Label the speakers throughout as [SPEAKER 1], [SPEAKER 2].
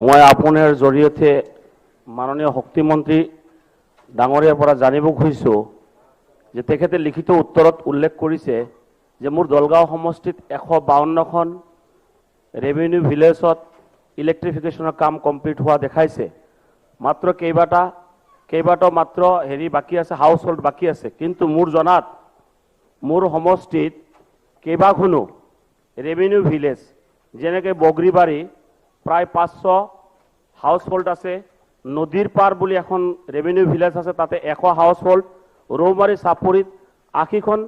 [SPEAKER 1] মই আপোনাৰ জৰিয়তে মাননীয় শক্তিমন্ত্ৰী ডাঙৰীয়াৰ পৰা জানিব খুজিছোঁ যে তেখেতে লিখিত উত্তৰত উল্লেখ কৰিছে যে মোৰ দলগাঁও সমষ্টিত 152খন ৰেভিনিউ ভিলেজত ইলেক্ট্ৰিফিকেশ্যনৰ কাম কমপ্লিট হোৱা দেখাইছে। মাত্ৰ কেইবাটাও মাত্ৰ হেৰি বাকী আছে, হাউচ হোল্ড বাকী আছে। কিন্তু মোৰ জনাত মোৰ সমষ্টিত কেইবাখনো ৰেভিনিউ ভিলেজ, যেনেকৈ বগৰীবাৰী প্ৰায় 500 হাউচ হোল্ড আছে, নদীৰ পাৰ বুলি এখন ৰেভিনিউ ভিলেজ আছে তাতে 100 হাউচ হোল্ড, ৰৌমাৰী চাপৰিত 80খন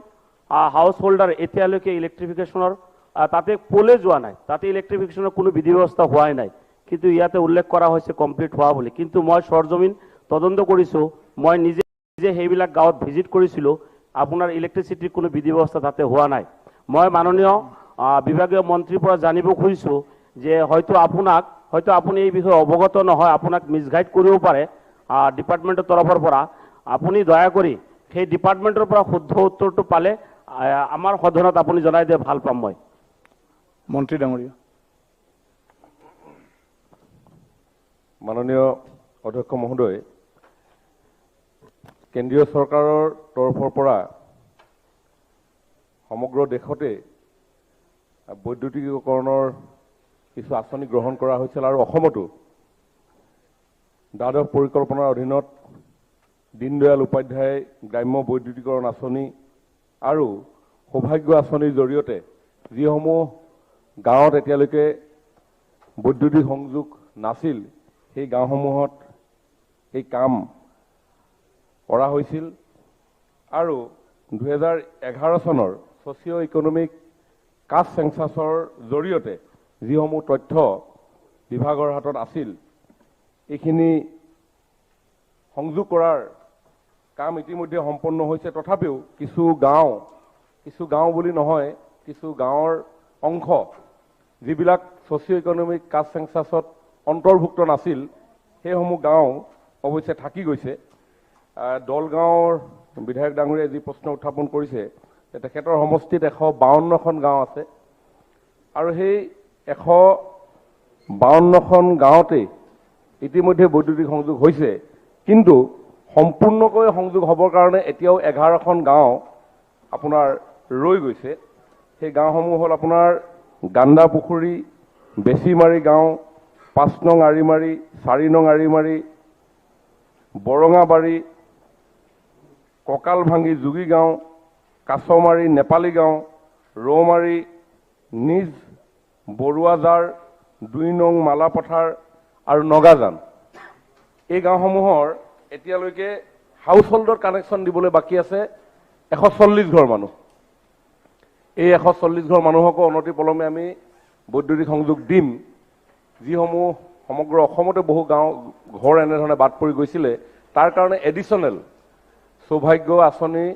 [SPEAKER 1] হাউচ হোল্ডাৰ এতিয়ালৈকে ইলেক্ট্ৰিফিকেশ্যনৰ তাতে পোলে যোৱা নাই, তাতে ইলেক্ট্ৰিফিকেশ্যনৰ কোনো বিধি ব্যৱস্থা হোৱাই নাই। কিন্তু ইয়াতে উল্লেখ কৰা হৈছে কমপ্লিট হোৱা বুলি। কিন্তু মই সৰজমিন তদন্ত কৰিছোঁ, মই নিজে নিজে সেইবিলাক গাঁৱত ভিজিট কৰিছিলোঁ, আপোনাৰ ইলেক্ট্ৰিচিটিৰ কোনো বিধি ব্যৱস্থা তাতে হোৱা নাই। মই মাননীয় বিভাগীয় মন্ত্ৰীৰ পৰা জানিব খুজিছোঁ যে হয়তো আপুনি এই বিষয়ে অৱগত নহয়, আপোনাক মিছগাইড কৰিব পাৰে ডিপাৰ্টমেণ্টৰ তৰফৰ পৰা। আপুনি দয়া কৰি সেই ডিপাৰ্টমেণ্টৰ পৰা শুদ্ধ উত্তৰটো পালে আমাৰ সদনত আপুনি জনাই দিয়ে ভাল পাম মই।
[SPEAKER 2] মন্ত্ৰী ডাঙৰীয়া।
[SPEAKER 3] মাননীয় অধ্যক্ষ মহোদয়, কেন্দ্ৰীয় চৰকাৰৰ তৰফৰ পৰা সমগ্ৰ দেশতে বৈদ্যুতিকীকৰণৰ কিছু আঁচনি গ্ৰহণ কৰা হৈছিল আৰু অসমতো দ্বাদশ পৰিকল্পনাৰ অধীনত দীনদয়াল উপাধ্যায় গ্ৰাম্য বৈদ্যুতিকৰণ আঁচনি আৰু সৌভাগ্য আঁচনিৰ জৰিয়তে যিসমূহ গাঁৱত এতিয়ালৈকে বৈদ্যুতিক সংযোগ নাছিল সেই গাঁওসমূহত এই কাম কৰা হৈছিল। আৰু 2011 চনৰ ছ'চিঅ' ইকনমিক কাষ্ট চেঞ্চাছৰ জৰিয়তে যিসমূহ তথ্য বিভাগৰ হাতত আছিল এইখিনি সংযোগ কৰাৰ কাম ইতিমধ্যে সম্পন্ন হৈছে। তথাপিও কিছু গাঁও বুলি নহয়, কিছু গাঁৱৰ অংশ যিবিলাক ছ'চিঅ' ইকনমিক কাষ্ট চেঞ্চাছত অন্তৰ্ভুক্ত নাছিল সেইসমূহ গাঁও অৱশ্যে থাকি গৈছে। দলগাঁৱৰ বিধায়ক ডাঙৰীয়াই যি প্ৰশ্ন উত্থাপন কৰিছে, তেখেতৰ সমষ্টিত 152খন গাঁও আছে আৰু সেই 152খন গাঁৱতেই ইতিমধ্যে বৈদ্যুতিক সংযোগ হৈছে, কিন্তু সম্পূৰ্ণকৈ সংযোগ হ'বৰ কাৰণে এতিয়াও 11খন গাঁও আপোনাৰ ৰৈ গৈছে। সেই গাঁওসমূহ হ'ল আপোনাৰ গান্দাপুখুৰী, বেছিমাৰী গাঁও, 5 নং আৰিমাৰী, 4 নং আৰিমাৰী, বৰঙাবাৰী, কঁকালভাঙি যোগী গাঁও, কাছমাৰী নেপালী গাঁও, ৰৌমাৰী নিজ বৰুৱাজাৰ, 2 নং মালাপথাৰ আৰু নগাজান। এই গাঁওসমূহৰ এতিয়ালৈকে হাউচ হোল্ডত কানেকশ্যন দিবলৈ বাকী আছে 140 ঘৰ মানুহ। এই 140 ঘৰ মানুহকো অনতি পলমে আমি বৈদ্যুতিক সংযোগ দিম। যিসমূহ সমগ্ৰ অসমতে বহু গাঁও ঘৰ এনেধৰণে বাদ পৰি গৈছিলে, তাৰ কাৰণে এডিশ্যনেল সৌভাগ্য আঁচনিৰ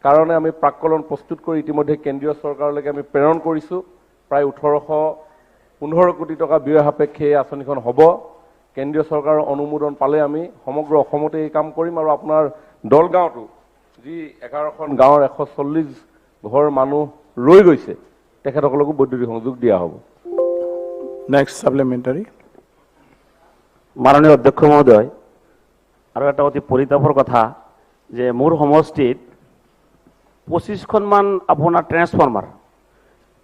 [SPEAKER 3] কাৰণে আমি প্ৰাককলন প্ৰস্তুত কৰি ইতিমধ্যে কেন্দ্ৰীয় চৰকাৰলৈকে আমি প্ৰেৰণ কৰিছোঁ। প্ৰায় 1815 কোটি টকা ব্যয় সাপেক্ষে এই আঁচনিখন হ'ব। কেন্দ্ৰীয় চৰকাৰৰ অনুমোদন পালে আমি সমগ্ৰ অসমতে এই কাম কৰিম। আৰু আপোনাৰ দলগাঁৱতো যি 11খন গাঁৱৰ 140 ঘৰ মানুহ ৰৈ গৈছে, তেখেতসকলকো বৈদ্যুতিক সংযোগ দিয়া হ'ব।
[SPEAKER 2] Next supplementary.
[SPEAKER 1] মাননীয় অধ্যক্ষ মহোদয়, আৰু এটা অতি পৰিতাপৰ কথা যে মোৰ সমষ্টিত 25খনমান আপোনাৰ ট্ৰেন্সফৰ্মাৰ,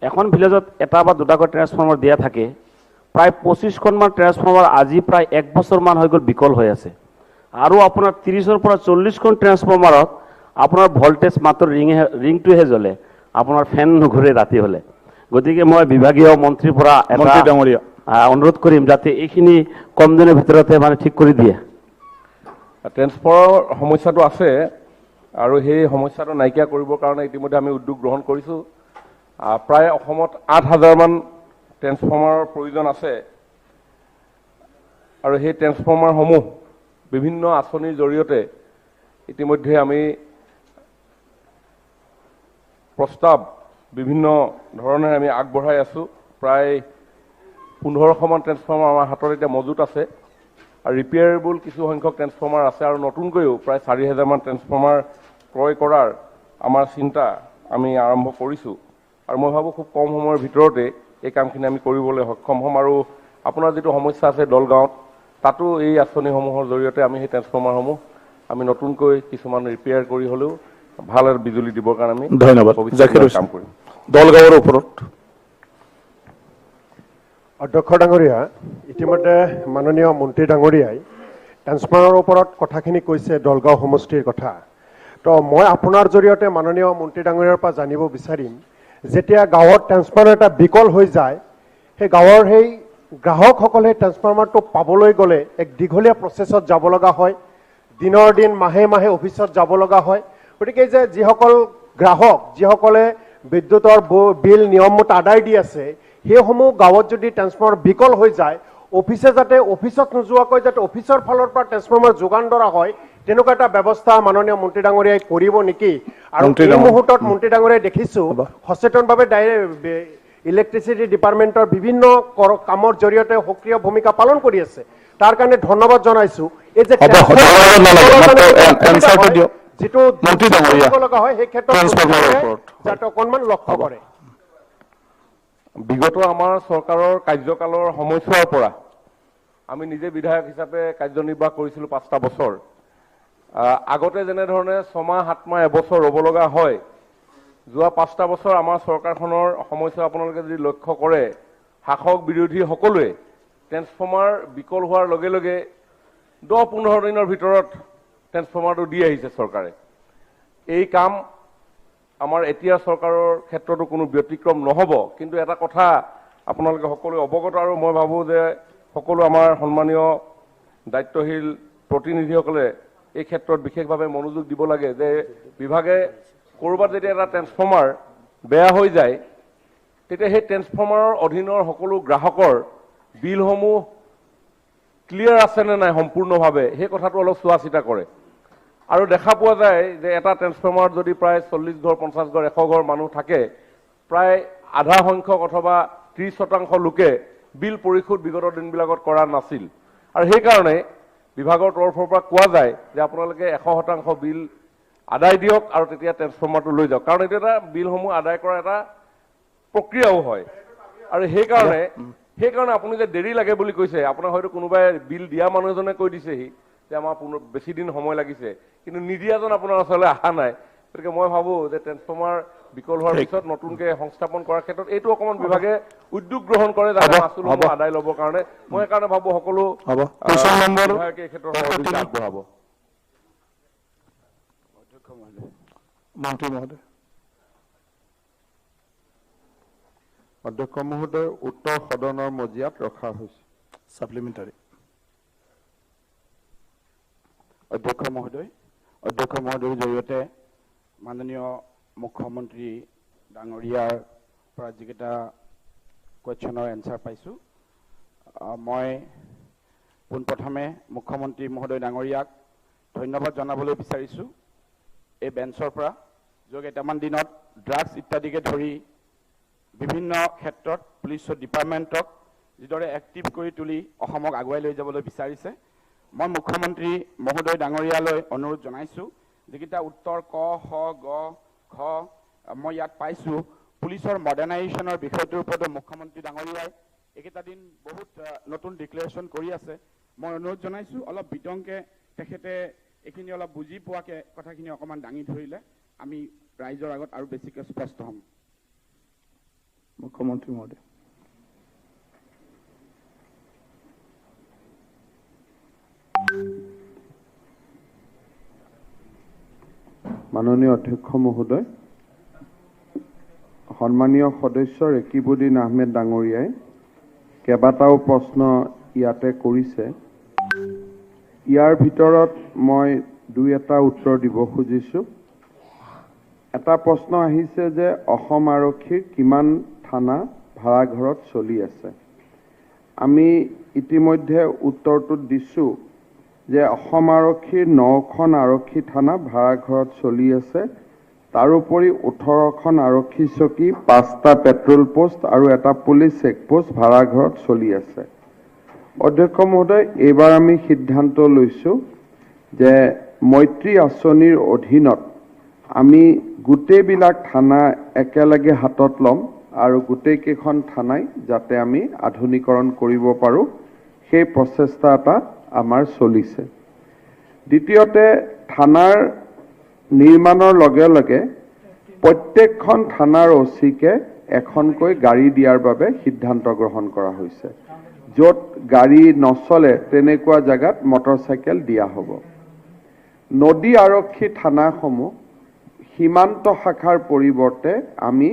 [SPEAKER 1] এখন ভিলেজত এটা বা দুটাকৈ ট্ৰেন্সফৰ্মাৰ দিয়া থাকে, প্ৰায় 25খনমান ট্ৰেন্সফৰ্মাৰ আজি প্ৰায় 1 বছৰমান হৈ গ'ল বিকল হৈ আছে। আৰু আপোনাৰ 30ৰ পৰা 40খন ট্ৰেন্সফৰ্মাৰত আপোনাৰ ভল্টেজ মাত্ৰ ৰিংটোহে জ্বলে, আপোনাৰ ফেন নুঘূৰে ৰাতি হ'লে। গতিকে মই বিভাগীয় মন্ত্ৰীৰ পৰা এটা অনুৰোধ কৰিম যাতে এইখিনি কম দিনৰ ভিতৰতে মানে ঠিক কৰি দিয়ে।
[SPEAKER 3] ট্ৰেন্সফাৰৰ সমস্যাটো আছে আৰু সেই সমস্যাটো নাইকিয়া কৰিবৰ কাৰণে ইতিমধ্যে আমি উদ্যোগ গ্ৰহণ কৰিছোঁ। প্ৰায় অসমত 8000মান ট্ৰেন্সফৰ্মাৰৰ প্ৰয়োজন আছে আৰু সেই ট্ৰেন্সফৰ্মাৰসমূহ বিভিন্ন আঁচনিৰ জৰিয়তে ইতিমধ্যে আমি প্ৰস্তাৱ বিভিন্ন ধৰণেৰে আমি আগবঢ়াই আছোঁ। প্ৰায় 1500মান ট্ৰেন্সফৰ্মাৰ আমাৰ হাতত এতিয়া মজুত আছে আৰু ৰিপেয়াৰেবল কিছু সংখ্যক ট্ৰেন্সফৰ্মাৰ আছে আৰু নতুনকৈও প্ৰায় 4000মান ট্ৰেন্সফৰ্মাৰ ক্ৰয় কৰাৰ আমাৰ চিন্তা আমি আৰম্ভ কৰিছোঁ। আৰু মই ভাবোঁ খুব কম সময়ৰ ভিতৰতে এই কামখিনি আমি কৰিবলৈ সক্ষম হ'ম। আৰু আপোনাৰ যিটো সমস্যা আছে দলগাঁৱত, তাতো এই আঁচনিসমূহৰ জৰিয়তে আমি সেই ট্ৰেন্সফৰ্মাৰসমূহ আমি নতুনকৈ কিছুমান ৰিপেয়াৰ কৰি হ'লেও ভাল বিজুলী দিবৰ কাৰণে আমি
[SPEAKER 2] ধন্যবাদ। জাকিৰ
[SPEAKER 3] কাম কৰিম।
[SPEAKER 2] দলগাঁৱৰ ওপৰত
[SPEAKER 4] অধ্যক্ষ ডাঙৰীয়া, ইতিমধ্যে মাননীয় মন্ত্ৰী ডাঙৰীয়াই ট্ৰেন্সফৰ্মাৰৰ ওপৰত কথাখিনি কৈছে, দলগাঁও সমষ্টিৰ কথা। তো মই আপোনাৰ জৰিয়তে মাননীয় মন্ত্ৰী ডাঙৰীয়াৰ পৰা জানিব বিচাৰিম, যেতিয়া গাঁৱত ট্ৰেন্সফৰ্মাৰ এটা বিকল হৈ যায়, সেই গাঁৱৰ সেই গ্ৰাহকসকলে ট্ৰেন্সফৰ্মাৰটো পাবলৈ গ'লে এক দীঘলীয়া প্ৰচেছত যাব লগা হয়, দিনৰ দিন মাহে মাহে অফিচত যাব লগা হয়। গতিকে যে যিসকল গ্ৰাহক, যিসকলে বিদ্যুতৰ বিল নিয়মমতে আদায় দি আছে, সেইসমূহ গাঁৱত যদি ট্ৰেন্সফৰ্মাৰ বিকল হৈ যায়, অফিচে যাতে অফিচত নোযোৱাকৈ যাতে অফিচৰ ফালৰ পৰা ট্ৰেন্সফৰ্মাৰ যোগান ধৰা হয়, তেনেকুৱা এটা ব্যৱস্থা মাননীয় মন্ত্ৰী ডাঙৰীয়াই কৰিব নেকি? আৰু এই মুহূৰ্তত মন্ত্ৰী ডাঙৰীয়াই দেখিছোঁ সচেতনভাৱে ডাইৰেক্ট ইলেক্ট্ৰিচিটি ডিপাৰ্টমেণ্টৰ বিভিন্ন কামৰ জৰিয়তে সক্ৰিয় ভূমিকা পালন কৰি আছে, তাৰ কাৰণে ধন্যবাদ জনাইছোঁ। এই যে যিটো লগা হয় সেই ক্ষেত্ৰত যাতে অকণমান লক্ষ্য কৰে।
[SPEAKER 3] বিগত আমাৰ চৰকাৰৰ কাৰ্যকালৰ সময়ছোৱাৰ পৰা আমি নিজে বিধায়ক হিচাপে কাৰ্যনিৰ্বাহ কৰিছিলোঁ 5টা বছৰ। আগতে যেনেধৰণে 6 মাহ 7 মাহ এবছৰ ৰ'ব লগা হয়, যোৱা 5টা বছৰ আমাৰ চৰকাৰখনৰ সময়ছোৱা আপোনালোকে যদি লক্ষ্য কৰে, শাসক বিৰোধী সকলোৱে ট্ৰেন্সফৰ্মাৰ বিকল হোৱাৰ লগে লগে 10-15 দিনৰ ভিতৰত ট্ৰেন্সফৰ্মাৰটো দি আহিছে চৰকাৰে। এই কাম আমাৰ এতিয়া চৰকাৰৰ ক্ষেত্ৰতো কোনো ব্যতিক্ৰম নহ'ব। কিন্তু এটা কথা আপোনালোকে সকলোৱে অৱগত, আৰু মই ভাবোঁ যে সকলো আমাৰ সন্মানীয় দায়িত্বশীল প্ৰতিনিধিসকলে এই ক্ষেত্ৰত বিশেষভাৱে মনোযোগ দিব লাগে যে বিভাগে ক'ৰবাত যেতিয়া এটা ট্ৰেন্সফৰ্মাৰ বেয়া হৈ যায়, তেতিয়া সেই ট্ৰেন্সফৰ্মাৰৰ অধীনৰ সকলো গ্ৰাহকৰ বিলসমূহ ক্লিয়াৰ আছেনে নাই সম্পূৰ্ণভাৱে সেই কথাটো অলপ চোৱা চিতা কৰে। আৰু দেখা পোৱা যায় যে এটা ট্ৰেন্সফৰ্মাৰত যদি প্ৰায় 40 ঘৰ 50 ঘৰ 100 ঘৰ মানুহ থাকে, প্ৰায় আধা সংখ্যক অথবা 30% লোকে বিল পৰিশোধ বিগত দিনবিলাকত কৰা নাছিল। আৰু সেইকাৰণে বিভাগৰ তৰফৰ পৰা কোৱা যায় যে আপোনালোকে 100% বিল আদায় দিয়ক আৰু তেতিয়া ট্ৰেন্সফৰ্মাৰটো লৈ যাওক, কাৰণ এইটো এটা বিলসমূহ আদায় কৰা এটা প্ৰক্ৰিয়াও হয়। আৰু সেইকাৰণে আপুনি যে দেৰি লাগে বুলি কৈছে, আপোনাৰ হয়তো কোনোবাই বিল দিয়া মানুহ এজনে কৈ দিছেহি যে আমাৰ বেছি দিন সময় লাগিছে, কিন্তু নিদিয়াজন আপোনাৰ ওচৰলৈ অহা নাই। গতিকে মই ভাবোঁ যে ট্ৰেন্সফৰ্মাৰ বিকল হোৱাৰ পিছত নতুনকৈ সংস্থাপন কৰাৰ ক্ষেত্ৰত এইটো অকণমান বিভাগে উদ্যোগ গ্ৰহণ কৰে যাতে মাচুলসমূহ আদায় ল'বৰ কাৰণে। মই সেইকাৰণে ভাবোঁ সকলো বিধায়কে এই ক্ষেত্ৰত সহযোগিতা আগবঢ়াব।
[SPEAKER 2] মন্ত্ৰী মহোদয়।
[SPEAKER 5] অধ্যক্ষ মহোদয়, উত্তৰ সদনৰ মজিয়াত ৰখা হৈছে।
[SPEAKER 2] ছাপ্লিমেণ্টাৰী।
[SPEAKER 6] অধ্যক্ষ মহোদয়, অধ্যক্ষ মহোদয়ৰ জৰিয়তে মাননীয় মুখ্যমন্ত্ৰী ডাঙৰীয়াৰ পৰা যিকেইটা কুৱেশ্যনৰ এনচাৰ পাইছোঁ, মই পোনপ্ৰথমে মুখ্যমন্ত্ৰী মহোদয় ডাঙৰীয়াক ধন্যবাদ জনাবলৈ বিচাৰিছোঁ এই বেঞ্চৰ পৰা। যোৱা কেইটামান দিনত ড্ৰাগছ ইত্যাদিকে ধৰি বিভিন্ন ক্ষেত্ৰত পুলিচৰ ডিপাৰ্টমেণ্টক যিদৰে এক্টিভ কৰি তুলি অসমক আগুৱাই লৈ যাবলৈ বিচাৰিছে, মই মুখ্যমন্ত্ৰী মহোদয় ডাঙৰীয়ালৈ অনুৰোধ জনাইছোঁ, যিকেইটা উত্তৰ ক খ গ ঘ মই ইয়াত পাইছোঁ, পুলিচৰ মডাৰ্ণাইজেশ্যনৰ বিষয়টোৰ ওপৰতো মুখ্যমন্ত্ৰী ডাঙৰীয়াই এইকেইটা দিন বহুত নতুন ডিক্লেৰেশ্যন কৰি আছে। মই অনুৰোধ জনাইছোঁ অলপ বিতংকে তেখেতে এইখিনি অলপ বুজি পোৱাকৈ কথাখিনি অকণমান দাঙি ধৰিলে আমি ৰাইজৰ আগত আৰু বেছিকৈ স্পষ্ট হ'ম।
[SPEAKER 2] মুখ্যমন্ত্ৰী মহোদয়।
[SPEAKER 5] মাননীয় অধ্যক্ষ মহোদয়, সন্মানীয় সদস্য ৰেকিবুদ্দিন আহমেদ ডাঙৰীয়াই কেইবাটাও প্ৰশ্ন ইয়াতে কৰিছে। ইয়াৰ ভিতৰত মই দুই এটা উত্তৰ দিব খুজিছোঁ। এটা প্ৰশ্ন আহিছে যে অসম আৰক্ষীৰ কিমান থানা ভাড়াঘৰত চলি আছে। আমি ইতিমধ্যে উত্তৰটোত দিছোঁ যে অসম আৰক্ষীৰ 9খন আৰক্ষী থানা ভাড়াঘৰত চলি আছে। তাৰোপৰি 18খন আৰক্ষী চকী, 5টা পেট্ৰল পোষ্ট আৰু এটা পুলিচ চেকপোষ্ট ভাড়াঘৰত চলি আছে। অধ্যক্ষ মহোদয়, এইবাৰ আমি সিদ্ধান্ত লৈছোঁ যে মৈত্ৰী আঁচনিৰ অধীনত আমি গোটেইবিলাক থানা একেলগে হাতত ল'ম আৰু গোটেইকেইখন থানাই যাতে আমি আধুনিকৰণ কৰিব পাৰোঁ, সেই প্ৰচেষ্টা এটা আমাৰ চলিছে। দ্বিতীয়তে, থানাৰ নিৰ্মাণৰ লগে লগে প্ৰত্যেকখন থানাৰ অ' চিকে এখনকৈ গাড়ী দিয়াৰ বাবে সিদ্ধান্ত গ্ৰহণ কৰা হৈছে। য'ত গাড়ী নচলে, তেনেকুৱা জেগাত মটৰচাইকেল দিয়া হ'ব। নদী আৰক্ষী থানাসমূহ সীমান্ত শাখাৰ পৰিৱৰ্তে আমি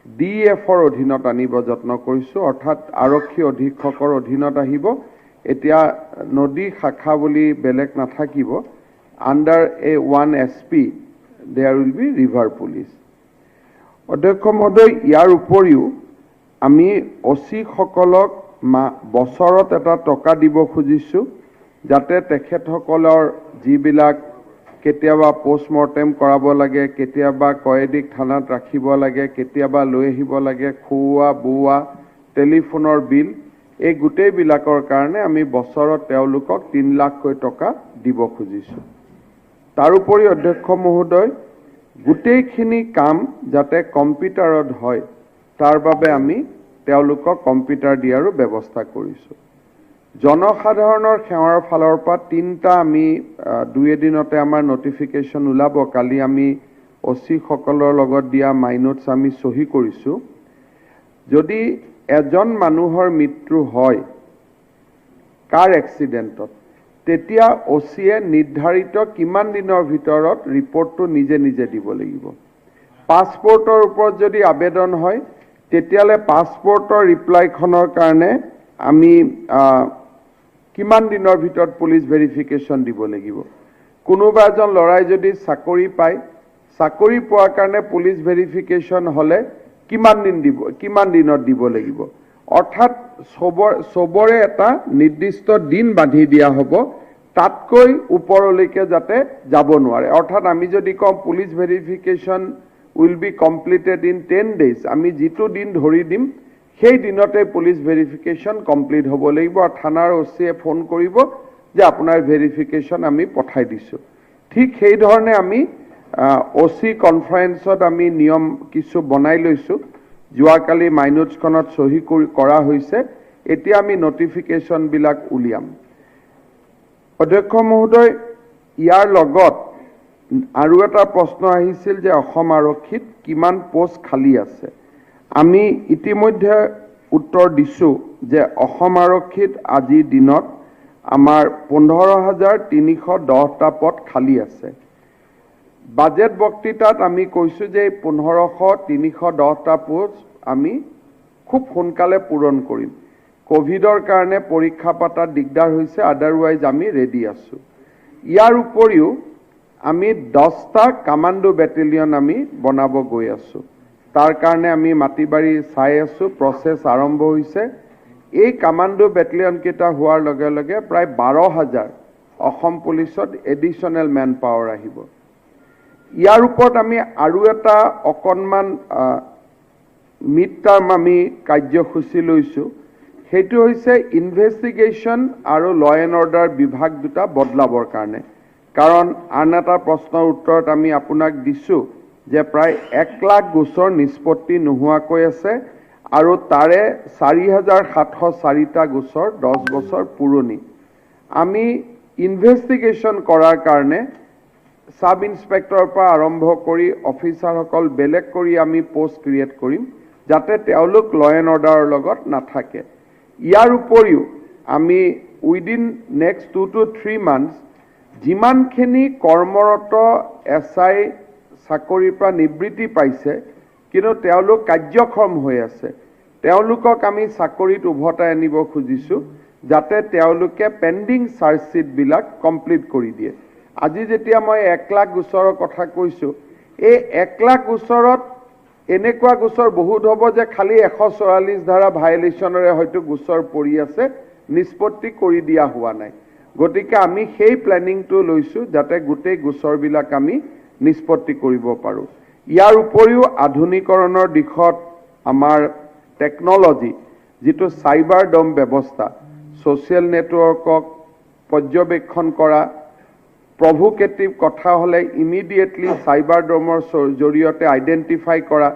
[SPEAKER 5] ডি এফৰ অধীনত আনিব যত্ন কৰিছোঁ, অৰ্থাৎ আৰক্ষী অধীক্ষকৰ অধীনত আহিব। এতিয়া নদী শাখা বুলি বেলেগ নাথাকিব। Under a one SP there will be river police. অধ্যক্ষ মহোদয়, ইয়াৰ উপৰিও আমি অ' চিসকলক বছৰত এটা টকা দিব খুজিছোঁ, যাতে তেখেতসকলৰ যিবিলাক কেতিয়াবা পষ্টমৰ্টেম কৰাব লাগে, কেতিয়াবা কয়েদীক থানাত ৰাখিব লাগে, কেতিয়াবা লৈ আহিব লাগে, খুওৱা বোৱা, টেলিফোনৰ বিল, এই গোটেইবিলাকৰ কাৰণে আমি বছৰত তেওঁলোকক 3 লাখকৈ টকা দিব খুজিছোঁ। তাৰোপৰি অধ্যক্ষ মহোদয়, গোটেইখিনি কাম যাতে কম্পিউটাৰত হয়, তাৰ বাবে আমি তেওঁলোকক কম্পিউটাৰ দিয়াৰো ব্যৱস্থা কৰিছোঁ। জনসাধাৰণৰ সেৱাৰ ফালৰ পৰা তিনিটা আমি দুই এদিনতে আমাৰ নটিফিকেশ্যন ওলাব। কালি আমি অ' চিসকলৰ লগত দিয়া মাইনোটছ আমি চহী কৰিছোঁ। যদি এজন মানুহৰ মৃত্যু হয় কাৰ এক্সিডেণ্টত, তেতিয়া অ' চিয়ে নিৰ্ধাৰিত কিমান দিনৰ ভিতৰত ৰিপৰ্টটো নিজে নিজে দিব লাগিব। পাছপৰ্টৰ ওপৰত যদি আবেদন হয়, তেতিয়াহ'লে পাছপৰ্টৰ ৰিপ্লাইখনৰ কাৰণে আমি কিমান দিনৰ ভিতৰত পুলিচ ভেৰিফিকেশ্যন দিব লাগিব। কোনোবা এজন ল'ৰাই যদি চাকৰি পায়, চাকৰি পোৱাৰ কাৰণে পুলিচ ভেৰিফিকেশ্যন হ'লে কিমান দিন দিব, কিমান দিনত দিব লাগিব। অৰ্থাৎ চবৰে এটা নিৰ্দিষ্ট দিন বান্ধি দিয়া হ'ব, তাতকৈ ওপৰলৈকে যাতে যাব নোৱাৰে। অৰ্থাৎ আমি যদি কওঁ police verification will be completed in 10 days, আমি যিটো দিন ধৰি দিম, সেই দিনতে পুলিচ ভেৰিফিকেশ্যন কমপ্লিট হ'ব লাগিব আৰু থানাৰ অ' চিয়ে ফোন কৰিব যে আপোনাৰ ভেৰিফিকেশ্যন আমি পঠাই দিছোঁ। ঠিক সেইধৰণে আমি অ' চি কনফাৰেন্সত আমি নিয়ম কিছু বনাই লৈছোঁ। যোৱাকালি মাইনোটছখনত চহী কৰি কৰা হৈছে। এতিয়া আমি নটিফিকেশ্যনবিলাক উলিয়াম। অধ্যক্ষ মহোদয়, ইয়াৰ লগত আৰু এটা প্ৰশ্ন আহিছিল যে অসম আৰক্ষীত কিমান পোষ্ট খালী আছে। আমি ইতিমধ্যে উত্তৰ দিছোঁ যে অসম আৰক্ষীত আজিৰ দিনত আমাৰ 15,310টা পদ খালী আছে। বাজেট বক্তৃতাত আমি কৈছোঁ যে এই 15,310টা পোষ্ট আমি খুব সোনকালে পূৰণ কৰিম। ক'ভিডৰ কাৰণে পৰীক্ষা পতাত দিগদাৰ হৈছে, আদাৰৱাইজ আমি ৰেডি আছোঁ। ইয়াৰ উপৰিও আমি 10টা কামাণ্ডো বেটেলিয়ন আমি বনাব গৈ আছোঁ। তাৰ কাৰণে আমি মাটি বাৰী চাই আছোঁ, প্ৰচেছ আৰম্ভ হৈছে। এই কামাণ্ডো বেটেলিয়নকেইটা হোৱাৰ লগে লগে প্ৰায় 12,000 অসম পুলিচত এডিশ্যনেল মেন পাৱাৰ আহিব। ইয়াৰ ওপৰত আমি আৰু এটা অকণমান মিড টাৰ্ম আমি কাৰ্যসূচী লৈছোঁ। সেইটো হৈছে ইনভেষ্টিগেশ্যন আৰু ল এণ্ড অৰ্ডাৰ বিভাগ দুটা বদলাবৰ কাৰণে। কাৰণ আন এটা প্ৰশ্নৰ উত্তৰত আমি আপোনাক দিছোঁ যে প্ৰায় 1 লাখ গোচৰ নিষ্পত্তি নোহোৱাকৈ আছে আৰু তাৰে 4704টা গোচৰ 10 বছৰ পুৰণি। আমি ইনভেষ্টিগেশ্যন কৰাৰ কাৰণে ছাব ইনস্পেক্টৰৰ পৰা আৰম্ভ কৰি অফিচাৰসকল বেলেগ কৰি আমি পষ্ট ক্ৰিয়েট কৰিম, যাতে তেওঁলোক ল এণ্ড অৰ্ডাৰৰ লগত নাথাকে। ইয়াৰ উপৰিও আমি within next 2 to 3 months যিমানখিনি কৰ্মৰত এছ I চাকৰিৰ পৰা নিবৃত্তি পাইছে, কিন্তু তেওঁলোক কাৰ্যক্ষম হৈ আছে, তেওঁলোকক আমি চাকৰিত উভতাই আনিব খুজিছোঁ, যাতে তেওঁলোকে পেণ্ডিং চাৰ্জশ্বিটবিলাক কমপ্লিট কৰি দিয়ে। আজি যেতিয়া মই 1 লাখ গোচৰৰ কথা কৈছোঁ, এই 1 লাখ গোচৰত এনেকুৱা গোচৰ বহুত হ'ব যে খালী 144 ধাৰা ভায়লেশ্যনৰে হয়তো গোচৰ পৰি আছে, নিষ্পত্তি কৰি দিয়া হোৱা নাই। গতিকে আমি সেই প্লেনিংটো লৈছোঁ, যাতে গোটেই গোচৰবিলাক আমি নিষ্পত্তি কৰিব পাৰোঁ। ইয়াৰ উপৰিও আধুনিকৰণৰ দিশত আমাৰ টেকনলজি, যিটো চাইবাৰ ডম ব্যৱস্থা, ছ'চিয়েল নেটৱৰ্কক পৰ্যবেক্ষণ কৰা, প্ৰভুকেটিভ কথা হ'লে ইমিডিয়েটলি চাইবাৰ ডমৰ জৰিয়তে আইডেণ্টিফাই কৰা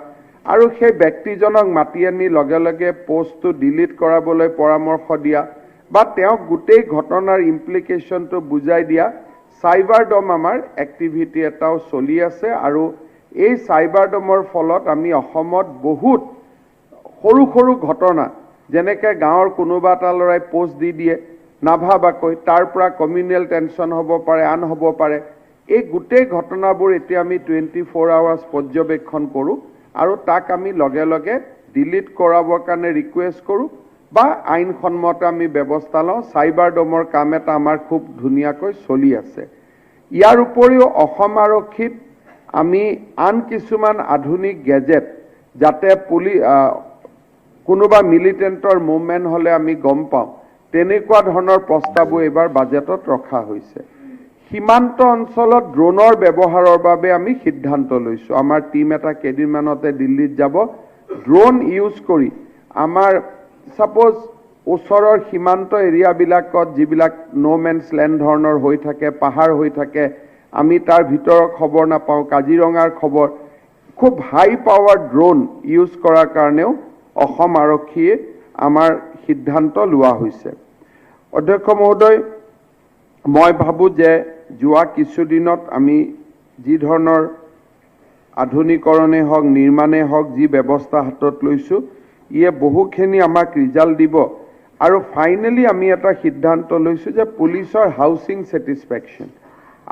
[SPEAKER 5] আৰু সেই ব্যক্তিজনক মাতি আনি লগে লগে পষ্টটো ডিলিট কৰাবলৈ পৰামৰ্শ দিয়া বা তেওঁক গোটেই ঘটনাৰ ইমপ্লিকেশ্যনটো বুজাই দিয়া চাইবাৰ ডম আমাৰ এক্টিভিটি এটাও চলি আছে। আৰু এই চাইবাৰ ডমৰ ফলত আমি অসমত বহুত সৰু সৰু ঘটনা, যেনেকৈ গাঁৱৰ কোনোবা এটা ল'ৰাই পষ্ট দি দিয়ে নাভাবাকৈ, তাৰ পৰা কমিউনেল টেনশ্যন হ'ব পাৰে, আন হ'ব পাৰে, এই গোটেই ঘটনাবোৰ এতিয়া আমি 24 আৱাৰ্ছ পৰ্যবেক্ষণ কৰোঁ আৰু তাক আমি লগে লগে ডিলিট কৰাবৰ কাৰণে ৰিকুৱেষ্ট কৰোঁ বা আইনসন্মত আমি ব্যৱস্থা লওঁ। চাইবাৰ ডমৰ কাম এটা আমাৰ খুব ধুনীয়াকৈ চলি আছে। ইয়াৰ উপৰিও অসম আৰক্ষীত আমি আন কিছুমান আধুনিক গেজেট, যাতে কোনোবা মিলিটেণ্টৰ মুভমেণ্ট হ'লে আমি গম পাওঁ, তেনেকুৱা ধৰণৰ প্ৰস্তাৱো এইবাৰ বাজেটত ৰখা হৈছে। সীমান্ত অঞ্চলত ড্ৰোনৰ ব্যৱহাৰৰ বাবে আমি সিদ্ধান্ত লৈছোঁ। আমাৰ টীম এটা কেইদিনমানতে দিল্লীত যাব। ড্ৰোন ইউজ কৰি আমাৰ ছাপ'জ ওচৰৰ সীমান্ত এৰিয়াবিলাকত যিবিলাক ন' মেনছ লেণ্ড ধৰণৰ হৈ থাকে, পাহাৰ হৈ থাকে, আমি তাৰ ভিতৰৰ খবৰ নাপাওঁ, কাজিৰঙাৰ খবৰ, খুব হাই পাৱাৰ ড্ৰোন ইউজ কৰাৰ কাৰণেও অসম আৰক্ষীয়ে আমাৰ সিদ্ধান্ত লোৱা হৈছে। অধ্যক্ষ মহোদয়, মই ভাবোঁ যে যোৱা কিছুদিনত আমি যি ধৰণৰ আধুনিকৰণেই হওক, নিৰ্মাণেই হওক, যি ব্যৱস্থা হাতত লৈছোঁ, ইয়ে বহুখিনি আমাক ৰিজাল্ট দিব। আৰু ফাইনেলি আমি এটা সিদ্ধান্ত লৈছোঁ যে পুলিচৰ হাউচিং ছেটিছফেকশ্যন,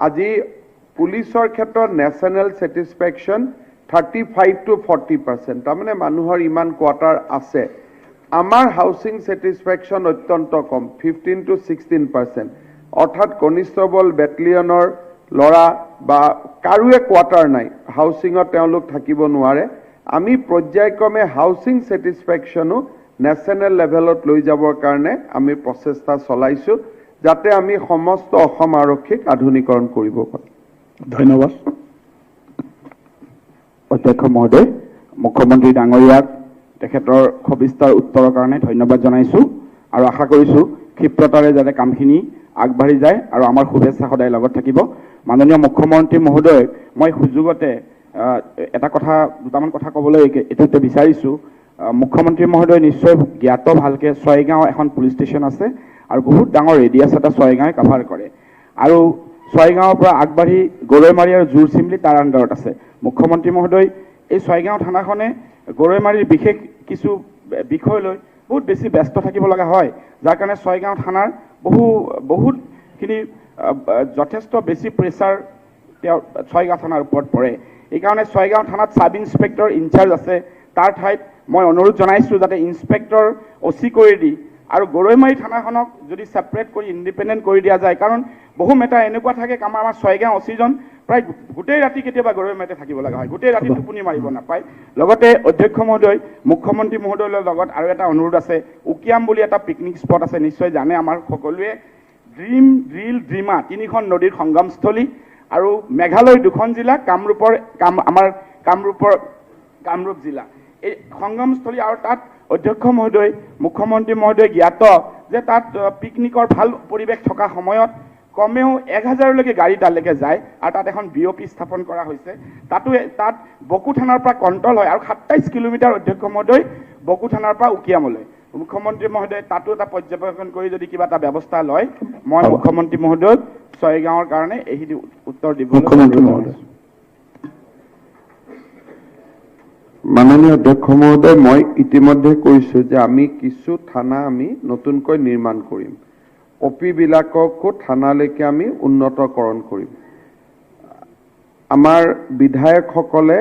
[SPEAKER 5] আজি পুলিচৰ ক্ষেত্ৰত নেশ্যনেল ছেটিছফেকশ্যন 35 টু 40%, তাৰমানে মানুহৰ ইমান কোৱাৰ্টাৰ আছে। আমাৰ হাউচিং ছেটিছফেকশ্যন অত্যন্ত কম, 15 টু 16%। অৰ্থাৎ কনিষ্টবল বেটেলিয়নৰ ল'ৰা বা কাৰোৱে কোৱাৰ্টাৰ নাই, হাউচিঙত তেওঁলোক থাকিব নোৱাৰে। আমি পৰ্যায়ক্ৰমে হাউচিং ছেটিছফেকশ্যনো নেশ্যনেল লেভেলত লৈ যাবৰ কাৰণে আমি প্ৰচেষ্টা চলাইছোঁ, যাতে আমি সমস্ত অসম আৰক্ষীক আধুনিকৰণ কৰিব পাৰোঁ।
[SPEAKER 2] ধন্যবাদ।
[SPEAKER 6] অধ্যক্ষ মহোদয়, মুখ্যমন্ত্ৰী ডাঙৰীয়াক তেখেতৰ সবিস্তাৰ উত্তৰৰ কাৰণে ধন্যবাদ জনাইছোঁ আৰু আশা কৰিছোঁ ক্ষিপ্ৰতাৰে যাতে কামখিনি আগবাঢ়ি যায় আৰু আমাৰ শুভেচ্ছা সদায় লগত থাকিব। মাননীয় মুখ্যমন্ত্ৰী মহোদয়, মই সুযোগতে এটা কথা, দুটামান কথা ক'বলৈ এইটোতে বিচাৰিছোঁ। মুখ্যমন্ত্ৰী মহোদয় নিশ্চয় জ্ঞাত ভালকৈ, ছয়গাঁও এখন পুলিচ ষ্টেচন আছে আৰু বহুত ডাঙৰ ৰেডিয়াছ এটা ছয়গাঁৱে কাভাৰ কৰে আৰু ছয়গাঁৱৰ পৰা আগবাঢ়ি গৰৈমাৰী আৰু জোৰ চিমলি তাৰ আণ্ডাৰত আছে। মুখ্যমন্ত্ৰী মহোদয়, এই ছয়গাঁও থানাখনে গৰৈমাৰীৰ বিশেষ কিছু বিষয় লৈ বহুত বেছি ব্যস্ত থাকিব লগা হয়, যাৰ কাৰণে ছয়গাঁও থানাৰ বহুতখিনি যথেষ্ট বেছি প্ৰেছাৰ তেওঁ ছয়গাঁও থানাৰ ওপৰত পৰে। এইকাৰণে ছয়গাঁও থানাত ছাব ইনস্পেক্টৰ ইনচাৰ্জ আছে, তাৰ ঠাইত মই অনুৰোধ জনাইছোঁ যাতে ইনস্পেক্টৰ অ' চি কৰি দি আৰু গৰৈমাৰী থানাখনক যদি ছেপাৰেট কৰি ইণ্ডিপেণ্ডেণ্ট কৰি দিয়া যায়। কাৰণ বহু মেটাৰ এনেকুৱা থাকে, আমাৰ ছয়গাঁও অ' চিজন প্ৰায় গোটেই ৰাতি কেতিয়াবা গৰৈমাৰীতে থাকিব লগা হয়, গোটেই ৰাতি টোপনি মাৰিব নাপায়। লগতে অধ্যক্ষ মহোদয়, মুখ্যমন্ত্ৰী মহোদয়ৰ লগত আৰু এটা অনুৰোধ আছে। উকিয়াম বুলি এটা পিকনিক স্পট আছে, নিশ্চয় জানে আমাৰ সকলোৱে। ড্ৰিম, ড্ৰিল, ড্ৰিমা তিনিখন নদীৰ সংগমস্থলী আৰু মেঘালয়ৰ দুখন জিলা, কামৰূপৰ কাম আমাৰ কামৰূপৰ কামৰূপ জিলা এই সংগমস্থলী। আৰু তাত অধ্যক্ষ মহোদয়, মুখ্যমন্ত্ৰী মহোদয় জ্ঞাত যে তাত পিকনিকৰ ভাল পৰিৱেশ থকা সময়ত কমেও 1000লৈকে গাড়ী তালৈকে যায় আৰু তাত এখন বি অ' পি স্থাপন কৰা হৈছে। তাত বকো থানাৰ পৰা কণ্ট্ৰল হয় আৰু 27 কিলোমিটাৰ অধ্যক্ষ মহোদয় বকো থানাৰ পৰা উকিয়ামলৈ। মুখ্যমন্ত্ৰী মহোদয় তাতো এটা পৰ্যবেক্ষণ কৰি যদি কিবা এটা ব্যৱস্থা লয়, মই মুখ্যমন্ত্ৰী মহোদয়ক ছয়গাঁৱৰ কাৰণে এইখিনি উত্তৰ দিবলৈ
[SPEAKER 2] মুখ্যমন্ত্ৰী
[SPEAKER 6] অনুৰোধ
[SPEAKER 2] মহোদয়।
[SPEAKER 6] জনাইছোঁ।
[SPEAKER 5] মাননীয় অধ্যক্ষ মহোদয়, মই ইতিমধ্যে কৈছোঁ যে আমি কিছু থানা আমি নতুনকৈ নিৰ্মাণ কৰিম, অ' পিবিলাককো থানালৈকে আমি উন্নতকৰণ কৰিম। আমাৰ বিধায়কসকলে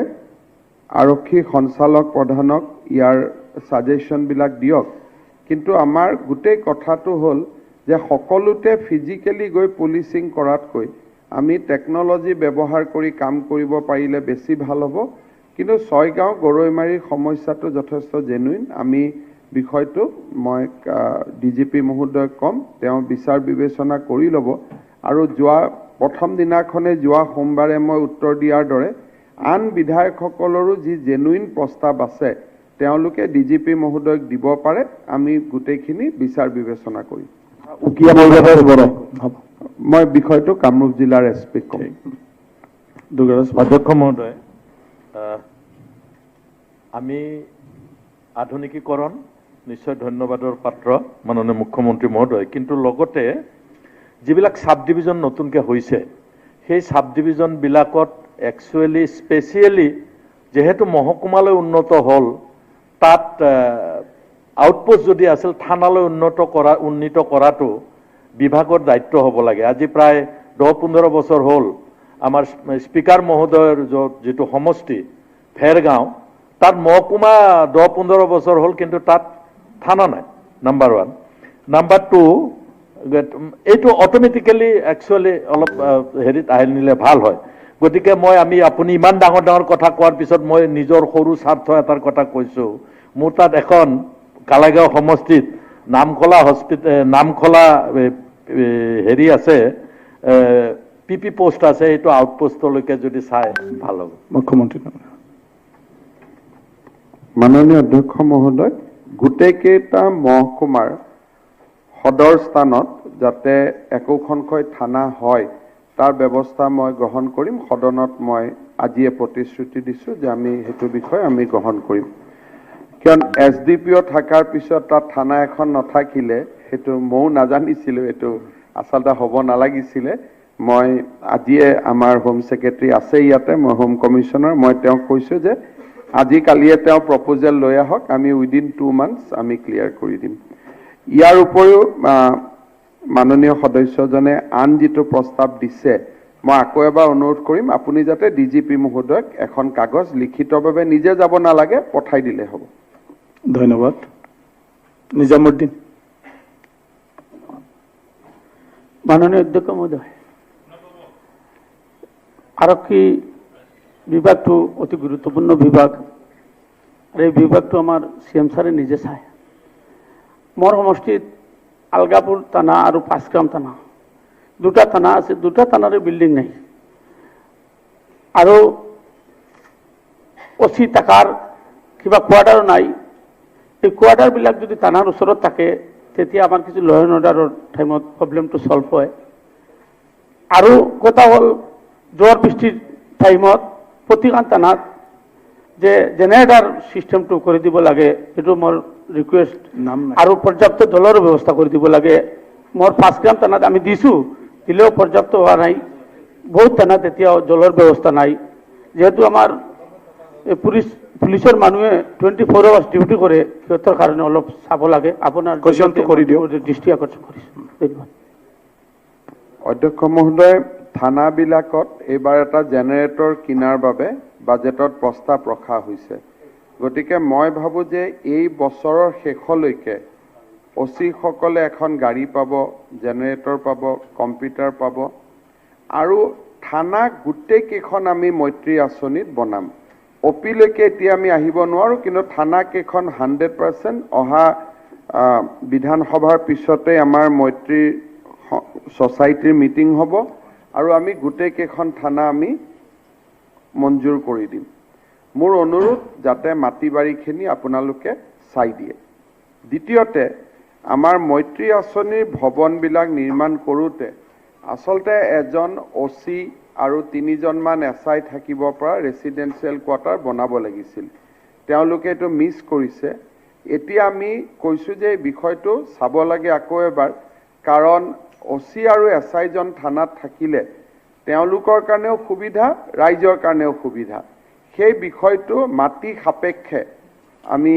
[SPEAKER 5] আৰক্ষী সঞ্চালক প্ৰধানক ইয়াৰ ছাজেশ্যনবিলাক দিয়ক। কিন্তু আমাৰ গোটেই কথাটো হ'ল যে সকলোতে ফিজিকেলি গৈ পুলিচিং কৰাতকৈ আমি টেকন'লজি ব্যৱহাৰ কৰি কাম কৰিব পাৰিলে বেছি ভাল হ'ব। কিন্তু ছয়গাঁও গৰৈমাৰীৰ সমস্যাটো যথেষ্ট জেনুইন। আমি বিষয়টো মই ডি জি পি মহোদয়ক ক'ম, তেওঁ বিচাৰ বিবেচনা কৰি ল'ব। আৰু যোৱা প্ৰথম দিনাখনে, যোৱা সোমবাৰে মই উত্তৰ দিয়াৰ দৰে আন বিধায়কসকলৰো যি জেনুইন প্ৰস্তাৱ আছে, তেওঁলোকে ডি জি পি মহোদয়ক দিব পাৰে। আমি গোটেইখিনি বিচাৰ বিবেচনা কৰিম।
[SPEAKER 6] উকিয়ামৰ
[SPEAKER 2] বড়ো হ'ব।
[SPEAKER 5] মই বিষয়টো কামৰূপ জিলাৰ এছ পিক ক'ম।
[SPEAKER 2] দুৰ্গাৰাজ।
[SPEAKER 1] অধ্যক্ষ মহোদয়,
[SPEAKER 7] আমি আধুনিকীকৰণ নিশ্চয় ধন্যবাদৰ পাত্ৰ মাননীয় মুখ্যমন্ত্ৰী মহোদয়, কিন্তু লগতে যিবিলাক ছাব ডিভিজন নতুনকৈ হৈছে সেই ছাব ডিভিজনবিলাকত একচুৱেলি স্পেচিয়েলি যিহেতু মহকুমালৈ উন্নত হ'ল, তাত আউটপোষ্ট যদি আছিল থানালৈ উন্নীত কৰাটো বিভাগৰ দায়িত্ব হ'ব লাগে। আজি প্ৰায় 10-15 বছৰ হ'ল আমাৰ স্পীকাৰ মহোদয়ৰ য'ত যিটো সমষ্টি ভেৰগাঁও, তাত মহকুমা 10-15 বছৰ হ'ল কিন্তু তাত থানা নাই, নাম্বাৰ 1। নাম্বাৰ 2, এইটো অট'মেটিকেলি একচুৱেলি অলপ হেৰিত আহি নিলে ভাল হয়। গতিকে মই আপুনি ইমান ডাঙৰ ডাঙৰ কথা কোৱাৰ পিছত মই নিজৰ সৰু স্বাৰ্থ এটাৰ কথা কৈছোঁ। মোৰ তাত এখন কালাইগাঁও সমষ্টিত নামখলা হস্পিটেল, নামখলা হেৰি আছে, পি পি পোষ্ট আছে, এইটো আউটপোষ্টলৈকে যদি চাই ভাল হ'ব।
[SPEAKER 2] মুখ্যমন্ত্ৰী।
[SPEAKER 5] মাননীয় অধ্যক্ষ মহোদয়, গোটেইকেইটা মহকুমাৰ সদৰ স্থানত যাতে একোখনকৈ থানা হয় তাৰ ব্যৱস্থা মই গ্ৰহণ কৰিম। সদনত মই আজিয়ে প্ৰতিশ্ৰুতি দিছোঁ যে আমি সেইটো বিষয়ে আমি গ্ৰহণ কৰিম। কাৰণ এছ ডি পি অ' থকাৰ পিছত তাত থানা এখন নাথাকিলে সেইটো ময়ো নাজানিছিলোঁ, এইটো আচলতে হ'ব নালাগিছিলে। মই আজিয়ে আমাৰ হোম ছেক্ৰেটাৰী আছে ইয়াতে, মই হোম কমিশ্যনাৰ, মই তেওঁক কৈছোঁ যে আজি কালিয়ে তেওঁ প্ৰপ'জেল লৈ আহক, আমি উইদিন 2 মান্থছ আমি ক্লিয়াৰ কৰি দিম। ইয়াৰ উপৰিও মাননীয় সদস্যজনে আন যিটো প্ৰস্তাৱ দিছে, মই আকৌ এবাৰ অনুৰোধ কৰিম আপুনি যাতে ডি জি পি মহোদয়ক এখন কাগজ লিখিতভাৱে, নিজে যাব নালাগে, পঠাই দিলে হ'ব।
[SPEAKER 2] ধন্যবাদ। নিজামুদ্দিন।
[SPEAKER 8] মাননীয় অধ্যক্ষ মহোদয়, আৰক্ষী বিভাগটো অতি গুৰুত্বপূৰ্ণ বিভাগ আৰু এই বিভাগটো আমাৰ চি এম ছাৰে নিজে চায়। মোৰ সমষ্টিত আলগাপুৰ থানা আৰু পাঁচগ্ৰাম থানা, দুটা থানা আছে, দুটা থানাৰে বিল্ডিং নাই আৰু অচি টকাৰ কিবা কোৱাৰ্টাৰো নাই। এই কোৱাৰ্টাৰবিলাক যদি থানাৰ ওচৰত থাকে তেতিয়া আমাৰ কিছু ল এণ্ড অৰ্ডাৰৰ টাইমত প্ৰব্লেমটো ছল্ভ হয়। আৰু কথা হ'ল জ্বৰ বৃষ্টিৰ টাইমত প্ৰতিখন থানাত যে জেনেৰেটাৰ চিষ্টেমটো কৰি দিব লাগে, সেইটো মোৰ ৰিকুৱেষ্ট।
[SPEAKER 2] নাম নাই।
[SPEAKER 8] আৰু পৰ্যাপ্ত জলৰো ব্যৱস্থা কৰি দিব লাগে। মোৰ পাঁচগ্ৰাম থানাত আমি দিছোঁ, দিলেও পৰ্যাপ্ত হোৱা নাই। বহুত থানাত এতিয়াও জলৰ ব্যৱস্থা নাই। যিহেতু আমাৰ এই পুলিচৰ মানুহে 24 আৱাৰ্ছ ডিউটি কৰে, সিহঁতৰ কাৰণে অলপ চাব লাগে। আপোনাৰ
[SPEAKER 2] কুৱেশ্যনটো কৰি দিয়ক।
[SPEAKER 8] দৃষ্টি আকৰ্ষণ কৰিছোঁ। ধন্যবাদ।
[SPEAKER 5] অধ্যক্ষ মহোদয়, থানাবিলাকত এইবাৰ এটা জেনেৰেটৰ কিনাৰ বাবে বাজেটত প্ৰস্তাৱ ৰখা হৈছে। গতিকে মই ভাবোঁ যে এই বছৰৰ শেষলৈকে অচিসকলে এখন গাড়ী পাব, জেনেৰেটৰ পাব, কম্পিউটাৰ পাব আৰু থানা গোটেইকেইখন আমি মৈত্ৰী আঁচনিত বনাম। অপিলৈকে এতিয়া আমি আহিব নোৱাৰোঁ, কিন্তু থানা কেইখন 100% অহা বিধানসভাৰ পিছতে আমাৰ মৈত্ৰী ছ'চাইটিৰ মিটিং হ'ব আৰু আমি গোটেইকেইখন থানা আমি মঞ্জুৰ কৰি দিম। মোৰ অনুৰোধ যাতে মাটি বাৰীখিনি আপোনালোকে চাই দিয়ে। দ্বিতীয়তে, আমাৰ মৈত্ৰী আঁচনিৰ ভৱনবিলাক নিৰ্মাণ কৰোঁতে আচলতে এজন অ' চি আৰু তিনিজনমান এছ I থাকিব পৰা ৰেচিডেঞ্চিয়েল কোৱাৰ্টাৰ বনাব লাগিছিল। তেওঁলোকে এইটো মিছ কৰিছে। এতিয়া আমি কৈছোঁ যে এই বিষয়টো চাব লাগে আকৌ এবাৰ, কাৰণ অ' চি আৰু এছ আইজন থানাত থাকিলে তেওঁলোকৰ কাৰণেও সুবিধা, ৰাইজৰ কাৰণেও সুবিধা। সেই বিষয়টো মাটি সাপেক্ষে আমি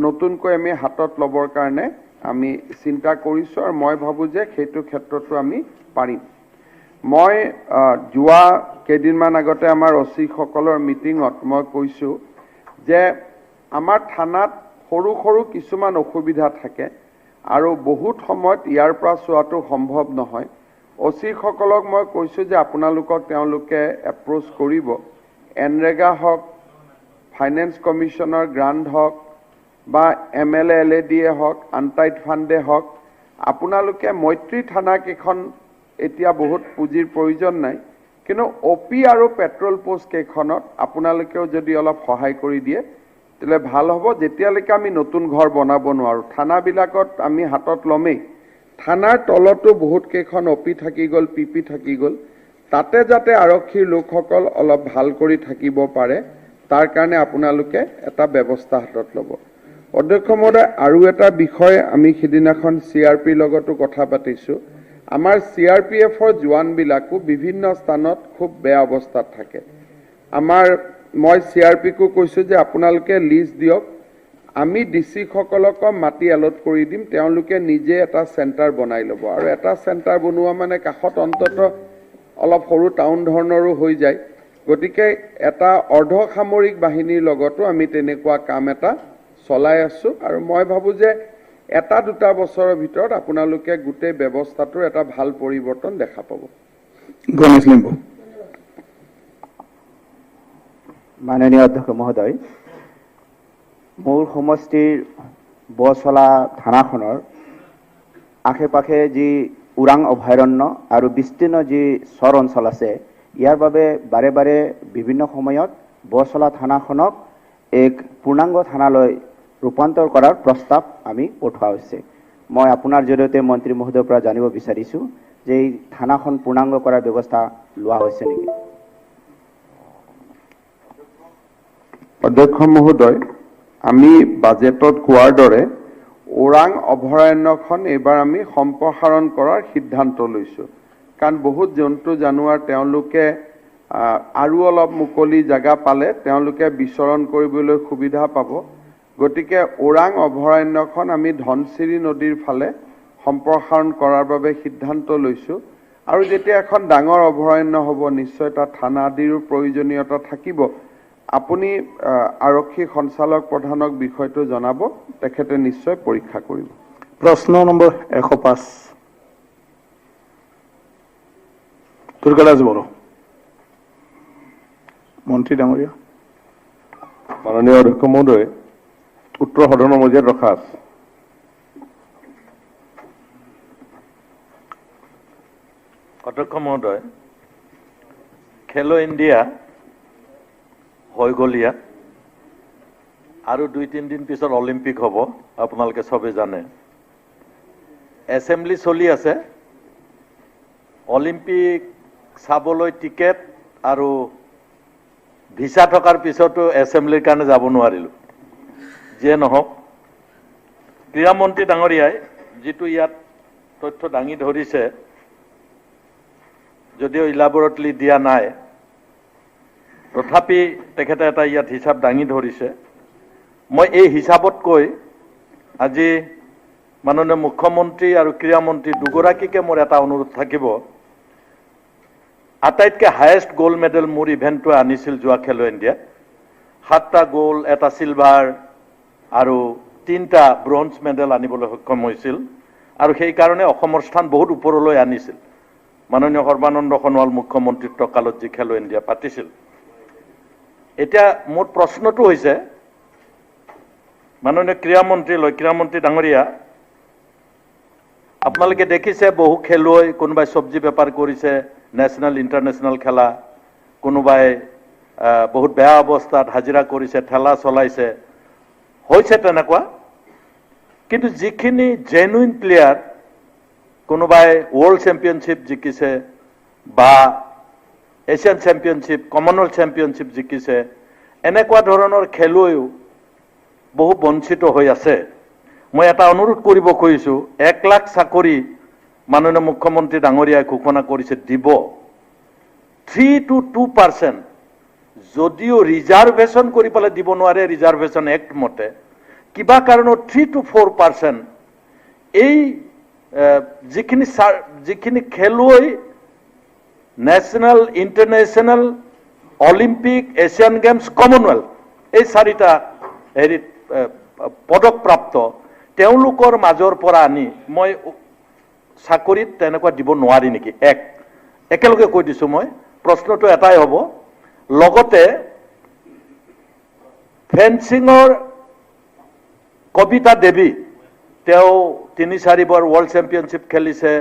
[SPEAKER 5] নতুনকৈ আমি হাতত ল'বৰ কাৰণে আমি চিন্তা কৰিছোঁ আৰু মই ভাবোঁ যে সেইটো ক্ষেত্ৰতো আমি পাৰিম। মই যোৱা কেইদিনমান আগতে আমাৰ অ' চিসকলৰ মিটিঙত মই কৈছোঁ যে আমাৰ থানাত সৰু সৰু কিছুমান অসুবিধা থাকে আৰু বহুত সময়ত ইয়াৰ পৰা চোৱাটো সম্ভৱ নহয়। অ' চিসকলক মই কৈছোঁ যে আপোনালোকক তেওঁলোকে এপ্ৰ'চ কৰিব, এনৰেগা হওক, ফাইনেন্স কমিশ্যনৰ গ্ৰাণ্ট হওক বা M L A L A D A হওক, আনটাইড ফাণ্ডে হওক, আপোনালোকে মৈত্ৰী থানাকেইখন এতিয়া বহুত পুঁজিৰ প্ৰয়োজন নাই, কিন্তু অ' পি আৰু পেট্ৰল পোষ্ট কেইখনত আপোনালোকেও যদি অলপ সহায় কৰি দিয়ে তেতিয়াহ'লে ভাল হ'ব। যেতিয়ালৈকে আমি নতুন ঘৰ বনাব নোৱাৰোঁ, থানাবিলাকত আমি হাতত ল'মেই, থানাৰ তলতো বহুত কেইখন অ' পি থাকি গ'ল, পি পি থাকি গ'ল, তাতে যাতে আৰক্ষীৰ লোকসকল অলপ ভাল কৰি থাকিব পাৰে তাৰ কাৰণে আপোনালোকে এটা ব্যৱস্থা হাতত ল'ব। অধ্যক্ষ মহোদয়, আৰু এটা বিষয় আমি সিদিনাখন চি আৰ পিৰ লগতো কথা পাতিছোঁ। আমাৰ চি আৰ পি এফৰ জোৱানবিলাকো বিভিন্ন স্থানত খুব বেয়া অৱস্থাত থাকে। আমাৰ মই চি আৰ পিকো কৈছোঁ যে আপোনালোকে লিষ্ট দিয়ক, আমি ডি চিসকলক মাটি এলট কৰি দিম, তেওঁলোকে নিজে এটা চেণ্টাৰ বনাই ল'ব। আৰু এটা চেণ্টাৰ বনোৱা মানে কাষত অন্ততঃ অলপ সৰু টাউন ধৰণৰো হৈ যায়। গতিকে এটা অৰ্ধসামৰিক বাহিনীৰ লগতো আমি তেনেকুৱা কাম এটা চলাই আছোঁ। আৰু মই ভাবোঁ যে এটা দুটা বছৰৰ ভিতৰত আপোনালোকে গোটেই ব্যৱস্থাটোৰ এটা ভাল পৰিৱৰ্তন দেখা পাব।
[SPEAKER 2] গণেশ লিম্বু।
[SPEAKER 9] মাননীয় অধ্যক্ষ মহোদয়, মোৰ সমষ্টিৰ বৰচলা থানাখনৰ আশে পাশে যি ওৰাং অভয়াৰণ্য আৰু বিস্তীৰ্ণ যি চৰ অঞ্চল আছে, ইয়াৰ বাবে বাৰে বাৰে বিভিন্ন সময়ত বৰচলা থানাখনক এক পূৰ্ণাংগ থানালৈ ৰূপান্তৰ কৰাৰ প্ৰস্তাৱ আমি পঠোৱা হৈছে। মই আপোনাৰ জৰিয়তে মন্ত্ৰী মহোদয়ৰ পৰা জানিব বিচাৰিছোঁ যে এই থানাখন পূৰ্ণাংগ কৰাৰ ব্যৱস্থা লোৱা হৈছে নেকি?
[SPEAKER 5] অধ্যক্ষ মহোদয়, আমি বাজেটত কোৱাৰ দৰে ওৰাং অভয়াৰণ্যখন এইবাৰ আমি সম্প্ৰসাৰণ কৰাৰ সিদ্ধান্ত লৈছোঁ। কাৰণ বহুত জন্তু জানোৱাৰ তেওঁলোকে আৰু অলপ মুকলি জেগা পালে তেওঁলোকে বিচৰণ কৰিবলৈ সুবিধা পাব। গতিকে ওৰাং অভয়াৰণ্যখন আমি ধনশিৰি নদীৰ ফালে সম্প্ৰসাৰণ কৰাৰ বাবে সিদ্ধান্ত লৈছোঁ। আৰু যেতিয়া এখন ডাঙৰ অভয়াৰণ্য হ'ব, নিশ্চয় তাত থানা আদিৰো প্ৰয়োজনীয়তা থাকিব। আপুনি আৰক্ষী সঞ্চালক প্ৰধানক বিষয়টো জনাব, তেখেতে নিশ্চয় পৰীক্ষা কৰিব।
[SPEAKER 2] প্ৰশ্ন নম্বৰ 105, দুৰ্গাৰাজ বড়ো। মন্ত্ৰী ডাঙৰীয়া।
[SPEAKER 3] মাননীয় অধ্যক্ষ মহোদয়, উত্তৰ সদনৰ মজিয়াত ৰখা আছে।
[SPEAKER 7] অধ্যক্ষ মহোদয়, খেলো ইণ্ডিয়া হৈ গ'ল ইয়াত, আৰু 2-3 দিন পিছত অলিম্পিক হ'ব, আপোনালোকে চবে জানে। এছেম্বলি চলি আছে, অলিম্পিক চাবলৈ টিকেট আৰু ভিছা থকাৰ পিছতো এছেম্বলিৰ কাৰণে যাব নোৱাৰিলোঁ। যিয়ে নহওক, ক্ৰীড়ামন্ত্ৰী ডাঙৰীয়াই যিটো ইয়াত তথ্য দাঙি ধৰিছে, যদিও ইলাবৰেটলি দিয়া নাই, তথাপি তেখেতে এটা ইয়াত হিচাপ দাঙি ধৰিছে। মই এই হিচাপতকৈ আজি মাননীয় মুখ্যমন্ত্ৰী আৰু ক্ৰীড়ামন্ত্ৰী দুগৰাকীকে মোৰ এটা অনুৰোধ থাকিব। আটাইতকৈ হায়েষ্ট গ'ল্ড মেডেল মোৰ ইভেণ্টটোৱে আনিছিল যোৱা খেলো ইণ্ডিয়াত, 7টা গ'ল্ড, এটা চিলভাৰ আৰু 3টা ব্ৰঞ্জ মেডেল আনিবলৈ সক্ষম হৈছিল। আৰু সেইকাৰণে অসমৰ স্থান বহুত ওপৰলৈ আনিছিল মাননীয় সৰ্বানন্দ সোণোৱাল মুখ্যমন্ত্ৰিত্ব কালত যি খেলো ইণ্ডিয়া পাতিছিল। এতিয়া মোৰ প্ৰশ্নটো হৈছে মাননীয় ক্ৰীড়ামন্ত্ৰীলৈ, ক্ৰীড়ামন্ত্ৰী ডাঙৰীয়া, আপোনালোকে দেখিছে বহু খেলুৱৈ কোনোবাই চব্জি বেপাৰ কৰিছে, নেশ্যনেল ইণ্টাৰনেশ্যনেল খেলা, কোনোবাই বহুত বেয়া অৱস্থাত হাজিৰা কৰিছে, ঠেলা চলাইছে, হৈছে তেনেকুৱা। কিন্তু যিখিনি জেনুইন প্লেয়াৰ, কোনোবাই ৱৰ্ল্ড চেম্পিয়নশ্বিপ জিকিছে বা এছিয়ান চেম্পিয়নশ্বিপ, কমনৱেলথ চেম্পিয়নশ্বিপ জিকিছে, এনেকুৱা ধৰণৰ খেলুৱৈও বহু বঞ্চিত হৈ আছে। মই এটা অনুৰোধ কৰিব খুজিছোঁ, 1 লাখ চাকৰি মাননীয় মুখ্যমন্ত্ৰী ডাঙৰীয়াই ঘোষণা কৰিছে দিব, 3 to 2% যদিও ৰিজাৰ্ভেশ্যন কৰি পেলাই দিব নোৱাৰে, ৰিজাৰ্ভেশ্যন এক্ট মতে কিবা কাৰণত 3 to 4% এই যিখিনি খেলুৱৈ national, international, Olympic, Asian games, Commonwealth এই 4টা হেৰিত পদকপ্ৰাপ্ত, তেওঁলোকৰ মাজৰ পৰা আনি মই চাকৰিত তেনেকুৱা দিব নোৱাৰি নেকি? একেলগে কৈ দিছোঁ মই, প্ৰশ্নটো এটাই হ'ব। লগতে ফেন্সিঙৰ কবিতা দেৱী, তেওঁ 3-4 বাৰ ৱৰ্ল্ড চেম্পিয়নশ্বিপ খেলিছে,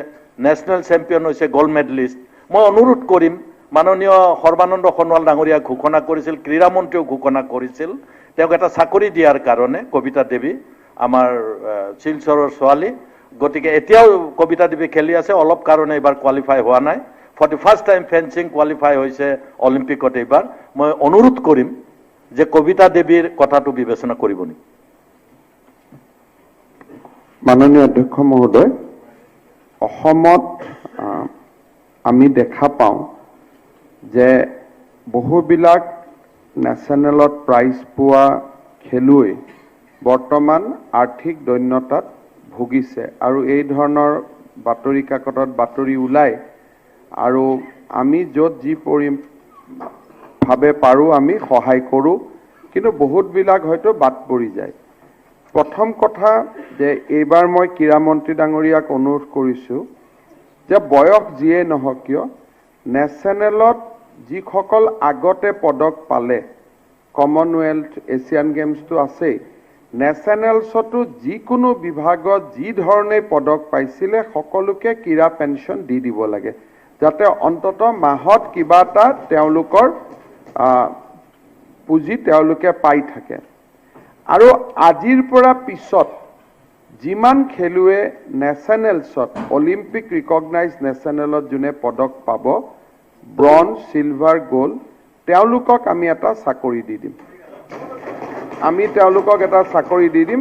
[SPEAKER 7] নেশ্যনেল চেম্পিয়ন হৈছে, গ'ল্ড মেডেলিষ্ট। মই অনুৰোধ কৰিম, মাননীয় সৰ্বানন্দ সোণোৱাল ডাঙৰীয়াই ঘোষণা কৰিছিল, ক্ৰীড়ামন্ত্ৰীয়েও ঘোষণা কৰিছিল, তেওঁক এটা চাকৰি দিয়াৰ কাৰণে। কবিতা দেৱী আমাৰ শিলচৰৰ ছোৱালী, গতিকে এতিয়াও কবিতা দেৱী খেলি আছে, অলপ কাৰণে এইবাৰ কোৱালিফাই হোৱা নাই। For the first time fencing qualify হৈছে অলিম্পিকত এইবাৰ। মই অনুৰোধ কৰিম যে কবিতা দেৱীৰ কথাটো বিবেচনা কৰিব নেকি?
[SPEAKER 5] মাননীয় অধ্যক্ষ মহোদয়, অসমত আমি দেখা পাওঁ যে বহুবিলাক নেশ্যনেলত প্ৰাইজ পোৱা খেলুৱৈ বৰ্তমান আৰ্থিক দৈন্যতাত ভুগিছে আৰু এই ধৰণৰ বাতৰি কাকতত বাতৰি ওলায় আৰু আমি য'ত যি ভাৱে পাৰোঁ আমি সহায় কৰোঁ, কিন্তু বহুতবিলাক হয়তো বাদ পৰি যায়। প্ৰথম কথা যে এইবাৰ মই ক্ৰীড়া মন্ত্ৰী ডাঙৰীয়াক অনুৰোধ কৰিছোঁ যে বয়স যিয়েই নহওক কিয়, নেশ্যনেলত যিসকল আগতে পদক পালে, কমনৱেলথ, এছিয়ান গেমছটো আছেই, নেশ্যনেলছতো যিকোনো বিভাগত যি ধৰণে পদক পাইছিলে সকলোকে ক্ৰীড়া পেঞ্চন দি দিব লাগে, যাতে অন্ততঃ মাহত কিবা এটা তেওঁলোকৰ পুঁজি তেওঁলোকে পাই থাকে। আৰু আজিৰ পৰা পিছত যিমান খেলুৱৈ নেশ্যনেলছত, অলিম্পিক ৰিকগনাইজ নেশ্যনেলত যোনে পদক পাব, ব্ৰঞ্জ, চিলভাৰ, গ'ল্ড, তেওঁলোকক আমি এটা চাকৰি দি দিম। আমি তেওঁলোকক এটা চাকৰি দি দিম।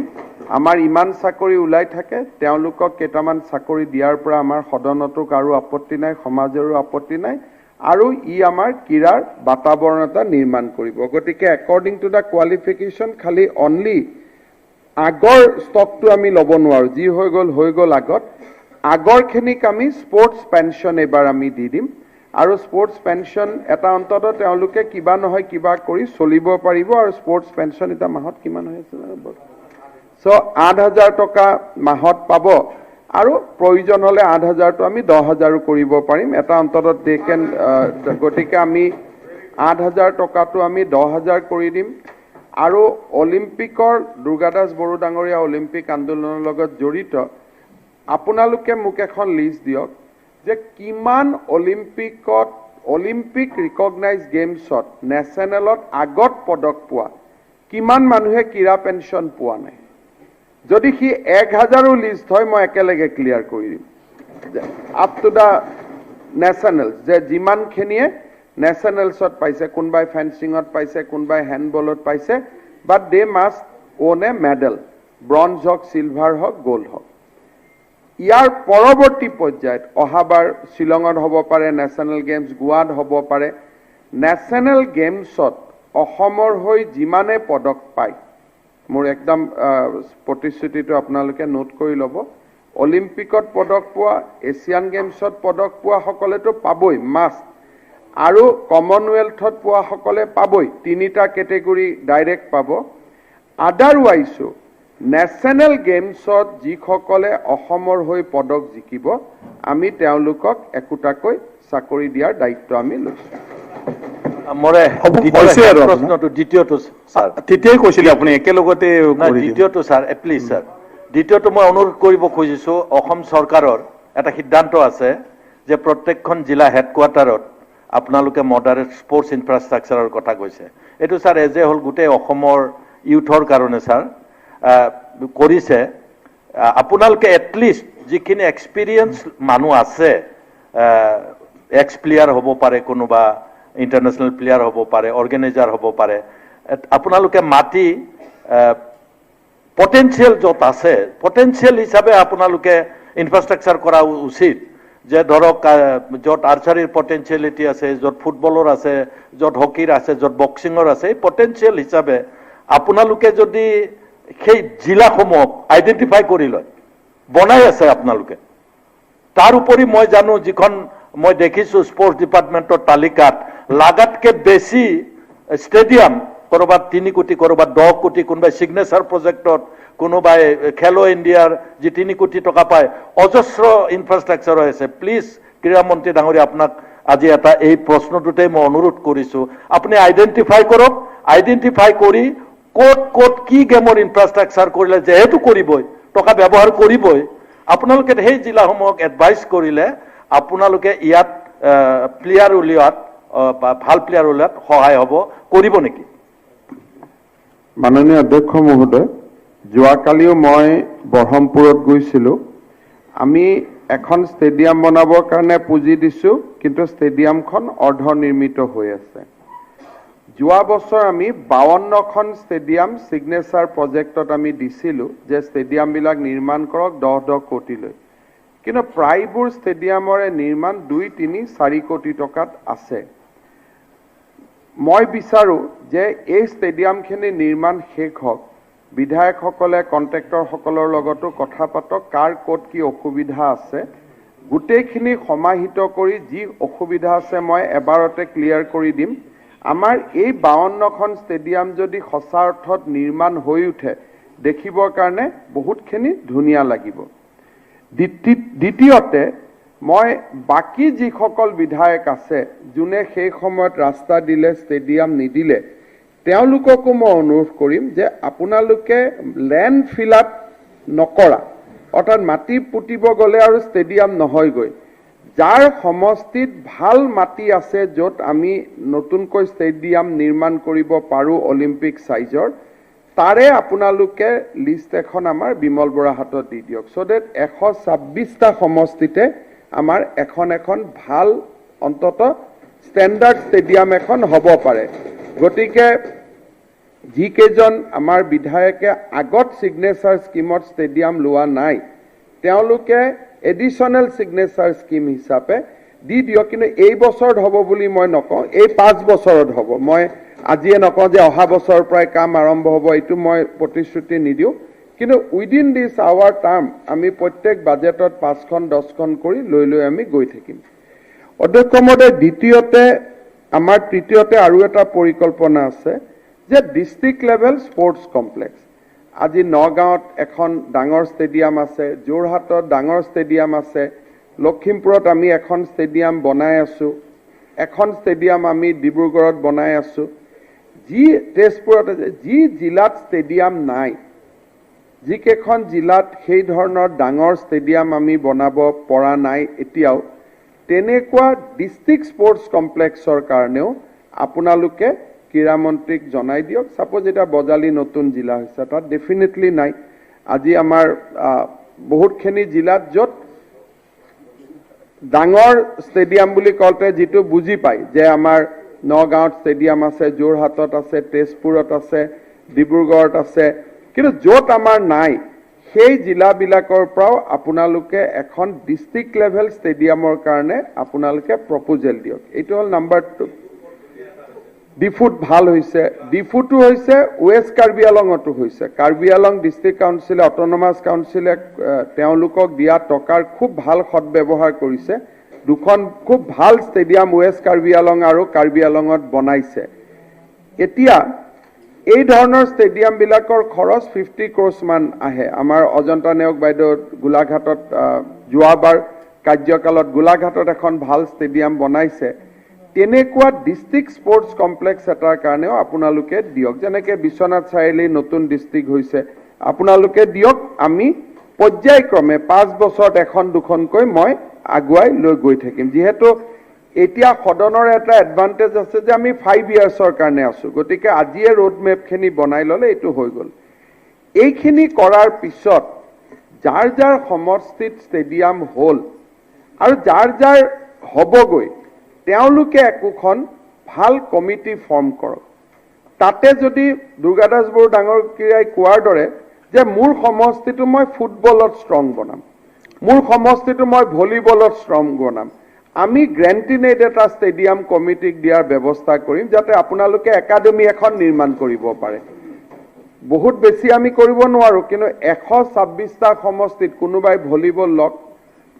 [SPEAKER 5] আমাৰ ইমান চাকৰি ওলাই থাকে, তেওঁলোকক কেইটামান চাকৰি দিয়াৰ পৰা আমাৰ সদনতো কাৰো আপত্তি নাই, সমাজৰো আপত্তি নাই আৰু ই আমাৰ ক্ৰীড়াৰ বাতাবৰণ এটা নিৰ্মাণ কৰিব। গতিকে একৰ্ডিং টু the qualification, খালি অনলি আগৰ ষ্টকটো আমি ল'ব নোৱাৰোঁ, যি হৈ গ'ল হৈ গ'ল। আগত আগৰখিনিক আমি স্পৰ্টছ পেঞ্চন এইবাৰ আমি দি দিম আৰু স্পৰ্টছ পেঞ্চন এটা অন্ততঃ তেওঁলোকে কিবা নহয় কিবা কৰি চলিব পাৰিব। আৰু স্পৰ্টছ পেঞ্চন এতিয়া মাহত কিমান হৈ আছে? চ' 8,000 টকা মাহত পাব আৰু প্ৰয়োজন হ'লে 8,000টো আমি 10,000ো কৰিব পাৰিম। এটা অন্ততঃ দে কেন। গতিকে আমি 8,000 টকাটো আমি 10,000 কৰি দিম। আৰু অলিম্পিকৰ, দুৰ্গাদাস বড়ো ডাঙৰীয়া অলিম্পিক আন্দোলনৰ লগত জড়িত, আপোনালোকে মোক এখন লিষ্ট দিয়ক যে কিমান অলিম্পিকত, অলিম্পিক ৰিকগনাইজ গেমছত নেশ্যনেলত আগত পদক পোৱা কিমান মানুহে ক্ৰীড়া পেঞ্চন পোৱা নাই। যদি সি 1,000ো লিষ্ট হয়, মই একেলগে ক্লিয়াৰ কৰি দিম আপ টু the national, যে যিমানখিনিয়ে নেশ্যনেলছত পাইছে, কোনোবাই ফেন্সিঙত পাইছে, কোনোবাই হেণ্ডবলত পাইছে, but they must won a medal, bronze হওক, চিলভাৰ হওক, গ'ল্ড হওক। ইয়াৰ পৰৱৰ্তী পৰ্যায়ত অহাবাৰ শ্বিলঙত হ'ব পাৰে নেশ্যনেল গেমছ, গোৱাত হ'ব পাৰে, নেশ্যনেল গেমছত অসমৰ হৈ যিমানে পদক পায়, মোৰ একদম প্ৰতিশ্ৰুতিটো আপোনালোকে নোট কৰি ল'ব, অলিম্পিকত পদক পোৱা, এছিয়ান গেমছত পদক পোৱাসকলেতো পাবই মাষ্ট আৰু কমনৱেলথত পোৱাসকলে পাবই, তিনিটা কেটেগৰী ডাইৰেক্ট পাব। আদাৰৱাইজো নেশ্যনেল গেমছত যিসকলে অসমৰ হৈ পদক জিকিব, আমি তেওঁলোকক একোটাকৈ চাকৰি দিয়াৰ দায়িত্ব আমি লৈছোঁ।
[SPEAKER 7] মোৰে
[SPEAKER 2] হ'ব,
[SPEAKER 7] দ্বিতীয়
[SPEAKER 2] হৈছে আৰু আপোনাৰ।
[SPEAKER 7] প্ৰশ্নটো, দ্বিতীয়টো ছাৰ।
[SPEAKER 2] তেতিয়াই কৈছিলে আপুনি একেলগতে
[SPEAKER 7] নাই,
[SPEAKER 2] কৰি দিম।
[SPEAKER 7] দ্বিতীয়টো ছাৰ, প্লিজ ছাৰ, দ্বিতীয়টো মই অনুৰোধ কৰিব খুজিছোঁ, অসম চৰকাৰৰ এটা সিদ্ধান্ত আছে যে প্ৰত্যেকখন জিলা হেডকোৱাৰ্টাৰত আপোনালোকে মডাৰেট স্পৰ্টছ ইনফ্ৰাষ্ট্ৰাকচাৰৰ কথা কৈছে। এইটো ছাৰ এজ এ হ'ল গোটেই অসমৰ ইউথৰ কাৰণে ছাৰ কৰিছে। আপোনালোকে এটলিষ্ট যিখিনি এক্সপিৰিয়েঞ্চ মানুহ আছে, এক্স প্লেয়াৰ হ'ব পাৰে, কোনোবা ইণ্টাৰনেশ্যনেল প্লেয়াৰ হ'ব পাৰে, অৰ্গেনাইজাৰ হ'ব পাৰে, আপোনালোকে মাতি পটেঞ্চিয়েল য'ত আছে, পটেঞ্চিয়েল হিচাপে আপোনালোকে ইনফ্ৰাষ্ট্ৰাকচাৰ কৰা উচিত যে ধৰক য'ত আৰ্চাৰীৰ পটেঞ্চিয়েলিটি আছে, য'ত ফুটবলৰ আছে, য'ত হকীৰ আছে, য'ত বক্সিঙৰ আছে, এই পটেঞ্চিয়েল হিচাপে আপোনালোকে যদি সেই জিলাসমূহক আইডেণ্টিফাই কৰি লয়, বনাই আছে আপোনালোকে। তাৰ উপৰি মই জানো, যিখন মই দেখিছোঁ স্পৰ্টছ ডিপাৰ্টমেণ্টৰ তালিকাত লাগাতকে বেছি ষ্টেডিয়াম, ক'ৰবাত 3 কোটি, ক'ৰবাত 10 কোটি, কোনোবাই ছিগনেচাৰ প্ৰজেক্টত, কোনোবাই খেলো ইণ্ডিয়াৰ যি 3 কোটি টকা পায়, অজস্ৰ ইনফ্ৰাষ্ট্ৰাকচাৰ হৈ আছে। প্লিজ ক্ৰীড়া মন্ত্ৰী ডাঙৰীয়া, আপোনাক আজি এটা এই প্ৰশ্নটোতেই মই অনুৰোধ কৰিছোঁ, আপুনি আইডেণ্টিফাই কৰক। আইডেণ্টিফাই কৰি ক'ত ক'ত কি গেমৰ ইনফ্ৰাষ্ট্ৰাকচাৰ কৰিলে, যিহেতু কৰিবই, টকা ব্যৱহাৰ কৰিবই, আপোনালোকে সেই জিলাসমূহক এডভাইচ কৰিলে আপোনালোকে ইয়াত প্লেয়াৰ উলিওৱাত বা ভাল প্লেয়াৰ উলিওৱাত সহায় হ'ব। কৰিব নেকি?
[SPEAKER 5] মাননীয় অধ্যক্ষ মহোদয়, যোৱাকালিও মই বঢ়মপুৰত গৈছিলোঁ। আমি এখন ষ্টেডিয়াম বনাবৰ কাৰণে পুঁজি দিছোঁ, কিন্তু ষ্টেডিয়ামখন অৰ্ধনিৰ্মিত হৈ আছে। যোৱা বছৰ আমি 52খন ষ্টেডিয়াম ছিগনেচাৰ প্ৰজেক্টত আমি দিছিলোঁ যে ষ্টেডিয়ামবিলাক নিৰ্মাণ কৰক 10-10 কোটিলৈ, কিন্তু প্ৰায়বোৰ ষ্টেডিয়ামৰে নিৰ্মাণ 2, 3, 4 কোটি টকাত আছে। মই বিচাৰোঁ যে এই ষ্টেডিয়ামখিনি নিৰ্মাণ শেষ হওক, বিধায়কসকলে কণ্ট্ৰেক্টৰসকলৰ লগতো কথা পাতক, কাৰ ক'ত কি অসুবিধা আছে গোটেইখিনি সমাহিত কৰি যি অসুবিধা আছে মই এবাৰতে ক্লিয়াৰ কৰি দিম। আমাৰ এই 52খন ষ্টেডিয়াম যদি সঁচা অৰ্থত নিৰ্মাণ হৈ উঠে দেখিবৰ কাৰণে বহুতখিনি ধুনীয়া লাগিব। দ্বিতীয়তে মই বাকী যিসকল বিধায়ক আছে যোনে সেই সময়ত ৰাস্তা দিলে ষ্টেডিয়াম নিদিলে তেওঁলোককো মই অনুৰোধ কৰিম যে আপোনালোকে লেণ্ড ফিল আপ নকৰা, অৰ্থাৎ মাটি পুতিব গ'লে আৰু ষ্টেডিয়াম নহয়গৈ। যাৰ সমষ্টিত ভাল মাটি আছে য'ত আমি নতুনকৈ ষ্টেডিয়াম নিৰ্মাণ কৰিব পাৰোঁ অলিম্পিক চাইজৰ, তাৰে আপোনালোকে লিষ্ট এখন আমাৰ বিমল বৰা হাতত দি দিয়ক, চ' ডেট 126টা সমষ্টিতে আমাৰ এখন এখন ভাল অন্তত ষ্টেণ্ডাৰ্ড ষ্টেডিয়াম এখন হ'ব পাৰে। গতিকে যিকেইজন আমাৰ বিধায়কে আগত ছিগনেচাৰ স্কীমত ষ্টেডিয়াম লোৱা নাই তেওঁলোকে এডিশ্যনেল ছিগনেচাৰ স্কীম হিচাপে দি দিয়ক, কিন্তু এই বছৰত হ'ব বুলি মই নকওঁ, এই 5 বছৰত হ'ব। মই আজিয়ে নকওঁ যে অহা বছৰৰ পৰাই কাম আৰম্ভ হ'ব, এইটো মই প্ৰতিশ্ৰুতি নিদিওঁ, কিন্তু উইদিন দিছ আৱাৰ টাৰ্ম আমি প্ৰত্যেক বাজেটত 5খন 10খন কৰি লৈ লৈ আমি গৈ থাকিম। অধ্যক্ষ মহোদয়, দ্বিতীয়তে আমাৰ তৃতীয়তে আৰু এটা পৰিকল্পনা আছে যে ডিষ্ট্ৰিক্ট লেভেল স্পৰ্টছ কমপ্লেক্স। আজি নগাঁৱত এখন ডাঙৰ ষ্টেডিয়াম আছে, যোৰহাটত ডাঙৰ ষ্টেডিয়াম আছে, লখিমপুৰত আমি এখন ষ্টেডিয়াম বনাই আছোঁ, এখন ষ্টেডিয়াম আমি ডিব্ৰুগড়ত বনাই আছোঁ, যি তেজপুৰত আছে, যি জিলাত ষ্টেডিয়াম নাই, যিকেইখন জিলাত সেই ধৰণৰ ডাঙৰ ষ্টেডিয়াম আমি বনাব পৰা নাই এতিয়াও, তেনেকুৱা ডিষ্ট্ৰিক্ট স্পৰ্টছ কমপ্লেক্সৰ কাৰণেও আপোনালোকে ক্ৰীড়ামন্ত্ৰীক জনাই দিয়ক। ছাপ'জ এতিয়া বজালী নতুন জিলা হৈছে, তাত ডেফিনেটলি নাই। আজি আমাৰ বহুতখিনি জিলাত য'ত ডাঙৰ ষ্টেডিয়াম বুলি কওঁতে যিটো বুজি পায় যে আমাৰ নগাঁৱত ষ্টেডিয়াম আছে, যোৰহাটত আছে, তেজপুৰত আছে, ডিব্ৰুগড়ত আছে, কিন্তু য'ত আমাৰ নাই সেই জিলাবিলাকৰ পৰাও আপোনালোকে এখন ডিষ্ট্ৰিক্ট লেভেল ষ্টেডিয়ামৰ কাৰণে আপোনালোকে প্ৰপ'জেল দিয়ক। এইটো হ'ল নাম্বাৰ 2। ডিফুত ভাল হৈছে, ডিফুটো হৈছে, ৱেষ্ট কাৰ্বি আলঙতো হৈছে। কাৰ্বি আলং ডিষ্ট্ৰিক্ট কাউন্সিলে, অট'নমাছ কাউন্সিলে তেওঁলোকক দিয়া টকাৰ খুব ভাল সদ্ব্যৱহাৰ কৰিছে। দুখন খুব ভাল ষ্টেডিয়াম ৱেষ্ট কাৰ্বি আলং আৰু কাৰ্বি আলঙত বনাইছে। এতিয়া এই ধৰণৰ ষ্টেডিয়ামবিলাকৰ খৰচ 50 ক্ৰ'ৰ্ছ মান আহে। আমাৰ অজন্তা নেওগ বাইদেউ গোলাঘাটত যোৱাবাৰ কাৰ্যকালত গোলাঘাটত এখন ভাল ষ্টেডিয়াম বনাইছে। তেনেকুৱা ডিষ্ট্ৰিক্ট স্পৰ্টছ কমপ্লেক্স এটাৰ কাৰণেও আপোনালোকে দিয়ক, যেনেকৈ বিশ্বনাথ চাৰিআলি নতুন ডিষ্ট্ৰিক্ট হৈছে, আপোনালোকে দিয়ক। আমি পৰ্যায়ক্ৰমে 5 বছৰত এখন দুখনকৈ মই আগুৱাই লৈ গৈ থাকিম। যিহেতু এতিয়া সদনৰ এটা এডভান্টেজ আছে যে আমি 5 ইয়াৰ্ছৰ কাৰণে আছোঁ, গতিকে আজিয়ে ৰোড মেপখিনি বনাই ল'লে এইটো হৈ গ'ল। এইখিনি কৰাৰ পিছত যাৰ যাৰ সমষ্টিত ষ্টেডিয়াম হ'ল আৰু যাৰ যাৰ হ'বগৈ তেওঁলোকে একোখন ভাল কমিটি ফৰ্ম কৰক। তাতে যদি দুৰ্গাদাস বড়ো ডাঙৰীয়াই কোৱাৰ দৰে যে মোৰ সমষ্টিটো মই ফুটবলত ষ্ট্ৰং বনাম, মোৰ সমষ্টিটো মই ভলীবলত ষ্ট্ৰং বনাম, আমি গ্ৰেণ্টিনেট এটা ষ্টেডিয়াম কমিটিক দিয়াৰ ব্যৱস্থা কৰিম যাতে আপোনালোকে একাডেমি এখন নিৰ্মাণ কৰিব পাৰে। বহুত বেছি আমি কৰিব নোৱাৰোঁ, কিন্তু 126টা সমষ্টিত কোনোবাই ভলীবল লওক,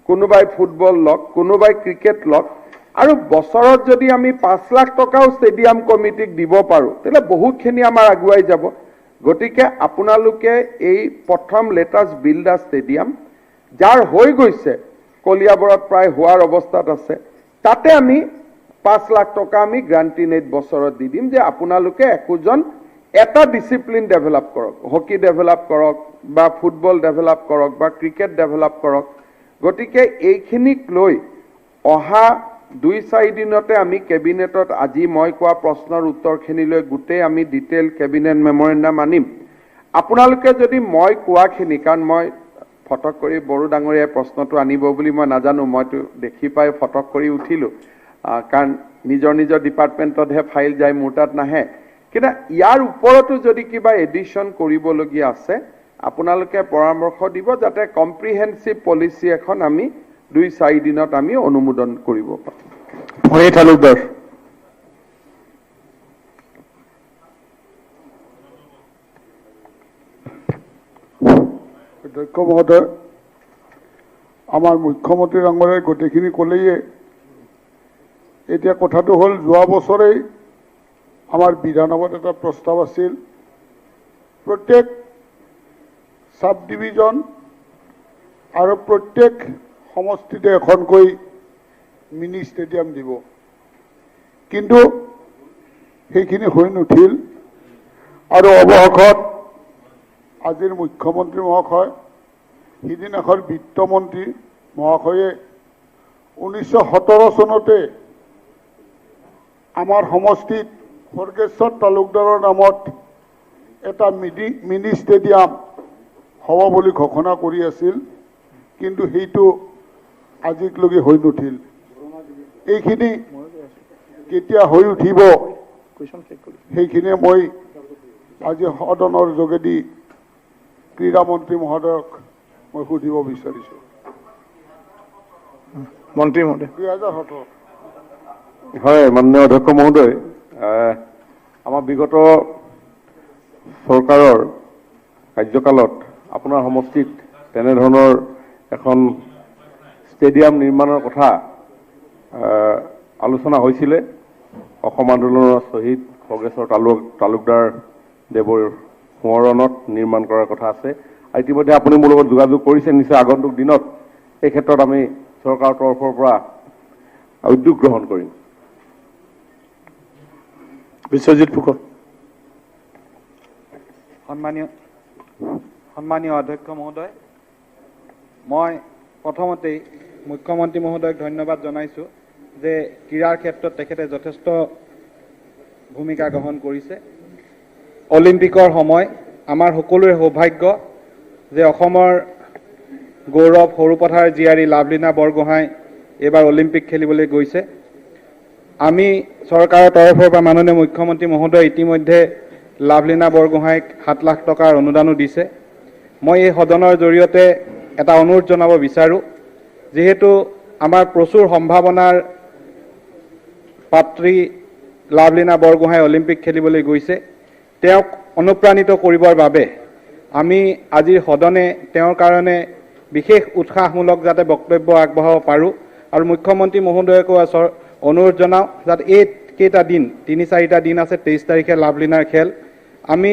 [SPEAKER 5] কোনোবাই ফুটবল লওক, কোনোবাই ক্ৰিকেট লওক, আৰু বছৰত যদি আমি 5 লাখ টকাও ষ্টেডিয়াম কমিটিক দিব পাৰোঁ তেতিয়াহ'লে বহুতখিনি আমাৰ আগুৱাই যাব। গতিকে আপোনালোকে এই প্ৰথম লেটাষ্ট বিল্ড আ ষ্টেডিয়াম যাৰ হৈ গৈছে, কলিয়াবৰত প্ৰায় হোৱাৰ অৱস্থাত আছে, তাতে আমি 5 লাখ টকা আমি গ্ৰাণ্টিনেট বছৰত দি দিম যে আপোনালোকে একোজন এটা ডিচিপ্লিন ডেভেলপ কৰক, হকী ডেভেলপ কৰক বা ফুটবল ডেভেলপ কৰক বা ক্ৰিকেট ডেভেলপ কৰক। গতিকে এইখিনিক লৈ অহা 2-4 দিনতে আমি কেবিনেটত আজি মই কোৱা প্ৰশ্নৰ উত্তৰখিনিলৈ গোটেই আমি ডিটেইল কেবিনেট মেমৰেণ্ডাম আনিম। আপোনালোকে যদি মই কোৱাখিনি, কাৰণ মই ফটক কৰি বড়ো ডাঙৰীয়াই প্ৰশ্নটো আনিব বুলি মই নাজানো, মইতো দেখি পাই ফটক কৰি উঠিলোঁ, কাৰণ নিজৰ নিজৰ ডিপাৰ্টমেণ্টতহে ফাইল যায়, মোৰ তাত নাহে। কিন্তু ইয়াৰ ওপৰতো যদি কিবা এডিশ্যন কৰিবলগীয়া আছে, আপোনালোকে পৰামৰ্শ দিব, যাতে কম্প্ৰিহেনচিভ পলিচি এখন আমি 2-4 দিনত আমি অনুমোদন কৰিব পাৰোঁ।
[SPEAKER 2] ফণী তালুকদাৰ।
[SPEAKER 10] অধ্যক্ষ মহোদয়, আমাৰ মুখ্যমন্ত্ৰী ডাঙৰীয়াই গোটেইখিনি ক'লেয়ে। এতিয়া কথাটো হ'ল, যোৱা বছৰেই আমাৰ বিধানসভাত এটা প্ৰস্তাৱ আছিল, প্ৰত্যেক চাব ডিভিজন আৰু প্ৰত্যেক সমষ্টিতে এখনকৈ মিনি ষ্টেডিয়াম দিব, কিন্তু সেইখিনি হৈ নুঠিল। আৰু অৱশেষত আজিৰ মুখ্যমন্ত্ৰী মহাশয়, সিদিনাখন বিত্তমন্ত্ৰী মহাশয়ে 1917 চনতে আমাৰ সমষ্টিত খৰ্গেশ্বৰ তালুকদাৰৰ নামত এটা মিনি ষ্টেডিয়াম হ'ব বুলি ঘোষণা কৰি আছিল, কিন্তু সেইটো আজিকলৈকে হৈ নুঠিল। এইখিনি কেতিয়া হৈ উঠিব সেইখিনিয়ে মই আজি সদনৰ যোগেদি ক্ৰীড়ামন্ত্ৰী মহোদয়ক মই সুধিব বিচাৰিছোঁ।
[SPEAKER 2] মন্ত্ৰী মহোদয়।
[SPEAKER 10] 2017।
[SPEAKER 3] হয়, মাননীয় অধ্যক্ষ মহোদয়, আমাৰ বিগত চৰকাৰৰ কাৰ্যকালত আপোনাৰ সমষ্টিত তেনেধৰণৰ এখন ষ্টেডিয়াম নিৰ্মাণৰ কথা আলোচনা হৈছিলে। অসম আন্দোলনৰ শ্বহীদ খৰ্গেশ্বৰ তালুকদাৰ দেৱৰ সোঁৱৰণত নিৰ্মাণ কৰাৰ কথা আছে। আৰু ইতিমধ্যে আপুনি মোৰ লগত যোগাযোগ কৰিছে, নিশ্চয় আগন্তুক দিনত এই ক্ষেত্ৰত আমি চৰকাৰৰ তৰফৰ পৰা উদ্যোগ গ্ৰহণ কৰিম।
[SPEAKER 2] বিশ্বজিৎ ফুকন।
[SPEAKER 11] সন্মানীয় অধ্যক্ষ মহোদয়, মই প্ৰথমতেই মুখ্যমন্ত্ৰী মহোদয়ক ধন্যবাদ জনাইছোঁ যে ক্ৰীড়াৰ ক্ষেত্ৰত তেখেতে যথেষ্ট ভূমিকা গ্ৰহণ কৰিছে। অলিম্পিকৰ সময় আমাৰ সকলোৰে সৌভাগ্য যে অসমৰ গৌৰৱ সৰুপথাৰ জীয়াৰী লাভলীনা বৰগোহাঁই এইবাৰ অলিম্পিক খেলিবলৈ গৈছে। আমি চৰকাৰৰ তৰফৰ পৰা মাননীয় মুখ্যমন্ত্ৰী মহোদয় ইতিমধ্যে লাভলীনা বৰগোহাঁইক 7 লাখ টকাৰ অনুদানো দিছে। মই এই সদনৰ জৰিয়তে এটা অনুৰোধ জনাব বিচাৰোঁ, যিহেতু আমাৰ প্ৰচুৰ সম্ভাৱনাৰ পাত্ৰী লাভলীনা বৰগোহাঁই অলিম্পিক খেলিবলৈ গৈছে, তেওঁক অনুপ্ৰাণিত কৰিবৰ বাবে আমি আজিৰ সদনে তেওঁৰ কাৰণে বিশেষ উৎসাহমূলক যাতে বক্তব্য আগবঢ়াব পাৰোঁ। আৰু মুখ্যমন্ত্ৰী মহোদয়কো অনুৰোধ জনাওঁ যাতে এই কেইটা দিন, 3-4টা দিন আছে, 23 তাৰিখে লাভলীনাৰ খেল, আমি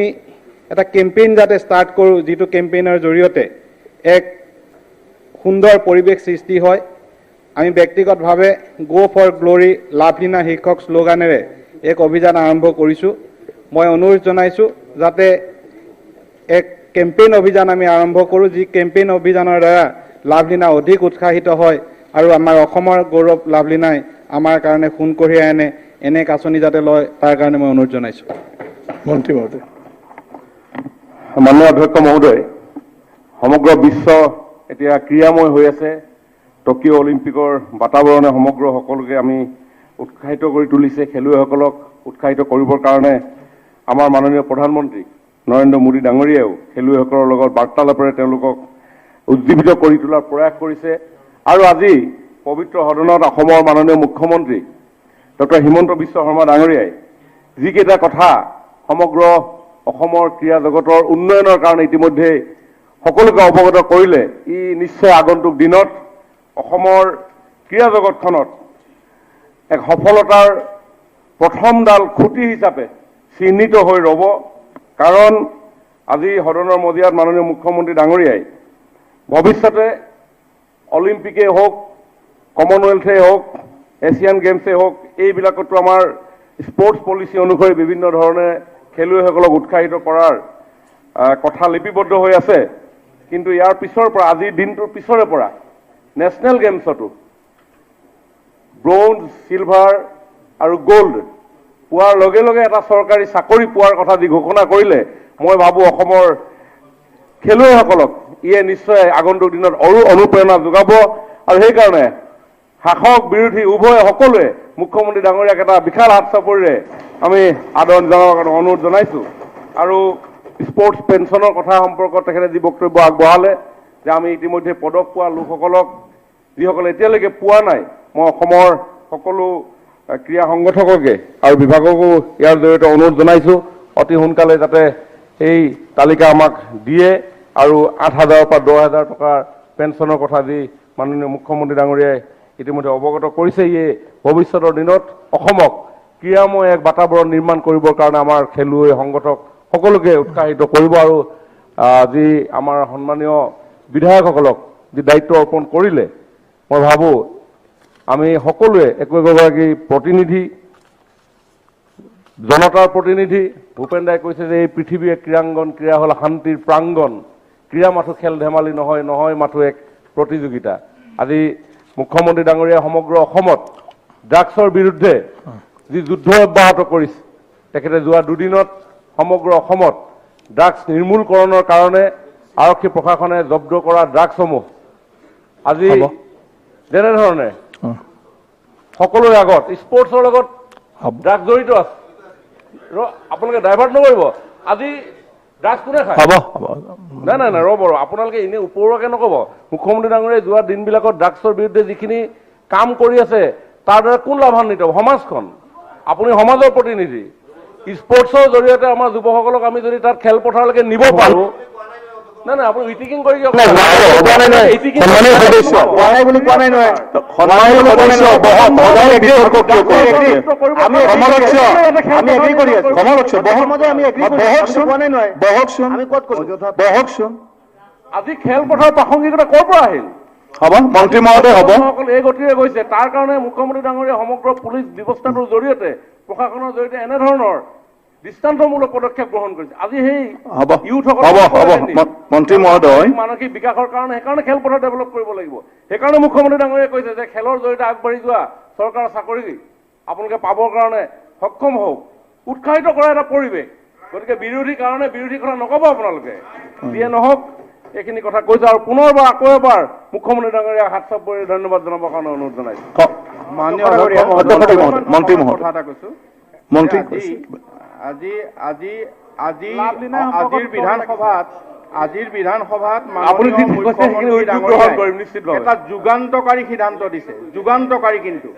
[SPEAKER 11] এটা কেম্পেইন যাতে ষ্টাৰ্ট কৰোঁ, যিটো কেম্পেইনৰ জৰিয়তে এক সুন্দৰ পৰিৱেশ সৃষ্টি হয়। আমি ব্যক্তিগতভাৱে গ' ফৰ গ্ল'ৰী লাভলীনা শীৰ্ষক শ্লোগানেৰে এক অভিযান আৰম্ভ কৰিছোঁ। মই অনুৰোধ জনাইছোঁ যাতে এক কেম্পেইন অভিযান আমি আৰম্ভ কৰোঁ, যি কেম্পেইন অভিযানৰ দ্বাৰা লাভলীনা অধিক উৎসাহিত হয় আৰু আমাৰ অসমৰ গৌৰৱ লাভলীনাই আমাৰ কাৰণে সোণ কঢ়িয়াই আনে, এনে এক আঁচনি যাতে লয় তাৰ কাৰণে মই অনুৰোধ জনাইছোঁ।
[SPEAKER 2] মন্ত্ৰী মহোদয়।
[SPEAKER 3] মাননীয় অধ্যক্ষ মহোদয়, সমগ্ৰ বিশ্ব এতিয়া ক্ৰীড়াময় হৈ আছে। টকিঅ' অলিম্পিকৰ বাতাবৰণে সমগ্ৰ সকলোকে আমি উৎসাহিত কৰি তুলিছে। খেলুৱৈসকলক উৎসাহিত কৰিবৰ কাৰণে আমাৰ মাননীয় প্ৰধানমন্ত্ৰী নৰেন্দ্ৰ মোদী ডাঙৰীয়াও খেলুৱৈসকলৰ লগত বাৰ্তালাপেৰে তেওঁলোকক উজ্জীৱিত কৰি তোলাৰ প্ৰয়াস কৰিছে। আৰু আজি পবিত্ৰ সদনত অসমৰ মাননীয় মুখ্যমন্ত্ৰী ডক্টৰ হিমন্ত বিশ্ব শৰ্মা ডাঙৰীয়াই যিকেইটা কথা সমগ্ৰ অসমৰ ক্ৰীড়া জগতৰ উন্নয়নৰ কাৰণে ইতিমধ্যে সকলোকে অৱগত কৰিলে, ই নিশ্চয় আগন্তুক দিনত অসমৰ ক্ৰীড়া জগতখনত এক সফলতাৰ প্ৰথমডাল খুঁটি হিচাপে চিহ্নিত হৈ ৰ'ব। কাৰণ আজি সদনৰ মজিয়াত মাননীয় মুখ্যমন্ত্ৰী ডাঙৰীয়াই ভৱিষ্যতে অলিম্পিকেই হওক, কমনৱেলথেই হওক, এছিয়ান গেমছেই হওক, এইবিলাকতো আমাৰ স্পৰ্টছ পলিচি অনুসৰি বিভিন্ন ধৰণে খেলুৱৈসকলক উৎসাহিত কৰাৰ কথা লিপিবদ্ধ হৈ আছে। কিন্তু ইয়াৰ পিছৰ পৰা, আজিৰ দিনটোৰ পিছৰে পৰা নেশ্যনেল গেমছতো ব্ৰঞ্জ, চিলভাৰ আৰু গ'ল্ড পোৱাৰ লগে লগে এটা চৰকাৰী চাকৰি পোৱাৰ কথা যি ঘোষণা কৰিলে, মই ভাবোঁ অসমৰ খেলুৱৈসকলক ইয়ে নিশ্চয় আগন্তুক দিনত আৰু অনুপ্ৰেৰণা যোগাব। আৰু সেইকাৰণে শাসক বিৰোধী উভয় সকলোৱে মুখ্যমন্ত্ৰী ডাঙৰীয়াক এটা বিশাল হাত চাপৰিৰে আমি আদৰণি জনাবৰ কাৰণে অনুৰোধ জনাইছোঁ। আৰু স্পৰ্টছ পেঞ্চনৰ কথা সম্পৰ্কত তেখেতে যি বক্তব্য আগবঢ়ালে যে আমি ইতিমধ্যে পদক পোৱা লোকসকলক, যিসকলে এতিয়ালৈকে পোৱা নাই, মই অসমৰ সকলো ক্ৰীড়া সংগঠককে আৰু বিভাগকো ইয়াৰ জৰিয়তে অনুৰোধ জনাইছোঁ অতি সোনকালে যাতে এই তালিকা আমাক দিয়ে। আৰু 8,000 পৰা 10,000 টকাৰ পেঞ্চনৰ কথা যি মাননীয় মুখ্যমন্ত্ৰী ডাঙৰীয়াই ইতিমধ্যে অৱগত কৰিছে, ইয়ে ভৱিষ্যতৰ দিনত অসমক ক্ৰীড়াময় এক বাতাবৰণ নিৰ্মাণ কৰিবৰ কাৰণে আমাৰ খেলুৱৈ সংগঠক সকলোকে উৎসাহিত কৰিব। আৰু যি আমাৰ সন্মানীয় বিধায়কসকলক যি দায়িত্ব অৰ্পণ কৰিলে, মই ভাবোঁ আমি সকলোৱে একো একোগৰাকী প্ৰতিনিধি, জনতাৰ প্ৰতিনিধি। ভূপেন দাই কৈছে যে এই পৃথিৱীৰ ক্ৰীড়াংগন, ক্ৰীড়া হ'ল শান্তিৰ প্ৰাংগণ, ক্ৰীড়া মাথো খেল ধেমালি নহয়, নহয় মাথো এক প্ৰতিযোগিতা। আজি মুখ্যমন্ত্ৰী ডাঙৰীয়াই সমগ্ৰ অসমত ড্ৰাগছৰ বিৰুদ্ধে যি যুদ্ধ অব্যাহত কৰিছে, তেখেতে যোৱা দুদিনত সমগ্ৰ অসমত ড্ৰাগছ নিৰ্মূলকৰণৰ কাৰণে আৰক্ষী প্ৰশাসনে জব্দ কৰা ড্ৰাগছসমূহ আজি যেনেধৰণে সকলোৰে আগত স্পৰ্টছৰ লগত ড্ৰাগছ জড়িত আছে, আপোনালোকে ডাইভাৰ্ট নকৰিব। আজি ড্ৰাগছ কোনে খায়? নাই নাই নাই, ৰ'ব ৰ'ব, আপোনালোকে এনেই ওপৰুৱাকে নক'ব। মুখ্যমন্ত্ৰী ডাঙৰীয়াই যোৱা দিনবিলাকত ড্ৰাগছৰ বিৰুদ্ধে যিখিনি কাম কৰি আছে, তাৰ দ্বাৰা কোন লাভান্বিত? সমাজখন। আপুনি সমাজৰ প্ৰতিনিধি। স্পৰ্টছৰ জৰিয়তে আমাৰ যুৱকসকলক আমি যদি তাত খেলপথাৰলৈকে নিব পাৰোঁ, নাই নাই, আপুনি ইটিকিং কৰি আজি খেলপথাৰৰ প্ৰাসংগিকতা ক'ৰ পৰা আহিল?
[SPEAKER 2] হ'ব মন্ত্ৰী মহোদয়, হ'ব
[SPEAKER 3] এই গতিৰে গৈছে। তাৰ কাৰণে মুখ্যমন্ত্ৰী ডাঙৰীয়া সমগ্ৰ পুলিচ ব্যৱস্থাটোৰ জৰিয়তে, প্ৰশাসনৰ জৰিয়তে এনেধৰণৰ দৃষ্টান্তমূলক পদক্ষেপ গ্ৰহণ কৰিছে। আজি সেই
[SPEAKER 2] মন্ত্ৰী মহোদয়
[SPEAKER 3] মানসিক বিকাশৰ কাৰণে সেইকাৰণে খেলপথাৰ ডেভেলপ কৰিব লাগিব। সেইকাৰণে মুখ্যমন্ত্ৰী ডাঙৰীয়াই কৈছে যে খেলৰ জৰিয়তে আগবাঢ়ি যোৱা, চৰকাৰৰ চাকৰি আপোনালোকে পাবৰ কাৰণে সক্ষম হওক, উৎসাহিত কৰা এটা পৰিৱেশ। গতিকে বিৰোধীৰ কাৰণে বিৰোধী কথা নক'ব আপোনালোকে, যিয়ে নহওক এইখিনি কথা কৈছোঁ। আৰু পুনৰবাৰ আকৌ এবাৰ মুখ্যমন্ত্ৰী ডাঙৰীয়াক হাত চাপৰি ধন্যবাদ জনাবৰ কাৰণে অনুৰোধ জনাইছোঁ।
[SPEAKER 2] মন্ত্ৰী মহোদয়,
[SPEAKER 11] কথা এটা কৈছোঁ।
[SPEAKER 2] মন্ত্ৰী,
[SPEAKER 11] আজি আজি আজি আজিৰ বিধানসভাত, আজিৰ বিধানসভাত এটা যুগান্তকাৰী সিদ্ধান্ত দিছে, যুগান্তকাৰী। কিন্তু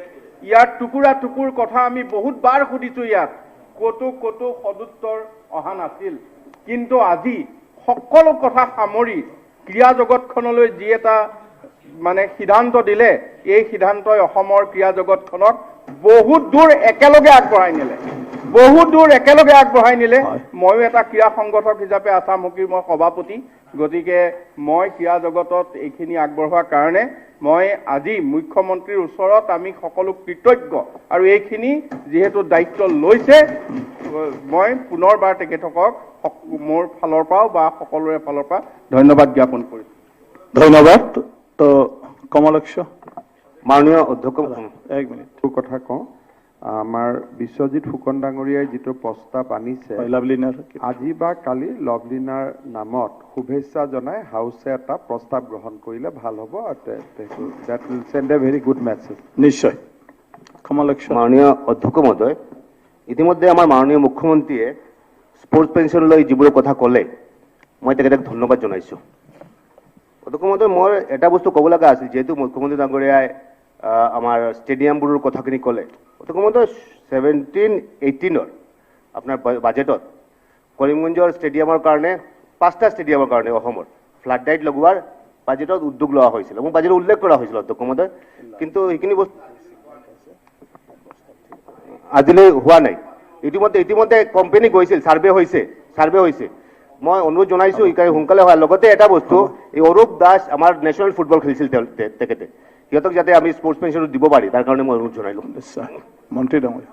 [SPEAKER 11] ইয়াৰ টুকুৰা টুকুৰ কথা আমি বহুতবাৰ সুধিছোঁ, ইয়াত ক'তো ক'তো সদুত্তৰ অহা নাছিল। কিন্তু আজি সকলো কথা সামৰি ক্ৰীড়া জগতখনলৈ যি এটা মানে সিদ্ধান্ত দিলে, এই সিদ্ধান্তই অসমৰ ক্ৰীড়া জগতখনক বহুত দূৰ একেলগে আগবঢ়াই নিলে, বহুত দূৰ একেলগে আগবঢ়াই নিলে। ময়ো এটা ক্ৰীড়া সংগঠক হিচাপে আছাম হকীৰ মই সভাপতি, গতিকে মই ক্ৰীড়া জগতত এইখিনি আগবঢ়োৱাৰ কাৰণে মই আজি মুখ্যমন্ত্ৰীৰ ওচৰত আমি সকলো কৃতজ্ঞ। আৰু এইখিনি যিহেতু দায়িত্ব লৈছে, মই পুনৰবাৰ তেখেতসকলক মোৰ ফালৰ পৰাও বা সকলোৰে ফালৰ পৰা ধন্যবাদ জ্ঞাপন কৰিছোঁ।
[SPEAKER 2] ধন্যবাদ। তো কমলক্ষ,
[SPEAKER 12] মাননীয় অধ্যক্ষ,
[SPEAKER 2] এক মিনিট
[SPEAKER 5] কথা কওঁ। আমাৰ বিশ্বজিৎ ফুকন ডাঙৰীয়াই যিটো প্ৰস্তাৱ আনিছে, আজি বা কালি লভলীনাৰ নামত শুভেচ্ছা জনাই হাউচে এটা প্ৰস্তাৱ গ্ৰহণ কৰিলে ভাল হ'ব। That will send a very good message.
[SPEAKER 2] নিশ্চয়।
[SPEAKER 12] মাননীয় অধ্যক্ষ মহোদয়, ইতিমধ্যে আমাৰ মাননীয় মুখ্যমন্ত্ৰীয়ে স্পৰ্টছ পেঞ্চন লৈ যিবোৰ কথা ক'লে, মই তেখেতক ধন্যবাদ জনাইছোঁ। অধ্যক্ষ মহোদয়, মই এটা বস্তু ক'ব লগা আছিল, যিহেতু মুখ্যমন্ত্ৰী ডাঙৰীয়াই আমাৰ ষ্টেডিয়ামবোৰৰ কথাখিনি ক'লে। অধ্যক্ষ মহোদয়, 17-18 আপোনাৰ বাজেটত কৰিমগঞ্জৰ ষ্টেডিয়ামৰ কাৰণে, 5টা ষ্টেডিয়ামৰ কাৰণে অসমৰ ফ্লাড লাইট লগোৱাৰ বাজেটত উদ্যোগ লোৱা হৈছিল এবং বাজেটত উল্লেখ কৰা হৈছিল অধ্যক্ষ মহোদয়, কিন্তু সেইখিনি বস্তু আজিলৈ হোৱা নাই। ইতিমধ্যে কোম্পানী গৈছিল, ছাৰ্ভে হৈছে। মই অনুৰোধ জনাইছোঁ এইকাৰণে সোনকালে হয়। লগতে এটা বস্তু, এই অৰূপ দাস আমাৰ নেশ্যনেল ফুটবল খেলিছিল তেখেতে, সিহঁতক যাতে আমি স্পৰ্টছ পেঞ্চনটো দিব পাৰি তাৰ কাৰণে মই অনুৰোধ জনাইলোঁ।
[SPEAKER 2] মন্ত্ৰী ডাঙৰীয়া,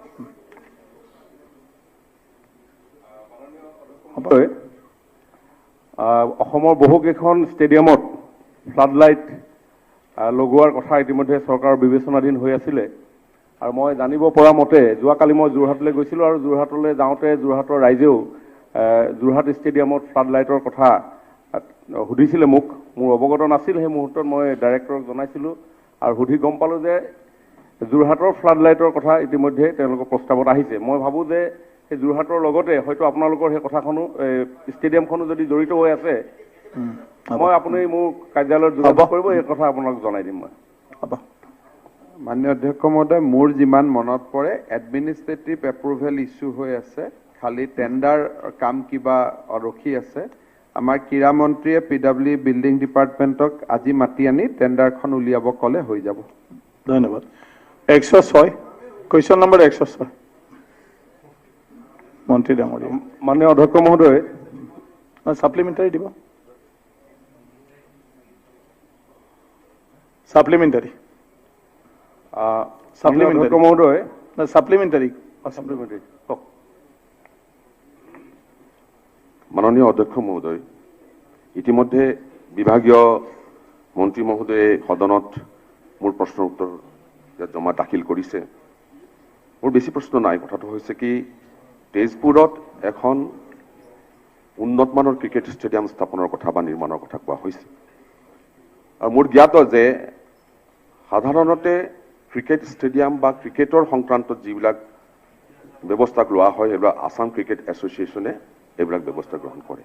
[SPEAKER 3] অসমৰ বহুকেইখন ষ্টেডিয়ামত ফ্লাড লাইট লগোৱাৰ কথা ইতিমধ্যে চৰকাৰৰ বিবেচনাধীন হৈ আছিলে। আৰু মই জানিব পৰা মতে যোৱাকালি মই যোৰহাটলৈ গৈছিলোঁ আৰু যোৰহাটলৈ যাওঁতে যোৰহাটৰ ৰাইজেও যোৰহাট ষ্টেডিয়ামত ফ্লাড লাইটৰ কথা সুধিছিলে মোক। মোৰ অৱগত নাছিল সেই মুহূৰ্তত, মই ডাইৰেক্টৰক জনাইছিলোঁ আৰু সুধি গম পালোঁ যে যোৰহাটৰ ফ্লাড লাইটৰ কথা ইতিমধ্যে তেওঁলোকৰ প্ৰস্তাৱত আহিছে। মই ভাবোঁ যে সেই যোৰহাটৰ লগতে হয়তো আপোনালোকৰ সেই কথাখনো, ষ্টেডিয়ামখনো যদি জড়িত হৈ আছে, মই আপুনি মোৰ কাৰ্যালয়ত যোগাযোগ কৰিব, এই কথা আপোনাক জনাই দিম মই।
[SPEAKER 5] মাননীয় অধ্যক্ষ মহোদয়, মোৰ যিমান মনত পৰে এডমিনিষ্ট্ৰেটিভ এপ্ৰুভেল ইছ্যু হৈ আছে, খালি টেণ্ডাৰ কাম কিবা ৰখি আছে। আমাৰ ক্ৰীড়া মন্ত্ৰীয়ে পি ডাব্লিউ বিল্ডিং ডিপাৰ্টমেণ্টক আজি মাতি আনি টেণ্ডাৰখন উলিয়াব ক'লে হৈ যাব।
[SPEAKER 2] ধন্যবাদ। 106, কুৱেশ্যন নম্বৰ 106, মন্ত্ৰী ডাঙৰীয়া।
[SPEAKER 3] মাননীয় অধ্যক্ষ মহোদয়,
[SPEAKER 2] ছাপ্লিমেণ্টাৰী দিব, ছাপ্লিমেণ্টাৰী।
[SPEAKER 3] অধ্যক্ষ মহোদয়,
[SPEAKER 2] ছাপ্লিমেণ্টাৰী।
[SPEAKER 3] ছাপ্লিমেণ্টাৰী কওক।
[SPEAKER 13] মাননীয় অধ্যক্ষ মহোদয়, ইতিমধ্যে বিভাগীয় মন্ত্ৰী মহোদয়ে সদনত মোৰ প্ৰশ্নৰ উত্তৰ ইয়াত জমা দাখিল কৰিছে। মোৰ বেছি প্ৰশ্ন নাই। কথাটো হৈছে কি, তেজপুৰত এখন উন্নতমানৰ ক্ৰিকেট ষ্টেডিয়াম স্থাপনৰ কথা বা নিৰ্মাণৰ কথা কোৱা হৈছে, আৰু মোৰ জ্ঞাত যে সাধাৰণতে ক্ৰিকেট ষ্টেডিয়াম বা ক্ৰিকেটৰ সংক্ৰান্তত যিবিলাক ব্যৱস্থা লোৱা হয়, সেইবিলাক আছাম ক্ৰিকেট এছ'চিয়েশ্যনে এইবিলাক ব্যৱস্থা গ্ৰহণ কৰে।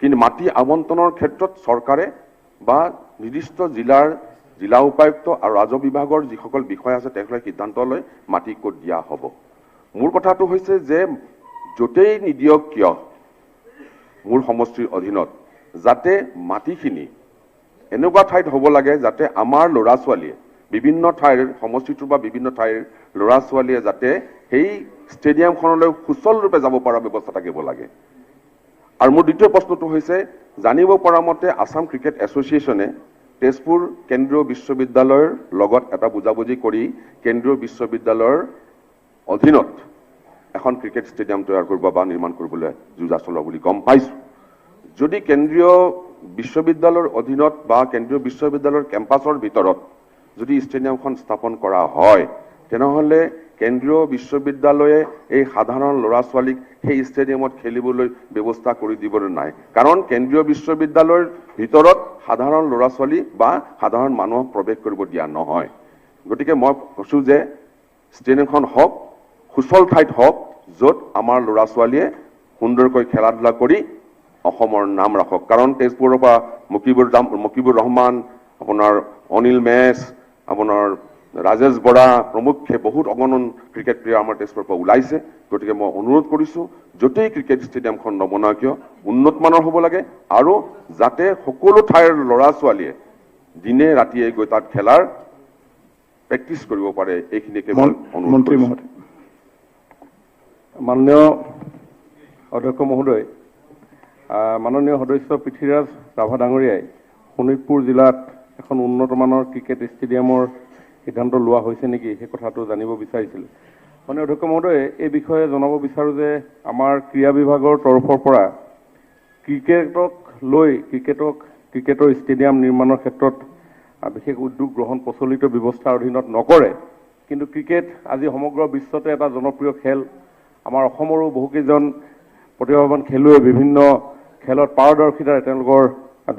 [SPEAKER 13] কিন্তু মাটি আবণ্টনৰ ক্ষেত্ৰত চৰকাৰে বা নিৰ্দিষ্ট জিলাৰ জিলা উপায়ুক্ত আৰু ৰাজহ বিভাগৰ যিসকল বিষয়া আছে তেখেতসকলে সিদ্ধান্ত লৈ মাটি ক'ত দিয়া হ'ব। মোৰ কথাটো হৈছে যে য'তেই নিদিয়ক কিয় মোৰ সমষ্টিৰ অধীনত যাতে মাটিখিনি এনেকুৱা ঠাইত হ'ব লাগে যাতে আমাৰ ল'ৰা ছোৱালীয়ে বিভিন্ন ঠাইৰ সমষ্টিটোৰ বা বিভিন্ন ঠাইৰ ল'ৰা ছোৱালীয়ে যাতে সেই ষ্টেডিয়ামখনলৈ সুচলৰূপে যাব পৰা ব্যৱস্থা থাকিব লাগে। আৰু মোৰ দ্বিতীয় প্ৰশ্নটো হৈছে, জানিব পৰা মতে আছাম ক্ৰিকেট এছ'চিয়েশ্যনে তেজপুৰ কেন্দ্ৰীয় বিশ্ববিদ্যালয়ৰ লগত এটা বুজাবুজি কৰি কেন্দ্ৰীয় বিশ্ববিদ্যালয়ৰ অধীনত এখন ক্ৰিকেট ষ্টেডিয়াম তৈয়াৰ কৰিব বা নিৰ্মাণ কৰিবলৈ যো-জা চলোৱা বুলি গম পাইছোঁ। যদি কেন্দ্ৰীয় বিশ্ববিদ্যালয়ৰ অধীনত বা কেন্দ্ৰীয় বিশ্ববিদ্যালয়ৰ কেম্পাছৰ ভিতৰত যদি ষ্টেডিয়ামখন স্থাপন কৰা হয়, তেনেহ'লে কেন্দ্ৰীয় বিশ্ববিদ্যালয়ে এই সাধাৰণ ল'ৰা ছোৱালীক সেই ষ্টেডিয়ামত খেলিবলৈ ব্যৱস্থা কৰি দিবলৈ নাই। কাৰণ কেন্দ্ৰীয় বিশ্ববিদ্যালয়ৰ ভিতৰত সাধাৰণ ল'ৰা ছোৱালী বা সাধাৰণ মানুহক প্ৰৱেশ কৰিব দিয়া নহয়। গতিকে মই কৈছোঁ যে ষ্টেডিয়ামখন হওক, সুচল ঠাইত হওক, য'ত আমাৰ ল'ৰা ছোৱালীয়ে সুন্দৰকৈ খেলা ধূলা কৰি অসমৰ নাম ৰাখক। কাৰণ তেজপুৰৰ পৰা মুকিবুৰ ৰহমান, আপোনাৰ অনিল মেছ, আপোনাৰ ৰাজেশ বৰা প্ৰমুখ্যে বহুত অগণন ক্ৰিকেট প্লেয়াৰ আমাৰ তেজপুৰৰ পৰা ওলাইছে। গতিকে মই অনুৰোধ কৰিছোঁ, য'তেই ক্ৰিকেট ষ্টেডিয়ামখন নবনাওক কিয় উন্নতমানৰ হ'ব লাগে, আৰু যাতে সকলো ঠাইৰ ল'ৰা ছোৱালীয়ে দিনে ৰাতিয়ে গৈ তাত খেলাৰ প্ৰেক্টিচ কৰিব পাৰে, এইখিনিকে অনুৰোধ কৰিছোঁ।
[SPEAKER 3] মাননীয় অধ্যক্ষ মহোদয়, মাননীয় সদস্য পৃথ্বীৰাজ ৰাভা ডাঙৰীয়াই শোণিতপুৰ জিলাত এখন উন্নত মানৰ ক্ৰিকেট ষ্টেডিয়ামৰ সিদ্ধান্ত লোৱা হৈছে নেকি সেই কথাটো জানিব বিচাৰিছিল। মাননীয় অধ্যক্ষ মহোদয়, এই বিষয়ে জনাব বিচাৰোঁ যে আমাৰ ক্ৰীড়া বিভাগৰ তৰফৰ পৰা ক্ৰিকেটক লৈ ক্ৰিকেটৰ ষ্টেডিয়াম নিৰ্মাণৰ ক্ষেত্ৰত বিশেষ উদ্যোগ গ্ৰহণ প্ৰচলিত ব্যৱস্থাৰ অধীনত নকৰে, কিন্তু ক্ৰিকেট আজি সমগ্ৰ বিশ্বতে এটা জনপ্ৰিয় খেল। আমাৰ অসমৰো বহুকেইজন প্ৰতিভাৱান খেলুৱৈ বিভিন্ন খেলত পাৰদৰ্শিতাৰে তেওঁলোকৰ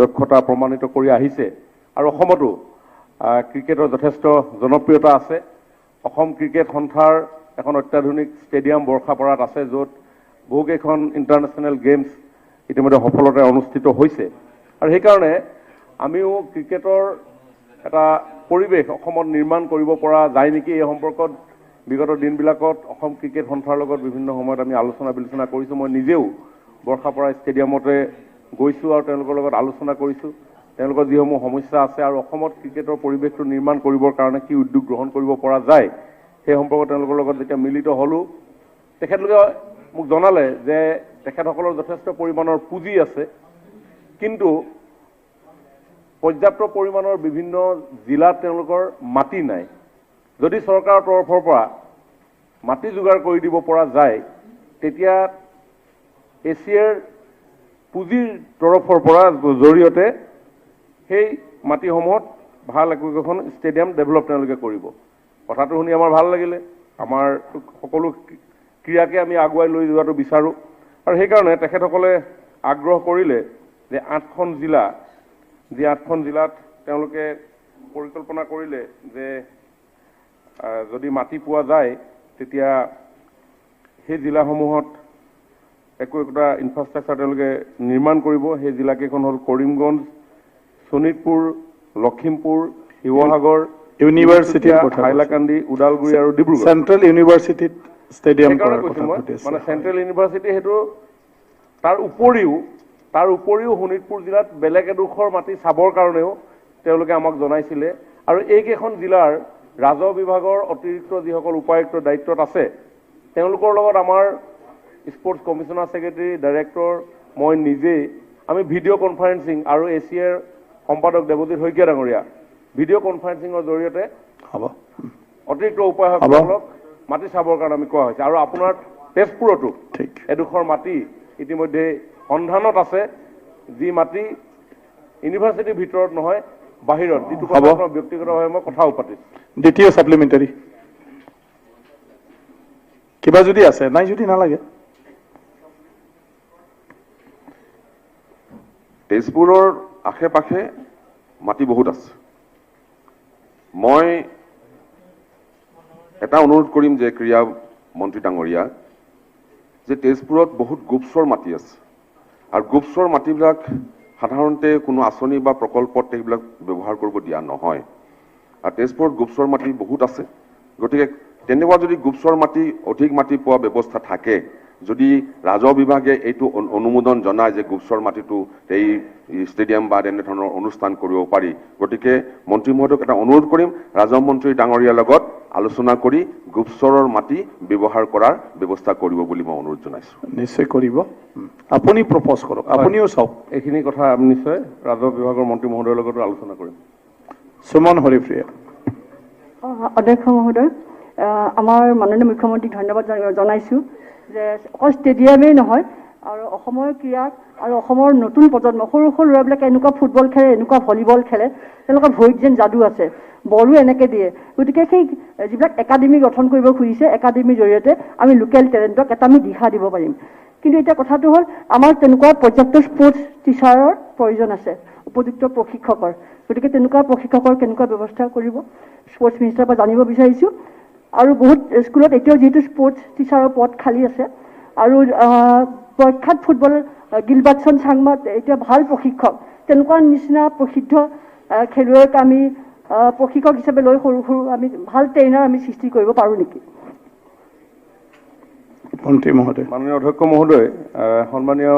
[SPEAKER 3] দক্ষতা প্ৰমাণিত কৰি আহিছে, আৰু অসমতো ক্ৰিকেটৰ যথেষ্ট জনপ্ৰিয়তা আছে। অসম ক্ৰিকেট সন্থাৰ এখন অত্যাধুনিক ষ্টেডিয়াম বৰ্ষাপাৰাত আছে, য'ত বহুকেইখন ইণ্টাৰনেশ্যনেল গেমছ ইতিমধ্যে সফলতাৰে অনুষ্ঠিত হৈছে। আৰু সেইকাৰণে আমিও ক্ৰিকেটৰ এটা পৰিৱেশ অসমত নিৰ্মাণ কৰিব পৰা যায় নেকি এই সম্পৰ্কত বিগত দিনবিলাকত অসম ক্ৰিকেট সন্থাৰ লগত বিভিন্ন সময়ত আমি আলোচনা বিলোচনা কৰিছোঁ। মই নিজেও বৰ্ষাপাৰা ষ্টেডিয়ামতে গৈছোঁ আৰু তেওঁলোকৰ লগত আলোচনা কৰিছোঁ, তেওঁলোকৰ যিসমূহ সমস্যা আছে আৰু অসমত ক্ৰিকেটৰ পৰিৱেশটো নিৰ্মাণ কৰিবৰ কাৰণে কি উদ্যোগ গ্ৰহণ কৰিব পৰা যায় সেই সম্পৰ্কত তেওঁলোকৰ লগত যেতিয়া মিলিত হ'লোঁ, তেখেতলোকে মোক জনালে যে তেখেতসকলৰ যথেষ্ট পৰিমাণৰ পুঁজি আছে, কিন্তু পৰ্যাপ্ত পৰিমাণৰ বিভিন্ন জিলাত তেওঁলোকৰ মাটি নাই। যদি চৰকাৰৰ তৰফৰ পৰা মাটি যোগাৰ কৰি দিব পৰা যায়, তেতিয়া এছিয়াৰ পুঁজিৰ তৰফৰ পৰা জৰিয়তে সেই মাটিসমূহত ভাল একোখন ষ্টেডিয়াম ডেভেলপ তেওঁলোকে কৰিব। কথাটো শুনি আমাৰ ভাল লাগিলে। আমাৰ সকলো ক্ৰীড়াকে আমি আগুৱাই লৈ যোৱাটো বিচাৰোঁ, আৰু সেইকাৰণে তেখেতসকলে আগ্ৰহ কৰিলে যে 8খন জিলা, যি 8খন জিলাত তেওঁলোকে পৰিকল্পনা কৰিলে যে যদি মাটি পোৱা যায় তেতিয়া সেই জিলাসমূহত একো একোটা ইনফ্ৰাষ্ট্ৰাকচাৰ তেওঁলোকে নিৰ্মাণ কৰিব। সেই জিলাকেইখন হ'ল কৰিমগঞ্জ, শোণিতপুৰ, লখিমপুৰ, শিৱসাগৰ,
[SPEAKER 2] ইউনিভাৰ্চিটিৰ কথা,
[SPEAKER 3] হাইলাকান্দি, ওদালগুৰি আৰু ডিব্ৰুগড়।
[SPEAKER 2] চেণ্ট্ৰেল ইউনিভাৰ্চিটিত ষ্টেডিয়াম কৰাৰ কথা,
[SPEAKER 3] মানে চেণ্ট্ৰেল ইউনিভাৰ্চিটি সেইটো। তাৰ উপৰিও শোণিতপুৰ জিলাত বেলেগ এডোখৰ মাটি চাবৰ কাৰণেও তেওঁলোকে আমাক জনাইছিলে। আৰু এইকেইখন জিলাৰ ৰাজহ বিভাগৰ অতিৰিক্ত যিসকল উপায়ুক্ত দায়িত্বত আছে তেওঁলোকৰ লগত আমাৰ স্পৰ্টছ কমিশ্যনাৰ ছেক্ৰেটাৰী, ডাইৰেক্টৰ, মই নিজেই আমি ভিডিঅ' কনফাৰেন্সিং আৰু এ চি এৰ সম্পাদক দেৱজিৎ শইকীয়া ডাঙৰীয়া ভিডিঅ' কনফাৰেন্সিঙৰ জৰিয়তে অতিৰিক্ত উপায়ুক্তসকলক মাটি চাবৰ কাৰণে আমি কোৱা হৈছে। আৰু আপোনাৰ তেজপুৰতো এডোখৰ মাটি ইতিমধ্যে সন্ধানত আছে, যি মাটি ইউনিভাৰ্চিটিৰ ভিতৰত নহয় বাহিৰত, যিটো কথা ব্যক্তিগতভাৱে মই কথাও পাতিছোঁ।
[SPEAKER 2] দ্বিতীয় ছাপ্লিমেণ্টাৰী কিবা যদি আছে, নাই যদি নালাগে।
[SPEAKER 13] তেজপুৰৰ আশে পাশে মাটি বহুত আছে। মই এটা অনুৰোধ কৰিম যে ক্ৰীড়া মন্ত্ৰী ডাঙৰীয়া, যে তেজপুৰত বহুত গোপচৰ মাটি আছে আৰু গোপচৰ মাটিবিলাক সাধাৰণতে কোনো আঁচনি বা প্ৰকল্পত সেইবিলাক ব্যৱহাৰ কৰিব দিয়া নহয়। আৰু তেজপুৰত গোপচৰ মাটি বহুত আছে, গতিকে তেনেকুৱা যদি গোপচৰ মাটি অধিক মাটি পোৱা ব্যৱস্থা থাকে, যদি ৰাজহ বিভাগে এইটো অনুমোদন জনায় যে গোপচৰ মাটিটো এই ষ্টেডিয়াম বা তেনেধৰণৰ অনুষ্ঠান কৰিব পাৰি, গতিকে মন্ত্ৰী মহোদয়ক এটা অনুৰোধ কৰিম, ৰাজহ মন্ত্ৰী ডাঙৰীয়াৰ লগত আলোচনা কৰি গোপচৰৰ মাটি ব্যৱহাৰ কৰাৰ ব্যৱস্থা কৰিব বুলি মই অনুৰোধ জনাইছোঁ।
[SPEAKER 2] নিশ্চয় কৰিব, আপুনি প্ৰপ'জ কৰক, আপুনিও চাওক
[SPEAKER 3] এইখিনি কথা। আমি নিশ্চয় ৰাজহ বিভাগৰ মন্ত্ৰী মহোদয়ৰ লগতো আলোচনা কৰিম।
[SPEAKER 2] সুমন হৰিপ্ৰিয়া।
[SPEAKER 14] অধ্যক্ষ মহোদয়, আমাৰ মাননীয় মুখ্যমন্ত্ৰীক ধন্যবাদ জনাইছোঁ যে অকল ষ্টেডিয়ামেই নহয় আৰু অসমৰ ক্ৰীড়াক আৰু অসমৰ নতুন প্ৰজন্ম সৰু সৰু ল'ৰাবিলাকে এনেকুৱা ফুটবল খেলে, এনেকুৱা ভলীবল খেলে, তেওঁলোকৰ ভৰিত যেন যাদু আছে, বলো এনেকৈ দিয়ে। গতিকে সেই যিবিলাক একাডেমি গঠন কৰিব খুজিছে, একাডেমিৰ জৰিয়তে আমি লোকেল টেলেণ্টক এটা আমি দিশা দিব পাৰিম। কিন্তু এতিয়া কথাটো হ'ল আমাৰ তেনেকুৱা পৰ্যাপ্ত স্পৰ্টছ টিচাৰৰ প্ৰয়োজন আছে, উপযুক্ত প্ৰশিক্ষকৰ। গতিকে তেনেকুৱা প্ৰশিক্ষকৰ কেনেকুৱা ব্যৱস্থা কৰিব স্পৰ্টছ মিনিষ্টাৰৰ পৰা জানিব বিচাৰিছোঁ। আৰু বহুত স্কুলত এতিয়াও যিহেতু স্পৰ্টছ টিচাৰৰ পদ খালী আছে আৰু প্ৰখ্যাত ফুটবল গিলবাৰ্টছন চাংমা এতিয়া ভাল প্ৰশিক্ষক, তেনেকুৱা নিচিনা প্ৰসিদ্ধ খেলুৱৈক আমি প্ৰশিক্ষক হিচাপে লৈ সৰু সৰু আমি ভাল ট্ৰেইনাৰ আমি সৃষ্টি কৰিব পাৰোঁ নেকি?
[SPEAKER 2] মন্ত্ৰী মহোদয়।
[SPEAKER 3] মাননীয় অধ্যক্ষ মহোদয়, সন্মানীয়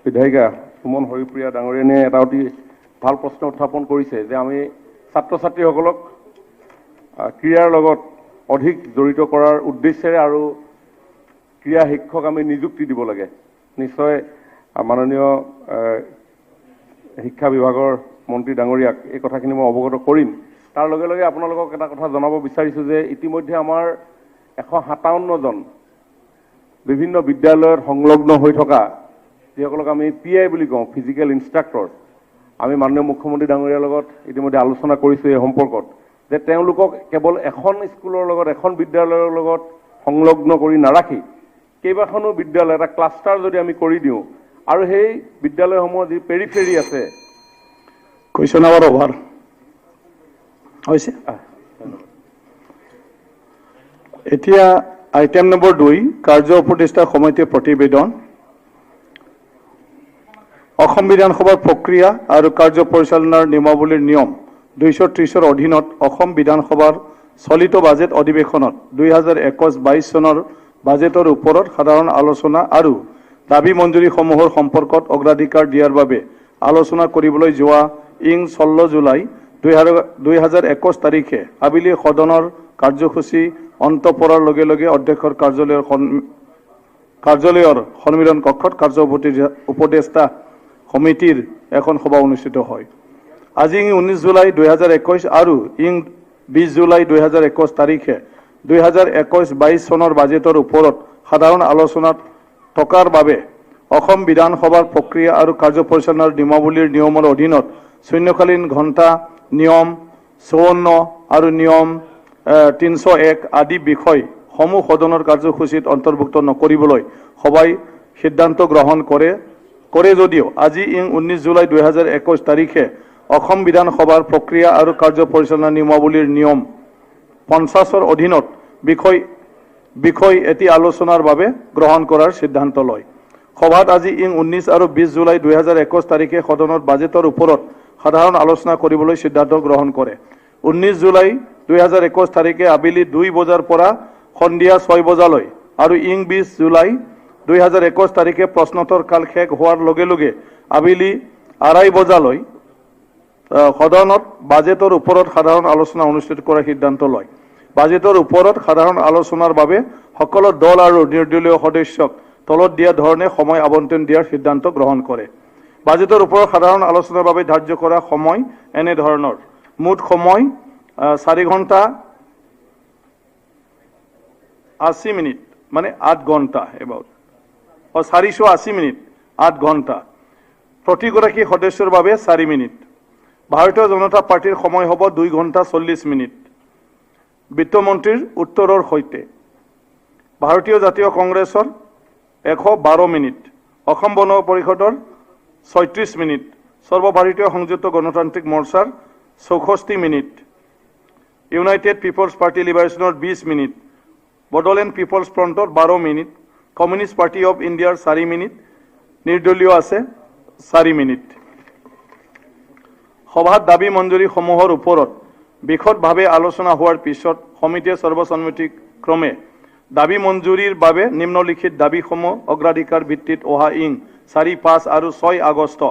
[SPEAKER 3] বিধায়িকা সুমন হৰিপ্ৰিয়া ডাঙৰীয়ানীয়ে এটা অতি ভাল প্ৰশ্ন উত্থাপন কৰিছে যে আমি ছাত্ৰ ছাত্ৰীসকলক ক্ৰীড়াৰ লগত অধিক জড়িত কৰাৰ উদ্দেশ্যেৰে আৰু ক্ৰীড়া শিক্ষক আমি নিযুক্তি দিব লাগে। নিশ্চয় মাননীয় শিক্ষা বিভাগৰ মন্ত্ৰী ডাঙৰীয়াক এই কথাখিনি মই অৱগত কৰিম। তাৰ লগে লগে আপোনালোকক এটা কথা জনাব বিচাৰিছোঁ যে ইতিমধ্যে আমাৰ 157 জন বিভিন্ন বিদ্যালয়ত সংলগ্ন হৈ থকা যিসকলক আমি পি আই বুলি কওঁ, ফিজিকেল ইনষ্ট্ৰাক্টৰ, আমি মাননীয় মুখ্যমন্ত্ৰী ডাঙৰীয়াৰ লগত ইতিমধ্যে আলোচনা কৰিছোঁ এই সম্পৰ্কত যে তেওঁলোকক কেৱল এখন স্কুলৰ লগত, এখন বিদ্যালয়ৰ লগত সংলগ্ন কৰি নাৰাখি কেইবাখনো বিদ্যালয় এটা ক্লাষ্টাৰ যদি আমি কৰি দিওঁ আৰু সেই বিদ্যালয়সমূহৰ যি পেৰিফেৰি আছে।
[SPEAKER 2] কুৱেশ্যন আৱাৰ অভাৰ হৈছে। এতিয়া আইটেম নম্বৰ 2, কাৰ্য উপদেষ্টা সমিতিৰ প্ৰতিবেদন। অসম বিধানসভাৰ প্ৰক্ৰিয়া আৰু কাৰ্য পৰিচালনাৰ নিয়মাৱলীৰ নিয়ম 230ৰ অধীনত অসম বিধানসভাৰ চলিত বাজেট অধিৱেশনত 2021-22 চনৰ বাজেটৰ ওপৰত সাধাৰণ আলোচনা আৰু দাবী মঞ্জুৰীসমূহৰ সম্পৰ্কত অগ্ৰাধিকাৰ দিয়াৰ বাবে আলোচনা কৰিবলৈ যোৱা 16 জুলাই 2021 তাৰিখে আবেলি সদনৰ কাৰ্যসূচী অন্ত পৰাৰ লগে লগে অধ্যক্ষৰ কাৰ্যালয়ৰ সন্মিলন কক্ষত কাৰ্য উপদেষ্টা সমিতিৰ এখন সভা অনুষ্ঠিত হয়। আজি 19 জুলাই 2021 আৰু 20 জুলাই 2021 তাৰিখে 2021-22 চনৰ বাজেটৰ ওপৰত সাধাৰণ আলোচনাত থকাৰ বাবে অসম বিধানসভাৰ প্ৰক্ৰিয়া আৰু কাৰ্য পৰিচালনাৰ নিয়মাৱলীৰ নিয়মৰ অধীনত শূন্যকালীন ঘণ্টা নিয়ম 54 আৰু নিয়ম 301 আদি বিষয় সমূহ সদনৰ কাৰ্যসূচীত অন্তৰ্ভুক্ত নকৰিবলৈ সভাই সিদ্ধান্ত গ্ৰহণ কৰে যদিও আজি 19 জুলাই 2021 তাৰিখে অসম বিধানসভাৰ প্ৰক্ৰিয়া আৰু কাৰ্য পৰিচালনা নিয়মাৱলীৰ নিয়ম 50ৰ অধীনত বিষয় এটি আলোচনাৰ বাবে গ্ৰহণ কৰাৰ সিদ্ধান্ত লয়। সভাত আজি ইং 19 আৰু 20 জুলাই 2021 তাৰিখে সদনত বাজেটৰ ওপৰত সাধাৰণ আলোচনা কৰিবলৈ সিদ্ধান্ত গ্ৰহণ কৰে। 19 জুলাই 2021 তাৰিখে আবেলি 2 বজাৰ পৰা সন্ধিয়া 6 বজালৈ আৰু ইং 20 জুলাই 2021 তাৰিখে প্ৰশ্নোত্তৰ কাল শেষ হোৱাৰ লগে লগে আবেলি 2:30 বজালৈ সদনত বাজেটৰ ওপৰত সাধাৰণ আলোচনা অনুষ্ঠিত কৰাৰ সিদ্ধান্ত লয়। বাজেটৰ ওপৰত সাধাৰণ আলোচনাৰ বাবে সকলো দল আৰু নিৰ্দলীয় সদস্যক তলত দিয়া ধৰণে সময় আবণ্টন দিয়াৰ সিদ্ধান্ত গ্ৰহণ কৰে। বাজেটৰ ওপৰত সাধাৰণ আলোচনাৰ বাবে ধাৰ্য কৰা সময় এনেধৰণৰ: মুঠ সময় 4 ঘণ্টা 80 মিনিট, মানে 8 ঘণ্টা এবাউট, 480 মিনিট 8 ঘণ্টা। প্ৰতিগৰাকী সদস্যৰ বাবে 4 মিনিট। ভাৰতীয় জনতা পাৰ্টীৰ সময় হ'ব 2 ঘণ্টা 40 মিনিট বিত্তমন্ত্ৰীৰ উত্তৰৰ সৈতে। ভাৰতীয় জাতীয় কংগ্ৰেছৰ 112 মিনিট, অসম গণ পৰিষদৰ 36 মিনিট, সৰ্বভাৰতীয় সংযুক্ত গণতান্ত্ৰিক মৰ্চাৰ 64 মিনিট, ইউনাইটেড পিপলছ পাৰ্টি লিবাৰেশ্যনৰ 20 মিনিট, বডোলেণ্ড পিপলছ ফ্ৰণ্টৰ 12 মিনিট, কমিউনিষ্ট পাৰ্টি অফ ইণ্ডিয়াৰ 4 মিনিট, নিৰ্দলীয় আছে 4 মিনিট। সভাত দাবী মঞ্জুৰীসমূহৰ ওপৰত বিশদভাৱে আলোচনা হোৱাৰ পিছত সমিতিয়ে সৰ্বসন্মতিক্ৰমে দাবী মঞ্জুৰীৰ বাবে নিম্নলিখিত দাবীসমূহ অগ্ৰাধিকাৰ ভিত্তিত অহা ইং 4, 5 আৰু 6 আগষ্ট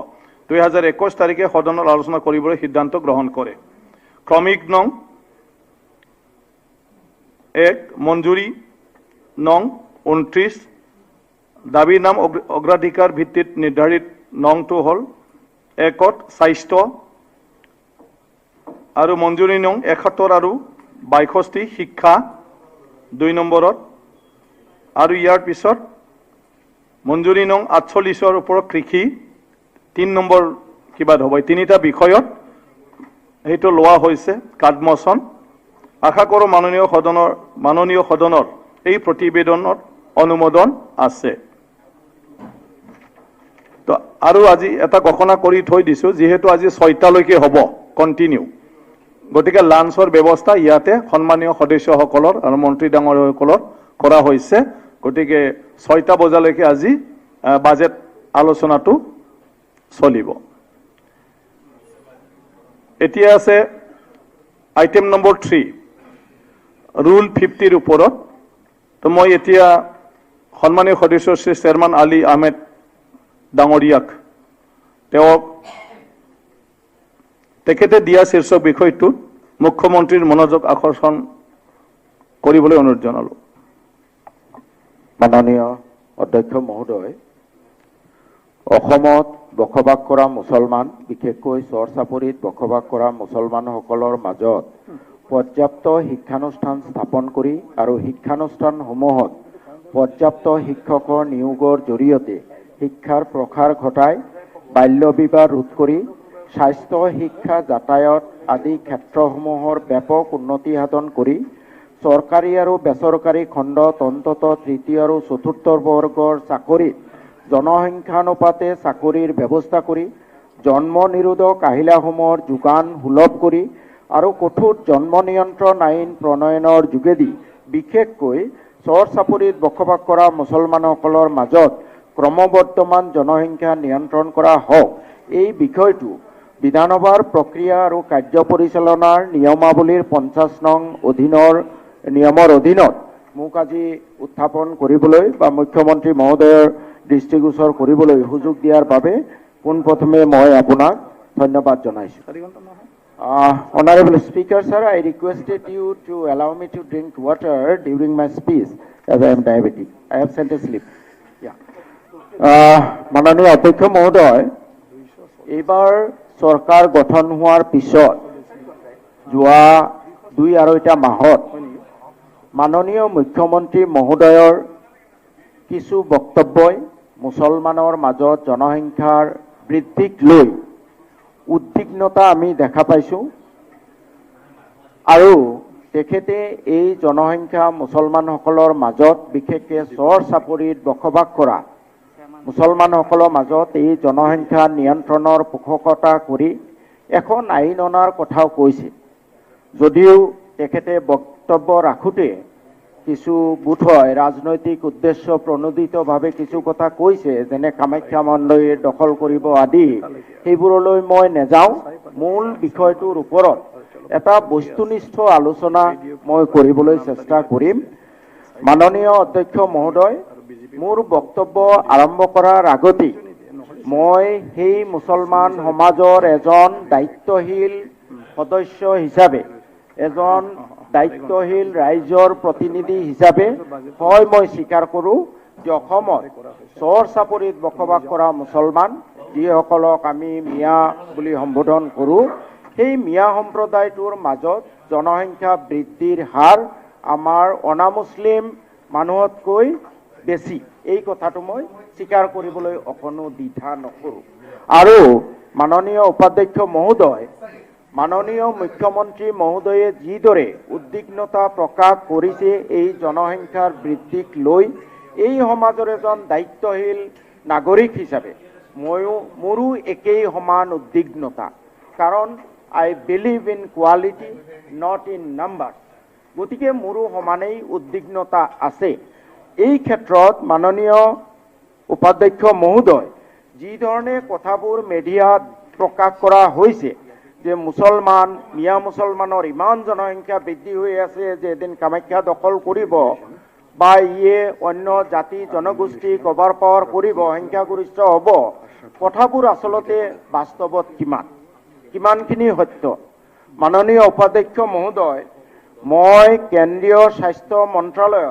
[SPEAKER 2] 2021 তাৰিখে সদনত আলোচনা কৰিবলৈ সিদ্ধান্ত গ্ৰহণ কৰে। ক্ৰমিক নং 1, মঞ্জুৰী নং 29, দাবীৰ নাম অগ্ৰাধিকাৰ ভিত্তিত নিৰ্ধাৰিত নংটো হ'ল 1ত স্বাস্থ্য আৰু মঞ্জুৰী নং 71 আৰু 62 শিক্ষা 2 নম্বৰত, আৰু ইয়াৰ পিছত মঞ্জুৰী নং 48ৰ ওপৰত কৃষি 3 নম্বৰ কিবা হ'ব। তিনিটা বিষয়ত সেইটো লোৱা হৈছে কাদমচন। আশা কৰোঁ মাননীয় সদনৰ এই প্ৰতিবেদনত অনুমোদন আছে। তো আৰু আজি এটা ঘোষণা কৰি থৈ দিছোঁ, যিহেতু আজি 6টালৈকে হ'ব কণ্টিনিউ, গতিকে লাঞ্চৰ ব্যৱস্থা ইয়াতে সন্মানীয় সদস্যসকলৰ আৰু মন্ত্ৰী ডাঙৰীয়াসকলৰ কৰা হৈছে। গতিকে 6টা বজালৈকে আজি বাজেট আলোচনাটো চলিব। এতিয়া আছে আইটেম নম্বৰ 3, ৰুল 50ৰ ওপৰত। তো মই এতিয়া সন্মানীয় সদস্য শ্ৰী শ্বেৰমান আলী আহমেদ ডাঙৰীয়াক তেওঁক তেখেতে দিয়া শীৰ্ষক বিষয়টোত মুখ্যমন্ত্ৰীৰ মনোযোগ আকৰ্ষণ কৰিবলৈ অনুৰোধ জনালোঁ।
[SPEAKER 5] মাননীয় অধ্যক্ষ মহোদয়, অসমত বসবাস কৰা মুছলমান, বিশেষকৈ চৰ চাপৰিত বসবাস কৰা মুছলমানসকলৰ মাজত পৰ্যাপ্ত শিক্ষানুষ্ঠান স্থাপন কৰি আৰু শিক্ষানুষ্ঠানসমূহত পৰ্যাপ্ত শিক্ষকৰ নিয়োগৰ জৰিয়তে শিক্ষাৰ প্ৰসাৰ ঘটাই বাল্য বিবাহ ৰোধ কৰি স্বাস্থ্য, শিক্ষা, যাতায়াত আদি ক্ষেত্ৰসমূহৰ ব্যাপক উন্নতি সাধন কৰি চৰকাৰী আৰু বেচৰকাৰী খণ্ডত অন্ততঃ তৃতীয় আৰু চতুৰ্থ বৰ্গৰ চাকৰিত জনসংখ্যানুপাতে চাকৰিৰ ব্যৱস্থা কৰি জন্ম নিৰোধক আহিলাসমূহৰ যোগান সুলভ কৰি আৰু কঠোৰ জন্ম নিয়ন্ত্ৰণ আইন প্ৰণয়নৰ যোগেদি বিশেষকৈ চৰ চাপৰিত বসবাস কৰা মুছলমানসকলৰ মাজত ক্ৰমবৰ্ধমান জনসংখ্যা নিয়ন্ত্ৰণ কৰা হওক, এই বিষয়টো বিধানসভাৰ প্ৰক্ৰিয়া আৰু কাৰ্য পৰিচালনাৰ নিয়মাৱলীৰ 50 নং অধীনৰ নিয়মৰ অধীনত মোক আজি উত্থাপন কৰিবলৈ বা মুখ্যমন্ত্ৰী মহোদয়ৰ দৃষ্টিগোচৰ কৰিবলৈ সুযোগ দিয়াৰ বাবে পোনপ্ৰথমে মই আপোনাক ধন্যবাদ জনাইছোঁ। Honorable Speaker, sir, I requested you to allow me to drink water during my speech as I am diabetic. I have sent a slip. Yeah. মাননীয় অধ্যক্ষ মহোদয়, এইবাৰ চৰকাৰ গঠন হোৱাৰ পিছত যোৱা 2-2.5 মাহত মাননীয় মুখ্যমন্ত্ৰী মহোদয়ৰ কিছু বক্তব্যই মুছলমানৰ মাজত জনসংখ্যাৰ বৃদ্ধিক লৈ উদ্বিগ্নতা আমি দেখা পাইছোঁ আৰু তেখেতে এই জনসংখ্যা মুছলমানসকলৰ মাজত বিশেষকৈ চৰ চাপৰিত বসবাস কৰা মুছলমানসকলৰ মাজত এই জনসংখ্যা নিয়ন্ত্ৰণৰ পোষকতা কৰি এখন আইন অনাৰ কথাও কৈছে। যদিও তেখেতে
[SPEAKER 15] বক্তব্য ৰাখোঁতে কিছু বোধহয় ৰাজনৈতিক উদ্দেশ্য প্ৰণোদিতভাৱে কিছু কথা কৈছে, যেনে কামাখ্যা মন্দিৰ দখল কৰিব আদি, সেইবোৰলৈ মই নেযাওঁ। মূল বিষয়টোৰ ওপৰত এটা বস্তুনিষ্ঠ আলোচনা মই কৰিবলৈ চেষ্টা কৰিম। মাননীয় অধ্যক্ষ মহোদয়, মোৰ বক্তব্য আৰম্ভ কৰাৰ আগতেই মই সেই মুছলমান সমাজৰ এজন দায়িত্বশীল সদস্য হিচাপে, এজন দায়িত্বশীল ৰাইজৰ প্ৰতিনিধি হিচাপে হয় মই স্বীকাৰ কৰোঁ যে অসমত চৰ চাপৰিত বসবাস কৰা মুছলমান, যিসকলক আমি মিয়া বুলি সম্বোধন কৰোঁ, সেই মিয়া সম্প্ৰদায়টোৰ মাজত জনসংখ্যা বৃদ্ধিৰ হাৰ আমাৰ অনামুছলিম মানুহতকৈ বেছি। এই কথাটো মই স্বীকাৰ কৰিবলৈ অকণো দ্বিধা নকৰোঁ। আৰু মাননীয় উপাধ্যক্ষ মহোদয়, মাননীয় মুখ্যমন্ত্ৰী মহোদয়ে যিদৰে উদ্বিগ্নতা প্ৰকাশ কৰিছে এই জনসংখ্যাৰ বৃদ্ধিক লৈ, এই সমাজৰ এজন দায়িত্বশীল নাগৰিক হিচাপে ময়ো মোৰো একেই সমান উদ্বিগ্নতা। কাৰণ I believe in quality, not in number. গতিকে মোৰো সমানেই উদ্বিগ্নতা আছে। এই ক্ষেত্ৰত মাননীয় উপাধ্যক্ষ মহোদয়, যিধৰণে কথাবোৰ মেডিয়াত প্ৰকাশ কৰা হৈছে যে মুছলমান, মিয়া মুছলমানৰ ইমান জনসংখ্যা বৃদ্ধি হৈ আছে যে এদিন কামাখ্যা দখল কৰিব বা ইয়ে অন্য জাতি জনগোষ্ঠীক অভাৰ পাৱাৰ কৰিব, সংখ্যাগৰিষ্ঠ হ'ব, কথাবোৰ আচলতে বাস্তৱত কিমানখিনি সত্য? মাননীয় উপাধ্যক্ষ মহোদয়, মই কেন্দ্ৰীয় স্বাস্থ্য মন্ত্ৰালয়ে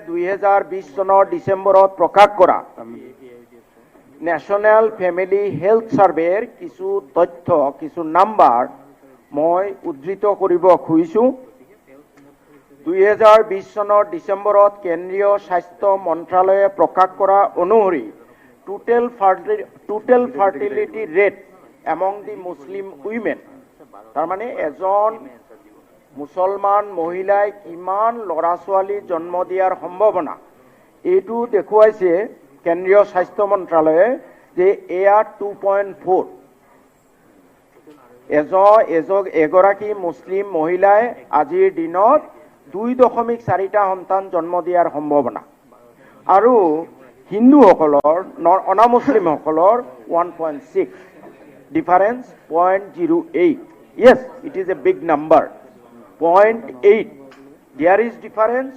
[SPEAKER 15] 2020 চনৰ ডিচেম্বৰত প্ৰকাশ কৰা নেশ্যনেল ফেমিলি হেল্থ ছাৰ্ভেৰ কিছু তথ্য, কিছু নাম্বাৰ মই উদ্ধৃত কৰিব খুজিছোঁ। 2020 চনৰ ডিচেম্বৰত কেন্দ্ৰীয় স্বাস্থ্য মন্ত্ৰালয়ে প্ৰকাশ কৰা অনুসৰি total fertility rate among the Muslim women, তাৰমানে এজন মুছলমান মহিলাই কিমান ল'ৰা ছোৱালী জন্ম দিয়াৰ সম্ভাৱনা, এইটো দেখুৱাইছে কেন্দ্ৰীয় স্বাস্থ্য মন্ত্ৰালয়ে যে এয়া 2.4। এগৰাকী মুছলিম মহিলাই আজিৰ দিনত 2.4টা সন্তান জন্ম দিয়াৰ সম্ভাৱনা, আৰু হিন্দুসকলৰ, অনামুছলিমসকলৰ 1.6, difference 0.08। Yes, it is a big number, 0.8. There is difference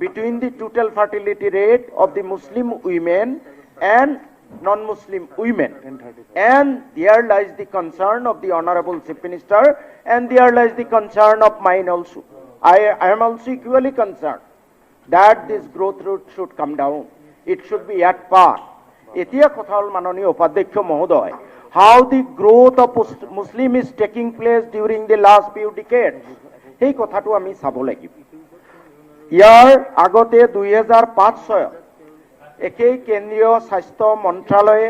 [SPEAKER 15] between the total fertility rate of the Muslim women and non-Muslim women. And there lies the concern of the Honorable Chief Minister, and there lies the concern of mine also. I am also equally concerned that this growth rate should come down. It should be at par. এতিয়া কথা হ'ল মাননীয় উপাধ্যক্ষ মহোদয়, how the growth of Muslim is taking place during the last few decades, সেই কথাটো আমি চাব লাগিব। ইয়াৰ আগতে 2005-06 একেই কেন্দ্ৰীয় স্বাস্থ্য মন্ত্ৰালয়ে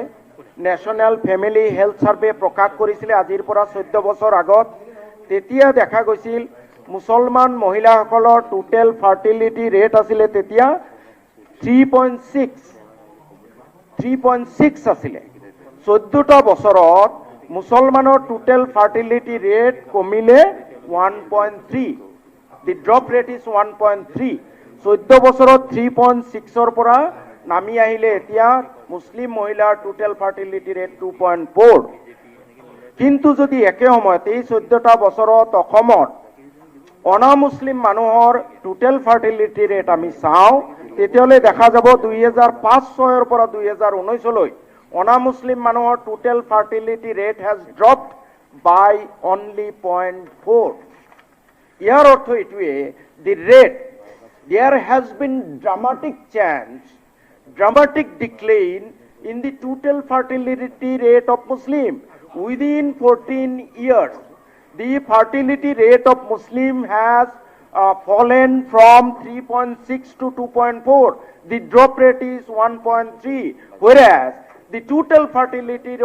[SPEAKER 15] নেশ্যনেল ফেমিলি হেল্থ ছাৰ্ভে প্ৰকাশ কৰিছিলে আজিৰ পৰা 14 বছৰ আগত। তেতিয়া দেখা গৈছিল মুছলমান মহিলাসকলৰ টোটেল ফাৰ্টিলিটি ৰেট আছিলে তেতিয়া 3.6 আছিলে। 14টা বছৰত মুছলমানৰ টোটেল ফাৰ্টিলিটি ৰেট কমিলে 1.3, the drop rate is 1.3। 14 বছৰত 3.6ৰ পৰা নামি আহিলে এতিয়া মুছলিম মহিলাৰ টোটেল ফাৰ্টিলিটি ৰেট 2.4। কিন্তু যদি একে সময়ত এই 14টা বছৰত অসমত অনামুছলিম মানুহৰ টোটেল ফাৰ্টিলিটি ৰেট আমি চাওঁ, তেতিয়াহ'লে দেখা যাব 2005-06ৰ পৰা 2019লৈ অনামুছলিম মানুহৰ total fertility rate has dropped by only 0.4। ইয়াৰ অৰ্থ এইটোৱে, the rate, there has been dramatic change, dramatic decline in the total fertility rate of Muslim. Within 14 years, the fertility rate of Muslim has fallen from 3.6 to 2.4. The drop rate is 1.3, whereas the total fertility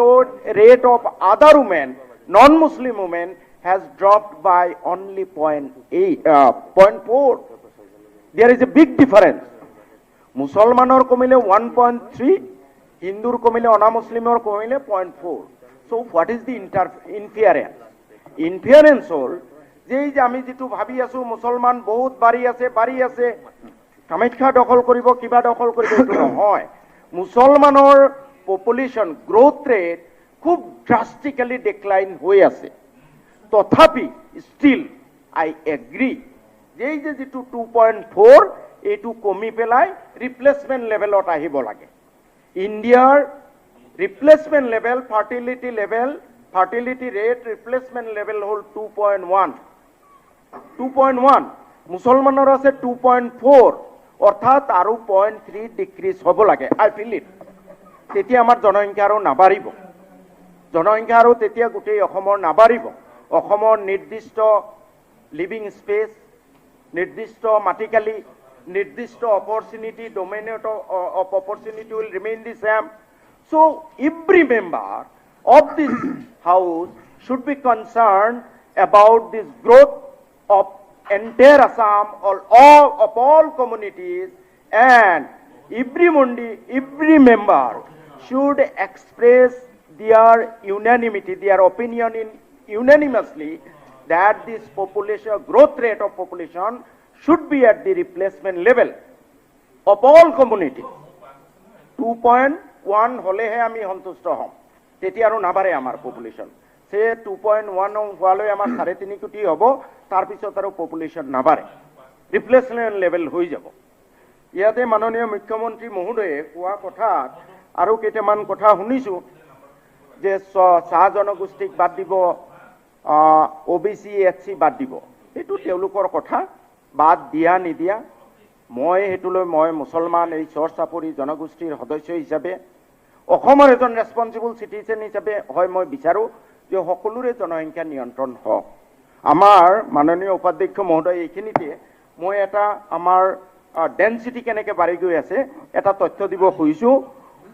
[SPEAKER 15] rate of other women, non-Muslim women, has dropped by only 0.4. There is a big difference. মুছলমানৰ কমিলে 1.3, হিন্দুৰ কমিলে, অনামুছলিমৰ কমিলে 0.4। So what is the inference? ইনফাৰেঞ্চ হ'ল যে এই যে আমি যিটো ভাবি আছো, মুছলমান বহুত বাঢ়ি আছে, বাঢ়ি আছে, কামাখ্যা দখল কৰিব, কিবা দখল কৰিব, এইটো নহয়। মুছলমানৰ পপুলেশ্যন গ্ৰ'থ ৰেট খুব ড্ৰাষ্টিকেলি ডিক্লাইন হৈ আছে। তথাপি ষ্টিল আই এগ্ৰি যে এই যে যিটো 2.4, এইটো কমি পেলাই ৰিপ্লেচমেণ্ট লেভেলত আহিব লাগে। ইণ্ডিয়াৰ replacement level, fertility level, fertility rate replacement level হ'ল 2.1, 2.1। মুছলমানৰ আছে 2.4, অৰ্থাৎ আৰু 0.3 ডিক্ৰিজ হ'ব লাগে। আই ফিল it. তেতিয়া আমাৰ জনসংখ্যা আৰু নাবাঢ়িব। জনসংখ্যা আৰু তেতিয়া গোটেই অসমৰ নাবাঢ়িব। অসমৰ নিৰ্দিষ্ট লিভিং স্পেচ, নিৰ্দিষ্ট মাটিকালি, নিৰ্দিষ্ট opportunity, domain of opportunity will remain the same. So every member of this house should be concerned about this growth of entire Assam or all of all communities, and every member should express their unanimity, their opinion in unanimously that this population growth rate of population should be at the replacement level of all communities. 2.1 হ'লেহে আমি সন্তুষ্ট হ'ম। তেতিয়া আৰু নাবাঢ়ে আমাৰ population. সেই 2.1 হোৱালৈ আমাৰ 3.5 কোটি হ'ব। তাৰপিছত আৰু পপুলেশ্যন নাবাঢ়ে, ৰিপ্লেচমেণ্ট লেভেল হৈ যাব। ইয়াতে মাননীয় মুখ্যমন্ত্ৰী মহোদয়ে কোৱা কথাত আৰু কেইটামান কথা শুনিছোঁ যে চাহ জনগোষ্ঠীক বাদ দিব, অ' বি চি, এছ চি বাদ দিব। সেইটো তেওঁলোকৰ কথা, বাদ দিয়া নিদিয়া। মই সেইটোলৈ, মই মুছলমান, এই চৰ চাপৰি জনগোষ্ঠীৰ সদস্য হিচাপে, অসমৰ এজন ৰেচপনচিবল চিটিজেন হিচাপে হয় মই বিচাৰোঁ যে সকলোৰে জনসংখ্যা নিয়ন্ত্ৰণ হওক। আমাৰ মাননীয় উপাধ্যক্ষ মহোদয়, এইখিনিতে মই এটা আমাৰ ডেনচিটি কেনেকৈ বাঢ়ি গৈ আছে এটা তথ্য দিব খুজিছোঁ।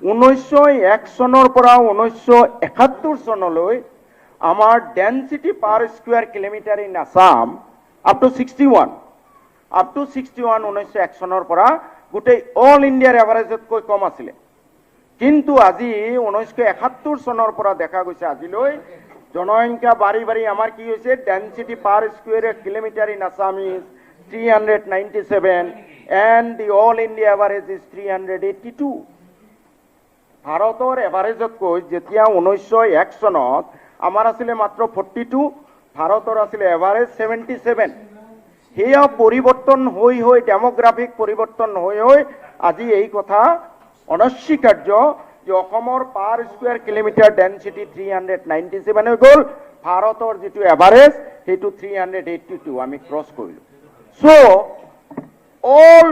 [SPEAKER 15] 1901 চনৰ পৰা 1971 চনলৈ আমাৰ density per square kilometre in Assam up to 61, up to 61, 1901 চনৰ পৰা গোটেই অল ইণ্ডিয়াৰ এভাৰেজতকৈ কম আছিলে। কিন্তু আজি 1971 চনৰ পৰা দেখা গৈছে, আজিলৈ জনসংখ্যা বাঢ়ি বাঢ়ি আমাৰ কি হৈছে, density per square kilometre in Assam is 397 and the all India average is 382। ভাৰতৰ এভাৰেজতকৈ যেতিয়া 1901 চনত আমাৰ আছিলে মাত্ৰ 42, ভাৰতৰ আছিলে এভাৰেজ 77। সেয়া পৰিৱৰ্তন হৈ হৈ, ডেম'গ্ৰাফিক পৰিৱৰ্তন হৈ হৈ আজি এই কথা অনস্বীকাৰ্য যে অসমৰ per square kilometre density 397 হৈ গ'ল। ভাৰতৰ যিটো এভাৰেজ, সেইটো 382 আমি ক্ৰছ কৰিলোঁ। So all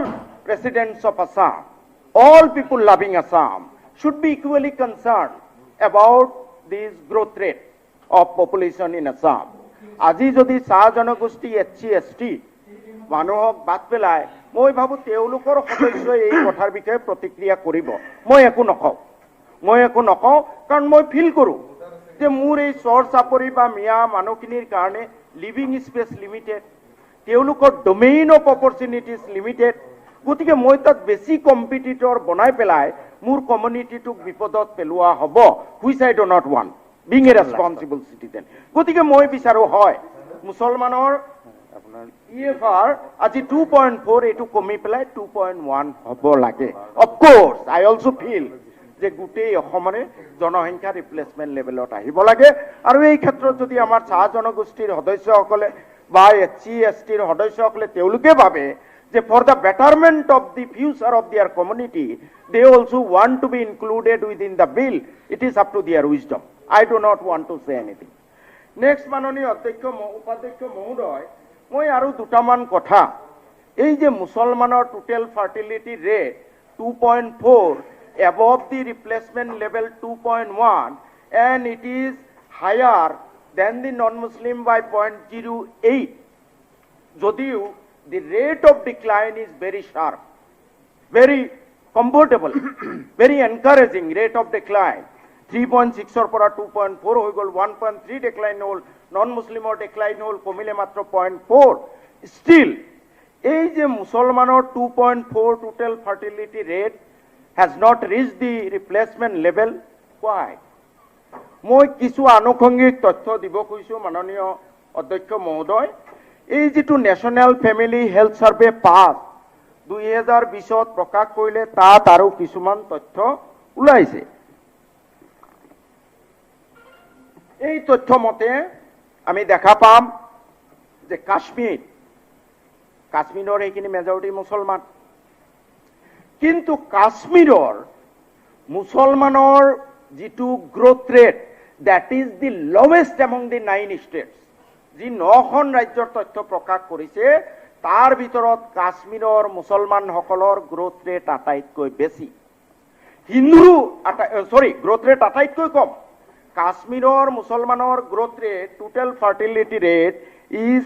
[SPEAKER 15] residents of Assam, all people loving Assam should be equally concerned about this growth rate of population in Assam. আজি যদি চাহ জনগোষ্ঠী, এছ চি, এছ টি মানুহক বাদ পেলাই, মই ভাবোঁ তেওঁলোকৰ সদস্যই এই কথাৰ বিষয়ে প্ৰতিক্ৰিয়া কৰিব। মই একো নকওঁ, মই একো নকওঁ, কাৰণ মই ফিল কৰোঁ যে মোৰ এই চৰ চাপৰি বা মিয়া মানুহখিনিৰ কাৰণে লিভিং স্পেচ লিমিটেড, তেওঁলোকৰ ডমেইন অফ অপৰচুনিটিজ লিমিটেড। গতিকে মই তাত বেছি কম্পিটিটৰ বনাই পেলাই মোৰ কমিউনিটিটোক বিপদত পেলোৱা হ'ব, which I do not want, being a responsible citizen. গতিকে মই বিচাৰোঁ, হয়, মুছলমানৰ ই এফ আৰ আজি 2.4, এইটো কমি পেলাই 2.1 হ'ব লাগে। Of course I also feel যে গোটেই অসমৰে জনসংখ্যা ৰিপ্লেচমেণ্ট লেভেলত আহিব লাগে। আৰু এই ক্ষেত্ৰত যদি আমাৰ চাহ জনগোষ্ঠীৰ সদস্যসকলে বা এছ চি, এছ টিৰ সদস্যসকলে তেওঁলোকে ভাবে যে for the betterment of the future of their community, they also want to be included within the bill, it is up to their wisdom. I do not want to say anything. Next, মাননীয় অধ্যক্ষ, উপাধ্যক্ষ মহোদয়, মই আৰু দুটামান কথা। এই যে মুছলমানৰ total fertility rate 2.4, above the replacement level 2.1, and it is higher than the non-Muslim by 0.08, যদিও the rate of decline is very sharp, very comfortable, very encouraging rate of decline. 3.6ৰ পৰা 2.4 হৈ গ'ল, 1.3 decline হ'ল। নন মুছলিমৰ decline হ'ল, কমিলে মাত্ৰ 0.4। Still এই যে মুছলমানৰ 2.4 total fertility rate has not reached the replacement level. Why? মই কিছু আনুষংগিক তথ্য দিব খুজিছোঁ, মাননীয় অধ্যক্ষ মহোদয়। এই যিটো নেশ্যনেল ফেমিলি হেল্থ ছাৰ্ভে 5 2020ত প্ৰকাশ কৰিলে, তাত আৰু কিছুমান তথ্য ওলাইছে। এই তথ্য মতে আমি দেখা পাম যে কাশ্মীৰৰ এইখিনি মেজৰিটি মুছলমান, কিন্তু কাশ্মীৰৰ মুছলমানৰ যিটো growth rate, that is the lowest among the nine states. যি নখন ৰাজ্যৰ তথ্য প্ৰকাশ কৰিছে, তাৰ ভিতৰত কাশ্মীৰৰ মুছলমানসকলৰ গ্ৰ'থ ৰেট আটাইতকৈ বেছি, হিন্দুৰো, চৰি, গ্ৰ'থ ৰেট আটাইতকৈ কম। কাশ্মীৰৰ মুছলমানৰ growth rate, total fertility rate is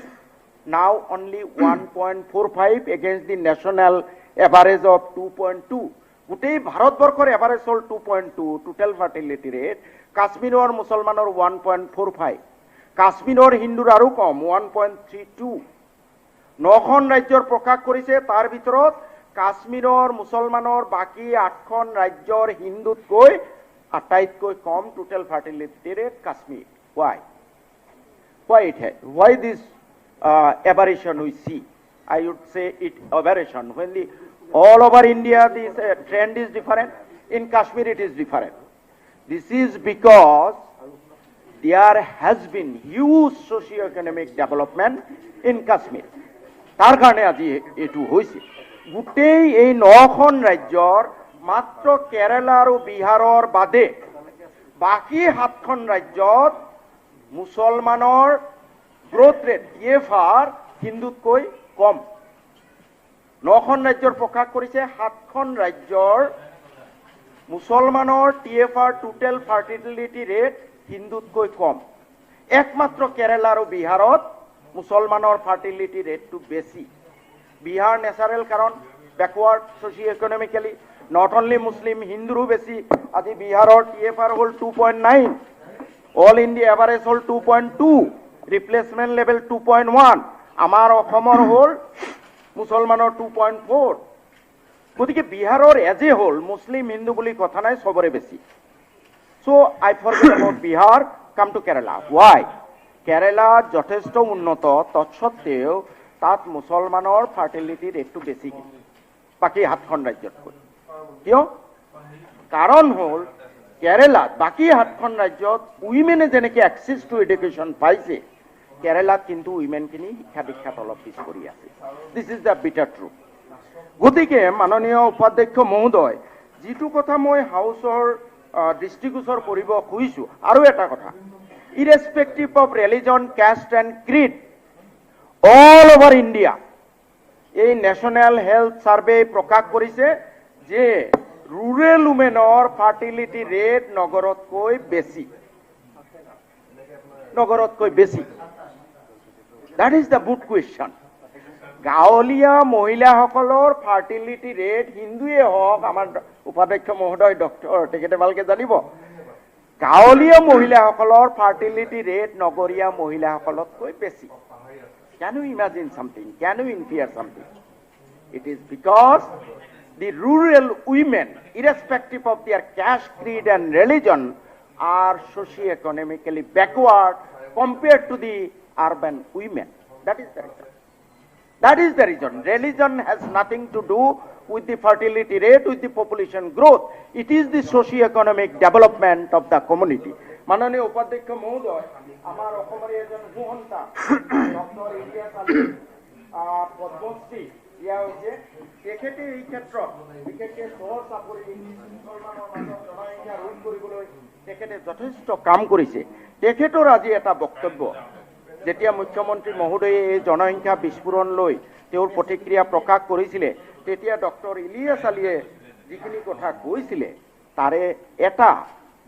[SPEAKER 15] now only 1.45 against the national average of 2.2. গোটেই ভাৰতবৰ্ষৰ এভাৰেজ হ'ল 2.2 total fertility rate, কাশ্মীৰৰ মুছলমানৰ 1.45। কাশ্মীৰৰ হিন্দুৰ আৰু কম, 1.32। নখন ৰাজ্যৰ প্ৰকাশ কৰিছে, তাৰ ভিতৰত কাশ্মীৰৰ মুছলমানৰ বাকী আঠখন ৰাজ্যৰ হিন্দুতকৈ আটাইতকৈ কম total fertility rate Kashmir. Why this aberration we see? I would say it aberration. When the all over India this trend is different, in Kashmir it is different. This is because there has been huge socio-economic development in Kashmir. তাৰ কাৰণে আজি এইটো হৈছে। গোটেই এই নখন ৰাজ্যৰ মাত্ৰ কেৰালা আৰু বিহাৰৰ বাদে বাকী সাতখন ৰাজ্যত মুছলমানৰ গ্ৰ'থ ৰেট, টিএফআৰ, হিন্দুতকৈ কম। নখন ৰাজ্যৰ প্ৰকাশ কৰিছে, সাতখন ৰাজ্যৰ মুছলমানৰ টিএফআৰ, টোটেল ফাৰ্টিলিটি ৰেট হিন্দুতকৈ কম। একমাত্ৰ কেৰালা আৰু বিহাৰত মুছলমানৰ ফাৰ্টিলিটি ৰেটটো বেছি। বিহাৰ নেচাৰেল কাৰণ backward socio economically, not only Muslim, হিন্দুৰো বেছি। আজি বিহাৰৰ টিএফআৰ হ'ল 2.9, all India average হ'ল 2.2, replacement level 2.1। আমাৰ অসমৰ হ'ল মুছলমানৰ 2.4। গতিকে বিহাৰৰ এজ এ হ'ল মুছলিম হিন্দু বুলি কথা নাই, চবৰে বেছি। So I forget about Bihar, come to Kerala. Why? কেৰেলা যথেষ্ট উন্নত, তৎসত্বেও তাত মুছলমানৰ ফাৰ্টিলিটি ৰেটটো বেছি কিন্তু বাকী সাতখন ৰাজ্যতকৈ। কিয়? কাৰণ হ'ল কেৰেলাত বাকী সাতখন ৰাজ্যত উইমেনে যেনেকে এক্সেছ টু এডুকেশ্যন পাইছে, কেৰেলাত কিন্তু উইমেনখিনি শিক্ষা দীক্ষাত অলপ পিছ পৰি আছে। This is the bitter truth. গতিকে মাননীয় উপাধ্যক্ষ মহোদয়, যিটো কথা মই হাউচৰ দৃষ্টিগোচৰ কৰিব খুজিছোঁ, আৰু এটা কথা, irrespective of religion, caste and creed, all over India এই নেশ্যনেল হেল্থ ছাৰ্ভে প্ৰকাশ কৰিছে যে ৰুৰেল উমেনৰ ফাৰ্টিলিটি ৰেট নগৰতকৈ বেছি, নগৰতকৈ বেছি। That is the good question. গাঁৱলীয়া মহিলাসকলৰ ফাৰ্টিলিটি ৰেট, হিন্দুৱে হওক, আমাৰ উপাধ্যক্ষ মহোদয় ডক্টৰ, তেখেতে ভালকে জানিব, গাঁৱলীয়া মহিলাসকলৰ ফাৰ্টিলিটি ৰেট নগৰীয়া মহিলাসকলতকৈ বেছি। Can you imagine something? Can you infer something? It is because the rural women, irrespective of their caste, creed and religion, are socio-economically backward compared to the urban women. That is the reason. That is the reason. Religion has nothing to do with the fertility rate, with the population growth. It is the socio-economic development of the community. মাননীয় উপাধ্যক্ষ মহোদয়, আমাৰ অসমৰে এজন সুসন্তান doctor Ilyas Ali, Padmashri দিয়া হৈছে। তেখেতে এই ক্ষেত্ৰত বিশেষকৈ চৰ চাপৰি মুছলমানৰ মাজত জনসংখ্যা ৰোধ কৰিবলৈ তেখেতে যথেষ্ট কাম কৰিছে। তেখেতৰ আজি এটা বক্তব্য, যেতিয়া মুখ্যমন্ত্ৰী মহোদয়ে এই জনসংখ্যা বিস্ফোৰণ লৈ তেওঁৰ প্ৰতিক্ৰিয়া প্ৰকাশ কৰিছিলে, তেতিয়া ডক্টৰ ইলিয়াছ আলীয়ে যিখিনি কথা কৈছিলে, তাৰে এটা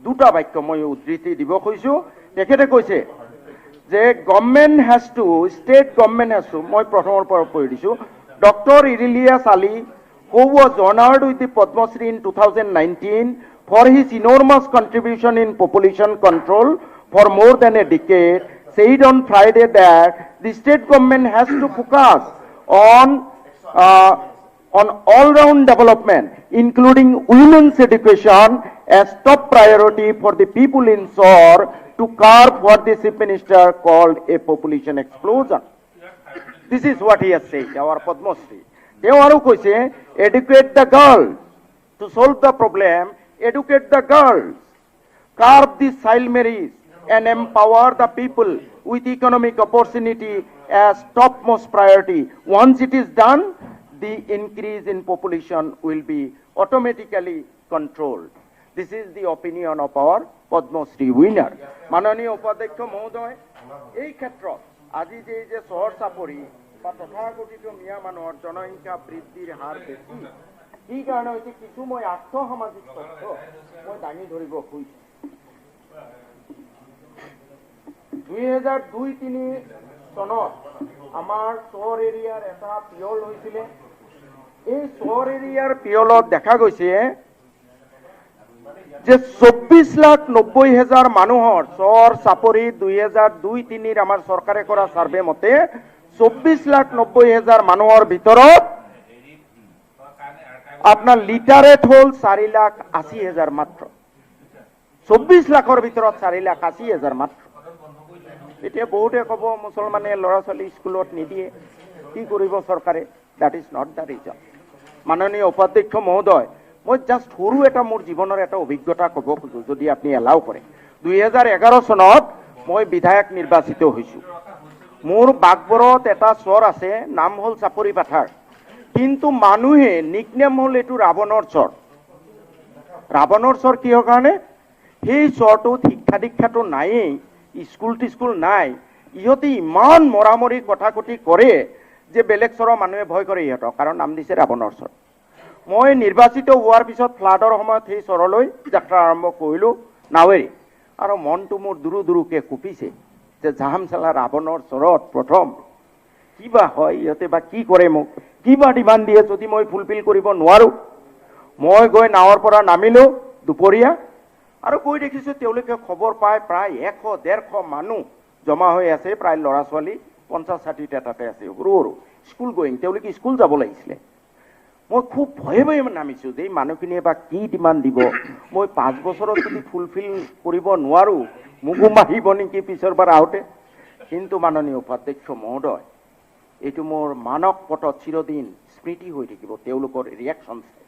[SPEAKER 15] দুটা বাক্য মই উদ্ধৃতি দিব খুজিছোঁ। তেখেতে কৈছে যে government has to, state government has to, মই প্ৰথমৰ পৰা পঢ়ি দিছোঁ। Doctor Ilyas Ali, who was honored with the Padma Shri in 2019 for his enormous contribution in population control for more than a decade, said on Friday that the state government has to focus on on all-round development, including women's education, as top priority for the people in Sor to curb what the Chief Minister called a population explosion. This is what he has said, our Padma Shri. তেওঁ আৰু কৈছে, educate the girls. To solve the problem, educate the girls, curb the child marriage and empower the people with economic opportunity as topmost priority. Once it is done, the increase in population will be automatically controlled. This is the opinion of our Padma Shri winner. মাননীয় উপাধ্যক্ষ মহোদয়, এই ক্ষেত্ৰত আজি যে এই যে চহৰ চাপৰি বা তথাকথিত মিয়া মানুহৰ জনসংখ্যা বৃদ্ধিৰ হাৰ বেছি কি কাৰণে হৈছে, কিছু মই আৰ্থ সামাজিক তথ্য মই দাঙি ধৰিব খুজিছোঁ। 2002-03 চনত আমাৰ চহৰ এৰিয়াৰ এটা পিয়ল হৈছিলে। এই চহৰ এৰিয়াৰ পিয়লত দেখা গৈছে যে 24,90,000 মানুহৰ চৰ চাপৰি 2002-03ৰ আমাৰ চৰকাৰে কৰা ছাৰ্ভে মতে 24,90,000 মানুহৰ ভিতৰত আপোনাৰ লিটাৰেট হ'ল 4,80,000 মাত্ৰ। 24 লাখৰ ভিতৰত 4,80,000 মাত্ৰ। এতিয়া বহুতে ক'ব, মুছলমানে ল'ৰা ছোৱালী স্কুলত নিদিয়ে, কি কৰিব চৰকাৰে? That is not the reason. মাননীয় উপাধ্যক্ষ মহোদয়, মই জাষ্ট সৰু এটা মোৰ জীৱনৰ এটা অভিজ্ঞতা ক'ব খোজোঁ, যদি আপুনি এলাউ কৰে। 2011 চনত মই বিধায়ক নিৰ্বাচিত হৈছোঁ। মোৰ বাগবৰত এটা চৰ আছে, নাম হ'ল চাপৰি পাথাৰ, কিন্তু মানুহে নিকনেম হ'ল এইটো ৰাৱণৰ চৰ। ৰাৱণৰ চৰ কিহৰ কাৰণে? সেই চৰটোত শিক্ষা দীক্ষাটো নায়েই, স্কুল টিস্কুল নাই। ইহঁতে ইমান মৰামৰি কটাকটি কৰে যে বেলেগ চৰৰ মানুহে ভয় কৰে ইহঁতক, কাৰণ নাম দিছে ৰাৱণৰ চৰ। মই নিৰ্বাচিত হোৱাৰ পিছত ফ্লাডৰ সময়ত সেই চৰলৈ যাত্ৰা আৰম্ভ কৰিলোঁ নাৱেৰে আৰু মনটো মোৰ দুৰু দুৰুকে কঁপিছে যে জাহাম চালা, ৰাৱণৰ চৰত প্ৰথম কিবা হয়, ইহঁতে বা কি কৰে, মোক কিবা ডিমাণ্ড দিয়ে যদি মই ফুলফিল কৰিব নোৱাৰোঁ। মই গৈ নাৱৰ পৰা নামিলোঁ দুপৰীয়া আৰু গৈ দেখিছোঁ তেওঁলোকে খবৰ পাই প্ৰায় 100-150 মানুহ জমা হৈ আছে। প্ৰায় ল'ৰা ছোৱালী 50-60টা তাতে আছে, সৰু সৰু স্কুল গোয়িং, তেওঁলোকে স্কুল যাব লাগিছিলে। মই খুব ভয়ে ভয়ে নামিছোঁ যে এই মানুহখিনিয়ে বা কি ডিমাণ্ড দিব, মই 5 বছৰত যদি ফুলফিল কৰিব নোৱাৰোঁ, মোকো মাৰিব নেকি পিছৰ বাৰ আহোঁতে। কিন্তু মাননীয় উপাধ্যক্ষ মহোদয়, এইটো মোৰ মানস পটত চিৰদিন স্মৃতি হৈ থাকিব তেওঁলোকৰ ৰিয়েকশ্যন চাই।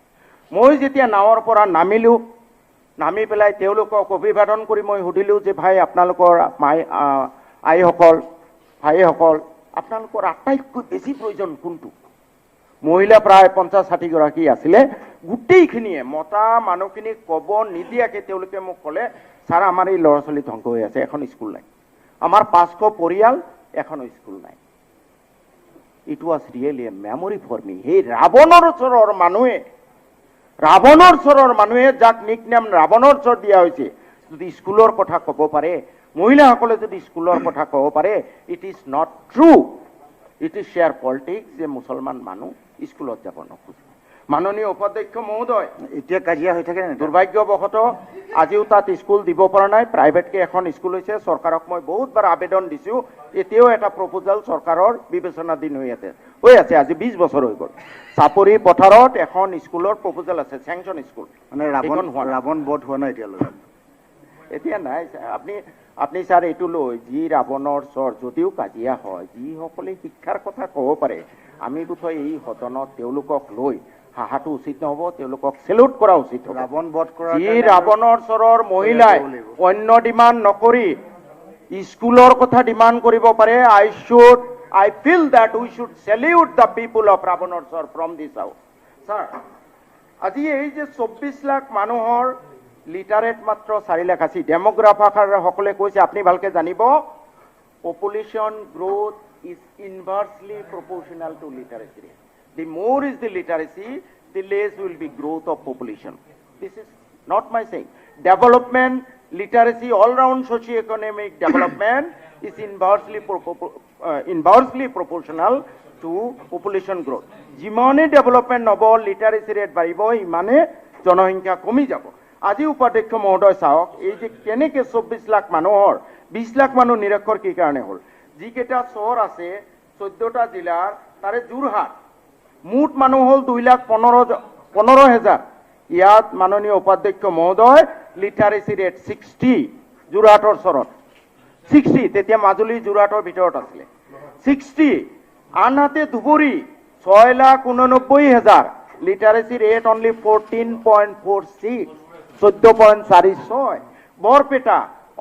[SPEAKER 15] মই যেতিয়া নাৱৰ পৰা নামিলোঁ, নামি পেলাই তেওঁলোকক অভিবাদন কৰি মই সুধিলোঁ যে ভাই, আপোনালোকৰ মাই আইসকল, ভাইসকল, আপোনালোকৰ আটাইতকৈ বেছি প্ৰয়োজন কোনটো? মহিলা প্ৰায় 50-60গৰাকী আছিলে। গোটেইখিনিয়ে মতা মানুহখিনিক ক'ব নিদিয়াকে তেওঁলোকে মোক ক'লে, ছাৰ, আমাৰ এই ল'ৰা ছোৱালী ধ্বংস হৈ আছে, এখন স্কুল নাই। আমাৰ 500 পৰিয়াল, এখনো স্কুল নাই। It was really a memory for me. সেই ৰাৱণৰ চৰৰ মানুহে, যাক নিক নেম ৰাৱণৰ চৰ দিয়া হৈছে, যদি স্কুলৰ কথা ক'ব পাৰে, মহিলাসকলে যদি স্কুলৰ কথা ক'ব পাৰে, it is not true, it is sheer politics যে মুছলমান মানুহ স্কুলত যাব নোখোজে। মাননীয় উপাধ্যক্ষ মহোদয়,
[SPEAKER 16] এতিয়া কাজিয়া হৈ থাকে নে?
[SPEAKER 15] দুৰ্ভাগ্যবশতঃ আজিও তাত স্কুল দিব পৰা নাই। প্ৰাইভেটকে এখন স্কুল হৈছে। চৰকাৰক মই বহুতবাৰ আবেদন দিছোঁ। এতিয়াও এটা প্ৰপ'জাল চৰকাৰৰ বিবেচনাধীন হৈ আছে। আজি 20 বছৰ হৈ গ'ল। চাপৰি পথাৰত এখন স্কুলৰ প্ৰপ'জাল আছে, চেংচন স্কুল।
[SPEAKER 16] মানে ৰাৱণ
[SPEAKER 15] সেইখন হোৱা নাই।
[SPEAKER 16] ৰাৱণ বধ হোৱা নাই এতিয়ালৈকে?
[SPEAKER 15] এতিয়া নাই ছাৰ। আপুনি ছাৰ, এইটো লৈ যি ৰাৱণৰ চৰ যদিও কাজিয়া হয়, যিসকলে শিক্ষাৰ কথা ক'ব পাৰে, আমি বোধহয় এই সদনত তেওঁলোকক লৈ হাঁহাটো উচিত নহ'ব, তেওঁলোকক চেলুট কৰা উচিত হ'ব।
[SPEAKER 16] ৰাৱণ বধ কৰাৰ
[SPEAKER 15] যি
[SPEAKER 16] কাৰণে
[SPEAKER 15] ৰাৱণৰ চৰৰ মহিলাই
[SPEAKER 16] কৰিব লাগিব।
[SPEAKER 15] অন্য ডিমাণ্ড নকৰি স্কুলৰ কথা ডিমাণ্ড কৰিব পাৰে, I feel that we should salute the people of ৰাৱণৰ চৰ from this house. Sir, আজি এই যে 24 লাখ মানুহৰ লিটাৰেট মাত্ৰ 4 লাখ 80, ডেম'গ্ৰাফাৰসকলে কৈছে, আপুনি ভালকে জানিব, population growth is inversely proportional to literacy. The more is the literacy, the less will be growth of population. This is not my saying. Development, literacy, all-round socio-economic development is inversely proportional to population growth. যিমানে development হ'ব, লিটাৰেচি rate বাঢ়িব, সিমানে জনসংখ্যা কমি যাব। আজি উপাধ্যক্ষ মহোদয়, চাওক, এই যে কেনেকে 24 লাখ মানুহৰ 20 লাখ মানুহ নিৰক্ষৰ কি কাৰণে হ'ল? যিকেইটা চহৰ আছে 14টা জিলাৰ, তাৰে যোৰহাট মুঠ মানুহ হ'ল 2,15,000। ইয়াত মাননীয় উপাধ্যক্ষ মহোদয় লিটাৰেচি ৰেট 60, যোৰহাটৰ চৰত 60, তেতিয়া মাজুলী যোৰহাটৰ ভিতৰত আছিলে 60। আনহাতে Dhubri 6,89,000, literacy rate only 14.46, 14.46। Barpeta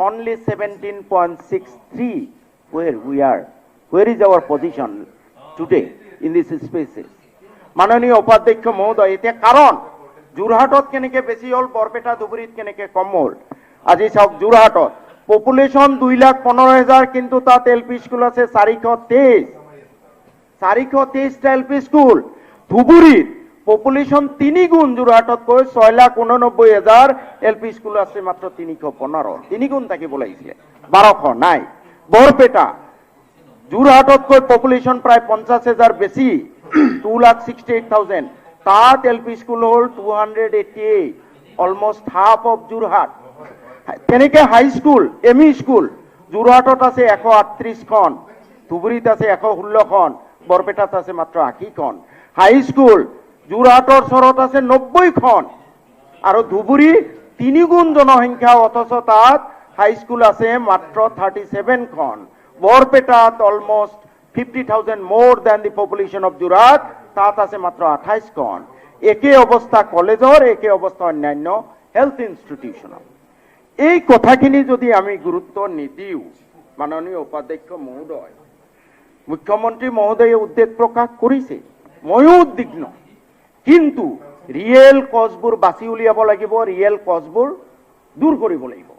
[SPEAKER 15] only 17.63। Where we are, where is our position today in this spaces? মাননীয় উপাধ্যক্ষ মহোদয়, এতিয়া কাৰণ যোৰহাটত কেনেকে বেছি হ'ল, বৰপেটা ধুবুৰীত কেনেকে কম হ'ল? আজি চাওক, যোৰহাটত পপুলেশ্যন 2,15,000, কিন্তু তাত এল পি স্কুল আছে 423, 423টা এল পি স্কুল। ধুবুৰীত পপুলেশ্যন 3 গুণ যোৰহাটতকৈ, 6,89,000, এল পি স্কুল আছে মাত্ৰ 315, 3 গুণ থাকিব লাগিছিলে, 1200 নাই। বৰপেটা যোৰহাটতকৈ পপুলেশ্যন প্ৰায় 50,000 বেছি, 2,68,000, তাত এল পি স্কুল হ'ল 288, অলমষ্ট হাফ অফ যোৰহাট। তেনেকে হাইস্কুল, এম ই স্কুল যোৰহাটত আছে 138খন, ধুবুৰীত আছে 116খন, বৰপেটাত আছে মাত্ৰ 80খন। হাইস্কুল যোৰহাটৰ চৰত আছে 90খন, আৰু ধুবুৰী 3 গুণ জনসংখ্যা, অথচ তাত হাইস্কুল আছে মাত্ৰ 37খন। বৰপেটাত almost 50,000 more than the population of Jorhat, তাত আছে মাত্ৰ 28খন। একে অৱস্থা কলেজৰ, একে অৱস্থা অন্যান্য হেল্থ ইনষ্টিটিউশ্যনৰ। এই কথাখিনি যদি আমি গুৰুত্ব নিদিওঁ, মাননীয় উপাধ্যক্ষ মহোদয়, মুখ্যমন্ত্ৰী মহোদয়ে উদ্বেগ প্ৰকাশ কৰিছে, ময়ো উদ্বিগ্ন, কিন্তু ৰিয়েল কজবোৰ বাছি উলিয়াব লাগিব, ৰিয়েল কজবোৰ দূৰ কৰিব লাগিব।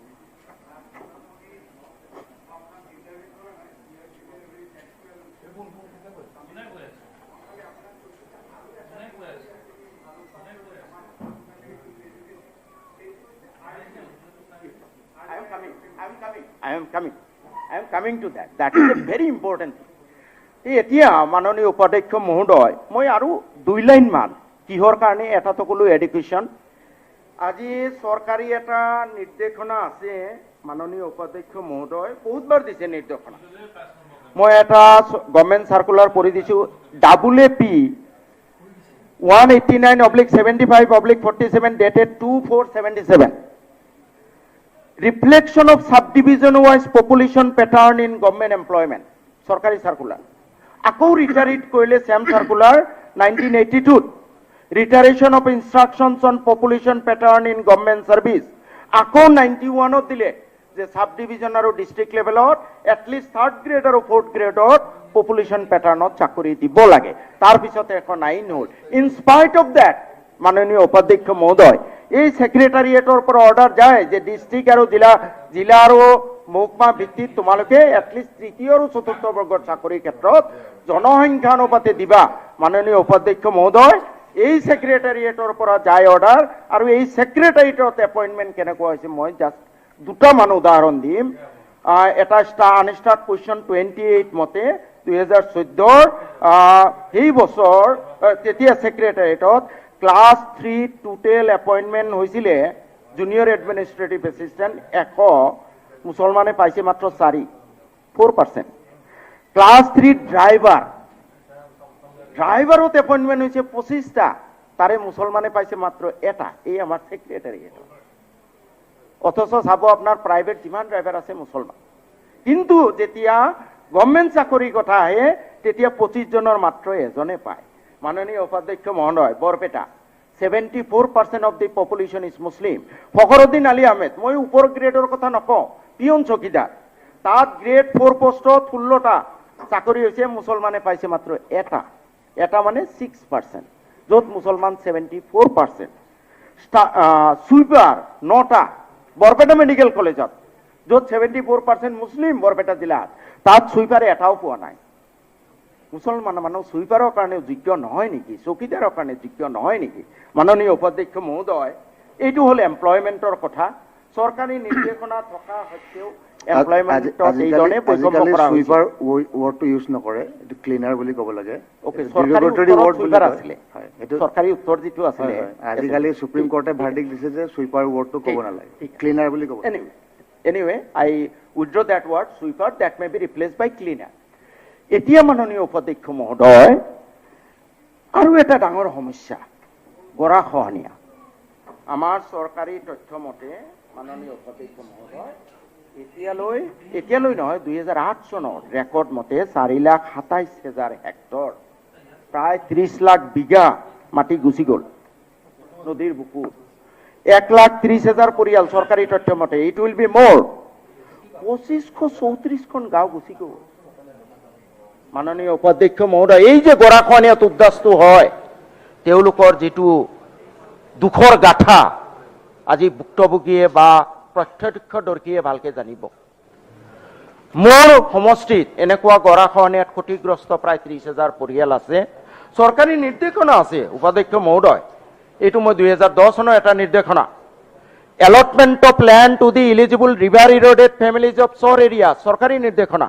[SPEAKER 15] I am coming to that. That is a very important thing. এতিয়া মাননীয় উপাধ্যক্ষ মহোদয়, মই আৰু 2 লাইন মান কিহৰ কাৰণে এটাতো ক'লো এডুকেশ্যন। আজি চৰকাৰী এটা নিৰ্দেশনা আছে মাননীয় উপাধ্যক্ষ মহোদয়, বহুতবাৰ দিছে নিৰ্দেশনা। মই এটা গভৰ্ণমেণ্ট চাৰ্কুলাৰ পঢ়ি দিছোঁ, WP 189/75/47 dated 2477। Reflection of subdivision wise population pattern in government employment, চৰকাৰী চাৰ্কুলাৰ। আকৌ ৰিটাৰিট কৰিলে same circular 1982ত, reiteration of instructions on population pattern in government service. আকৌ 91ত দিলে যে চাব ডিভিজন আৰু ডিষ্ট্ৰিক্ট লেভেলত এটলিষ্ট থাৰ্ড গ্ৰেড আৰু ফ'ৰ্থ গ্ৰেডত পপুলেশ্যন পেটাৰ্ণত চাকৰি দিব লাগে। তাৰপিছতে এখন আইন হ'ল। ইন স্পাইট অফ that মাননীয় উপাধ্যক্ষ মহোদয়, এই ছেক্ৰেটাৰিয়েটৰ পৰা অৰ্ডাৰ যায় যে ডিষ্ট্ৰিক্ট আৰু জিলা আৰু মহকুমা ভিত্তিত তোমালোকে এটলিষ্ট তৃতীয় আৰু চতুৰ্থ বৰ্গৰ চাকৰিৰ ক্ষেত্ৰত জনসংখ্যা অনুপাতে দিবা। মাননীয় উপাধ্যক্ষ মহোদয়, এই ছেক্ৰেটাৰিয়েটৰ পৰা যায় অৰ্ডাৰ, আৰু এই ছেক্ৰেটাৰিয়েটত এপইণ্টমেণ্ট কেনেকুৱা হৈছে মই জাষ্ট দুটামান উদাহৰণ দিম। এটা আনষ্টাৰ্ট কুৱেশ্যন 28 মতে 2014 সেই বছৰ তেতিয়া ছেক্ৰেটাৰিয়েটত ক্লাছ 3 টোটেল এপইণ্টমেণ্ট হৈছিলে জুনিয়ৰ এডমিনিষ্ট্ৰেটিভ এছিষ্টেণ্ট 100, মুছলমানে পাইছে মাত্ৰ 4%। ক্লাছ 3 ড্ৰাইভাৰত এপইণ্টমেণ্ট হৈছে 25টা, তাৰে মুছলমানে পাইছে মাত্ৰ এটা, এই আমাৰ ছেক্ৰেটাৰিয়েটত। অথচ চাব আপোনাৰ প্ৰাইভেট যিমান ড্ৰাইভাৰ আছে মুছলমান, কিন্তু যেতিয়া গভৰ্ণমেণ্ট চাকৰিৰ কথা আহে তেতিয়া 25 জনৰ মাত্ৰ এজনে পায়। মাননীয় উপাধ্যক্ষ মহোদয়, Barpeta 74% of the population is Muslim. Fakhruddin Ali Ahmed, মই ওপৰ গ্ৰেডৰ কথা নকওঁ, পিয়ন চকীদাৰ, তাত গ্ৰেড 4 পোষ্টত 16টা চাকৰি হৈছে, মুছলমানে পাইছে মাত্ৰ এটা, এটা মানে 6%, য'ত মুছলমান 74%। চুইপাৰ 9টা বৰপেটা মেডিকেল কলেজত, য'ত 74% মুছলিম বৰপেটা জিলাত, তাত চুইপাৰে এটাও পোৱা নাই। মুছলমান মানুহ চুইপাৰৰ কাৰণে যোগ্য নহয় নেকি, চকীদাৰৰ কাৰণে যোগ্য নহয় নেকি? মাননীয় উপাধ্যক্ষ মহোদয়, এইটো হ'ল এমপ্লয়মেণ্টৰ কথা। চৰকাৰী নিৰ্দেশনা থকা সত্ত্বেও এমপ্লয়মেণ্টত এইধৰণে বৈষম্য কৰা হৈছে।
[SPEAKER 16] ৱৰ্ডটো ইউজ নকৰে, এইটো ক্লিনাৰ বুলি ক'ব লাগে।
[SPEAKER 15] অ'কে, চৰকাৰী উত্তৰত চুইপাৰ আছিলে, চৰকাৰী উত্তৰ যিটো আছিলে।
[SPEAKER 16] আজিকালি সুপ্ৰিম কোৰ্টে ভাৰ্ডিক দিছে যে চুইপাৰ ৱৰ্ডটো ক'ব নালাগে, ক্লিনাৰ বুলি ক'ব।
[SPEAKER 15] Anyway, I withdraw that word sweeper, that may be replaced by cleaner. এতিয়া মাননীয় উপাধ্যক্ষ মহোদয়, আৰু এটা ডাঙৰ সমস্যা গৰাখহনীয়া। আমাৰ চৰকাৰী তথ্য মতে, মাননীয় উপাধ্যক্ষ মহোদয়, এতিয়ালৈ নহয়, 2008 চনৰ ৰেকৰ্ড মতে 4,27,000 হেক্টৰ, প্ৰায় 30 লাখ বিঘা মাটি গুচি গ'ল নদীৰ বুকুত। 1,30,000 পৰিয়াল চৰকাৰী তথ্য মতে, it will be মোৰ, 2534খন গাঁও গুচি গ'ল। মাননীয় উপাধ্যক্ষ মহোদয়, এই যে গৰাখহনীয়াত উদ্বাস্তু হয়, তেওঁলোকৰ যিটো দুখৰ গাথা আজি ভুক্তভোগীয়ে বা প্ৰত্যক্ষদৰ্শীয়ে ভালকে জানিব। মোৰ সমষ্টিত এনেকুৱা গৰাখহনীয়াত ক্ষতিগ্ৰস্ত প্ৰায় 30,000 পৰিয়াল আছে। চৰকাৰী নিৰ্দেশনা আছে উপাধ্যক্ষ মহোদয়, এইটো মই 2010 চনৰ এটা নিৰ্দেশনা, allotment of land to the eligible river eroded families of char area, চৰকাৰী নিৰ্দেশনা।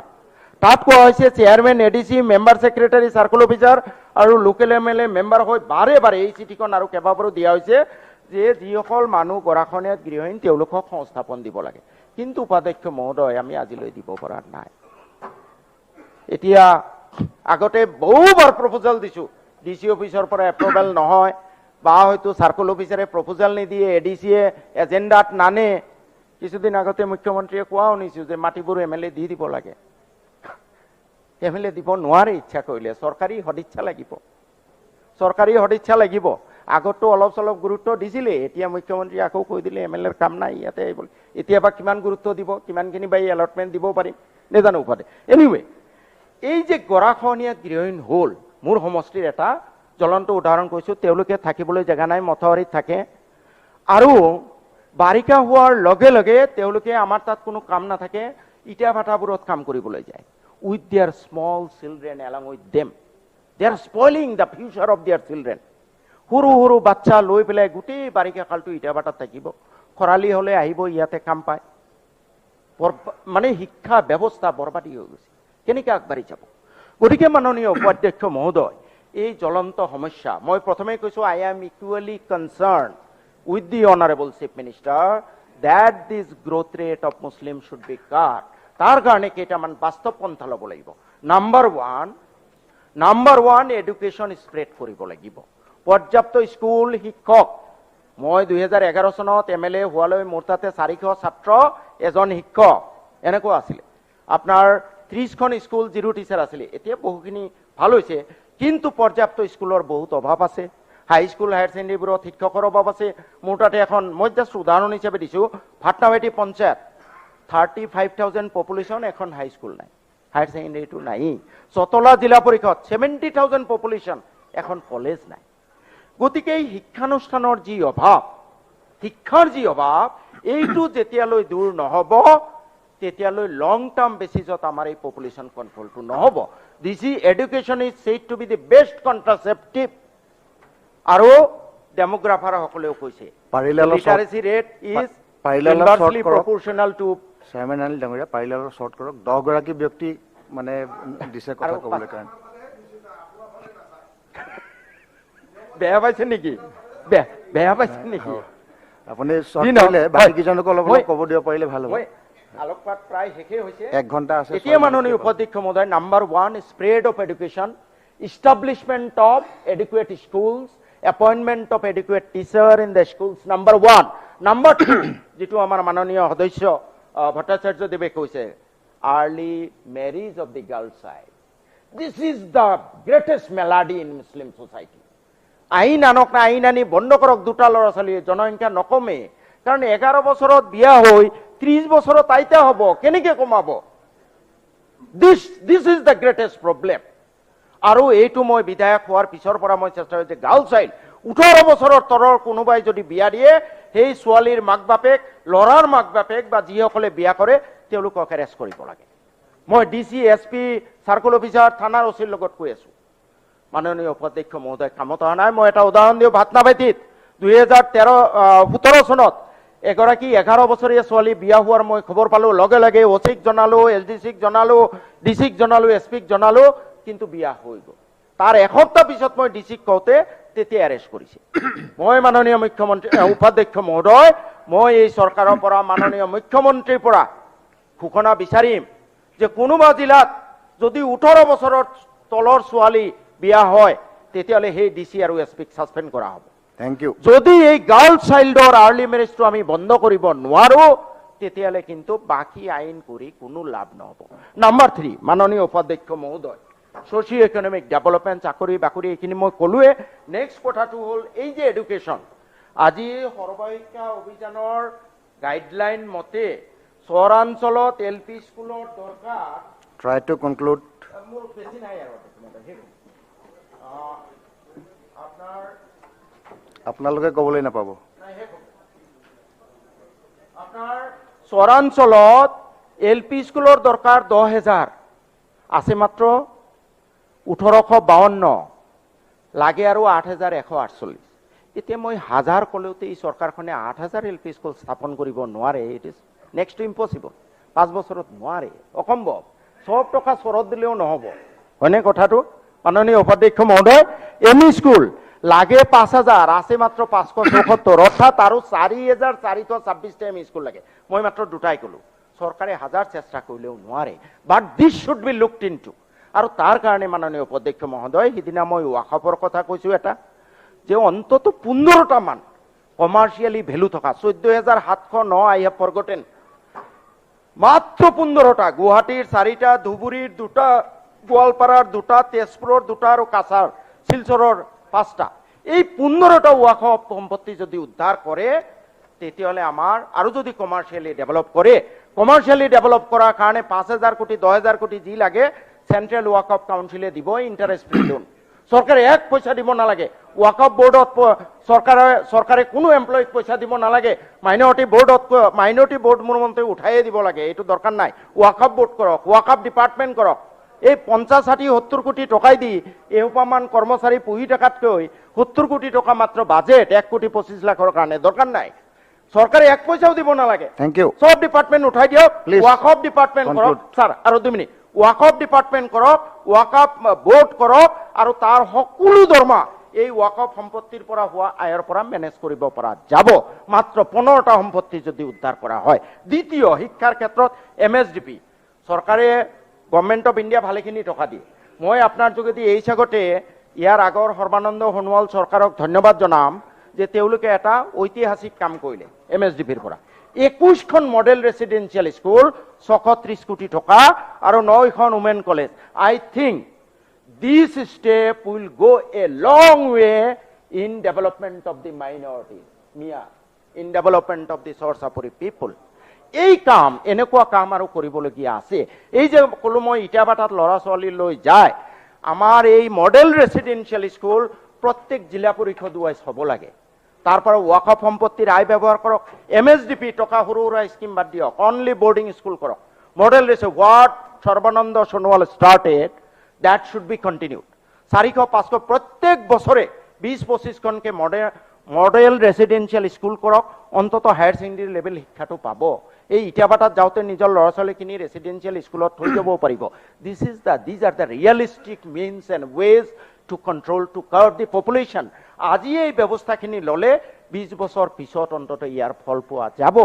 [SPEAKER 15] তাত কোৱা হৈছে chairman, ADC, member secretary, circle officer আৰু লোকেল এমএলএ মেম্বাৰ হৈ বাৰে বাৰে এই চিঠিখন আৰু কেইবাবাৰো দিয়া হৈছে যে যিসকল মানুহ গৰাখহনীয়াত গৃহহীন তেওঁলোকক সংস্থাপন দিব লাগে। কিন্তু উপাধ্যক্ষ মহোদয়, আমি আজিলৈ দিব পৰা নাই। এতিয়া আগতে বহুবাৰ প্ৰপ'জাল দিছোঁ, ডি চি অফিচৰ পৰা এপ্ৰুভেল নহয়, বা হয়তো চাৰ্কল অফিচাৰে প্ৰপ'জাল নিদিয়ে, এডিচিয়ে এজেণ্ডাত নানে। কিছুদিন আগতে মুখ্যমন্ত্ৰীয়ে কোৱা শুনিছোঁ যে মাটিবোৰ এমএলএ দি দিব লাগে। এমএলএ দিব নোৱাৰে ইচ্ছা কৰিলে, চৰকাৰী সদিচ্ছা লাগিব, চৰকাৰী সদিচ্ছা লাগিব। আগততো অলপ চলপ গুৰুত্ব দিছিলে, এতিয়া মুখ্যমন্ত্ৰীয়ে আকৌ কৈ দিলে এমএলএৰ কাম নাই ইয়াতে আহিবলৈ। এতিয়া বা কিমান গুৰুত্ব দিব, কিমানখিনি বা এই এলটমেণ্ট দিব পাৰিম নেজানো উপাধি। এনিৱে, এই যে গৰাখহনীয়াত গৃহহীন হ'ল, মোৰ সমষ্টিৰ এটা জ্বলন্ত উদাহৰণ কৈছোঁ, তেওঁলোকে থাকিবলৈ জেগা নাই, মথাউৰিত থাকে, আৰু বাৰিষা হোৱাৰ লগে লগে তেওঁলোকে আমাৰ তাত কোনো কাম নাথাকে, ইটা ভাটাবোৰত কাম কৰিবলৈ যায় with their small children along with them. They are spoiling the future of their children. সৰু সৰু বাচ্চা লৈ পেলাই গোটেই বাৰিষা কালটো ইটা ভাটাত থাকিব, খৰালি হ'লে আহিব ইয়াতে কাম পায়। মানে শিক্ষা ব্যৱস্থা বৰবাদী হৈ গৈছে, কেনেকৈ আগবাঢ়ি যাব? গতিকে মাননীয় উপাধ্যক্ষ মহোদয়, এই জ্বলন্ত সমস্যা মই প্ৰথমে কৈছোঁ, I am equally concern with the honourable chief minister that this growth rate of Muslim should be cut. তাৰ কাৰণে কেইটামান বাস্তৱ পন্থা ল'ব লাগিব। নাম্বাৰ ওৱান, এডুকেশ্যন স্প্ৰেড কৰিব লাগিব, পৰ্যাপ্ত স্কুল, শিক্ষক। মই 2011 চনত এমএলএ হোৱালৈ মোৰ তাতে 400 ছাত্ৰ, এজন শিক্ষক এনেকুৱা আছিলে। আপোনাৰ 30খন স্কুল জিৰ' টিচাৰ আছিলে। এতিয়া বহুখিনি ভাল হৈছে, কিন্তু পৰ্যাপ্ত স্কুলৰ বহুত অভাৱ আছে। হাইস্কুল, হায়াৰ ছেকেণ্ডেৰীবোৰত শিক্ষকৰ অভাৱ আছে। মোৰ তাতে এখন, মই জাষ্ট উদাহৰণ হিচাপে দিছোঁ, ভাটনাবাটি পঞ্চায়ত, 35,000 পপুলেশ্যন, এখন হাইস্কুল নাই, হায়াৰ ছেকেণ্ডেৰীটো নায়েই। চতলা জিলা পৰিষদ, 70,000 পপুলেশ্যন, এখন কলেজ নাই। গতিকে এই শিক্ষানুষ্ঠানৰ যি অভাৱ, শিক্ষাৰ যি অভাৱ, এইটো যেতিয়ালৈ দূৰ নহ'ব তেতিয়ালৈ লং টাৰ্ম বেচিছত আমাৰ এই পপুলেশ্যন কণ্ট্ৰলটো নহ'ব। This is education is said to be the best contraceptive, আৰু ডেমোগ্ৰাফাৰসকলেও কৈছে
[SPEAKER 16] পাৰিলে অলপ
[SPEAKER 15] literacy rate is
[SPEAKER 16] পাৰিলে অলপ short
[SPEAKER 15] inversely
[SPEAKER 16] কৰক।
[SPEAKER 15] প্ৰপৰ্চনেল টু
[SPEAKER 16] চেয়াৰমেন আনিল ডাঙৰীয়া, পাৰিলে অলপ শ্বৰ্ট কৰক। 10গৰাকী ব্যক্তি মানে দিছে কথা
[SPEAKER 15] আৰু
[SPEAKER 16] ক'বলৈ কাৰণে।
[SPEAKER 15] বেয়া পাইছে নেকি? বেয়া পাইছে নেকি?
[SPEAKER 16] আপুনি শ্বৰ্ট
[SPEAKER 15] যি নহওক,
[SPEAKER 16] কৰিলে বাকীকেইজনকো অলপ অলপ
[SPEAKER 15] মই-
[SPEAKER 16] ক'ব দিব পাৰিলে ভাল হ'ব।
[SPEAKER 15] মই আলোকপাত প্ৰায় শেষেই হৈছে।
[SPEAKER 16] এক ঘণ্টা আছে,
[SPEAKER 15] এতিয়া
[SPEAKER 16] ছয়
[SPEAKER 15] মাননীয়
[SPEAKER 16] মিনিট।
[SPEAKER 15] উপাধ্যক্ষ মহোদয়, number one, spread of education, establishment of adequate schools, appointment of adequate teacher in the schools, number one. Number two, যিটো আমাৰ মাননীয় সদস্য ভট্টাচাৰ্যদেৱে কৈছে, early marriage of the girl child. This is the greatest malady in Muslim society. আইন আনক না, আইন আনি বন্ধ কৰক। দুটা ল'ৰা ছোৱালীৰ জনসংখ্যা নকমে, কাৰণ 11 বছৰত বিয়া হৈ 30 বছৰত আইতা হ'ব, কেনেকে কমাব? This is the greatest problem. আৰু এইটো মই বিধায়ক হোৱাৰ পিছৰ পৰা মই চেষ্টা কৰিছোঁ, গাৰ্ল চাইল্ড 18 বছৰৰ তলৰ কোনোবাই যদি বিয়া দিয়ে, সেই ছোৱালীৰ মাক বাপেক, ল'ৰাৰ মাক বাপেক বা যিসকলে বিয়া কৰে তেওঁলোকক এৰেষ্ট কৰিব লাগে। মই ডিচি, এছপি, চাৰ্কল অফিচাৰ, থানাৰ অচিৰ লগত কৈ আছোঁ। মাননীয় উপাধ্যক্ষ মহোদয়, কামত অহা নাই। মই এটা উদাহৰণ দিওঁ। ভাটনাবাটিত 2013 17 চনত এগৰাকী 11 বছৰীয়া ছোৱালী বিয়া হোৱাৰ মই খবৰ পালোঁ। লগে লগে অচিক জনালোঁ, এছ ডি চিক জনালোঁ, ডি চিক জনালোঁ, এছ পিক জনালোঁ, কিন্তু বিয়া হৈ গ'ল। তাৰ এসপ্তাহ পিছত মই ডি চিক কওঁতে তেতিয়া এৰেষ্ট কৰিছে। মই মাননীয় মুখ্যমন্ত্ৰী, উপাধ্যক্ষ মহোদয়, মই এই চৰকাৰৰ পৰা, মাননীয় মুখ্যমন্ত্ৰীৰ পৰা ঘোষণা বিচাৰিম যে কোনোবা জিলাত যদি 18 বছৰৰ তলৰ ছোৱালী বিয়া হয়, তেতিয়াহ'লে সেই ডি চি আৰু এছ পিক ছাছপেণ্ড কৰা হ'ব।
[SPEAKER 16] Thank you.
[SPEAKER 15] যদি এই গাৰ্ল চাইল্ডৰ আৰ্লি মেৰেজটো আমি বন্ধ কৰিব নোৱাৰো, তেতিয়াহ'লে কিন্তু বাকী আইন কৰি কোনো লাভ নহ'ব। নাম্বাৰ 3, মাননীয় উপাধ্যক্ষ মহোদয়, ছ'চিঅ' ইকনমিক ডেভেলপমেণ্ট, চাকৰি বাকৰি এইখিনি মই ক'লোৱে। নেক্সট কথাটো হ'ল এই যে এডুকেশ্যন, আজি সৰ্বশিক্ষা অভিযানৰ গাইডলাইন মতে চহৰাঞ্চলত এল পি স্কুলৰ দৰকাৰ।
[SPEAKER 16] Try to conclude.
[SPEAKER 15] মোৰ বেছি নাই আৰু আপোনাৰ
[SPEAKER 16] আপোনালোকে ক'বলৈ নাপাব।
[SPEAKER 15] আপোনাৰ চহৰাঞ্চলত এল পি স্কুলৰ দৰকাৰ 10,000, আছে মাত্ৰ 1852, লাগে আৰু 8148। এতিয়া মই হাজাৰ ক'লেওতো এই চৰকাৰখনে 8000 এল পি স্কুল স্থাপন কৰিব নোৱাৰে। It is next to impossible. 5 বছৰত নোৱাৰে, অসম্ভৱ। চব টকা চৰত দিলেও নহ'ব, হয়নে কথাটো মাননীয় উপাধ্যক্ষ মহোদয়? এম ই স্কুল লাগে 5000, আছে মাত্ৰ 574, অৰ্থাৎ আৰু 4426টা এম ই স্কুল লাগে। মই মাত্ৰ দুটাই ক'লোঁ, চৰকাৰে হাজাৰ চেষ্টা কৰিলেও নোৱাৰে। But this should be looked into. আৰু তাৰ কাৰণে মাননীয় উপাধ্যক্ষ মহোদয়, সিদিনা মই ৱাকফৰ কথা কৈছোঁ এটা, যে অন্তত 15টামান কমাৰ্চিয়েলি ভেলু থকা 14,709 আই have forgotten, মাত্ৰ 15টা, গুৱাহাটীৰ 4টা, ধুবুৰীৰ 2টা, গোৱালপাৰাৰ 2টা, তেজপুৰৰ 2টা আৰু কাছাৰ শিলচৰৰ 5টা, এই 15টা ৱাকফ সম্পত্তি যদি উদ্ধাৰ কৰে, তেতিয়াহ'লে আমাৰ আৰু যদি কমাৰ্চিয়েলি ডেভেলপ কৰে, কমাৰ্চিয়েলি ডেভেলপ কৰাৰ কাৰণে 5,000 কোটি 10,000 কোটি যি লাগে চেণ্ট্ৰেল ৱাকফ কাউন্সিলে দিব, ইণ্টাৰেষ্ট ফ্ৰী লোন, চৰকাৰে এক পইচা দিব নালাগে। ৱাকফ বৰ্ডত চৰকাৰে কোনো এমপ্লয়ীক পইচা দিব নালাগে। মাইনৰিটি বৰ্ডত, মাইনৰিটি বৰ্ড মোৰ মতে উঠায়ে দিব লাগে, এইটো দৰকাৰ নাই। ৱাকফ বৰ্ড কৰক, ৱাকফ ডিপাৰ্টমেণ্ট কৰক। এই 50, 60, 70 কোটি টকাই দি এসোপামান কৰ্মচাৰী পুহি থকাতকৈ 70 কোটি টকা মাত্ৰ বাজেট 1 কোটি 25 লাখৰ কাৰণে দৰকাৰ নাই। চৰকাৰে এক পইচাও দিব নালাগে।
[SPEAKER 16] Thank you.
[SPEAKER 15] চব ডিপাৰ্টমেণ্ট উঠাই দিয়ক, ৱাকফ ডিপাৰ্টমেণ্ট কৰক। ছাৰ, আৰু 2 মিনিট। ৱাকফ ডিপাৰ্টমেণ্ট কৰক, ৱাকফ বৰ্ড কৰক আৰু তাৰ সকলো দৰমহা এই ৱাকফ সম্পত্তিৰ পৰা হোৱা আয়ৰ পৰা মেনেজ কৰিব পৰা যাব, মাত্ৰ 15টা সম্পত্তি যদি উদ্ধাৰ কৰা হয়। দ্বিতীয়, শিক্ষাৰ ক্ষেত্ৰত এম এছ ডি পি, চৰকাৰে, গভৰ্ণমেণ্ট অফ ইণ্ডিয়া ভালেখিনি টকা দিয়ে। মই আপোনাৰ যোগেদি এই চেগতে ইয়াৰ আগৰ সৰ্বানন্দ সোণোৱাল চৰকাৰক ধন্যবাদ জনাম যে তেওঁলোকে এটা ঐতিহাসিক কাম কৰিলে। এম এছ ডি পিৰ পৰা 21খন মডেল ৰেচিডেঞ্চিয়েল স্কুল, 630 কোটি টকা আৰু 9খন women college. I think this step will go a long way in development of the minority, Mia, in development of the Char Chapori people. এই কাম, এনেকুৱা কাম আৰু কৰিবলগীয়া আছে। এই যে ক'লো মই, ইটাভাটাত ল'ৰা ছোৱালী লৈ যায়, আমাৰ এই মডেল ৰেচিডেঞ্চিয়েল স্কুল প্ৰত্যেক জিলা পৰিষদ ৱাইজ হ'ব লাগে। তাৰ পৰা ৱাকফ সম্পত্তিৰ আয় ব্যৱহাৰ কৰক। এম এছ ডি পি টকা সৰু সুৰা স্কিম বাদ দিয়ক, অনলি বৰ্ডিং স্কুল কৰক। Model what Sarbananda Sonowal started, that should be continued. 400, 500, প্ৰত্যেক বছৰে 20-25খনকে মডেল ৰেচিডেঞ্চিয়েল স্কুল কৰক। অন্ততঃ হায়াৰ ছেকেণ্ডেৰী লেভেল শিক্ষাটো পাব। এই ইটাভাটাত যাওঁতে নিজৰ ল'ৰা ছোৱালীখিনি ৰেচিডেঞ্চিয়েল স্কুলত থৈ যাবও পাৰিব। This is the these are the realistic means and ways to control, to curb the population. আজি এই ব্যৱস্থাখিনি ল'লে 20 বছৰ পিছত অন্ততঃ ইয়াৰ ফল পোৱা যাব।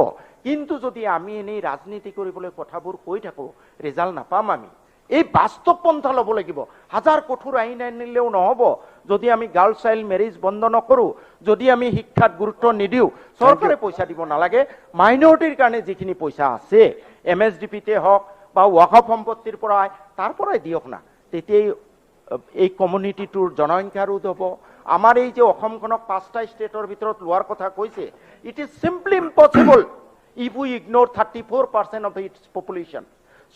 [SPEAKER 15] কিন্তু যদি আমি এনেই ৰাজনীতি কৰিবলৈ কথাবোৰ কৈ থাকোঁ, ৰিজাল্ট নাপাম। আমি এই বাস্তৱ পন্থা ল'ব লাগিব। হাজাৰ কঠোৰ আইন আনিলেও নহ'ব যদি আমি গাৰ্ল চাইল্ড মেৰিজ বন্ধ নকৰোঁ, যদি আমি শিক্ষাত গুৰুত্ব নিদিওঁ। চৰকাৰে পইচা দিব নালাগে। মাইনৰিটিৰ কাৰণে যিখিনি পইচা আছে, এম এছ ডি পিতে হওক বা ৱাকফ সম্পত্তিৰ পৰাই, তাৰ পৰাই দিয়ক না। তেতিয়াই এই কমিউনিটিটোৰ জনসংখ্যা ৰোধ হ'ব। আমাৰ এই যে অসমখনক পাঁচটা ষ্টেটৰ ভিতৰত লোৱাৰ কথা কৈছে, it is simply impossible if we ignore 34% of its population.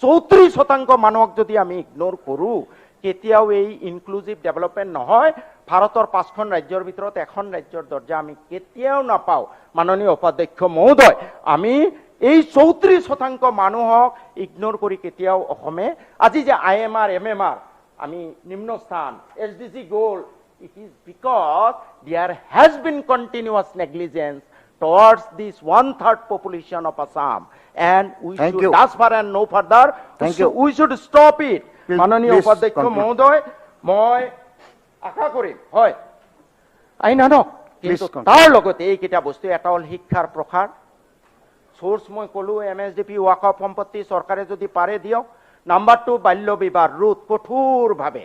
[SPEAKER 15] 34% মানুহক যদি আমি ইগন'ৰ কৰোঁ, কেতিয়াও এই ইনক্লুজিভ ডেভেলপমেণ্ট নহয়। ভাৰতৰ পাঁচখন ৰাজ্যৰ ভিতৰত এখন ৰাজ্যৰ দৰ্জা আমি কেতিয়াও নাপাওঁ। মাননীয় উপাধ্যক্ষ মহোদয়, আমি এই 34% মানুহক ইগন'ৰ কৰি কেতিয়াও অসমে আজি যে I M R, M M R আমি নিম্ন স্থান, S D G goal, it is because there has been continuous negligence towards this one third population of Assam, and we
[SPEAKER 16] Thank
[SPEAKER 15] should
[SPEAKER 16] you.
[SPEAKER 15] thus far and no further.
[SPEAKER 16] Thank
[SPEAKER 15] we
[SPEAKER 16] you.
[SPEAKER 15] We should stop it.
[SPEAKER 16] Please-
[SPEAKER 15] মাননীয়
[SPEAKER 16] please
[SPEAKER 15] উপাধ্যক্ষ
[SPEAKER 16] conclude.
[SPEAKER 15] মহোদয়, মই আশা কৰিম, হয়, আইন আনক,
[SPEAKER 16] Please
[SPEAKER 15] কিন্তু
[SPEAKER 16] conclude.
[SPEAKER 15] তাৰ লগতে এইকেইটা বস্তু, এটা হ'ল শিক্ষাৰ প্ৰসাৰ। চ'ৰ্চ মই ক'লো, এম এছ ডি পি, ৱাকফ সম্পত্তি, চৰকাৰে যদি পাৰে দিয়ক। নাম্বাৰ 2, বাল্য বিবাহ ৰোধ কঠোৰভাৱে।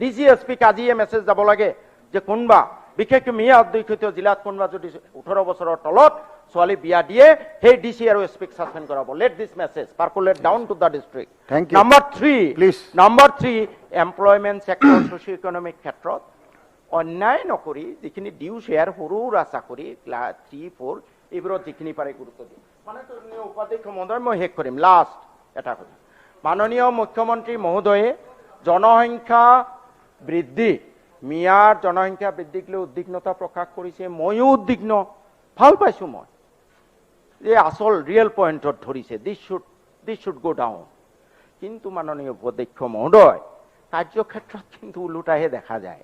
[SPEAKER 15] ডি চি এছ পিক আজিয়ে মেছেজ যাব লাগে যে কোনোবা, বিশেষকৈ মিয়া অধ্যুষিত জিলাত কোনোবা যদি 18 বছৰৰ তলত ছোৱালী বিয়া দিয়ে, সেই ডি চি আৰু এছ পিক ছাছপেণ্ড কৰাব। Let this message percolate down to the district.
[SPEAKER 16] Thank you.
[SPEAKER 15] Number 3,
[SPEAKER 16] Please.
[SPEAKER 15] Number 3, employment sector, socio economic ক্ষেত্ৰত অন্যায় নকৰি যিখিনি ডিউ শ্বেয়াৰ, সৰু সুৰা চাকৰি ক্লাছ 3, 4 এইবোৰত যিখিনি পাৰে গুৰুত্ব দিয়ে। মাননীয় উপাধ্যক্ষ মহোদয়, মই শেষ কৰিম। লাষ্ট এটা কথা, মাননীয় মুখ্যমন্ত্ৰী মহোদয়ে জনসংখ্যা বৃদ্ধি, মিয়াৰ জনসংখ্যা বৃদ্ধিক লৈ উদ্বিগ্নতা প্ৰকাশ কৰিছে। ময়ো উদ্বিগ্ন, ভাল পাইছোঁ মই যে আচল ৰিয়েল পইণ্টত ধৰিছে। This should go down. কিন্তু মাননীয় উপাধ্যক্ষ মহোদয়, কাৰ্যক্ষেত্ৰত কিন্তু ওলোটাহে দেখা যায়।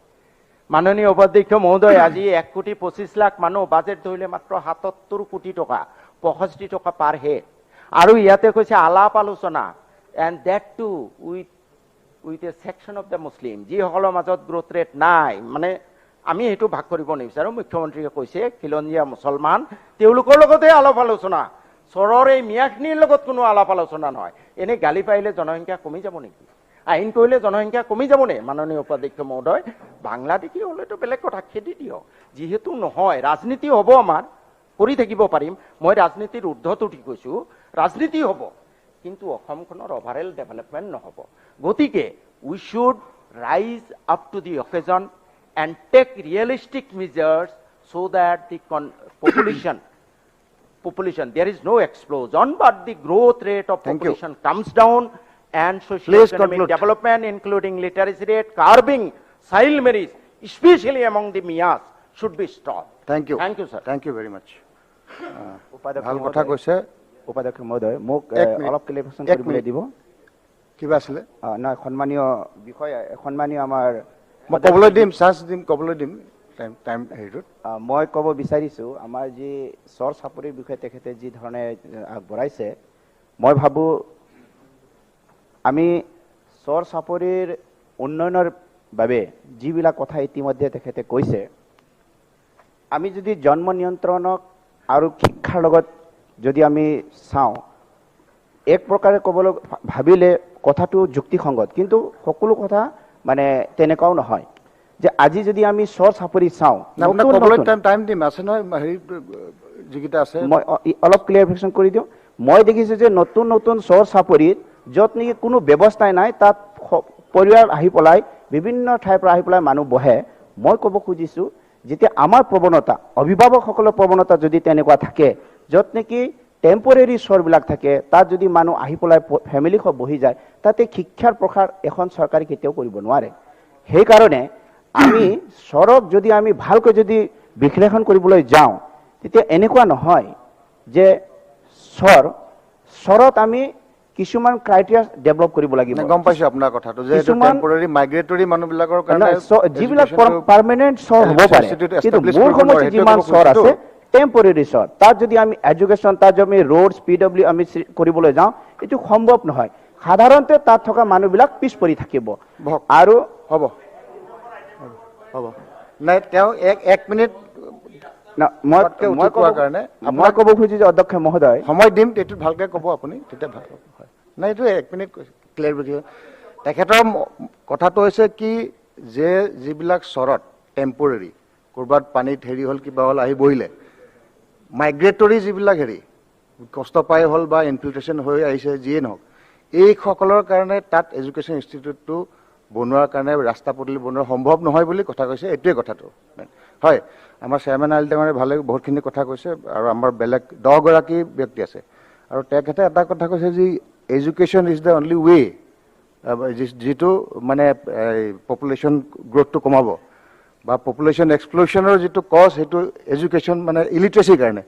[SPEAKER 15] মাননীয় উপাধ্যক্ষ মহোদয়, আজি 1 কোটি 25 লাখ মানুহ, বাজেট ধৰিলে মাত্ৰ 77 কোটি টকা, 65 টকা পাৰ হেড। আৰু ইয়াতে কৈছে আলাপ আলোচনা, and that too with a section of the Muslim, যিসকলৰ মাজত গ্ৰ'থ ৰেট নাই। মানে আমি সেইটো ভাগ কৰিব নিবিচাৰোঁ। মুখ্যমন্ত্ৰীয়ে কৈছে খিলঞ্জীয়া মুছলমান, তেওঁলোকৰ লগতে আলাপ আলোচনা, চৰৰ এই মিয়াখিনিৰ লগত কোনো আলাপ আলোচনা নহয়। এনেই গালি পাৰিলে জনসংখ্যা কমি যাব নেকি? আইন কৰিলে জনসংখ্যা কমি যাব নে? মাননীয় উপাধ্যক্ষ মহোদয়, বাংলাদেশী হ'লেতো বেলেগ কথা, খেদি দিয়ক। যিহেতু নহয়, ৰাজনীতি হ'ব, আমাৰ কৰি থাকিব পাৰিম। মই ৰাজনীতিৰ ঊৰ্ধত উঠি কৈছোঁ, ৰাজনীতি হ'ব, কিন্তু অসমখনৰ অভাৰঅল ডেভেলপমেণ্ট নহ'ব। গতিকে we should rise up to the occasion and take realistic measures so that the population, there is no explosion, but the growth rate of
[SPEAKER 16] Thank you.
[SPEAKER 15] population comes down and
[SPEAKER 16] Please
[SPEAKER 15] socio-economic
[SPEAKER 16] conclude.
[SPEAKER 15] development, including literacy rate, curbing child marriage, especially among the Miyas, should be stopped.
[SPEAKER 16] Thank you.
[SPEAKER 15] Thank you, sir.
[SPEAKER 16] Thank you very much.
[SPEAKER 9] উপাধ্যক্ষ
[SPEAKER 16] ভাল কথা
[SPEAKER 9] মহোদয়,
[SPEAKER 16] কৈছে।
[SPEAKER 9] উপাধ্যক্ষ মহোদয়, মোক
[SPEAKER 16] এক minute.
[SPEAKER 9] অলপ ক্লেৰিফিকেশ্যন
[SPEAKER 16] এক
[SPEAKER 9] কৰিবলৈ
[SPEAKER 16] মিনিট।
[SPEAKER 9] দিব।
[SPEAKER 16] কিবা আছিলে?
[SPEAKER 9] নহয়, সন্মানীয় বিষয়, সন্মানীয় আমাৰ
[SPEAKER 16] মই ক'বলৈ দিম, চান্স দিম, ক'বলৈ দিম টাইম হেৰিটোত।
[SPEAKER 9] মই ক'ব বিচাৰিছোঁ, আমাৰ যি চৰ চাপৰিৰ বিষয়ে তেখেতে যি ধৰণে আগবঢ়াইছে, মই ভাবোঁ আমি চৰ চাপৰিৰ উন্নয়নৰ বাবে যিবিলাক কথা ইতিমধ্যে তেখেতে কৈছে, আমি যদি জন্ম নিয়ন্ত্ৰণক আৰু শিক্ষাৰ লগত যদি আমি চাওঁ, এক প্ৰকাৰে ক'বলৈ ভাবিলে কথাটো যুক্তিসংগত, কিন্তু সকলো কথা মানে তেনেকুৱাও নহয় যে আজি যদি আমি চৰ চাপৰি চাওঁ
[SPEAKER 16] নাই, আপোনাক
[SPEAKER 9] নতুন
[SPEAKER 16] ক'বলৈ টাইম দিম, আছে নহয় হেৰি যিকেইটা আছে।
[SPEAKER 9] মই অলপ ক্লিয়াৰিফিকেশ্যন কৰি দিওঁ। মই দেখিছোঁ যে নতুন নতুন চৰ চাপৰিত য'ত নেকি কোনো ব্যৱস্থাই নাই, তাত পৰিয়াল আহি পেলাই, বিভিন্ন ঠাইৰ পৰা আহি পেলাই মানুহ বহে। মই ক'ব খুজিছোঁ, যেতিয়া আমাৰ প্ৰৱণতা, অভিভাৱকসকলৰ প্ৰৱণতা যদি তেনেকুৱা থাকে, য'ত নেকি টেম্পৰেৰী চৰবিলাক থাকে, তাত যদি মানুহ আহি পেলাই ফেমিলি সহ বহি যায়, তাতে শিক্ষাৰ প্ৰসাৰ এখন চৰকাৰে কেতিয়াও কৰিব নোৱাৰে। সেইকাৰণে আমি চৰক যদি আমি ভালকৈ যদি বিশ্লেষণ কৰিবলৈ যাওঁ, তেতিয়া এনেকুৱা নহয় যে চৰত আমি কিছুমান ক্ৰাইটেৰিয়া ডেভেলপ কৰিব লাগিব।
[SPEAKER 16] নাই, গম পাইছো আপোনাৰ কথাটো যে এইটো টেম্পৰাৰী মাইগ্ৰেটৰী মানুহবিলাকৰ কাৰণে
[SPEAKER 9] নহয়, যিবিলাক পাৰ্মানেণ্ট চৰ হ'ব পাৰে, কিন্তু মোৰ সমষ্টিত যিমান চৰ আছে টেম্পৰেৰী চৰ, তাত যদি আমি এডুকেশ্যন, তাত যদি আমি ৰোডছ, পিডব্লিউ আমি কৰিবলৈ যাওঁ, এইটো সম্ভৱ নহয়। সাধাৰণতে তাত থকা মানুহবিলাক পিছ পৰি থাকিব। আৰু
[SPEAKER 16] হ'ব হ'ব, নাই, তেওঁ এক মিনিট
[SPEAKER 9] মই
[SPEAKER 16] পটকে উঠি
[SPEAKER 9] মই
[SPEAKER 16] কোৱাৰ কাৰণে
[SPEAKER 9] মই
[SPEAKER 16] আপোনাক
[SPEAKER 9] ক'ব খুজিছো যে অধ্যক্ষ মহোদয়,
[SPEAKER 16] সময় দিম, এইটো ভালকে ক'ব আপুনি, তেতিয়া ভাল হ'ব। হয়, নাই, এইটো এক মিনিট ক্লিয়াৰ। তেখেতৰ কথাটো হৈছে কি যে যিবিলাক চৰত টেম্পৰেৰী ক'ৰবাত পানীত হেৰি হ'ল, কিবা হ'ল, আহি বহিলে, মাইগ্ৰেটৰী যিবিলাক হেৰি কষ্ট পাই হ'ল বা ইনফিল্ট্ৰেশ্যন হৈ আহিছে, যিয়ে নহওক, এইসকলৰ কাৰণে তাত এডুকেশ্যন ইনষ্টিটিউটটো বনোৱাৰ কাৰণে ৰাস্তা পদূলি বনোৱা সম্ভৱ নহয় বুলি কথা কৈছে। এইটোৱে কথাটো হয়। আমাৰ চেয়াৰমেন আলি ডাঙৰীয়াই ভালে বহুতখিনি কথা কৈছে আৰু আমাৰ বেলেগ 10গৰাকী ব্যক্তি আছে আৰু তেখেতে এটা কথা কৈছে যে education is the only way যিটো মানে পপুলেশ্যন গ্ৰ'থটো কমাব বা পপুলেশ্যন এক্সপ্ল'শ্যনৰ যিটো কজ, সেইটো এডুকেশ্যন মানে ইলিটাৰেচিৰ কাৰণে।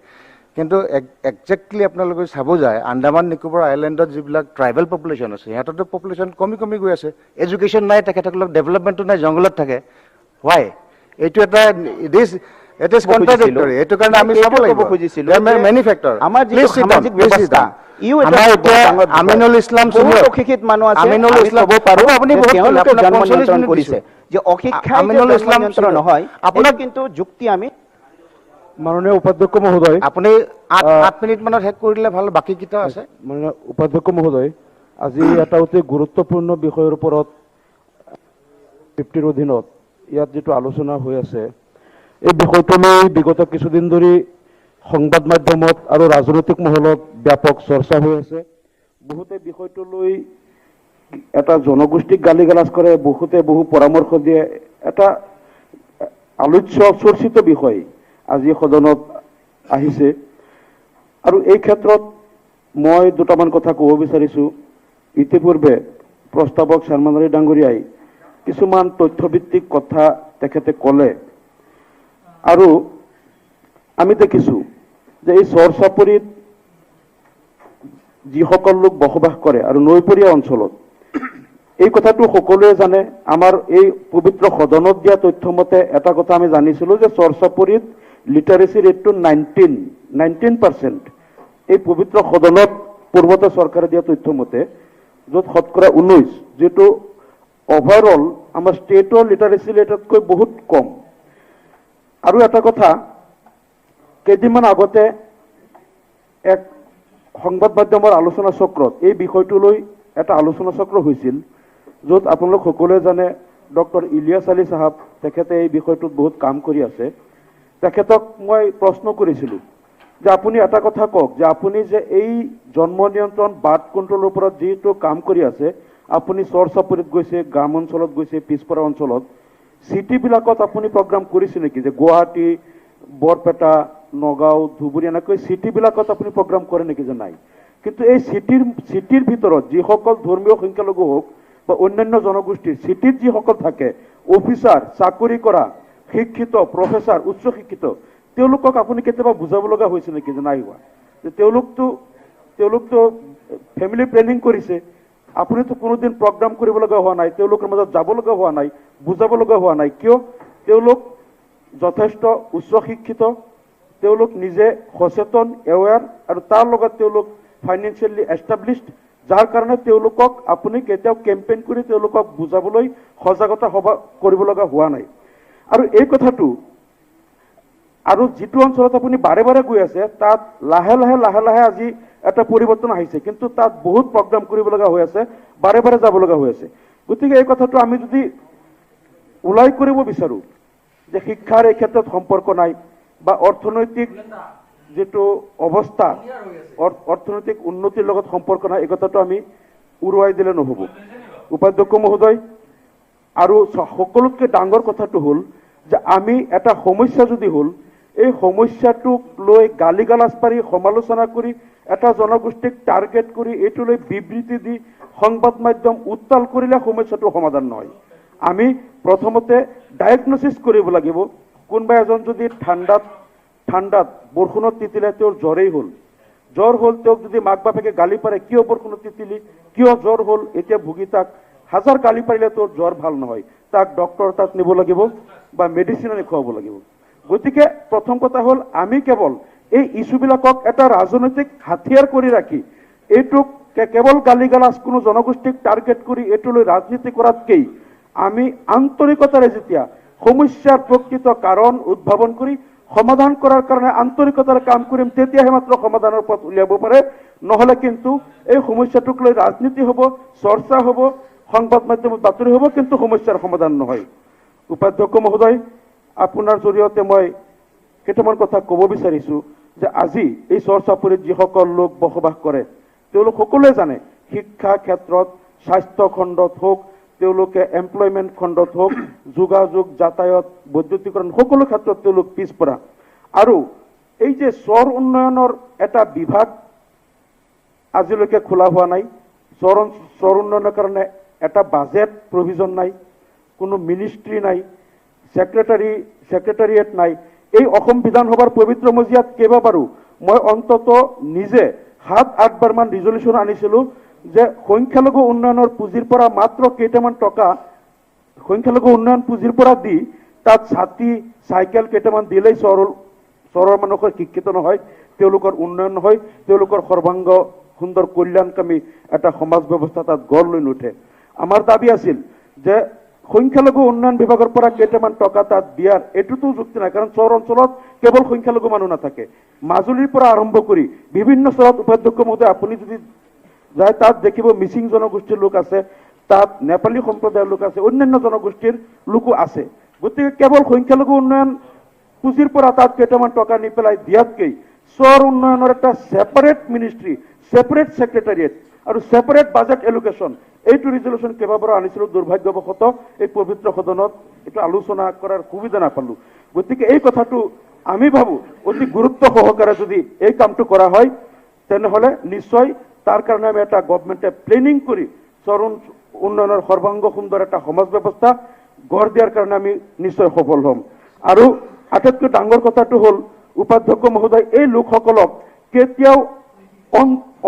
[SPEAKER 16] কিন্তু একজেক্টলি আপোনালোকে চাব যায়, আন্দামান নিকোবৰ আইলেণ্ডত যিবিলাক ট্ৰাইবেল পপুলেশ্যন আছে, সিহঁততো পপুলেশ্যন কমি কমি গৈ আছে। এডুকেশ্যন নাই তেখেতসকলক, ডেভেলপমেণ্টটো নাই, জংঘলত থাকে। হোৱাই? এইটো এটা this it is contradictory. এইটো কাৰণে আমি চাব লাগিব।
[SPEAKER 9] খুজিছিলো
[SPEAKER 16] মেনি ফেক্টৰ।
[SPEAKER 9] আমাৰ যিটো সামাজিক ব্যৱস্থা, ইও এটা
[SPEAKER 16] আমাৰ এতিয়া
[SPEAKER 9] ডাঙৰ বিষয়।
[SPEAKER 16] আমিনুল ইছলাম
[SPEAKER 9] বহুত অশিক্ষিত মানুহ আছে,
[SPEAKER 16] আমিনুল
[SPEAKER 9] আমি
[SPEAKER 16] ইছলাম
[SPEAKER 9] ক'ব পাৰো
[SPEAKER 16] আপুনি
[SPEAKER 9] যে
[SPEAKER 16] বহুত
[SPEAKER 9] তেওঁলোকে
[SPEAKER 16] আপোনাক
[SPEAKER 9] জন্ম
[SPEAKER 16] 45
[SPEAKER 9] নিয়ন্ত্ৰণ
[SPEAKER 16] মিনিট
[SPEAKER 9] কৰিছে
[SPEAKER 16] দিছো।
[SPEAKER 9] যে অশিক্ষাই যে
[SPEAKER 16] আমিনুল
[SPEAKER 9] জন্ম
[SPEAKER 16] ইছলাম
[SPEAKER 9] নিয়ন্ত্ৰণ নহয়,
[SPEAKER 16] আপোনাক
[SPEAKER 9] এইটো কিন্তু যুক্তি আমি
[SPEAKER 17] মাননীয় উপাধ্যক্ষ মহোদয়,
[SPEAKER 16] আপুনি 8 মিনিট মানত শেষ কৰি দিলে ভাল, বাকী কেইটাও আছে।
[SPEAKER 17] মাননীয় উপাধ্যক্ষ মহোদয়, আজি এটা অতি গুৰুত্বপূৰ্ণ বিষয়ৰ ওপৰত 50ৰ অধীনত ইয়াত যিটো আলোচনা হৈ আছে, এই বিষয়টো লৈ বিগত কিছুদিন ধৰি সংবাদ মাধ্যমত আৰু ৰাজনৈতিক মহলত ব্যাপক চৰ্চা হৈ আছে। বহুতে বিষয়টো লৈ এটা জনগোষ্ঠীক গালি গালাজ কৰে, বহুতে বহু পৰামৰ্শ দিয়ে। এটা আলোচ্য চৰ্চিত বিষয় আজি সদনত আহিছে আৰু এই ক্ষেত্ৰত মই দুটামান কথা ক'ব বিচাৰিছোঁ। ইতিপূৰ্বে প্ৰস্তাৱক শ্যামল আলী ডাঙৰীয়াই কিছুমান তথ্যভিত্তিক কথা তেখেতে ক'লে আৰু আমি দেখিছোঁ যে এই চৰ চাপৰিত যিসকল লোক বসবাস কৰে আৰু নৈপৰীয়া অঞ্চলত, এই কথাটো সকলোৱে জানে। আমাৰ এই পবিত্ৰ সদনত দিয়া তথ্য মতে এটা কথা আমি জানিছিলোঁ যে চৰ চাপৰিত লিটাৰেচি ৰেটটো 19%। এই পবিত্ৰ সদনত পূৰ্বতে চৰকাৰে দিয়া তথ্য মতে, য'ত শতকৰা 19, যিটো অভাৰঅল আমাৰ ষ্টেটৰ লিটাৰেচি ৰেটতকৈ বহুত কম। আৰু এটা কথা, কেইদিনমান আগতে এক সংবাদ মাধ্যমৰ আলোচনা চক্ৰত এই বিষয়টো লৈ এটা আলোচনা চক্ৰ হৈছিল, য'ত আপোনালোক সকলোৱে জানে ডক্টৰ ইলিয়াছ আলী চাহাব, তেখেতে এই বিষয়টোত বহুত কাম কৰি আছে। তেখেতক মই প্ৰশ্ন কৰিছিলোঁ যে আপুনি এটা কথা কওক যে আপুনি যে এই জন্ম নিয়ন্ত্ৰণ বাৰ্থ কণ্ট্ৰলৰ ওপৰত যিটো কাম কৰি আছে, আপুনি চৰ চাপৰিত গৈছে, গ্ৰাম অঞ্চলত গৈছে, পিছপৰা অঞ্চলত, চিটিবিলাকত আপুনি প্ৰগ্ৰাম কৰিছে নেকি? যে গুৱাহাটী, বৰপেটা, নগাঁও, ধুবুৰী এনেকৈ চিটিবিলাকত আপুনি প্ৰগ্ৰাম কৰে নেকি? যে নাই। কিন্তু এই চিটিৰ ভিতৰত যিসকল ধৰ্মীয় সংখ্যালঘু হওক বা অন্যান্য জনগোষ্ঠীৰ চিটিত যিসকল থাকে, অফিচাৰ, চাকৰি কৰা, শিক্ষিত, প্ৰফেচাৰ, উচ্চ শিক্ষিত, তেওঁলোকক আপুনি কেতিয়াবা বুজাব লগা হৈছে নেকি? যে নাই হোৱা। যে তেওঁলোকতো ফেমিলি প্লেনিং কৰিছে, আপুনিতো কোনোদিন প্ৰগ্ৰাম কৰিব লগা হোৱা নাই, তেওঁলোকৰ মাজত যাব লগা হোৱা নাই, বুজাব লগা হোৱা নাই। কিয়? তেওঁলোক যথেষ্ট উচ্চ শিক্ষিত, তেওঁলোক নিজে সচেতন, এৱেৰ, আৰু তাৰ লগত তেওঁলোক ফাইনেন্সিয়েলি এষ্টাব্লিছড, যাৰ কাৰণে তেওঁলোকক আপুনি কেতিয়াও কেম্পেইন কৰি তেওঁলোকক বুজাবলৈ সজাগতা সভা কৰিব লগা হোৱা নাই। আৰু এই কথাটো আৰু যিটো অঞ্চলত আপুনি বাৰে বাৰে গৈ আছে, তাত লাহে লাহে লাহে লাহে আজি এটা পৰিৱৰ্তন আহিছে, কিন্তু তাত বহুত প্ৰগ্ৰাম কৰিব লগা হৈ আছে, বাৰে বাৰে যাব লগা হৈ আছে। গতিকে এই কথাটো আমি যদি ওলাই কৰিব বিচাৰোঁ যে শিক্ষাৰ এই ক্ষেত্ৰত সম্পৰ্ক নাই বা অৰ্থনৈতিক যিটো অৱস্থা, অৰ্থনৈতিক উন্নতিৰ লগত সম্পৰ্ক নাই, এই কথাটো আমি উৰুৱাই দিলে নহ'ব। উপাধ্যক্ষ মহোদয়, আৰু সকলোতকৈ ডাঙৰ কথাটো হ'ল যে আমি এটা সমস্যা যদি হ'ল, এই সমস্যাটোক লৈ গালি গালাজ পাৰি, সমালোচনা কৰি, এটা জনগোষ্ঠীক টাৰ্গেট কৰি এইটো লৈ বিবৃতি দি সংবাদ মাধ্যম উত্তাল কৰিলে সমস্যাটো সমাধান নহয়। আমি প্ৰথমতে ডায়েগনচিছ কৰিব লাগিব। কোনোবা এজন যদি ঠাণ্ডাত বৰষুণত তিতিলে তেওঁৰ জ্বৰেই হ'ল, জ্বৰ হ'ল, তেওঁক যদি মাক বাপেকে গালি পাৰে কিয় বৰষুণত তিতিলি, কিয় জ্বৰ হ'ল, এতিয়া ভুগি তাক হাজাৰ গালি পাৰিলে তোৰ জ্বৰ ভাল নহয়, তাক ডক্টৰ তাত নিব লাগিব বা মেডিচিন আনি খুৱাব লাগিব। গতিকে প্ৰথম কথা হ'ল আমি কেৱল এই ইছ্যুবিলাকক এটা ৰাজনৈতিক হাতিয়াৰ কৰি ৰাখি এইটোক কেৱল গালি গালাজ কোনো জনগোষ্ঠীক টাৰ্গেট কৰি এইটো লৈ ৰাজনীতি কৰাতকেই আমি আন্তৰিকতাৰে যেতিয়া সমস্যাৰ প্ৰকৃত কাৰণ উদ্ভাৱন কৰি সমাধান কৰাৰ কাৰণে আন্তৰিকতাৰে কাম কৰিম, তেতিয়াহে মাত্ৰ সমাধানৰ পথ উলিয়াব পাৰে। নহ'লে কিন্তু এই সমস্যাটোক লৈ ৰাজনীতি হ'ব, চৰ্চা হ'ব, সংবাদ মাধ্যমত বাতৰি হ'ব, কিন্তু সমস্যাৰ সমাধান নহয়। উপাধ্যক্ষ মহোদয়, আপোনাৰ জৰিয়তে মই কেইটামান কথা ক'ব বিচাৰিছোঁ যে আজি এই চৰ চাপৰিত যিসকল লোক বসবাস কৰে, তেওঁলোক সকলোৱে জানে শিক্ষা ক্ষেত্ৰত, স্বাস্থ্য খণ্ডত হওক, তেওঁলোকে এমপ্লয়মেণ্ট খণ্ডত হওক, যোগাযোগ, যাতায়াত, বৈদ্যুতিকৰণ, সকলো ক্ষেত্ৰত তেওঁলোক পিছপৰা। আৰু এই যে চৰ উন্নয়নৰ এটা বিভাগ আজিলৈকে খোলা হোৱা নাই, চৰ উন্নয়নৰ কাৰণে এটা বাজেট প্ৰভিজন নাই, কোনো মিনিষ্ট্ৰী নাই, ছেক্ৰেটাৰিয়েট নাই। এই অসম বিধানসভাৰ পবিত্ৰ মজিয়াত কেইবাবাৰো মই অন্তত নিজে 7-8 বাৰমান ৰিজলিউশ্যন আনিছিলোঁ যে সংখ্যালঘু উন্নয়নৰ পুঁজিৰ পৰা মাত্ৰ কেইটামান টকা সংখ্যালঘু উন্নয়ন পুঁজিৰ পৰা দি তাত ছাতি, চাইকেল কেইটামান দিলেই চৰৰ মানুহৰ শিক্ষিত নহয়, তেওঁলোকৰ উন্নয়ন নহয়, তেওঁলোকৰ সৰ্বাংগ সুন্দৰ কল্যাণকামী এটা সমাজ ব্যৱস্থা তাত গঢ় লৈ নুঠে। আমাৰ দাবী আছিল যে সংখ্যালঘু উন্নয়ন বিভাগৰ পৰা কেইটামান টকা তাত দিয়াৰ এইটোতো যুক্তি নাই, কাৰণ চৰ অঞ্চলত কেৱল সংখ্যালঘু মানুহ নাথাকে। মাজুলীৰ পৰা আৰম্ভ কৰি বিভিন্ন চৰত উপাধ্যক্ষ মহোদয় আপুনি যদি যায় তাত দেখিব মিচিং জনগোষ্ঠীৰ লোক আছে, তাত নেপালী সম্প্ৰদায়ৰ লোক আছে, অন্যান্য জনগোষ্ঠীৰ লোকো আছে। গতিকে কেৱল সংখ্যালঘু উন্নয়ন পুঁজিৰ পৰা তাত কেইটামান টকা নি পেলাই দিয়াতকৈ চৰ উন্নয়নৰ এটা ছেপাৰেট মিনিষ্ট্ৰী, ছেপাৰেট ছেক্ৰেটাৰিয়েট আৰু ছেপাৰেট বাজেট এলোকেশ্যন, এইটো ৰিজলিউশ্যন কেইবাবাৰো আনিছিলোঁ। দুৰ্ভাগ্যবশতঃ এই পবিত্ৰ সদনত এইটো আলোচনা কৰাৰ সুবিধা নাপালোঁ। গতিকে এই কথাটো আমি ভাবোঁ অতি গুৰুত্ব সহকাৰে যদি এই কামটো কৰা হয়, তেনেহ'লে নিশ্চয় তাৰ কাৰণে আমি এটা গভমেণ্টে প্লেনিং কৰি চৰ উন্নয়নৰ সৰ্বাংগ সুন্দৰ এটা সমাজ ব্যৱস্থা গঢ় দিয়াৰ কাৰণে আমি নিশ্চয় সফল হ'ম। আৰু আটাইতকৈ ডাঙৰ কথাটো হ'ল, উপাধ্যক্ষ মহোদয়, এই লোকসকলক কেতিয়াও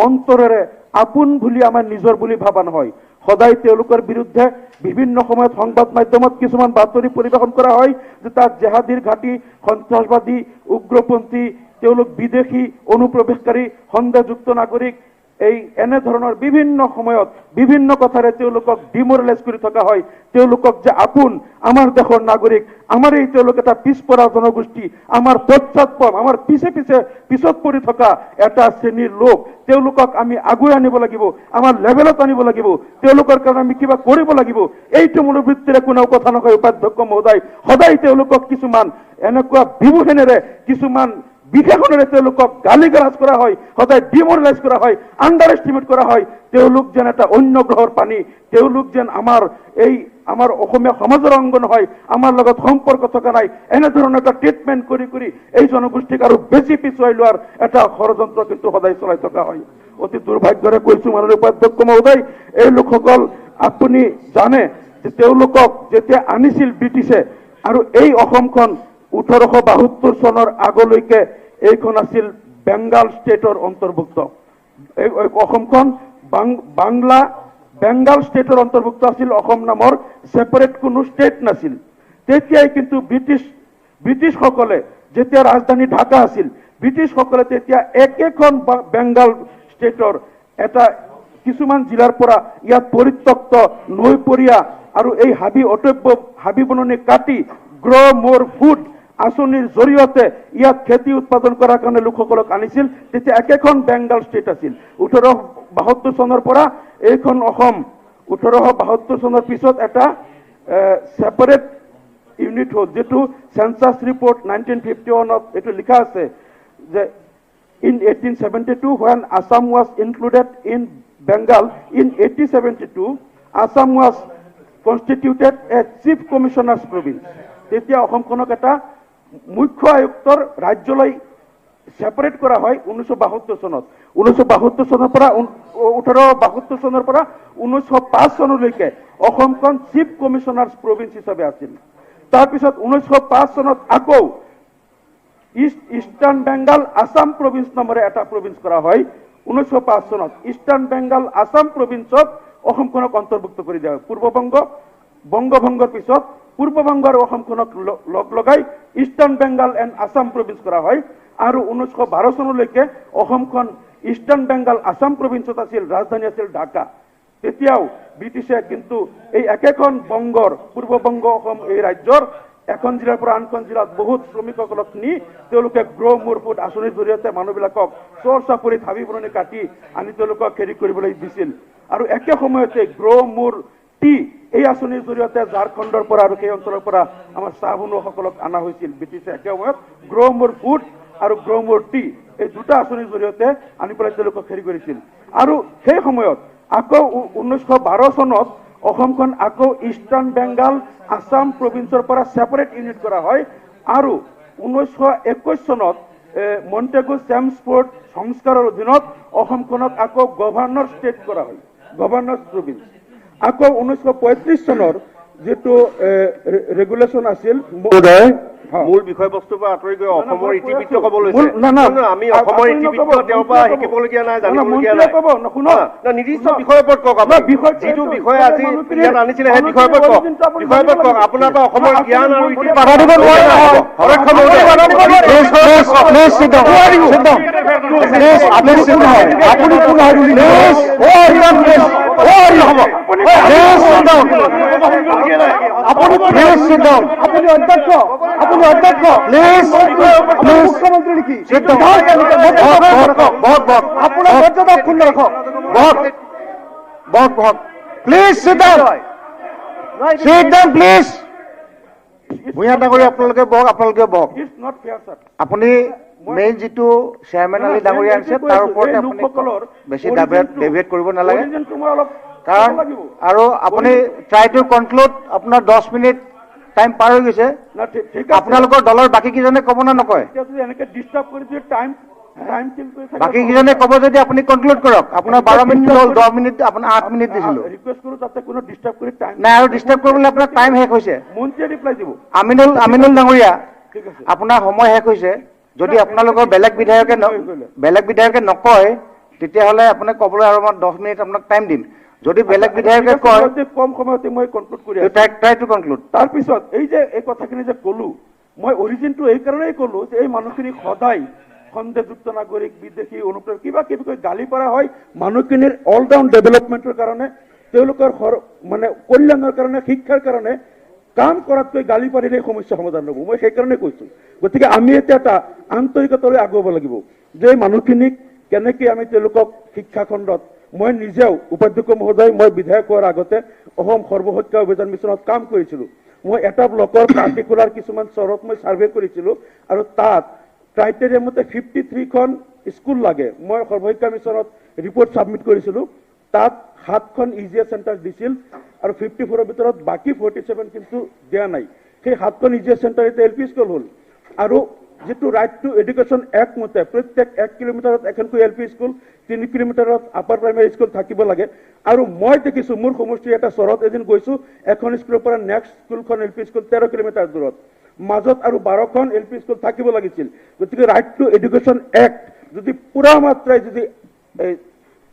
[SPEAKER 17] অন্তৰেৰে আপোন বুলি, আমাৰ নিজৰ বুলি ভাবা নহয়। সদায় তেওঁলোকৰ বিৰুদ্ধে বিভিন্ন সময়ত সংবাদ মাধ্যমত কিছুমান বাতৰি পৰিৱেশন কৰা হয় যে তাত জেহাদীৰ ঘাটি, সন্ত্ৰাসবাদী, উগ্ৰপন্থী, তেওঁলোক বিদেশী অনুপ্ৰৱেশকাৰী, সন্দেহযুক্ত নাগৰিক, এই এনেধৰণৰ বিভিন্ন সময়ত বিভিন্ন কথাৰে তেওঁলোকক ডিমৰেলাইজ কৰি থকা হয়। তেওঁলোকক যে আপোন, আমাৰ দেশৰ নাগৰিক, আমাৰ এই তেওঁলোক এটা পিছপৰা জনগোষ্ঠী, আমাৰ পশ্চাৎপদ, আমাৰ পিছে পিছে পিছত পৰি থকা এটা শ্ৰেণীৰ লোক, তেওঁলোকক আমি আগুৱাই আনিব লাগিব, আমাৰ লেভেলত আনিব লাগিব, তেওঁলোকৰ কাৰণে আমি কিবা কৰিব লাগিব, এইটো মনোবৃত্তিৰে কোনেও কথা নকয় উপাধ্যক্ষ মহোদয়। সদায় তেওঁলোকক কিছুমান এনেকুৱা বিভূষণেৰে, কিছুমান বিশেষণেৰে তেওঁলোকক গালি গালাজ কৰা হয়, সদায় ডিমৰেলাইজ কৰা হয়, আণ্ডাৰ এষ্টিমেট কৰা হয়। তেওঁলোক যেন এটা অন্য গ্ৰহৰ পানী, তেওঁলোক যেন আমাৰ এই আমাৰ অসমীয়া সমাজৰ অংগ নহয়, আমাৰ লগত সম্পৰ্ক থকা নাই, এনেধৰণৰ এটা ট্ৰিটমেণ্ট কৰি কৰি এই জনগোষ্ঠীক আৰু বেছি পিছুৱাই লোৱাৰ এটা ষড়যন্ত্ৰ কিন্তু সদায় চলাই থকা হয়। অতি দুৰ্ভাগ্যৰে কৈছোঁ মাননীয় উপাধ্যক্ষ মহোদয়, এই লোকসকল আপুনি জানে যে তেওঁলোকক যেতিয়া আনিছিল ব্ৰিটিছে, আৰু এই অসমখন 1872 চনৰ আগলৈকে এইখন আছিল বেংগাল ষ্টেটৰ অন্তৰ্ভুক্ত। এই অসমখন বাংলা বেংগাল ষ্টেটৰ অন্তৰ্ভুক্ত আছিল, অসম নামৰ ছেপাৰেট কোনো ষ্টেট নাছিল। তেতিয়াই কিন্তু ব্ৰিটিছসকলে যেতিয়া ৰাজধানী ঢাকা আছিল, ব্ৰিটিছসকলে তেতিয়া একেখন বেংগাল ষ্টেটৰ এটা কিছুমান জিলাৰ পৰা ইয়াত পৰিত্যক্ত নৈপৰীয়া আৰু এই হাবি অটব্য হাবি বননি কাটি গ্ৰ' মোৰ ফুড আঁচনিৰ জৰিয়তে ইয়াত খেতি উৎপাদন কৰাৰ কাৰণে লোকসকলক আনিছিল। তেতিয়া একেখন বেংগাল ষ্টেট আছিল। 1872 চনৰ পৰা এইখন অসম 1872 চনৰ পিছত এটা ছেপাৰেট ইউনিট হ'ল, যিটো চেঞ্চাছ ৰিপৰ্ট 1951ত এইটো লিখা আছে যে in 1872 when Assam was included in Bengal, in 1872 Assam was constituted a chief commissioner's province. তেতিয়া অসমখনক এটা মুখ্য আয়ুক্তৰ ৰাজ্যলৈ ছেপাৰেট কৰা হয় 1972 চনত। 1972 চনৰ পৰা 1872 চনৰ পৰা 1905 চনলৈকে অসমখন চিফ কমিশ্যনাৰ্ছ প্ৰভিন্স হিচাপে আছিল। তাৰপিছত 1905 চনত আকৌ ইষ্টাৰ্ণ বেংগাল আছাম প্ৰভিন্স নামেৰে এটা প্ৰভিন্স কৰা হয়। 1905 চনত ইষ্টাৰ্ণ বেংগাল আছাম প্ৰভিন্সত অসমখনক অন্তৰ্ভুক্ত কৰি দিয়া হয়। পূৰ্ববংগ বংগভংগৰ পিছত পূৰ্ববংগ আৰু অসমখনক লগ লগাই eastern Bengal and Assam province কৰা হয়। আৰু 1912 চনলৈকে অসমখন ইষ্টাৰ্ণ বেংগাল আছাম প্ৰভিন্সত আছিল, ৰাজধানী আছিল ঢাকা। তেতিয়াও ব্ৰিটিছে কিন্তু এই একেখন বংগৰ পূৰ্ববংগ অসম এই ৰাজ্যৰ এখন জিলাৰ পৰা আনখন জিলাত বহুত শ্ৰমিকসকলক নি তেওঁলোকে গ্ৰ' মোৰ ফুড আঁচনিৰ জৰিয়তে মানুহবিলাকক চৰ চাপৰিত হাবি বননি কাটি আনি তেওঁলোকক হেৰি কৰিবলৈ দিছিল। আৰু একে সময়তে গ্ৰ' মোৰ টি এই আঁচনিৰ জৰিয়তে ঝাৰখণ্ডৰ পৰা আৰু সেই অঞ্চলৰ পৰা আমাৰ চাহ বনুৱাসকলক অনা হৈছিল। ব্ৰিটিছে একে সময়ত গ্ৰ' মোৰ ফুড আৰু গ্ৰ' মোৰ টি এই দুটা আঁচনিৰ জৰিয়তে আনি পেলাই তেওঁলোকক হেৰি কৰিছিল। আৰু সেই সময়ত আকৌ 1912 চনত অসমখন আকৌ ইষ্টাৰ্ণ বেংগাল আছাম প্ৰভিন্সৰ পৰা ছেপাৰেট ইউনিট কৰা হয়। আৰু 1921 চনত মণ্টেগো চেমছফোৰ্ড সংস্কাৰৰ অধীনত অসমখনক আকৌ গভৰ্ণৰ ষ্টেট কৰা হয়, গভৰ্ণৰ প্ৰভিন্স। আকৌ 1935 চনৰ যিটো ৰেগুলেশ্যন আছিল,
[SPEAKER 12] মূল বিষয়বস্তুৰ পৰা আঁতৰি গৈ অসমৰ ইতিবৃত্ত ক'ব লৈছে। আমি অসমৰ ইতিবৃত্ত তেওঁৰ পৰা শিকিবলগীয়া নাই, জানিবলগীয়া নাই। নিৰ্দিষ্ট বিষয়ৰ ওপৰত কওক। যিটো বিষয় আজি ইয়াত আনিছিলে সেই বিষয়ৰ ওপৰত কওক, বিষয়ৰ ওপৰত কওক। আপোনাৰ পৰা অসমৰ জ্ঞান আৰু
[SPEAKER 17] আপুনি অধ্যক্ষ, আপুনি অধ্যক্ষ, মুখ্যমন্ত্ৰী নেকি? আপোনাৰ মৰ্যাদা ক্ষুণ্ণ ৰাখক। বহক বহক বহক।
[SPEAKER 16] Please sit down. Sit down, please. Bhuyan ডাঙৰীয়া, আপোনালোকে বহক, আপোনালোকে বহক।
[SPEAKER 8] It's not fair, sir.
[SPEAKER 16] আপুনি মেইন যিটো চেয়াৰমেন আলী ডাঙৰীয়া আনিছে, তাৰ ওপৰতে আপুনি বেছি ডেভিয়েট কৰিব নালাগে, কাৰণ আৰু আপুনি ট্ৰাই টু কনক্লুড। আপোনাৰ 10 মিনিট টাইম পাৰ হৈ গৈছে। আপোনালোকৰ দলৰ বাকী কেইজনে ক'ব নে নকয়? বাকী কেইজনে ক'ব যদি আপুনি কনক্লুড কৰক। আপোনাৰ 12 মিনিট হ'ল, 10 মিনিট, আপোনাৰ 8 মিনিট দিছিলো। নাই, আৰু ডিষ্টাৰ্ব কৰিবলৈ আপোনাৰ টাইম শেষ হৈছে। আমিনুল আমিনুল ডাঙৰীয়া, আপোনাৰ সময় শেষ হৈছে। যদি আপোনালোকৰ বেলেগ বিধায়কে নকয়, তেতিয়াহ'লে আপুনি ক'বলৈ আৰু মই 10 মিনিট আপোনাক টাইম দিম। যদি বেলেগ বিধায়কে কয়।
[SPEAKER 8] কম সময়তে মই কনক্লুড কৰি।
[SPEAKER 16] Try to conclude.
[SPEAKER 8] তাৰপিছত এই যে এই কথাখিনি যে ক'লো, মই অৰিজিনটো এই কাৰণেই ক'লো যে এই মানুহখিনি সদায় সন্দেহযুক্ত নাগৰিক, বিদেশী, অনুপ্ৰৱেশ, কিবা কিবি কৈ গালি পৰা হয়। মানুহখিনিৰ অল ৰাউণ্ড ডেভেলপমেণ্টৰ কাৰণে, তেওঁলোকৰ মানে কল্যাণৰ কাৰণে, শিক্ষাৰ কাৰণে কাম কৰাতকৈ গালি পাৰিলে সমস্যা সমাধান হ'ব, মই সেইকাৰণে কৈছো। গতিকে আমি এতিয়া এটা আন্তৰিকতালৈ আগুৱাব লাগিব যে এই মানুহখিনিক কেনেকে আমি তেওঁলোকক শিক্ষাখণ্ডত। মই নিজেও, উপাধ্যক্ষ মহোদয়, মই বিধায়ক হোৱাৰ আগতে অসম সৰ্বশিক্ষা অভিযান মিছনত কাম কৰিছিলো। মই এটা ব্লকৰ পাৰ্টিকুলাৰ কিছুমান চহৰত মই ছাৰ্ভে কৰিছিলো আৰু তাত ক্ৰাইটেৰিয়া মতে 53খন স্কুল লাগে। মই সৰ্বশিক্ষা মিছনত ৰিপৰ্ট ছাবমিট কৰিছিলো। তাত সাতখন ই জি এছ চেণ্টাৰ দিছিল আৰু 54ৰ ভিতৰত বাকী 47 কিন্তু দিয়া নাই। সেই সাতখন ই জি এছ চেণ্টাৰ এতিয়া এল পি স্কুল হ'ল। আৰু যিটো ৰাইট টু এডুকেশ্যন এক্ট মতে প্ৰত্যেক 1 কিলোমিটাৰত এখনকৈ এল পি স্কুল, 3 কিলোমিটাৰত আপাৰ প্ৰাইমাৰী স্কুল থাকিব লাগে। আৰু মই দেখিছোঁ, মোৰ সমষ্টিৰ এটা চহৰত এদিন গৈছোঁ, এখন স্কুলৰ পৰা নেক্সট স্কুলখন এল পি স্কুল 13 কিলোমিটাৰ দূৰত, মাজত আৰু 12খন এল পি স্কুল থাকিব লাগিছিল। গতিকে ৰাইট টু এডুকেশ্যন এক্ট যদি পুৰা মাত্ৰাই যদি এই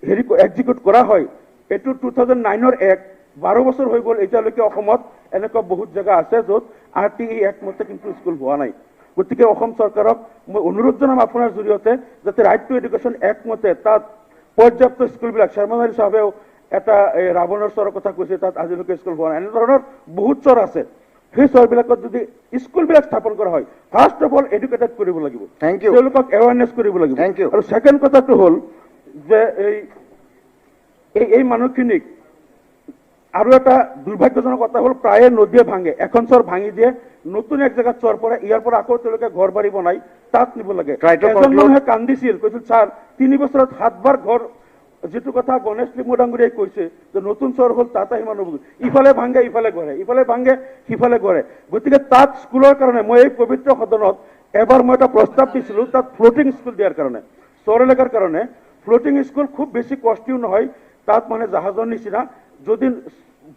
[SPEAKER 8] হেৰি এক্সিকিউট কৰা হয়, এইটো 2009ৰ এক্ট, 12 বছৰ হৈ গ'ল, এতিয়ালৈকে অসমত এনেকুৱা বহুত জেগা আছে য'ত আৰটিই এক্ট মতে কিন্তু স্কুল হোৱা নাই। গতিকে অসম চৰকাৰক মই অনুৰোধ জনাম আপোনাৰ জৰিয়তে, যাতে ৰাইট টু এডুকেশ্যন এক্ট মতে তাত পৰ্যাপ্ত স্কুলবিলাক, শ্বেৰমান আলী চাহাবেও এটা এই ৰাৱণৰ চৰৰ কথা কৈছে, তাত আজিলৈকে স্কুল হোৱা নাই। এনেধৰণৰ বহুত চৰ আছে। সেই চৰবিলাকত যদি স্কুলবিলাক স্থাপন কৰা হয়, ফাৰ্ষ্ট অফ অল এডুকেটেড কৰিব লাগিব।
[SPEAKER 16] Thank you.
[SPEAKER 8] তেওঁলোকক এৱাৰনেছ কৰিব লাগিব।
[SPEAKER 16] Thank you.
[SPEAKER 8] আৰু ছেকেণ্ড কথাটো হ'ল যে এই এই এই মানুহখিনিক আৰু এটা দুৰ্ভাগ্যজনক কথা হ'ল, প্ৰায়ে নদীয়ে ভাঙে। এখন চৰ ভাঙি দিয়ে, নতুন এক জেগাত চৰ পৰে, ইয়াৰ পৰা আকৌ তেওঁলোকে ঘৰ বাৰী বনাই তাত নিব লাগে।
[SPEAKER 16] Try to
[SPEAKER 8] এজন
[SPEAKER 16] conclude.
[SPEAKER 8] মানুহে কান্দিছিল, কৈছিল, ছাৰ, 3 বছৰত সাতবাৰ ঘৰ। যিটো কথা গণেশ লিম্বু ডাঙৰীয়াই কৈছে যে নতুন চৰ হ'ল, তাত আহি মানুহ ইফালে ভাঙে, ইফালে গঢ়ে, ইফালে ভাঙে, সিফালে গঢ়ে। গতিকে তাত স্কুলৰ কাৰণে মই এই পবিত্ৰ সদনত এবাৰ মই এটা প্ৰস্তাৱ দিছিলো, তাত ফ্লোটিং স্কুল দিয়াৰ কাৰণে, চৰ এলেকাৰ কাৰণে ফ্লোটিং স্কুল খুব বেছি কষ্টলিও নহয়। তাত মানে জাহাজৰ নিচিনা, যদি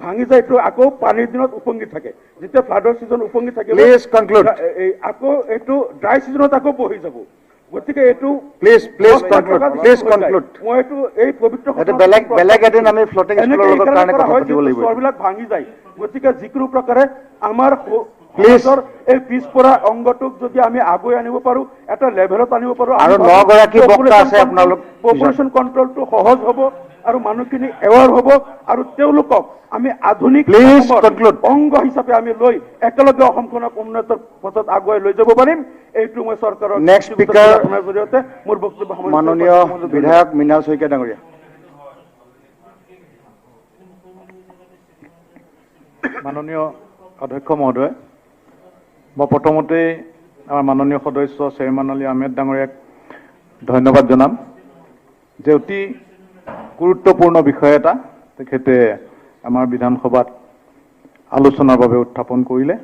[SPEAKER 8] ভাঙি যায় এইটো আকৌ পানীৰ দিনত উপঙি থাকে, যেতিয়া ফ্লাডৰ ছিজন উপঙি থাকিব।
[SPEAKER 16] Please conclude.
[SPEAKER 8] এই আকৌ এইটো ড্ৰাই ছিজনত আকৌ বহি যাব। গতিকে এইটো
[SPEAKER 16] Please, please
[SPEAKER 8] 10 lakh
[SPEAKER 16] conclude.
[SPEAKER 8] টকাত
[SPEAKER 16] Please
[SPEAKER 8] হৈ যায়।
[SPEAKER 16] conclude.
[SPEAKER 8] মই এইটো এই পবিত্ৰ
[SPEAKER 16] এইটো বেলেগ এদিন আমি floating
[SPEAKER 8] এনেকে
[SPEAKER 16] school ৰ লগত
[SPEAKER 8] এইকাৰণে
[SPEAKER 16] কাৰণে
[SPEAKER 8] কৰা
[SPEAKER 16] কথা
[SPEAKER 8] হয়,
[SPEAKER 16] পাতিব
[SPEAKER 8] যিহেতু
[SPEAKER 16] লাগিব।
[SPEAKER 8] চৰবিলাক ভাঙি যায়। গতিকে যিকোনো প্ৰকাৰে আমাৰ
[SPEAKER 16] Please.
[SPEAKER 8] সমাজৰ এই পিছপৰা অংগটোক যদি আমি আগুৱাই আনিব পাৰো, এটা লেভেলত আনিব পাৰো,
[SPEAKER 16] আৰু নগৰাকী বক্তা আছে আপোনালোক।
[SPEAKER 8] পপুলেশ্যন কণ্ট্ৰলটো সহজ হ'ব আৰু মানুহখিনি এৱাৰ হ'ব আৰু তেওঁলোকক আমি আধুনিক
[SPEAKER 16] Please
[SPEAKER 8] অসমৰ
[SPEAKER 16] conclude.
[SPEAKER 8] অংগ হিচাপে আমি লৈ একেলগে অসমখনক উন্নতৰ পথত আগুৱাই লৈ যাব পাৰিম। এইটো মই চৰকাৰৰ
[SPEAKER 16] Next speaker,
[SPEAKER 8] আপোনাৰ জৰিয়তে মোৰ বক্তব্য সামৰিছোঁ।
[SPEAKER 16] মাননীয় বিধায়ক মৃণাল শইকীয়া ডাঙৰীয়া।
[SPEAKER 2] মাননীয় অধ্যক্ষ মহোদয়, মই প্ৰথমতেই আমাৰ মাননীয় সদস্য শ্বেৰমান আলী আহমেদ ডাঙৰীয়াক ধন্যবাদ জনাম যে অতি গুৰুত্বপূৰ্ণ বিষয় এটা তেখেতে আমাৰ বিধানসভাত আলোচনাৰ বাবে উত্থাপন কৰিলে।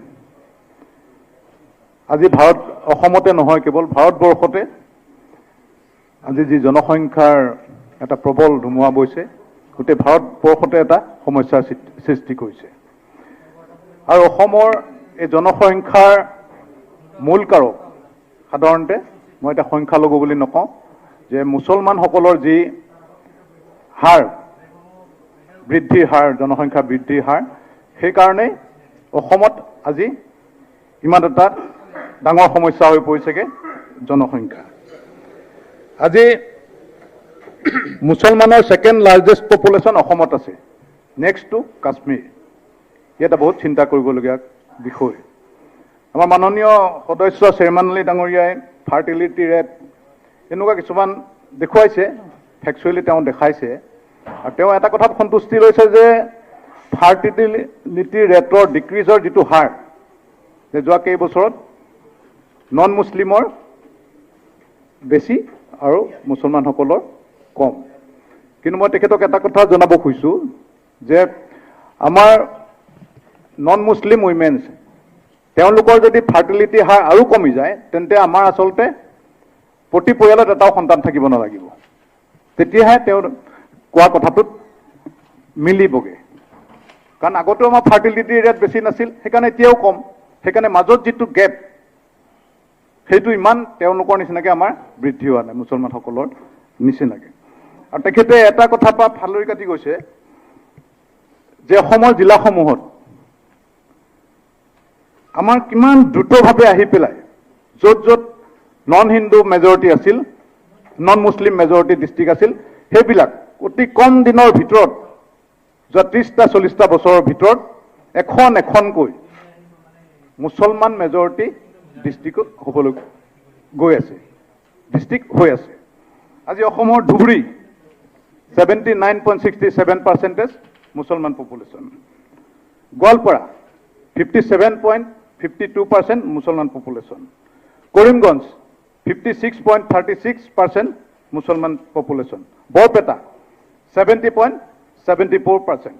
[SPEAKER 2] আজি ভাৰত, অসমতে নহয়, কেৱল ভাৰতবৰ্ষতে আজি যি জনসংখ্যাৰ এটা প্ৰবল ধুমুহা বৈছে, গোটেই ভাৰতবৰ্ষতে এটা সমস্যাৰ সৃষ্টি কৰিছে। আৰু অসমৰ এই জনসংখ্যাৰ মূল কাৰক সাধাৰণতে মই এতিয়া সংখ্যালঘু বুলি নকওঁ, যে মুছলমানসকলৰ যি হাৰ বৃদ্ধিৰ হাৰ, জনসংখ্যা বৃদ্ধিৰ হাৰ, সেইকাৰণেই অসমত আজি ইমান এটা ডাঙৰ সমস্যা হৈ পৰিছেগৈ জনসংখ্যা। আজি মুছলমানৰ ছেকেণ্ড লাৰ্জেষ্ট পপুলেশ্যন অসমত আছে, নেক্সট টু কাশ্মীৰ। ই এটা বহুত চিন্তা কৰিবলগীয়া বিষয়। আমাৰ মাননীয় সদস্য শ্বেৰমান আলী ডাঙৰীয়াই ফাৰ্টিলিটি ৰেট এনেকুৱা কিছুমান দেখুৱাইছে, ফেকচুৱেলি তেওঁ দেখাইছে আৰু তেওঁ এটা কথাত সন্তুষ্টি লৈছে যে ফাৰ্টিলিটি ৰেটৰ ডিক্ৰিজৰ যিটো হাৰ, যে যোৱা কেইবছৰত নন মুছলিমৰ বেছি আৰু মুছলমানসকলৰ কম। কিন্তু মই তেখেতক এটা কথা জনাব খুজিছোঁ যে আমাৰ নন মুছলিম উইমেনছ, তেওঁলোকৰ যদি ফাৰ্টিলিটি হাৰ আৰু কমি যায়, তেন্তে আমাৰ আচলতে প্ৰতি পৰিয়ালত এটাও সন্তান থাকিব নালাগিব। তেতিয়াহে তেওঁ কোৱা কথাটোত মিলিবগৈ। কাৰণ আগতেও আমাৰ ফাৰ্টিলিটি ৰেট বেছি নাছিল, সেইকাৰণে এতিয়াও কম। সেইকাৰণে মাজত যিটো গেপ, সেইটো ইমান তেওঁলোকৰ নিচিনাকৈ আমাৰ বৃদ্ধি হোৱা নাই, মুছলমানসকলৰ নিচিনাকৈ। আৰু তেখেতে এটা কথাৰ পৰা ফালৰি কাটি গৈছে যে অসমৰ জিলাসমূহত আমাৰ কিমান দ্ৰুতভাৱে আহি পেলাই য'ত য'ত নন হিন্দু মেজৰিটি আছিল, নন মুছলিম মেজৰিটি ডিষ্ট্ৰিক্ট আছিল, সেইবিলাক অতি কম দিনৰ ভিতৰত, যোৱা 30টা 40টা বছৰৰ ভিতৰত এখন এখনকৈ মুছলমান মেজৰিটি ডিষ্ট্ৰিক্টত হ'বলৈ গৈ আছে, ডিষ্ট্ৰিক্ট হৈ আছে। আজি অসমৰ ধুবুৰী 79.67 percentage মুছলমান population, Goalpara 57.52% মুছলমান population, Karimganj 56.36% মুছলমান population, Barpeta 70.74%,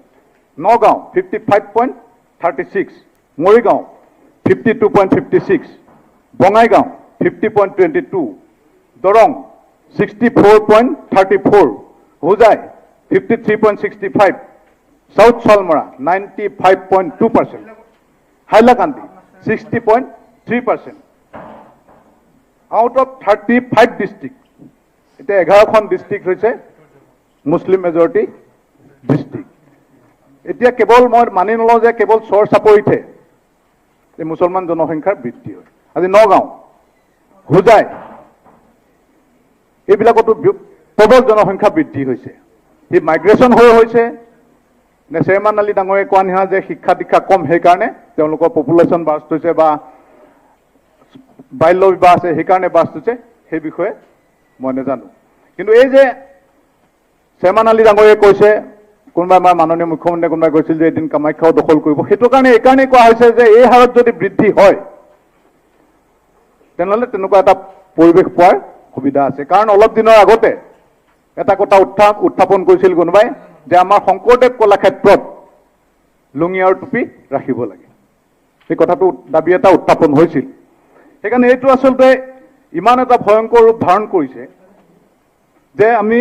[SPEAKER 2] Nagaon 55.36, Morigaon 52.56, Bongaigaon 50.22, Darrang 64.34, Hojai 53.65, South Salmara 95.2%, Hailakandi 60.3%। Out of 35 district, এতিয়া 11খন ডিষ্ট্ৰিক্ট হৈছে মুছলিম মেজৰিটি ডিষ্ট্ৰিক্ট। এতিয়া কেৱল মই মানি নলওঁ যে কেৱল চৰ চাপৰিতহে এই মুছলমান জনসংখ্যাৰ বৃদ্ধি হয়। আজি নগাঁও, হোজাই এইবিলাকতো প্ৰবল জনসংখ্যা বৃদ্ধি হৈছে। সেই মাইগ্ৰেশ্যন হৈ হৈছে নে শ্বেৰমান আলী ডাঙৰীয়াই কোৱা নিচিনা যে শিক্ষা দীক্ষা কম, সেইকাৰণে তেওঁলোকৰ পপুলেশ্যন বাৰ্ষ্ট হৈছে বা বাল্য বিবাহ আছে সেইকাৰণে বাৰ্ষ্ট হৈছে, সেই বিষয়ে মই নাজানো। কিন্তু এই যে শ্বেৰমান আলী ডাঙৰীয়াই কৈছে, কোনোবা আমাৰ মাননীয় মুখ্যমন্ত্ৰীয়ে কোনোবাই কৈছিল যে এদিন কামাখ্যাও দখল কৰিব, সেইটো কাৰণে এইকাৰণেই কোৱা হৈছে যে এই হাৰত যদি বৃদ্ধি হয় তেনেহ'লে তেনেকুৱা এটা পৰিৱেশ পোৱাৰ সুবিধা আছে। কাৰণ অলপ দিনৰ আগতে এটা কথা উত্থাপন কৰিছিল কোনোবাই যে আমাৰ শংকৰদেৱ কলাক্ষেত্ৰত লুঙি আৰু টুপি ৰাখিব লাগে, সেই কথাটো দাবী এটা উত্থাপন হৈছিল। সেইকাৰণে এইটো আচলতে ইমান এটা ভয়ংকৰ ৰূপ ধাৰণ কৰিছে যে আমি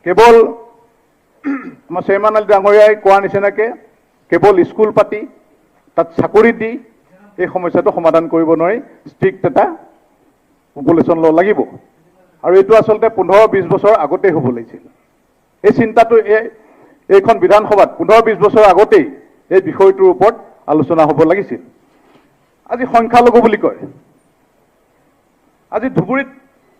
[SPEAKER 2] কেৱল আমাৰ শ্বেৰমান আলী ডাঙৰীয়াই কোৱা নিচিনাকে কেৱল স্কুল পাতি তাত চাকৰি দি এই সমস্যাটো সমাধান কৰিব নোৱাৰি। ষ্ট্ৰিক্ট এটা পপুলেশ্যন ল লাগিব আৰু এইটো আচলতে 15-20 বছৰ আগতেই হ'ব লাগিছিল। এই চিন্তাটো এইখন বিধানসভাত 15-20 বছৰ আগতেই এই বিষয়টোৰ ওপৰত আলোচনা হ'ব লাগিছিল। আজি সংখ্যালঘু বুলি কয়, আজি ধুবুৰীত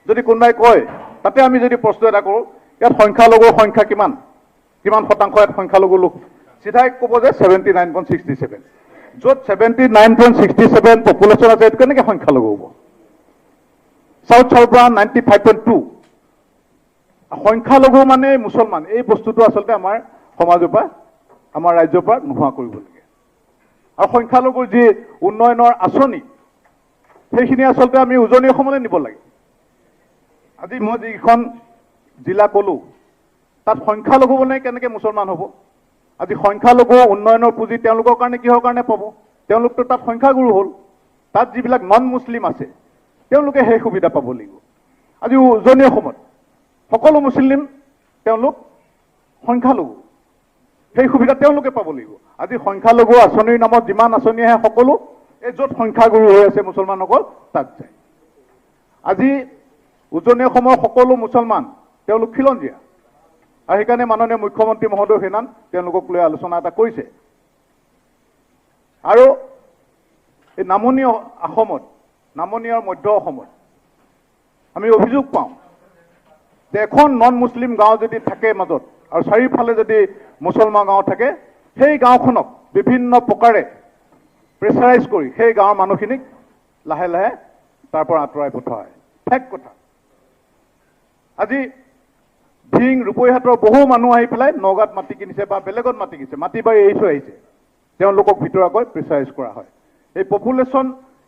[SPEAKER 2] যদি কোনোবাই কয়, তাতে আমি যদি প্ৰশ্ন এটা কৰোঁ, ইয়াত সংখ্যালঘুৰ সংখ্যা কিমান, কিমান শতাংশ ইয়াত সংখ্যালঘু লোক, চিধাই ক'ব যে 79.67। য'ত 79.67 পপুলেশ্যন আছে, এইটো কেনেকৈ সংখ্যালঘু হ'ব? চাউথ চালপাৰা 95.2। সংখ্যালঘু মানে মুছলমান, এই বস্তুটো আচলতে আমাৰ সমাজৰ পৰা, আমাৰ ৰাজ্যৰ পৰা নোহোৱা কৰিব লাগে। আৰু সংখ্যালঘুৰ যি উন্নয়নৰ আঁচনি, সেইখিনি আচলতে আমি উজনি অসমলৈ নিব লাগে। আজি মই যিখন জিলা ক'লো, তাত সংখ্যালঘু মানে কেনেকৈ মুছলমান হ'ব? আজি সংখ্যালঘু উন্নয়নৰ পুঁজি তেওঁলোকৰ কাৰণে কিহৰ কাৰণে পাব? তেওঁলোকতো তাত সংখ্যাগুৰু হ'ল। তাত যিবিলাক নন মুছলিম আছে তেওঁলোকে সেই সুবিধা পাব লাগিব। আজি উজনি অসমত সকলো মুছলিম তেওঁলোক সংখ্যালঘু, সেই সুবিধা তেওঁলোকে পাব লাগিব। আজি সংখ্যালঘু আঁচনিৰ নামত যিমান আঁচনি আহে সকলো এই য'ত সংখ্যাগুৰু হৈ আছে মুছলমানসকল তাত যায়। আজি উজনি অসমৰ সকলো মুছলমান তেওঁলোক খিলঞ্জীয়া আৰু সেইকাৰণে মাননীয় মুখ্যমন্ত্ৰী মহোদয় সেইদিনা তেওঁলোকক লৈ আলোচনা এটা কৰিছে। আৰু এই নামনি অসমত, নামনি আৰু মধ্য অসমত আমি অভিযোগ পাওঁ যে এখন নন মুছলিম গাঁও যদি থাকে মাজত আৰু চাৰিওফালে যদি মুছলমান গাঁও থাকে, সেই গাঁওখনক বিভিন্ন প্ৰকাৰে প্ৰেচাৰাইজ কৰি সেই গাঁৱৰ মানুহখিনিক লাহে লাহে তাৰ পৰা আঁতৰাই পঠোৱা হয়। ঠেক কথা। আজি ধিং, ৰূপহীহাটৰ বহু মানুহ আহি পেলাই নগাঁৱত মাটি কিনিছে বা বেলেগত মাটি কিনিছে, মাটি বাৰী এৰি থৈ আহিছে, তেওঁলোকক ভিতৰুৱাকৈ প্ৰেচাৰাইজ কৰা হয়। এই পপুলেশ্যন,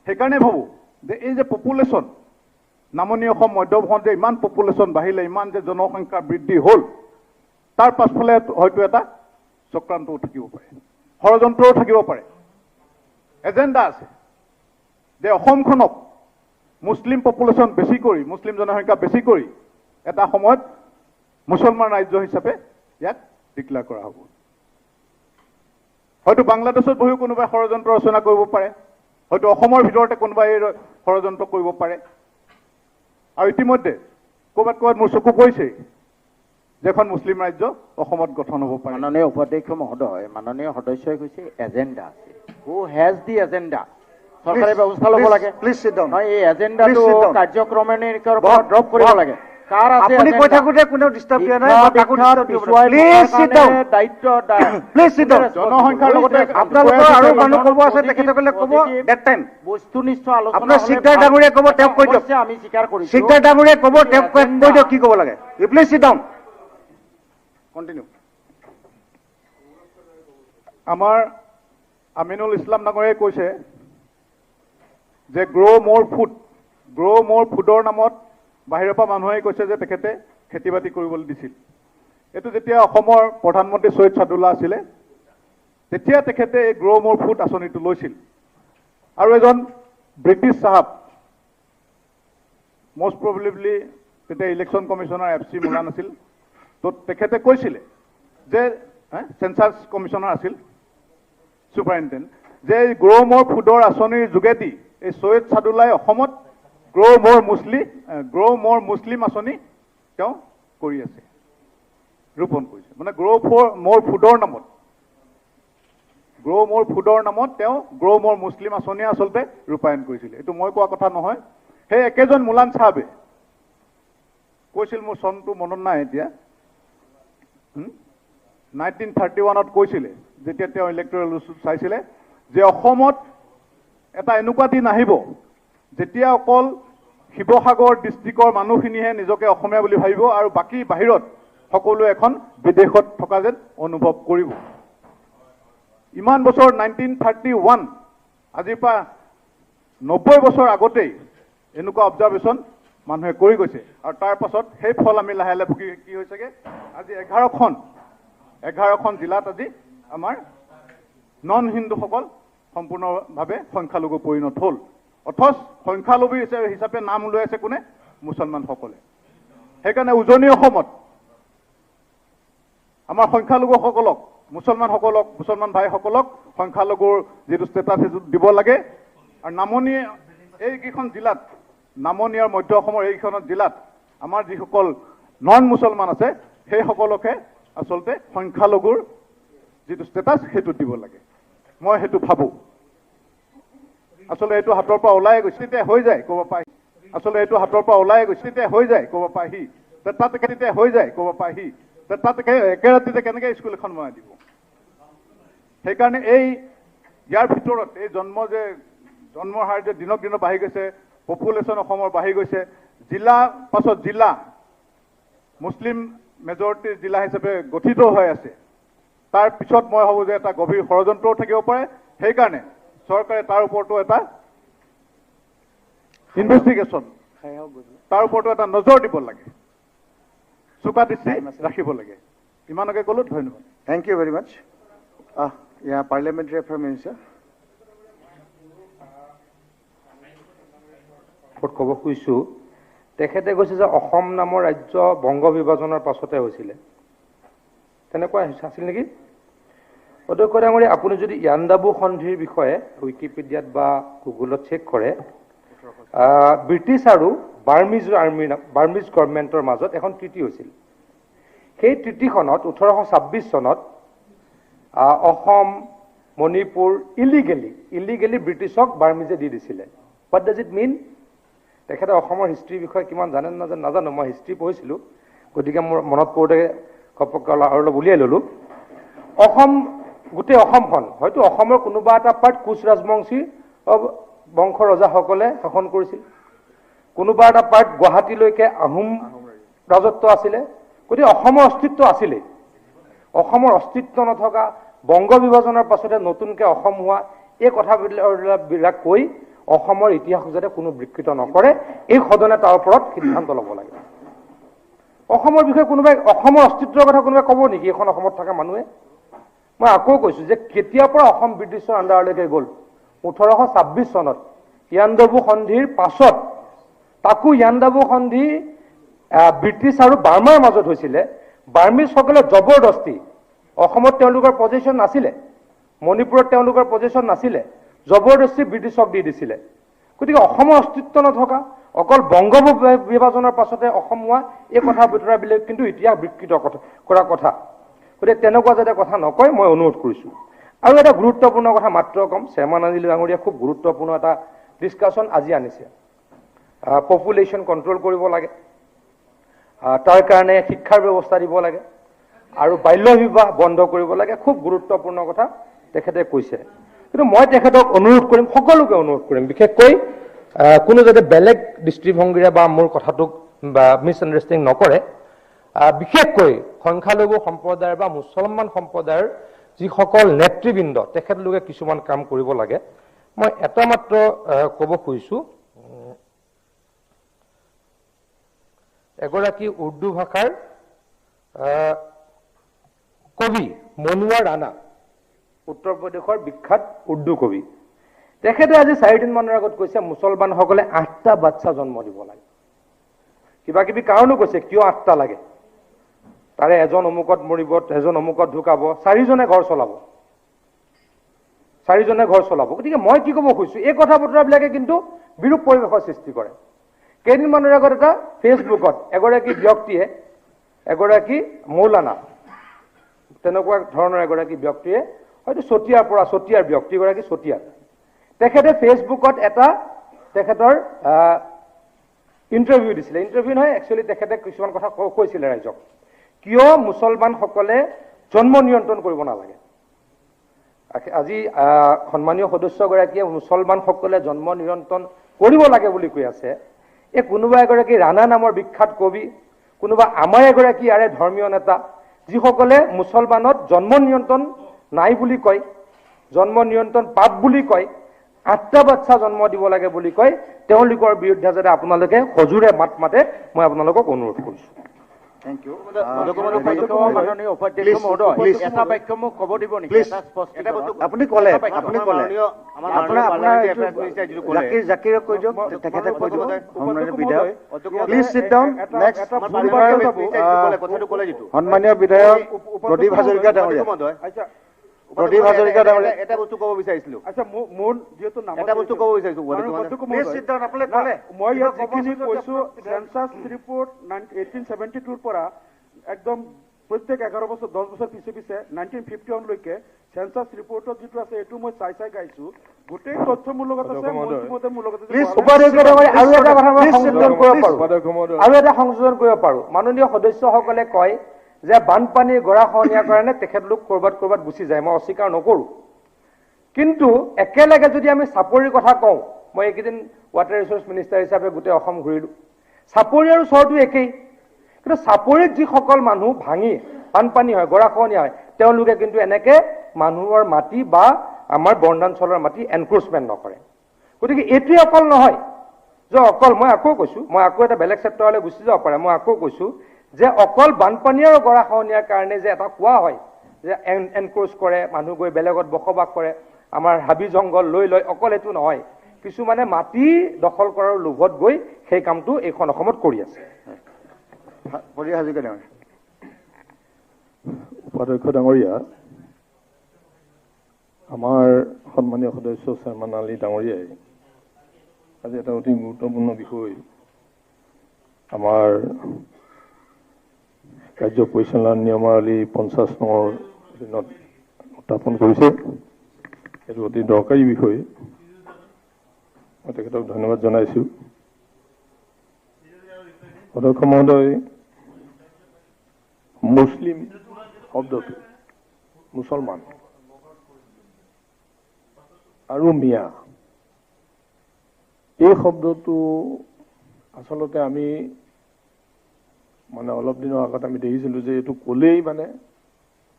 [SPEAKER 2] সেইকাৰণে ভাবোঁ যে এই যে পপুলেশ্যন নামনি অসম, মধ্য অসমত যে ইমান পপুলেশ্যন বাঢ়িলে, ইমান যে জনসংখ্যা বৃদ্ধি হ'ল, তাৰ পাছফালে হয়তো এটা চক্ৰান্তও থাকিব পাৰে, ষড়যন্ত্ৰও থাকিব পাৰে, এজেণ্ডা আছে যে অসমখনক মুছলিম পপুলেশ্যন বেছি কৰি, মুছলিম জনসংখ্যা বেছি কৰি এটা সময়ত মুছলমান ৰাজ্য হিচাপে ইয়াক ডিক্লেয়াৰ কৰা হ'ব। হয়তো বাংলাদেশত বহিও কোনোবাই ষড়যন্ত্ৰ ৰচনা কৰিব পাৰে, হয়তো অসমৰ ভিতৰতে কোনোবাই এই ষড়যন্ত্ৰ কৰিব পাৰে। আৰু ইতিমধ্যে ক'ৰবাত ক'ৰবাত মোৰ চকু পৰিছেই যে এখন মুছলিম ৰাজ্য অসমত গঠন হ'ব পাৰে।
[SPEAKER 15] মাননীয় উপাধ্যক্ষ মহোদয়, মাননীয় সদস্যই কৈছে এজেণ্ডা আছে। Who has the agenda? চৰকাৰে ব্যৱস্থা ল'ব লাগে।
[SPEAKER 16] Please sit down.
[SPEAKER 15] নহয়, এই এজেণ্ডাটো কাৰ্যক্ৰমণিকৰ পৰা ড্ৰপ কৰিব লাগে। কাৰ আছে?
[SPEAKER 16] আপুনি কৈ থাকোঁতে কোনেও ডিষ্টাৰ্ব দিয়া নাই, মই কাকো ডিষ্টাৰ্ব দিব নাই। Please sit down.
[SPEAKER 15] দায়িত্ব
[SPEAKER 16] Please sit down.
[SPEAKER 2] জনসংখ্যাৰ লগতে
[SPEAKER 16] আপোনালোকৰ আৰু মানুহ ক'ব আছে, তেখেতসকলে ক'ব that time.
[SPEAKER 15] বস্তুনিষ্ঠ আলোচনা
[SPEAKER 16] আপোনাৰ চিকদাৰ ডাঙৰীয়াই ক'ব, তেওঁক কৈ দিয়ক।
[SPEAKER 15] আমি স্বীকাৰ কৰিছোঁ।
[SPEAKER 16] চিকদাৰ ডাঙৰীয়াই ক'ব, তেওঁক কৈ দিয়ক কি ক'ব লাগে। You please sit down. Continue.
[SPEAKER 2] আমাৰ আমিনুল ইছলাম ডাঙৰীয়াই কৈছে যে গ্ৰ' মোৰ ফুড, গ্ৰ' মোৰ ফুডৰ নামত বাহিৰৰ পৰা মানুহে কৈছে যে তেখেতে খেতি বাতি কৰিবলৈ দিছিল। এইটো যেতিয়া অসমৰ প্ৰধানমন্ত্ৰী চৈয়দ চাদুল্লাহ আছিলে, তেতিয়া তেখেতে এই গ্ৰ' মোৰ ফুড আঁচনিটো লৈছিল। আৰু এজন ব্ৰিটিছ চাহাব, মষ্ট প্ৰবেবলি তেতিয়া election commissioner F C Molan আছিল, তো তেখেতে কৈছিলে যে চেঞ্চাছ কমিশ্যনাৰ আছিল, ছুপাৰিণ্টেণ্ডেণ্ট, যে এই গ্ৰ' মোৰ ফুডৰ আঁচনিৰ যোগেদি এই চৈয়দ চাদুল্লাই অসমত গ্ৰ' মোৰ মুছলিম আঁচনি তেওঁ কৰি আছে, ৰোপণ কৰিছে। মানে গ্ৰ' ফৰ মোৰ ফুডৰ নামত, গ্ৰ' মোৰ ফুডৰ নামত তেওঁ গ্ৰ' মোৰ মুছলিম আঁচনি আচলতে ৰূপায়ণ কৰিছিলে। এইটো মই কোৱা কথা নহয়, সেই একেজন মোলান চাহাবে কৈছিল, মোৰ চনটো মনত নাই এতিয়া, 1931ত কৈছিলে, যেতিয়া তেওঁ ইলেক্টৰেল চাইছিলে যে অসমত এটা এনেকুৱা দিন আহিব যেতিয়া অকল শিৱসাগৰ ডিষ্ট্ৰিক্টৰ মানুহখিনিহে নিজকে অসমীয়া বুলি ভাবিব আৰু বাকী বাহিৰত সকলোৱে এখন বিদেশত থকা যেন অনুভৱ কৰিব। ইমান বছৰ 1931, আজিৰ পৰা 90 বছৰ আগতেই এনেকুৱা অবজাৰ্ভেশ্যন মানুহে কৰি গৈছে। আৰু তাৰ পাছত সেই ফল আমি লাহে লাহে ভুগি কি হৈছেগে, আজি 11খন জিলাত আজি আমাৰ নন হিন্দুসকল সম্পূৰ্ণভাৱে সংখ্যালঘু পৰিণত হ'ল। অথচ সংখ্যালঘু হিচাপে নাম লৈ আছে কোনে? মুছলমানসকলে। সেইকাৰণে উজনি অসমত আমাৰ সংখ্যালঘুসকলক, মুছলমানসকলক, মুছলমান ভাইসকলক সংখ্যালঘুৰ যিটো ষ্টেটাছ সেইটো দিব লাগে। আৰু নামনি এইকেইখন জিলাত, নামনি আৰু মধ্য অসমৰ এইকেইখন জিলাত আমাৰ যিসকল নন মুছলমান আছে সেইসকলকহে আচলতে সংখ্যালঘুৰ যিটো ষ্টেটাছ সেইটো দিব লাগে। মই সেইটো ভাবোঁ। আচলতে এইটো হাতৰ পৰা ওলাই গৈছে, তেতিয়া হৈ যায় ক'ব পাহি। আচলতে এইটো হাতৰ পৰা ওলাই গৈছে, তেতিয়া হৈ যায় ক'ব পাহি। তাত তেতিয়া হৈ যায় ক'ব পাহি। তাত একে ৰাতিতে কেনেকৈ স্কুল এখন বনাই দিব? সেইকাৰণে এই ইয়াৰ ভিতৰত এই জন্মৰ হাৰ যে দিনক দিনত বাঢ়ি গৈছে, পপুলেশ্যন অসমৰ বাঢ়ি গৈছে, জিলা পাছত জিলা মুছলিম মেজৰিটিৰ জিলা হিচাপে গঠিত হৈ আছে, তাৰ পিছত মই ভাবোঁ যে এটা গভীৰ ষড়যন্ত্ৰও থাকিব পাৰে। সেইকাৰণে চৰকাৰে তাৰ ওপৰতো এটা ইনভেষ্টিগেশ্যন, তাৰ ওপৰতো এটা নজৰ দিব লাগে, চোকা দৃষ্টি ৰাখিব লাগে। ইমানকে ক'লো, ধন্যবাদ।
[SPEAKER 16] Thank you very much. Parliamentary affair minister.
[SPEAKER 18] ক'ব খুজিছোঁ, তেখেতে কৈছে যে অসম নামৰ ৰাজ্য বংগ বিভাজনৰ পাছতে হৈছিলে, তেনেকুৱা আছিল নেকি? অধ্যক্ষ ডাঙৰীয়া, আপুনি যদি ইয়াণ্ডাবু সন্ধিৰ বিষয়ে উইকিপিডিয়াত বা গুগলত চেক কৰে, ব্ৰিটিছ আৰু বাৰ্মিজ আৰ্মিৰ, বাৰ্মিজ গভৰ্ণমেণ্টৰ মাজত এখন ট্ৰিটি হৈছিল। সেই ট্ৰিটিখনত 1826 চনত অসম, মণিপুৰ ইলিগেলি ব্ৰিটিছক বাৰ্মিজে দি দিছিলে। What does it mean? তেখেতে অসমৰ হিষ্ট্ৰীৰ বিষয়ে কিমান জানে নাজানে নাজানো, মই হিষ্ট্ৰী পঢ়িছিলোঁ, গতিকে মোৰ মনত পৰোঁতে ঘপককৈ আৰু অলপ উলিয়াই ল'লোঁ। অসম, গোটেই অসমখন হয়তো অসমৰ কোনোবা এটা পাৰ্ট কোচ ৰাজবংশী বংশ ৰজাসকলে শাসন কৰিছিল, কোনোবা এটা পাৰ্ট গুৱাহাটীলৈকে আহোম ৰাজত্ব আছিলে, গতিকে অসমৰ অস্তিত্ব আছিলেই। অসমৰ অস্তিত্ব নথকা, বংগ বিভাজনৰ পাছতে নতুনকৈ অসম হোৱা, এই কথাবিলাক কৈ অসমৰ ইতিহাস যাতে কোনো বিকৃত নকৰে, এই সদনে তাৰ ওপৰত সিদ্ধান্ত ল'ব লাগে। অসমৰ বিষয়ে কোনোবাই, অসমৰ অস্তিত্বৰ কথা কোনোবাই ক'ব নেকি এইখন অসমত থকা মানুহে? মই আকৌ কৈছোঁ যে কেতিয়াৰ পৰা অসম ব্ৰিটিছৰ আণ্ডাৰলৈকে গ'ল? 1826 চনত ইয়াণ্ডাবু সন্ধিৰ পাছত, তাকো ইয়াণ্ডাবু সন্ধি ব্ৰিটিছ আৰু বাৰ্মাৰ মাজত হৈছিলে। বাৰ্মিজসকলে জবৰদস্তি, অসমত তেওঁলোকৰ পজিশ্যন নাছিলে, মণিপুৰত তেওঁলোকৰ পজিশ্যন নাছিলে, জবৰদস্তি ব্ৰিটিছক দি দিছিলে। গতিকে অসমৰ অস্তিত্ব নথকা, অকল বংগ বিভাজনৰ পাছতে অসম হোৱা, এই কথা বতৰাবিলাক কিন্তু ইতিহাস বিকৃত কৰা কথা। গতিকে তেনেকুৱা যাতে কথা নকয় মই অনুৰোধ কৰিছোঁ। আৰু এটা গুৰুত্বপূৰ্ণ কথা মাত্ৰ ক'ম, শ্বেৰমান আলী ডাঙৰীয়া খুব গুৰুত্বপূৰ্ণ এটা ডিছকাশ্যন আজি আনিছে। পপুলেশ্যন কণ্ট্ৰল কৰিব লাগে, তাৰ কাৰণে শিক্ষাৰ ব্যৱস্থা দিব লাগে আৰু বাল্য বিবাহ বন্ধ কৰিব লাগে। খুব গুৰুত্বপূৰ্ণ কথা তেখেতে কৈছে। কিন্তু মই তেখেতক অনুৰোধ কৰিম, সকলোকে অনুৰোধ কৰিম, বিশেষকৈ কোনো যাতে বেলেগ দৃষ্টিভংগীৰে বা মোৰ কথাটোক বা মিছ আণ্ডাৰষ্টেণ্ডিং নকৰে। বিশেষকৈ সংখ্যালঘু সম্প্ৰদায়ৰ বা মুছলমান সম্প্ৰদায়ৰ যিসকল নেতৃবৃন্দ, তেখেতলোকে কিছুমান কাম কৰিব লাগে। মই এটা মাত্ৰ ক'ব খুজিছোঁ, এগৰাকী উৰ্দু ভাষাৰ কবি মনোৱাৰ ৰাণা, উত্তৰ প্ৰদেশৰ বিখ্যাত উৰ্দু কবি, তেখেতে আজি 4 দিনমানৰ আগত কৈছে মুছলমানসকলে 8টা বাচ্চা জন্ম দিব লাগে। কিবা কিবি কাৰণো কৈছে কিয় 8টা লাগে, তাৰে এজন অমুকত মৰিব, এজন অমুকত ঢুকাব, 4জনে ঘৰ চলাব, 4জনে ঘৰ চলাব। গতিকে মই কি ক'ব খুজিছোঁ, এই কথা বতৰাবিলাকে কিন্তু বিৰূপ পৰিৱেশৰ সৃষ্টি কৰে। কেইদিনমানৰ আগত এটা ফেচবুকত এগৰাকী ব্যক্তিয়ে, এগৰাকী মৌলানা তেনেকুৱা ধৰণৰ এগৰাকী ব্যক্তিয়ে, হয়তো চতিয়াৰ পৰা, চতিয়াৰ ব্যক্তিগৰাকী চতিয়াৰ, তেখেতে ফেচবুকত এটা তেখেতৰ ইণ্টাৰভিউ দিছিলে। ইণ্টাৰভিউ নহয়, একচুৱেলি তেখেতে কিছুমান কথা কৈছিলে ৰাইজক, কিয় মুছলমানসকলে জন্ম নিয়ন্ত্ৰণ কৰিব নালাগে। আজি সন্মানীয় সদস্যগৰাকীয়ে মুছলমানসকলে জন্ম নিয়ন্ত্ৰণ কৰিব লাগে বুলি কৈ আছে। এই কোনোবা এগৰাকী ৰাণা নামৰ বিখ্যাত কবি, কোনোবা আমাৰ এগৰাকী ইয়াৰে ধৰ্মীয় নেতা, যিসকলে মুছলমানত জন্ম নিয়ন্ত্ৰণ নাই বুলি কয়, জন্ম নিয়ন্ত্ৰণ পাপ বুলি কয়, 8টা বাচ্চা জন্ম দিব লাগে বুলি কয়, তেওঁলোকৰ বিৰুদ্ধে যাতে আপোনালোকে সজোৰে মাত মাতে মই আপোনালোকক অনুৰোধ কৰিছোঁ।
[SPEAKER 16] সন্মানীয় বিধায়ক প্ৰদীপ হাজৰিকা ডাঙৰীয়া, প্ৰদীপ হাজৰিকা ডাঙৰীয়া,
[SPEAKER 12] এটা বস্তু ক'ব বিচাৰিছিলো।
[SPEAKER 2] আচ্ছা, মোৰ যিহেতু
[SPEAKER 12] এটা বস্তু ক'ব বিচাৰিছো,
[SPEAKER 2] মই ইয়াত যিখিনি কৈছো, চেঞ্চাছ ৰিপৰ্ট 1872 পৰা একদম প্ৰত্যেক 11 বছৰ 10 বছৰ পিছে পিছে 1951 লৈকে চেঞ্চাছ ৰিপৰ্টত যিটো আছে এইটো মই চাই চাই গাইছো, গোটেই তথ্য মোৰ লগত আছে, মোৰ লগত আছে।
[SPEAKER 18] আৰু এটা কথা মই সংযোজন কৰিব পাৰো, আৰু এটা সংযোজন কৰিব পাৰো। মাননীয় সদস্যসকলে কয় যে বানপানীৰ গৰাখহনীয়াৰ কাৰণে তেখেতলোক ক'ৰবাত ক'ৰবাত গুচি যায়, মই অস্বীকাৰ নকৰোঁ। কিন্তু একেলগে যদি আমি চাপৰিৰ কথা কওঁ, মই এইকেইদিন ৱাটাৰ ৰিচোৰ্চ মিনিষ্টাৰ হিচাপে গোটেই অসম ঘূৰিলোঁ, চাপৰি আৰু চৰটো একেই, কিন্তু চাপৰিত যিসকল মানুহ ভাঙি বানপানী হয়, গৰাখহনীয়া হয়, তেওঁলোকে কিন্তু এনেকে মানুহৰ মাটি বা আমাৰ বনাঞ্চলৰ মাটি এনক্ৰ'চমেণ্ট নকৰে। গতিকে এইটোৱে অকল নহয় যে অকল, মই আকৌ কৈছোঁ, মই আকৌ এটা বেলেগ চেপ্টাৰলৈ গুচি যাব পাৰে, মই আকৌ কৈছোঁ যে অকল বানপানী আৰু গৰাখহনীয়াৰ কাৰণে যে এটা কোৱা হয় যে এনক্ৰ'চ কৰে, মানুহ গৈ বেলেগত বসবাস কৰে, আমাৰ হাবি জংঘল লৈ লয়, অকল এইটো নহয়, কিছুমানে মাটি দখল কৰাৰ লোভত গৈ সেই কামটো এইখন অসমত কৰি আছে।
[SPEAKER 7] উপাধ্যক্ষ ডাঙৰীয়া, আমাৰ সন্মানীয় সদস্য শ্বেৰমান আলী ডাঙৰীয়াই আজি এটা অতি গুৰুত্বপূৰ্ণ বিষয় আমাৰ কাৰ্য পৰিচালনা নিয়মাৱলী 50 নং অধীনত উত্থাপন কৰিছে। এইটো অতি দৰকাৰী বিষয়, মই তেখেতক ধন্যবাদ জনাইছোঁ। অধ্যক্ষ মহোদয়, মুছলিম শব্দটো মুছলমান আৰু মিয়া, এই শব্দটো আচলতে আমি
[SPEAKER 19] মানে অলপ দিনৰ আগত আমি দেখিছিলোঁ যে এইটো ক'লেই মানে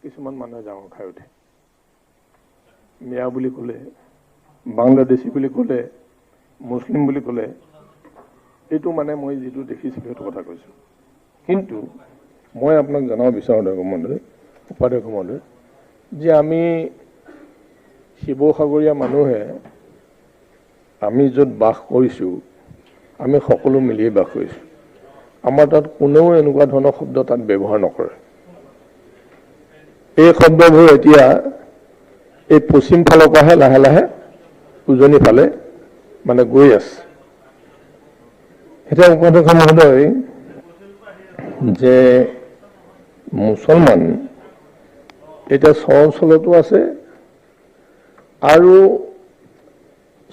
[SPEAKER 19] কিছুমান মানুহে জাঙৰ খাই উঠে। মিয়া বুলি ক'লে, বাংলাদেশী বুলি ক'লে, মুছলিম বুলি ক'লে, এইটো মানে মই যিটো দেখিছিলোঁ সেইটো কথা কৈছোঁ। কিন্তু মই আপোনাক জনাব বিচাৰোঁ অধ্যক্ষ মহোদয়, উপাধ্যক্ষ মহোদয়, যে আমি শিৱসাগৰীয়া মানুহে আমি য'ত বাস কৰিছোঁ আমি সকলো মিলিয়ে বাস কৰিছোঁ। আমাৰ তাত কোনেও এনেকুৱা ধৰণৰ শব্দ তাত ব্যৱহাৰ নকৰে। এই শব্দবোৰ এতিয়া এই পশ্চিম ফালৰ পৰাহে লাহে লাহে উজনি ফালে মানে গৈ আছে। এতিয়া উপাধ্যক্ষ মহোদয়, যে মুছলমান এতিয়া চৰ অঞ্চলতো আছে আৰু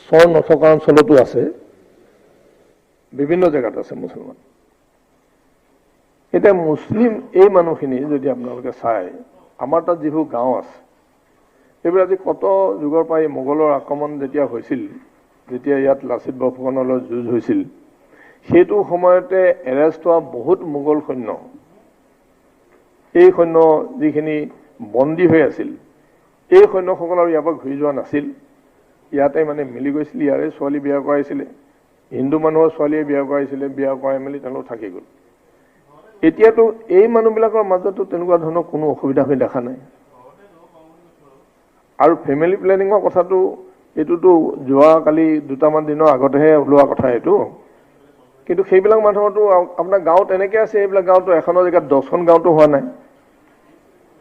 [SPEAKER 19] চৰ নথকা অঞ্চলতো আছে, বিভিন্ন জেগাত আছে মুছলমান। এতিয়া মুছলিম এই মানুহখিনি যদি আপোনালোকে চায়, আমাৰ তাত যিবোৰ গাঁও আছে এইবোৰ আজি কত যুগৰ পৰা, এই মোগলৰ আক্ৰমণ যেতিয়া হৈছিল, যেতিয়া ইয়াত লাচিত বৰফুকনৰ লগত যুঁজ হৈছিল, সেইটো সময়তে এৰেষ্ট হোৱা বহুত মোগল সৈন্য, এই সৈন্য যিখিনি বন্দী হৈ আছিল, এই সৈন্যসকল আৰু ইয়াৰ পৰা ঘূৰি যোৱা নাছিল, ইয়াতে মানে মিলি গৈছিল। ইয়াৰে ছোৱালী বিয়া কৰাইছিলে, হিন্দু মানুহৰ ছোৱালীয়ে বিয়া কৰাইছিলে, বিয়া কৰাই মেলি তেওঁলোক থাকি গ'ল। এতিয়াতো এই মানুহবিলাকৰ মাজতো তেনেকুৱা ধৰণৰ কোনো অসুবিধা হৈ দেখা নাই। আৰু ফেমিলি প্লেনিঙৰ কথাটো এইটোতো যোৱাকালি দুটামান দিনৰ আগতেহে ওলোৱা কথা এইটো। কিন্তু সেইবিলাক মানুহৰতো আপোনাৰ গাঁৱত এনেকৈ আছে, এইবিলাক গাঁৱতো এখনৰ জেগাত 10খন গাঁৱতো হোৱা নাই।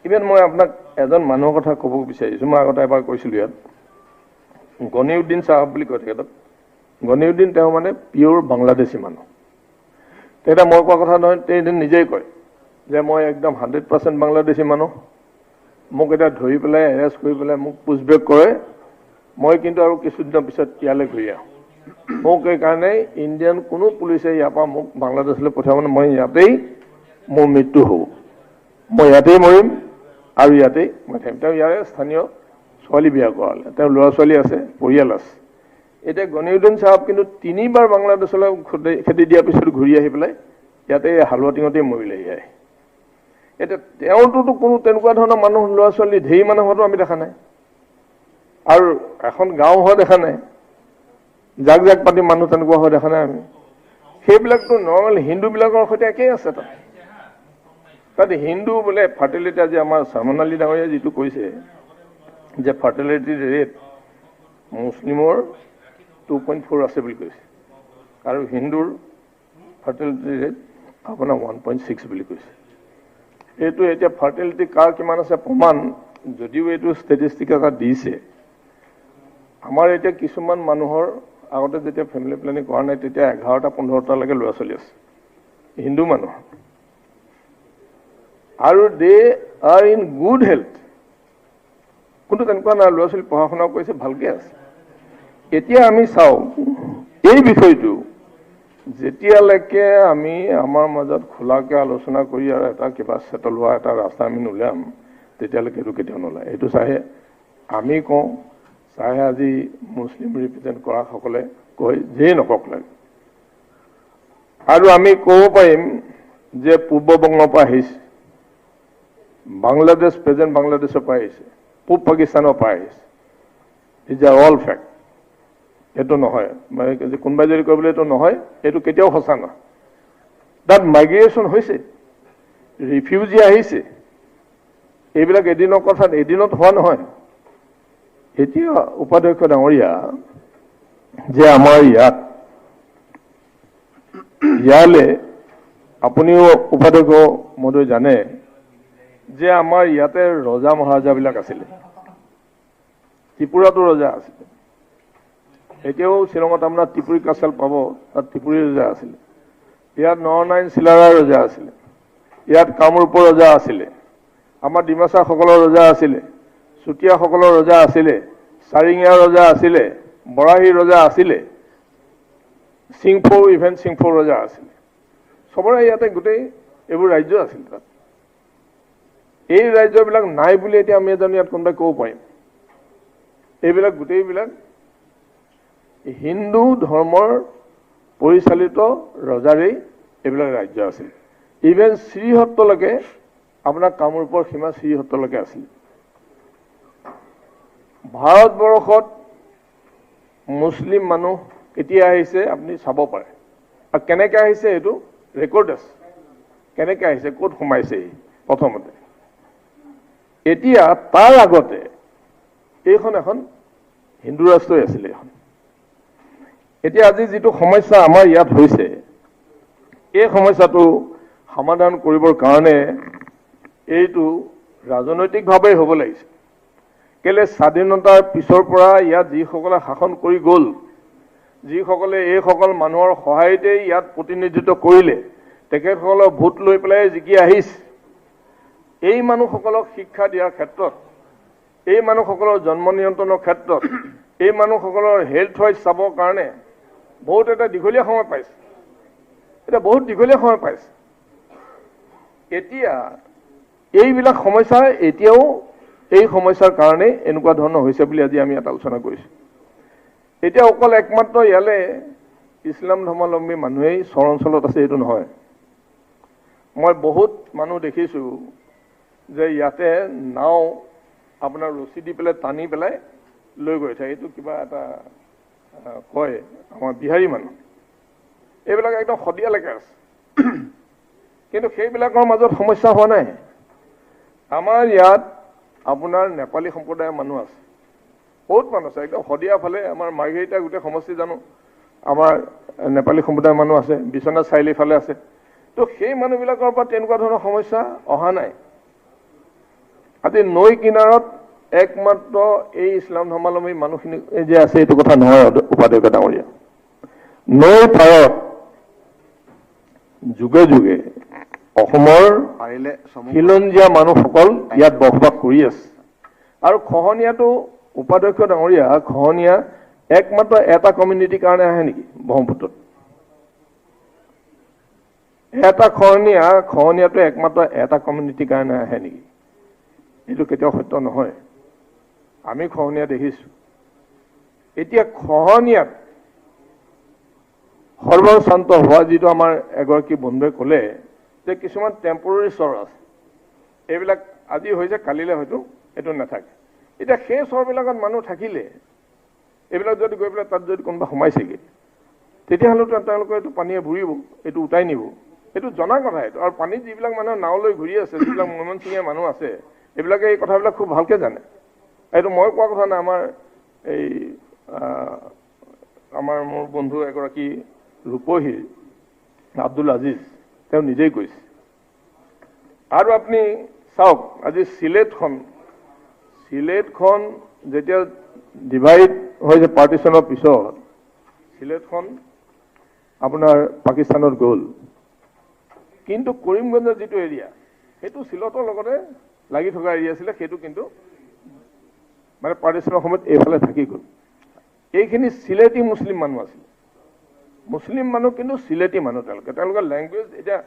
[SPEAKER 19] ইভেন মই আপোনাক এজন মানুহৰ কথা ক'ব বিচাৰিছোঁ, মই আগতে এবাৰ কৈছিলোঁ ইয়াত, গনিউদ্দিন চাহাব বুলি কয় তেখেতক। গনিউদ্দিন তেওঁ মানে পিয়'ৰ বাংলাদেশী মানুহ। তেখেতে মই কোৱা কথা নহয়, তেওঁ নিজেই কয় যে মই একদম 100% বাংলাদেশী মানুহ, মোক এতিয়া ধৰি পেলাই এৰেষ্ট কৰি পেলাই মোক পুছবেক কৰে, মই কিন্তু আৰু কিছুদিনৰ পিছত ইয়ালৈ ঘূৰি আহোঁ। মোক সেইকাৰণে ইণ্ডিয়ান কোনো পুলিচে ইয়াৰ পৰা মোক বাংলাদেশলৈ পঠিয়াব, মই ইয়াতেই মোৰ মৃত্যু হ'ব, মই ইয়াতেই মৰিম আৰু ইয়াতেই মই থাকিম। তেওঁ ইয়াৰে স্থানীয় ছোৱালী বিয়া কৰালে, তেওঁৰ ল'ৰা ছোৱালী আছে, পৰিয়াল আছে। এতিয়া গনিউদ্দিন চাহাব কিন্তু 3বাৰ বাংলাদেশলৈ খেদি দিয়াৰ পিছত ঘূৰি আহি পেলাই ইয়াতে হালোৱাটিঙতেই মৰিলে। ইয়াই এতিয়া তেওঁতোতো কোনো তেনেকুৱা ধৰণৰ মানুহ ল'ৰা ছোৱালী ধেৰ মানুহ হোৱাটো আমি দেখা নাই, আৰু এখন গাঁও হোৱা দেখা নাই, জাক জাক পাতি মানুহ তেনেকুৱা হোৱা দেখা নাই আমি। সেইবিলাকতো নৰ্মেল হিন্দুবিলাকৰ সৈতে একেই আছে। তাত তাত হিন্দু বোলে ফাৰ্টিলিটি, আজি আমাৰ চামন আলী ডাঙৰীয়াই যিটো কৈছে যে ফাৰ্টিলিটি ৰেট মুছলিমৰ 2.4 আছে বুলি কৈছে, আৰু হিন্দুৰ ফাৰ্টিলিটি ৰেট আপোনাৰ 1.6 বুলি কৈছে। এইটো এতিয়া ফাৰ্টিলিটি কাৰ কিমান আছে প্ৰমাণ, যদিও এইটো ষ্টেটিষ্টিক এটা দিছে। আমাৰ এতিয়া কিছুমান মানুহৰ আগতে যেতিয়া ফেমিলি প্লেনিং কৰা নাই তেতিয়া 11টা 15টালৈকে ল'ৰা ছোৱালী আছে হিন্দু মানুহ, আৰু they are in good health, কোনো তেনেকুৱা নাই, ল'ৰা ছোৱালী পঢ়া শুনাও কৰিছে, ভালকৈ আছে। এতিয়া আমি চাওঁ এই বিষয়টো যেতিয়ালৈকে আমি আমাৰ মাজত খোলাকৈ আলোচনা কৰি আৰু এটা কিবা ছেটল হোৱা এটা ৰাস্তা আমি নোলাম, তেতিয়ালৈকে এইটো কেতিয়াও নোলায়। এইটো চাহে আমি কওঁ, চাহে আজি মুছলিম ৰিপ্ৰেজেণ্ট কৰাসকলে কয়, যিয়ে নকওক লাগে। আৰু আমি ক'ব পাৰিম যে পূৰ্ব বংগৰ পৰা আহিছে, বাংলাদেশ প্ৰেজেণ্ট বাংলাদেশৰ পৰা আহিছে, পূব পাকিস্তানৰ পৰা আহিছে, is R all fact. এইটো নহয়, মানে কোনোবাই যদি কয় বোলে এইটো নহয়, এইটো কেতিয়াও সঁচা নহয়। তাত মাইগ্ৰেশ্যন হৈছে, ৰিফিউজি আহিছে, এইবিলাক এদিনৰ কথা, এদিনত হোৱা নহয়। এতিয়া উপাধ্যক্ষ ডাঙৰীয়া, যে আমাৰ ইয়াত ইয়ালে আপুনিও উপাধ্যক্ষ মহোদয় জানে যে আমাৰ ইয়াতে ৰজা মহাৰজাবিলাক আছিলে, ত্ৰিপুৰাতো ৰজা আছিলে, এতিয়াও শ্বিলঙত আপোনাৰ ত্ৰিপুৰী কাছাল পাব, তাত ত্ৰিপুৰী ৰজা আছিলে, ইয়াত নৰনাৰায়ণ চিলাৰায় ৰজা আছিলে, ইয়াত কামৰূপৰ ৰজা আছিলে, আমাৰ ডিমাচাসকলৰ ৰজা আছিলে, চুতীয়াসকলৰ ৰজা আছিলে, চাৰিঙীয়া ৰজা আছিলে, বৰাহী ৰজা আছিলে, চিংফৌ, ইভেন চিংফৌ ৰজা আছিলে, চবৰে ইয়াতে গোটেই এইবোৰ ৰাজ্য আছিল। তাত এই ৰাজ্যবিলাক নাই বুলি এতিয়া আমি এজন ইয়াত কোনোবাই ক'ব পাৰিম? এইবিলাক গোটেইবিলাক হিন্দু ধৰ্মৰ পৰিচালিত ৰজাৰেই এইবিলাক ৰাজ্য আছিল। ইভেন শ্ৰীহট্টলৈকে আপোনাৰ কামৰূপৰ সীমা শ্ৰীহট্টলৈকে আছিল। ভাৰতবৰ্ষত মুছলিম মানুহ কেতিয়া আহিছে আপুনি চাব পাৰে, আৰু কেনেকৈ আহিছে এইটো ৰেকৰ্ড আছে, কেনেকৈ আহিছে, ক'ত সোমাইছে প্ৰথমতে। এতিয়া তাৰ আগতে এইখন এখন হিন্দু ৰাষ্ট্ৰই আছিলে এইখন। এতিয়া আজি যিটো সমস্যা আমাৰ ইয়াত হৈছে, এই সমস্যাটো সমাধান কৰিবৰ কাৰণে এইটো ৰাজনৈতিকভাৱেই হ'ব লাগিছে। কেলে স্বাধীনতাৰ পিছৰ পৰা ইয়াত যিসকলে শাসন কৰি গ'ল, যিসকলে এইসকল মানুহৰ সহায়তেই ইয়াত প্ৰতিনিধিত্ব কৰিলে, তেখেতসকলৰ ভোট লৈ পেলাই জিকি আহিছে, এই মানুহসকলক শিক্ষা দিয়াৰ ক্ষেত্ৰত, এই মানুহসকলৰ জন্ম নিয়ন্ত্ৰণৰ ক্ষেত্ৰত, এই মানুহসকলৰ হেল্থ ৱাইজ চাবৰ কাৰণে বহুত এটা দীঘলীয়া সময় পাইছে, এতিয়া বহুত দীঘলীয়া সময় পাইছে। এতিয়া এইবিলাক সমস্যা এতিয়াও এই সমস্যাৰ কাৰণে এনেকুৱা ধৰণৰ হৈছে বুলি আজি আমি ইয়াত আলোচনা কৰিছোঁ। এতিয়া অকল একমাত্ৰ ইয়ালে ইছলাম ধৰ্মাৱলম্বী মানুহেই চৰ অঞ্চলত আছে এইটো নহয়। মই বহুত মানুহ দেখিছোঁ যে ইয়াতে নাও আপোনাৰ ৰছী দি পেলাই টানি পেলাই লৈ গৈ থাকে, এইটো কিবা এটা কয় আমাৰ বিহাৰী মানুহ, এইবিলাক একদম শদিয়ালৈকে আছে। কিন্তু সেইবিলাকৰ মাজত সমস্যা হোৱা নাই। আমাৰ ইয়াত আপোনাৰ নেপালী সম্প্ৰদায়ৰ মানুহ আছে, বহুত মানুহ আছে, একদম শদিয়া ফালে আমাৰ মাৰ্ঘেৰিটা গোটেই সমষ্টি জানো আমাৰ নেপালী সম্প্ৰদায়ৰ মানুহ আছে, বিশ্বনাথ চাৰিআলি ফালে আছে। তো সেই মানুহবিলাকৰ পৰা তেনেকুৱা ধৰণৰ সমস্যা অহা নাই। আজি নৈ কিনাৰত একমাত্ৰ এই ইছলাম ধৰ্মাৱলম্বী মানুহখিনি যে আছে এইটো কথা নহয় উপাধ্যক্ষ ডাঙৰীয়া। নৈ পাৰত যুগে যুগে অসমৰ খিলঞ্জীয়া মানুহসকল ইয়াত বসবাস কৰি আছে। আৰু খহনীয়াটো উপাধ্যক্ষ ডাঙৰীয়া, খহনীয়া একমাত্ৰ এটা কমিউনিটিৰ কাৰণে আহে নেকি ব্ৰহ্মপুত্ৰত? এটা খহনীয়াটো একমাত্ৰ এটা কমিউনিটিৰ কাৰণে আহে নেকি? এইটো কেতিয়াও সত্য নহয়। আমি খহনীয়া দেখিছোঁ। এতিয়া খহনীয়াত সৰ্বশান্ত হোৱা যিটো আমাৰ এগৰাকী বন্ধুৱে ক'লে যে কিছুমান টেম্পৰৰী চৰ আছে, এইবিলাক আজি হৈছে কালিলৈ হয়তো এইটো নাথাকে। এতিয়া সেই চৰবিলাকত মানুহ থাকিলে এইবিলাক যদি গৈ পেলাই তাত যদি কোনোবা সোমাইছেগৈ, তেতিয়াহ'লেতো তেওঁলোকৰ এইটো পানীয়ে বুৰিব, এইটো উটাই নিব, এইটো জনা কথা এইটো। আৰু পানীত যিবিলাক মানুহ নাও লৈ ঘূৰি আছে, যিবিলাক মৈমনসিঙীয়া মানুহ আছে, এইবিলাকে এই কথাবিলাক খুব ভালকৈ জানে। এইটো মই কোৱা কথা নাই, আমাৰ এই আমাৰ মোৰ বন্ধু এগৰাকী ৰূপহীৰ আব্দুল আজিজ, তেওঁ নিজেই কৈছে। আৰু আপুনি চাওক আজি চিলেটখন যেতিয়া ডিভাইড হৈছে পাৰ্টিশ্যনৰ পিছত, চিলেটখন আপোনাৰ পাকিস্তানত গ'ল, কিন্তু কৰিমগঞ্জৰ যিটো এৰিয়া সেইটো চিলটৰ লগতে লাগি থকা এৰিয়া আছিলে, সেইটো কিন্তু মানে পাৰ্টিশ্যনৰ সময়ত এইফালে থাকি গ'ল। এইখিনি চিলেটি মুছলিম মানুহ আছিলে, মুছলিম মানুহ কিন্তু চিলেটি মানুহ। তেওঁলোকৰ লেংগুৱেজ এতিয়া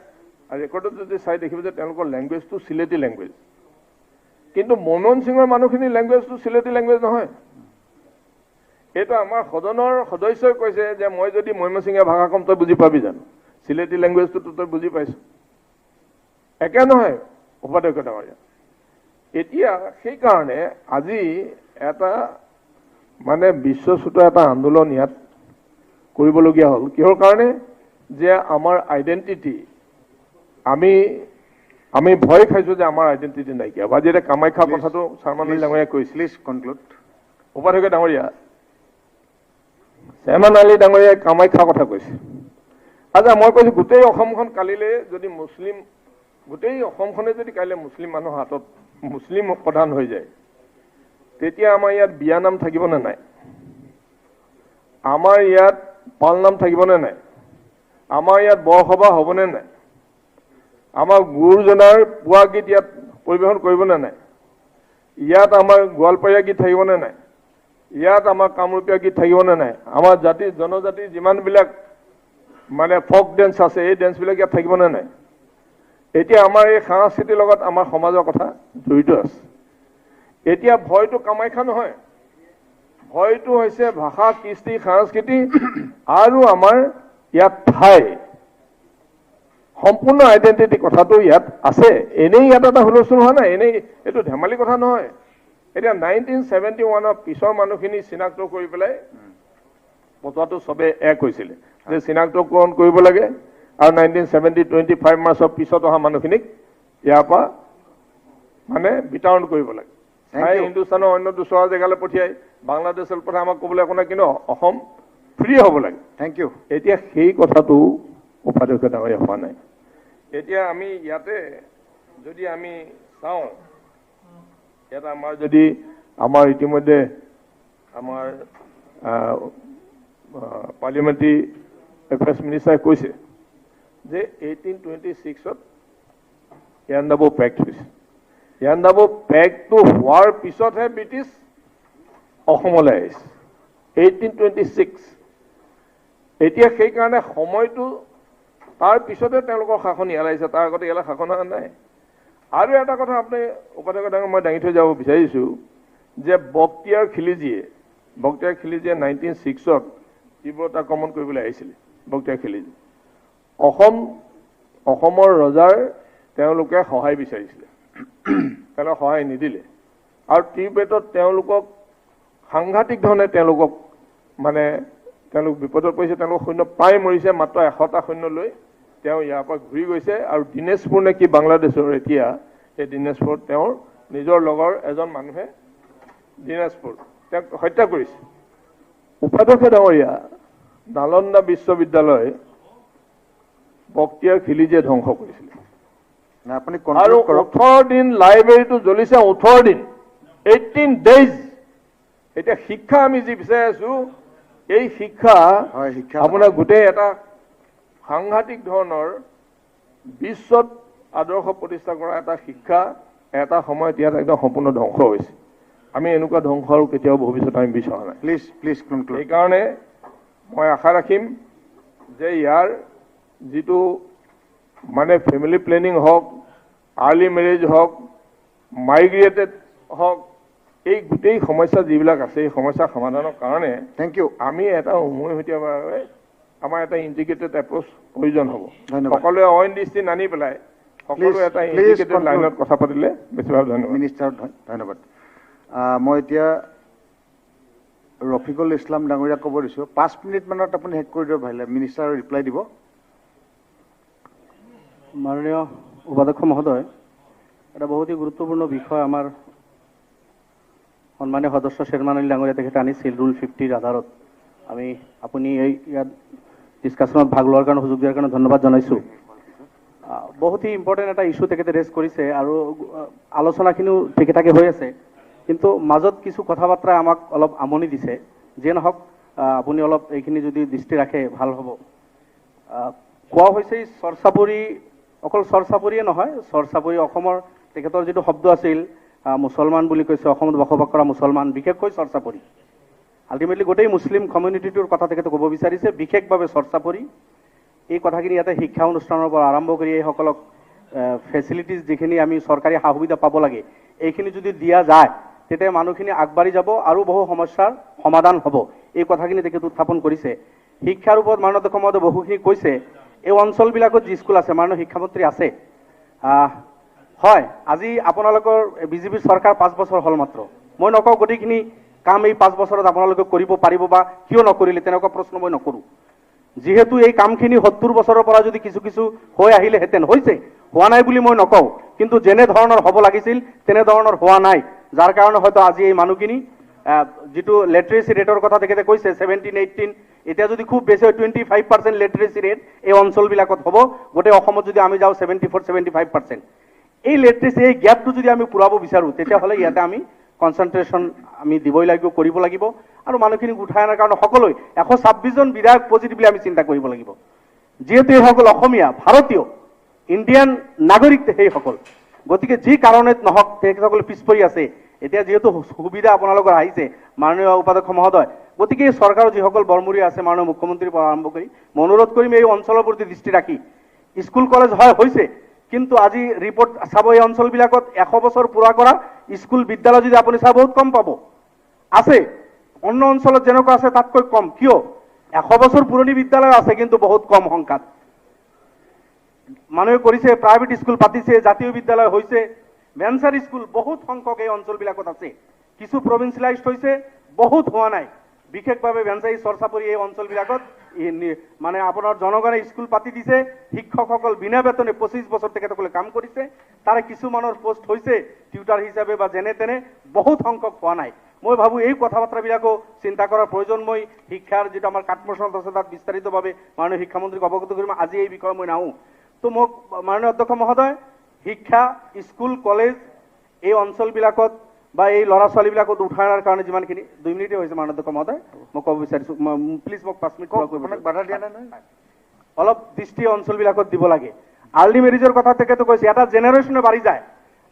[SPEAKER 19] ৰেকৰ্ডত যদি চাই দেখিব যে তেওঁলোকৰ লেংগুৱেজটো চিলেটি লেংগুৱেজ, কিন্তু মৈমনসিঙৰ মানুহখিনিৰ লেংগুৱেজটো চিলেটি লেংগুৱেজ নহয়। এইটো আমাৰ সদনৰ সদস্যই কৈছে যে মই যদি মৈমনসিঙীয়া ভাষা ক'ম তই বুজি পাবি জানো? চিলেটি লেংগুৱেজটো তই বুজি পাইছ, একে নহয় উপাধ্যক্ষ ডাঙৰীয়া। এতিয়া সেইকাৰণে আজি এটা মানে বিশ্বশ্ৰুত এটা আন্দোলন ইয়াত কৰিবলগীয়া হ'ল। কিহৰ কাৰণে? যে আমাৰ আইডেণ্টিটি, আমি ভয় খাইছোঁ যে আমাৰ আইডেণ্টিটি নাইকিয়া। আজি এতিয়া কামাখ্যা কথাটো শৰ্মা ডাঙৰীয়াই কৈছে।
[SPEAKER 16] Please conclude.
[SPEAKER 19] উপাধ্যক্ষ ডাঙৰীয়া, শ্বেৰমান আলী ডাঙৰীয়াই কামাখ্যা কথা কৈছে। আচ্ছা, মই কৈছোঁ গোটেই অসমখন কালিলৈ যদি মুছলিম, গোটেই অসমখনে যদি কাইলৈ মুছলিম মানুহৰ হাতত মুছলিম প্ৰধান হৈ যায়, তেতিয়া আমাৰ ইয়াত বিয়া নাম থাকিবনে নাই? আমাৰ ইয়াত পালনাম থাকিবনে নাই? আমাৰ ইয়াত বৰসভা হ'বনে নাই? আমাৰ গুৰুজনাৰ পুৱা গীত ইয়াত পৰিৱেশন কৰিবনে নাই? ইয়াত আমাৰ গোৱালপৰীয়া গীত থাকিবনে নাই? ইয়াত আমাৰ কামৰূপীয়া গীত থাকিবনে নাই? আমাৰ জাতি জনজাতিৰ যিমানবিলাক মানে ফক ডেন্স আছে, এই ডেন্সবিলাক ইয়াত থাকিবনে নাই? এতিয়া আমাৰ এই সংস্কৃতিৰ লগত আমাৰ সমাজৰ কথা জড়িত আছে। এতিয়া ভয়টো কামাখ্যা নহয়, ভয়টো হৈছে ভাষা, কৃষ্টি, সংস্কৃতি আৰু আমাৰ ইয়াত ঠাই। সম্পূৰ্ণ আইডেণ্টিটি কথাটো ইয়াত আছে। এনেই ইয়াত এটা হুলস্থুল হোৱা নাই, এনেই এইটো ধেমালি কথা নহয়। এতিয়া 1971ৰ পিছৰ মানুহখিনি চিনাক্ত কৰি পেলাই পতোৱাটো চবে এক হৈছিলে যে চিনাক্তকৰণ কৰিব লাগে আৰু 1970 25 মাৰ্চৰ পিছত অহা মানুহখিনিক ইয়াৰ পৰা মানে বিতৰণ কৰিব লাগে। হিন্দুস্তানৰ অন্য দুচৰা জেগালৈ পঠিয়াই, বাংলাদেশৰ পঠাই, আমাক ক'বলৈ একো নাই, কিন্তু অসম ফ্ৰী হ'ব লাগে।
[SPEAKER 16] Thank you.
[SPEAKER 19] এতিয়া সেই কথাটো উপাধ্যক্ষ ডাঙৰীয়া হোৱা নাই। এতিয়া আমি ইয়াতে যদি আমি চাওঁ, ইয়াত আমাৰ যদি আমাৰ ইতিমধ্যে আমাৰ পাৰ্লিয়ামেণ্টাৰী এফেয়াৰ্ছ মিনিষ্টাৰে কৈছে যে 1826ত ইয়াণ্ডাবু পেক্ট হৈছে। ইয়াণ্ডাবু পেক্টটো হোৱাৰ পিছতহে ব্ৰিটিছ অসমলৈ আহিছে 1826। এতিয়া সেইকাৰণে সময়টো তাৰ পিছতে তেওঁলোকৰ শাসন ইয়ালৈ আহিছে, তাৰ আগতে ইয়ালৈ শাসন অহা নাই। আৰু এটা কথা আপুনি উপাধ্যক্ষ ডাঙৰ মই দাঙি থৈ যাব বিচাৰিছোঁ যে বক্তিয়াৰ খিলিজীয়ে 1906ত তিব্বত আক্ৰমণ কৰিবলৈ আহিছিলে। বক্তিয়াৰ খিলিজী অসমৰ ৰজাৰ তেওঁলোকে সহায় বিচাৰিছিলে, তেওঁলোকে সহায় নিদিলে আৰু তিব্বতত তেওঁলোকক সাংঘাতিক ধৰণে তেওঁলোকক মানে তেওঁলোক বিপদত পৰিছে, তেওঁলোক সৈন্য প্ৰায় মৰিছে, মাত্ৰ 100টা সৈন্য লৈ তেওঁ ইয়াৰ পৰা ঘূৰি গৈছে। আৰু দিনেশপুৰ নে কি বাংলাদেশৰ এতিয়া সেই দিনেশপুৰত তেওঁৰ নিজৰ লগৰ এজন মানুহে দিনেশপুৰ তেওঁক হত্যা কৰিছে। উপাধ্যক্ষ ডাঙৰীয়া, নালন্দা বিশ্ববিদ্যালয় বক্তিয়াৰ খিলিজীয়ে ধ্বংস কৰিছিলে আৰু 18 দিন লাইব্ৰেৰীটো জ্বলিছে, 18 দিন, 18 ডেইজ। এতিয়া শিক্ষা আমি যি বিচাৰি আছো, এই শিক্ষা আপোনাৰ গোটেই এটা সাংঘাতিক ধৰণৰ বিশ্বত আদৰ্শ প্ৰতিষ্ঠা কৰা এটা শিক্ষা এটা সময়ত ইয়াত একদম সম্পূৰ্ণ ধ্বংস হৈছে। আমি এনেকুৱা ধ্বংস আৰু কেতিয়াও ভৱিষ্যত আমি বিচৰা নাই।
[SPEAKER 16] Please please conclude.
[SPEAKER 19] সেইকাৰণে মই আশা ৰাখিম যে ইয়াৰ যিটো মানে ফেমিলি প্লেনিং হওক, আৰ্লি মেৰেজ হওক, মাইগ্ৰেটেড হওক, এই গোটেই সমস্যা যিবিলাক আছে এই সমস্যা সমাধানৰ কাৰণে
[SPEAKER 16] thank U
[SPEAKER 19] আমি এটা উমৈহতীয়াভাৱে আমাৰ এটা ইণ্টিগ্ৰেটেড এপ্ৰ'চ প্ৰয়োজন হ'ব। সকলোৱে অইন দৃষ্টি নানি পেলাই সকলোৱে এটা ইণ্টিগ্ৰেটেড লাইনত কথা পাতিলে বেছি ভাল। ধন্যবাদ
[SPEAKER 16] মিনিষ্টাৰ, ধন্যবাদ। মই এতিয়া ৰফিকুল ইছলাম ডাঙৰীয়াক ক'ব দিছোঁ, 5 মিনিটমানত আপুনি শেষ কৰি দিব পাৰিলে মিনিষ্টাৰৰ ৰিপ্লাই দিব।
[SPEAKER 20] মাননীয় উপাধ্যক্ষ মহোদয়, এটা বহুতেই গুৰুত্বপূৰ্ণ বিষয় আমাৰ সন্মানীয় সদস্য শ্বেৰমান আলী ডাঙৰীয়া তেখেতে আনিছিল ৰুল 50ৰ আধাৰত। আমি আপুনি এই ইয়াত ডিছকাশ্যনত ভাগ লোৱাৰ কাৰণে সুযোগ দিয়াৰ কাৰণে ধন্যবাদ জনাইছোঁ। বহুতেই ইম্পৰ্টেণ্ট এটা ইছ্যু তেখেতে ৰেজ কৰিছে আৰু আলোচনাখিনিও ঠিকে ঠাকে হৈ আছে, কিন্তু মাজত কিছু কথা বাৰ্তাই আমাক অলপ আমনি দিছে। যিয়ে নহওক, আপুনি অলপ এইখিনি যদি দৃষ্টি ৰাখে ভাল হ'ব। কোৱা হৈছে চৰচাপৰি, অকল চৰচাপৰিয়ে নহয়, চৰচাপৰি অসমৰ তেখেতৰ যিটো শব্দ আছিল মুছলমান বুলি কৈছে, অসমত বসবাস কৰা মুছলমান, বিশেষকৈ চৰচাপৰি, আল্টিমেটলি গোটেই মুছলিম কমিউনিটিটোৰ কথা তেখেতে ক'ব বিচাৰিছে, বিশেষভাৱে চৰচাপৰি। এই কথাখিনি ইয়াতে শিক্ষা অনুষ্ঠানৰ পৰা আৰম্ভ কৰি এইসকলক ফেচিলিটিজ যিখিনি আমি চৰকাৰী সা সুবিধা পাব লাগে এইখিনি যদি দিয়া যায় তেতিয়া মানুহখিনি আগবাঢ়ি যাব আৰু বহু সমস্যাৰ সমাধান হ'ব। এই কথাখিনি তেখেতে উত্থাপন কৰিছে। শিক্ষাৰ ওপৰত মাননীয় অধ্যক্ষ মহোদয় বহুখিনি কৈছে। এই অঞ্চলবিলাকত যি স্কুল আছে, মাননীয় শিক্ষামন্ত্ৰী আছে, হয় আজি আপোনালোকৰ বিজেপিৰ চৰকাৰ 5 বছৰ হ'ল মাত্ৰ, মই নকওঁ গোটেইখিনি কাম এই 5 বছৰত আপোনালোকে কৰিব পাৰিব বা কিয় নকৰিলে তেনেকুৱা প্ৰশ্ন মই নকৰোঁ। যিহেতু এই কামখিনি 70 বছৰৰ পৰা যদি কিছু কিছু হৈ আহিলেহেঁতেন, হৈছে, হোৱা নাই বুলি মই নকওঁ, কিন্তু যেনেধৰণৰ হ'ব লাগিছিল তেনেধৰণৰ হোৱা নাই, যাৰ কাৰণে হয়তো আজি এই মানুহখিনি যিটো লিটাৰেচি ৰেটৰ কথা তেখেতে কৈছে 17, 18, এতিয়া যদি খুব বেছি হয় 25% লিটাৰেচি ৰেট এই অঞ্চলবিলাকত হ'ব। গোটেই অসমত যদি আমি যাওঁ 74, 75%। এই লিটাৰেচি এই গেপটো যদি আমি পূৰাব বিচাৰোঁ তেতিয়াহ'লে ইয়াতে আমি কনচেনট্ৰেশ্যন আমি দিবই লাগিব, কৰিব লাগিব আৰু মানুহখিনিক উঠাই অনাৰ কাৰণে সকলোৱে 126 জন বিধায়ক পজিটিভলি আমি চিন্তা কৰিব লাগিব। যিহেতু এইসকল অসমীয়া, ভাৰতীয়, ইণ্ডিয়ান নাগৰিক সেইসকল, গতিকে যি কাৰণত নহওক তেখেতসকলে পিছ পৰি আছে। এতিয়া যিহেতু সুবিধা আপোনালোকৰ আহিছে মাননীয় উপাধ্যক্ষ মহোদয়, গতিকে এই চৰকাৰৰ যিসকল বৰমূৰীয়া আছে মাননীয় মুখ্যমন্ত্ৰীৰ পৰা আৰম্ভ কৰি মই অনুৰোধ কৰিম এই অঞ্চলৰ প্ৰতি দৃষ্টি ৰাখি স্কুল কলেজ হয় হৈছে, কিন্তু আজি ৰিপৰ্ট চাব এই অঞ্চলবিলাকত 100 বছৰ পুৰা কৰা স্কুল বিদ্যালয় যদি আপুনি চাব বহুত কম পাব আছে, অন্য অঞ্চলত যেনেকুৱা আছে তাতকৈ কম। কিয়? 100 বছৰ পুৰণি বিদ্যালয় আছে কিন্তু বহুত কম সংখ্যাত। মানুহে কৰিছে, প্ৰাইভেট স্কুল পাতিছে, জাতীয় বিদ্যালয় হৈছে, ভেঞ্চাৰ স্কুল বহুত সংখ্যক এই অঞ্চলবিলাকত আছে। কিছু প্ৰভিঞ্চিয়েলাইজড হৈছে, বহুত হোৱা নাই। বিশেষভাৱে ভেঞ্চাৰী চৰ চাপৰি এই অঞ্চলবিলাকত মানে আপোনাৰ জনগণে স্কুল পাতি দিছে, শিক্ষকসকল বিনা বেতনে 25 বছৰ তেখেতসকলে কাম কৰিছে। তাৰে কিছুমানৰ পোষ্ট হৈছে টিউটাৰ হিচাপে বা যেনে তেনে, বহুত সংখ্যক হোৱা নাই। মই ভাবোঁ এই কথা বাৰ্তাবিলাকো চিন্তা কৰাৰ প্ৰয়োজন। মই শিক্ষাৰ যিটো আমাৰ কাটমোচনত আছে, তাত বিস্তাৰিতভাৱে মাননীয় শিক্ষামন্ত্ৰীক অৱগত কৰিম। আজি এই বিষয়ে মই নাহোঁ। তো মোক মাননীয় অধ্যক্ষ মহোদয়, শিক্ষা, স্কুল, কলেজ এই অঞ্চলবিলাকত বা এই ল'ৰা ছোৱালীবিলাকত উঠাই অনাৰ কাৰণে যিমানখিনি, 2 মিনিটেই হৈছে মাননীয় অধ্যক্ষ মহোদয়, মই ক'ব বিচাৰিছোঁ, প্লিজ মোক 5 মিনিট পুৰা কৰিব
[SPEAKER 16] আপোনাক বাধা দিয়া নাই নহয়।
[SPEAKER 20] অলপ দৃষ্টি অঞ্চলবিলাকত দিব লাগে। আৰ্লি মেৰিজৰ কথা তেখেতে কৈছে, এটা জেনেৰেশ্যনে বাঢ়ি যায়।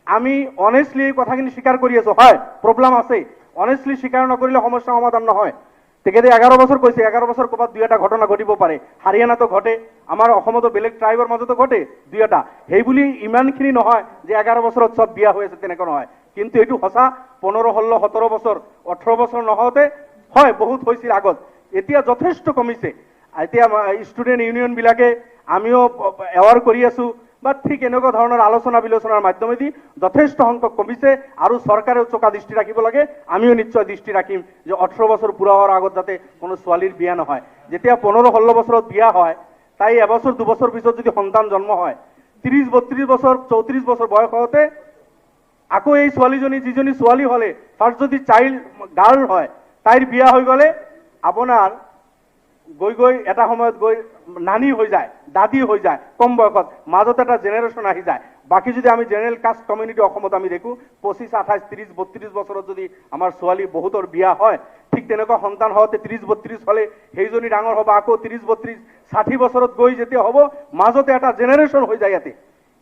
[SPEAKER 20] আমি অনেষ্টলি এই কথাখিনি স্বীকাৰ কৰি আছো, হয়, প্ৰব্লেম আছে। অনেষ্টলি স্বীকাৰ নকৰিলে সমস্যা সমাধান নহয়। তেখেতে 11 বছৰ কৈছে, 11 বছৰ ক'ৰবাত দুই এটা ঘটনা ঘটিব পাৰে। হাৰিয়ানাতো ঘটে, আমাৰ অসমতো বেলেগ ট্ৰাইবৰ মাজতো ঘটে দুই এটা। সেইবুলি ইমানখিনি নহয় যে 11 বছৰত চব বিয়া হৈ আছে, তেনেকুৱা নহয়। কিন্তু এইটো সঁচা, 15, 16, 17 বছৰ, 18 বছৰ নহওঁতে হয় বহুত হৈছিল আগত, এতিয়া যথেষ্ট কমিছে। এতিয়া ষ্টুডেণ্ট ইউনিয়নবিলাকে, আমিও এৱাৰ কৰি আছো বা ঠিক এনেকুৱা ধৰণৰ আলোচনা বিলোচনাৰ মাধ্যমেদি যথেষ্ট সংখ্যক কমিছে। আৰু চৰকাৰেও চোকা দৃষ্টি ৰাখিব লাগে। আমিও নিশ্চয় দৃষ্টি ৰাখিম যে 18 বছৰ পুৰা হোৱাৰ আগত যাতে কোনো ছোৱালীৰ বিয়া নহয়। যেতিয়া 15, 16 বছৰত বিয়া হয়, তাই এবছৰ দুবছৰ পিছত যদি সন্তান জন্ম হয়, 30, 32 বছৰ, 34 বছৰ বয়স হওঁতে আকৌ এই ছোৱালীজনী, যিজনী ছোৱালী হ'লে ফাৰ্ষ্ট যদি চাইল্ড গাৰ্ল হয়, তাইৰ বিয়া হৈ গ'লে আপোনাৰ গৈ গৈ এটা সময়ত গৈ নানী হৈ যায়, দাদী হৈ যায় কম বয়সত। মাজত এটা জেনেৰেশ্যন আহি যায়। বাকী যদি আমি জেনেৰেল কাষ্ট কমিউনিটি অসমত আমি দেখোঁ, 25, 28, 30, 32 বছৰত যদি আমাৰ ছোৱালী বহুতৰ বিয়া হয়, ঠিক তেনেকুৱা সন্তান হওঁতে 30, 32 হ'লে সেইজনী ডাঙৰ হ'ব, আকৌ 30, 32, 60 বছৰত গৈ যেতিয়া হ'ব, মাজতে এটা জেনেৰেশ্যন হৈ যায় ইয়াতে।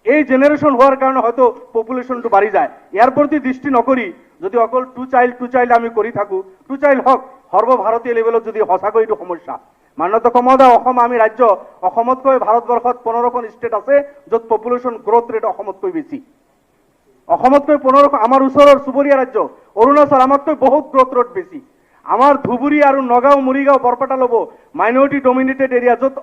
[SPEAKER 20] এই জেনেৰেশ্যন হোৱাৰ কাৰণে হয়তো পপুলেশ্যনটো বাঢ়ি যায়। ইয়াৰ প্ৰতি দৃষ্টি নকৰি যদি অকল টু চাইল্ড, টু চাইল্ড আমি কৰি থাকোঁ, টু চাইল্ড হওক, সৰ্বভাৰতীয় লেভেলত যদি সঁচাকৈ এইটো সমস্যা, মান্যতা মহোদয়, অসম আমি ৰাজ্য, অসমতকৈ ভাৰতবৰ্ষত 15খন ষ্টেট আছে য'ত পপুলেশ্যন গ্ৰ'থ ৰেট অসমতকৈ বেছি। অসমতকৈ 15, আমাৰ ওচৰৰ চুবুৰীয়া ৰাজ্য অৰুণাচল আমাতকৈ বহুত গ্ৰ'থ ৰেট বেছি। আমাৰ ধুবুৰী আৰু নগাঁও, মৰিগাঁও, বৰপেটা ল'ব, মাইনৰিটি ডমিনেটেড এৰিয়া, য'ত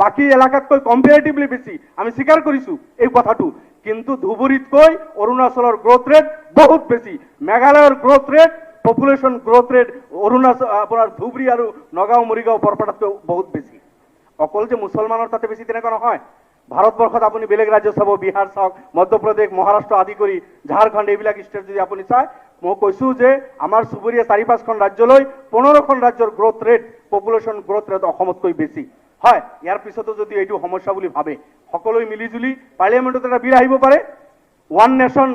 [SPEAKER 20] বাকী এলেকাতকৈ কম্পেৰেটিভলি বেছি, আমি স্বীকাৰ কৰিছোঁ এই কথাটো। কিন্তু ধুবুৰীতকৈ অৰুণাচলৰ গ্ৰ'থ ৰেট বহুত বেছি। মেঘালয়ৰ growth rate, population growth rate Arunachal আপোনাৰ ধুবুৰী আৰু নগাঁও, মৰিগাঁও, বৰপেটাতকৈ বহুত বেছি। অকল যে মুছলমানৰ তাতে বেছি তেনেকুৱা নহয়। ভাৰতবৰ্ষত আপুনি বেলেগ ৰাজ্য চাব, বিহাৰ চাওক, মধ্যপ্ৰদেশ, মহাৰাষ্ট্ৰ আদি কৰি ঝাৰখণ্ড, এইবিলাক ষ্টেট যদি আপুনি চায়, মই কৈছোঁ যে আমাৰ চুবুৰীয়া চাৰি পাঁচখন ৰাজ্যলৈ 15খন ৰাজ্যৰ growth rate, population growth rate অসমতকৈ বেছি হয়। ইয়াৰ পিছতো যদি এইটো সমস্যা বুলি ভাবে, সকলোৱে মিলিজুলি পাৰ্লিয়ামেণ্টত এটা বিল আহিব পাৰে। One nation,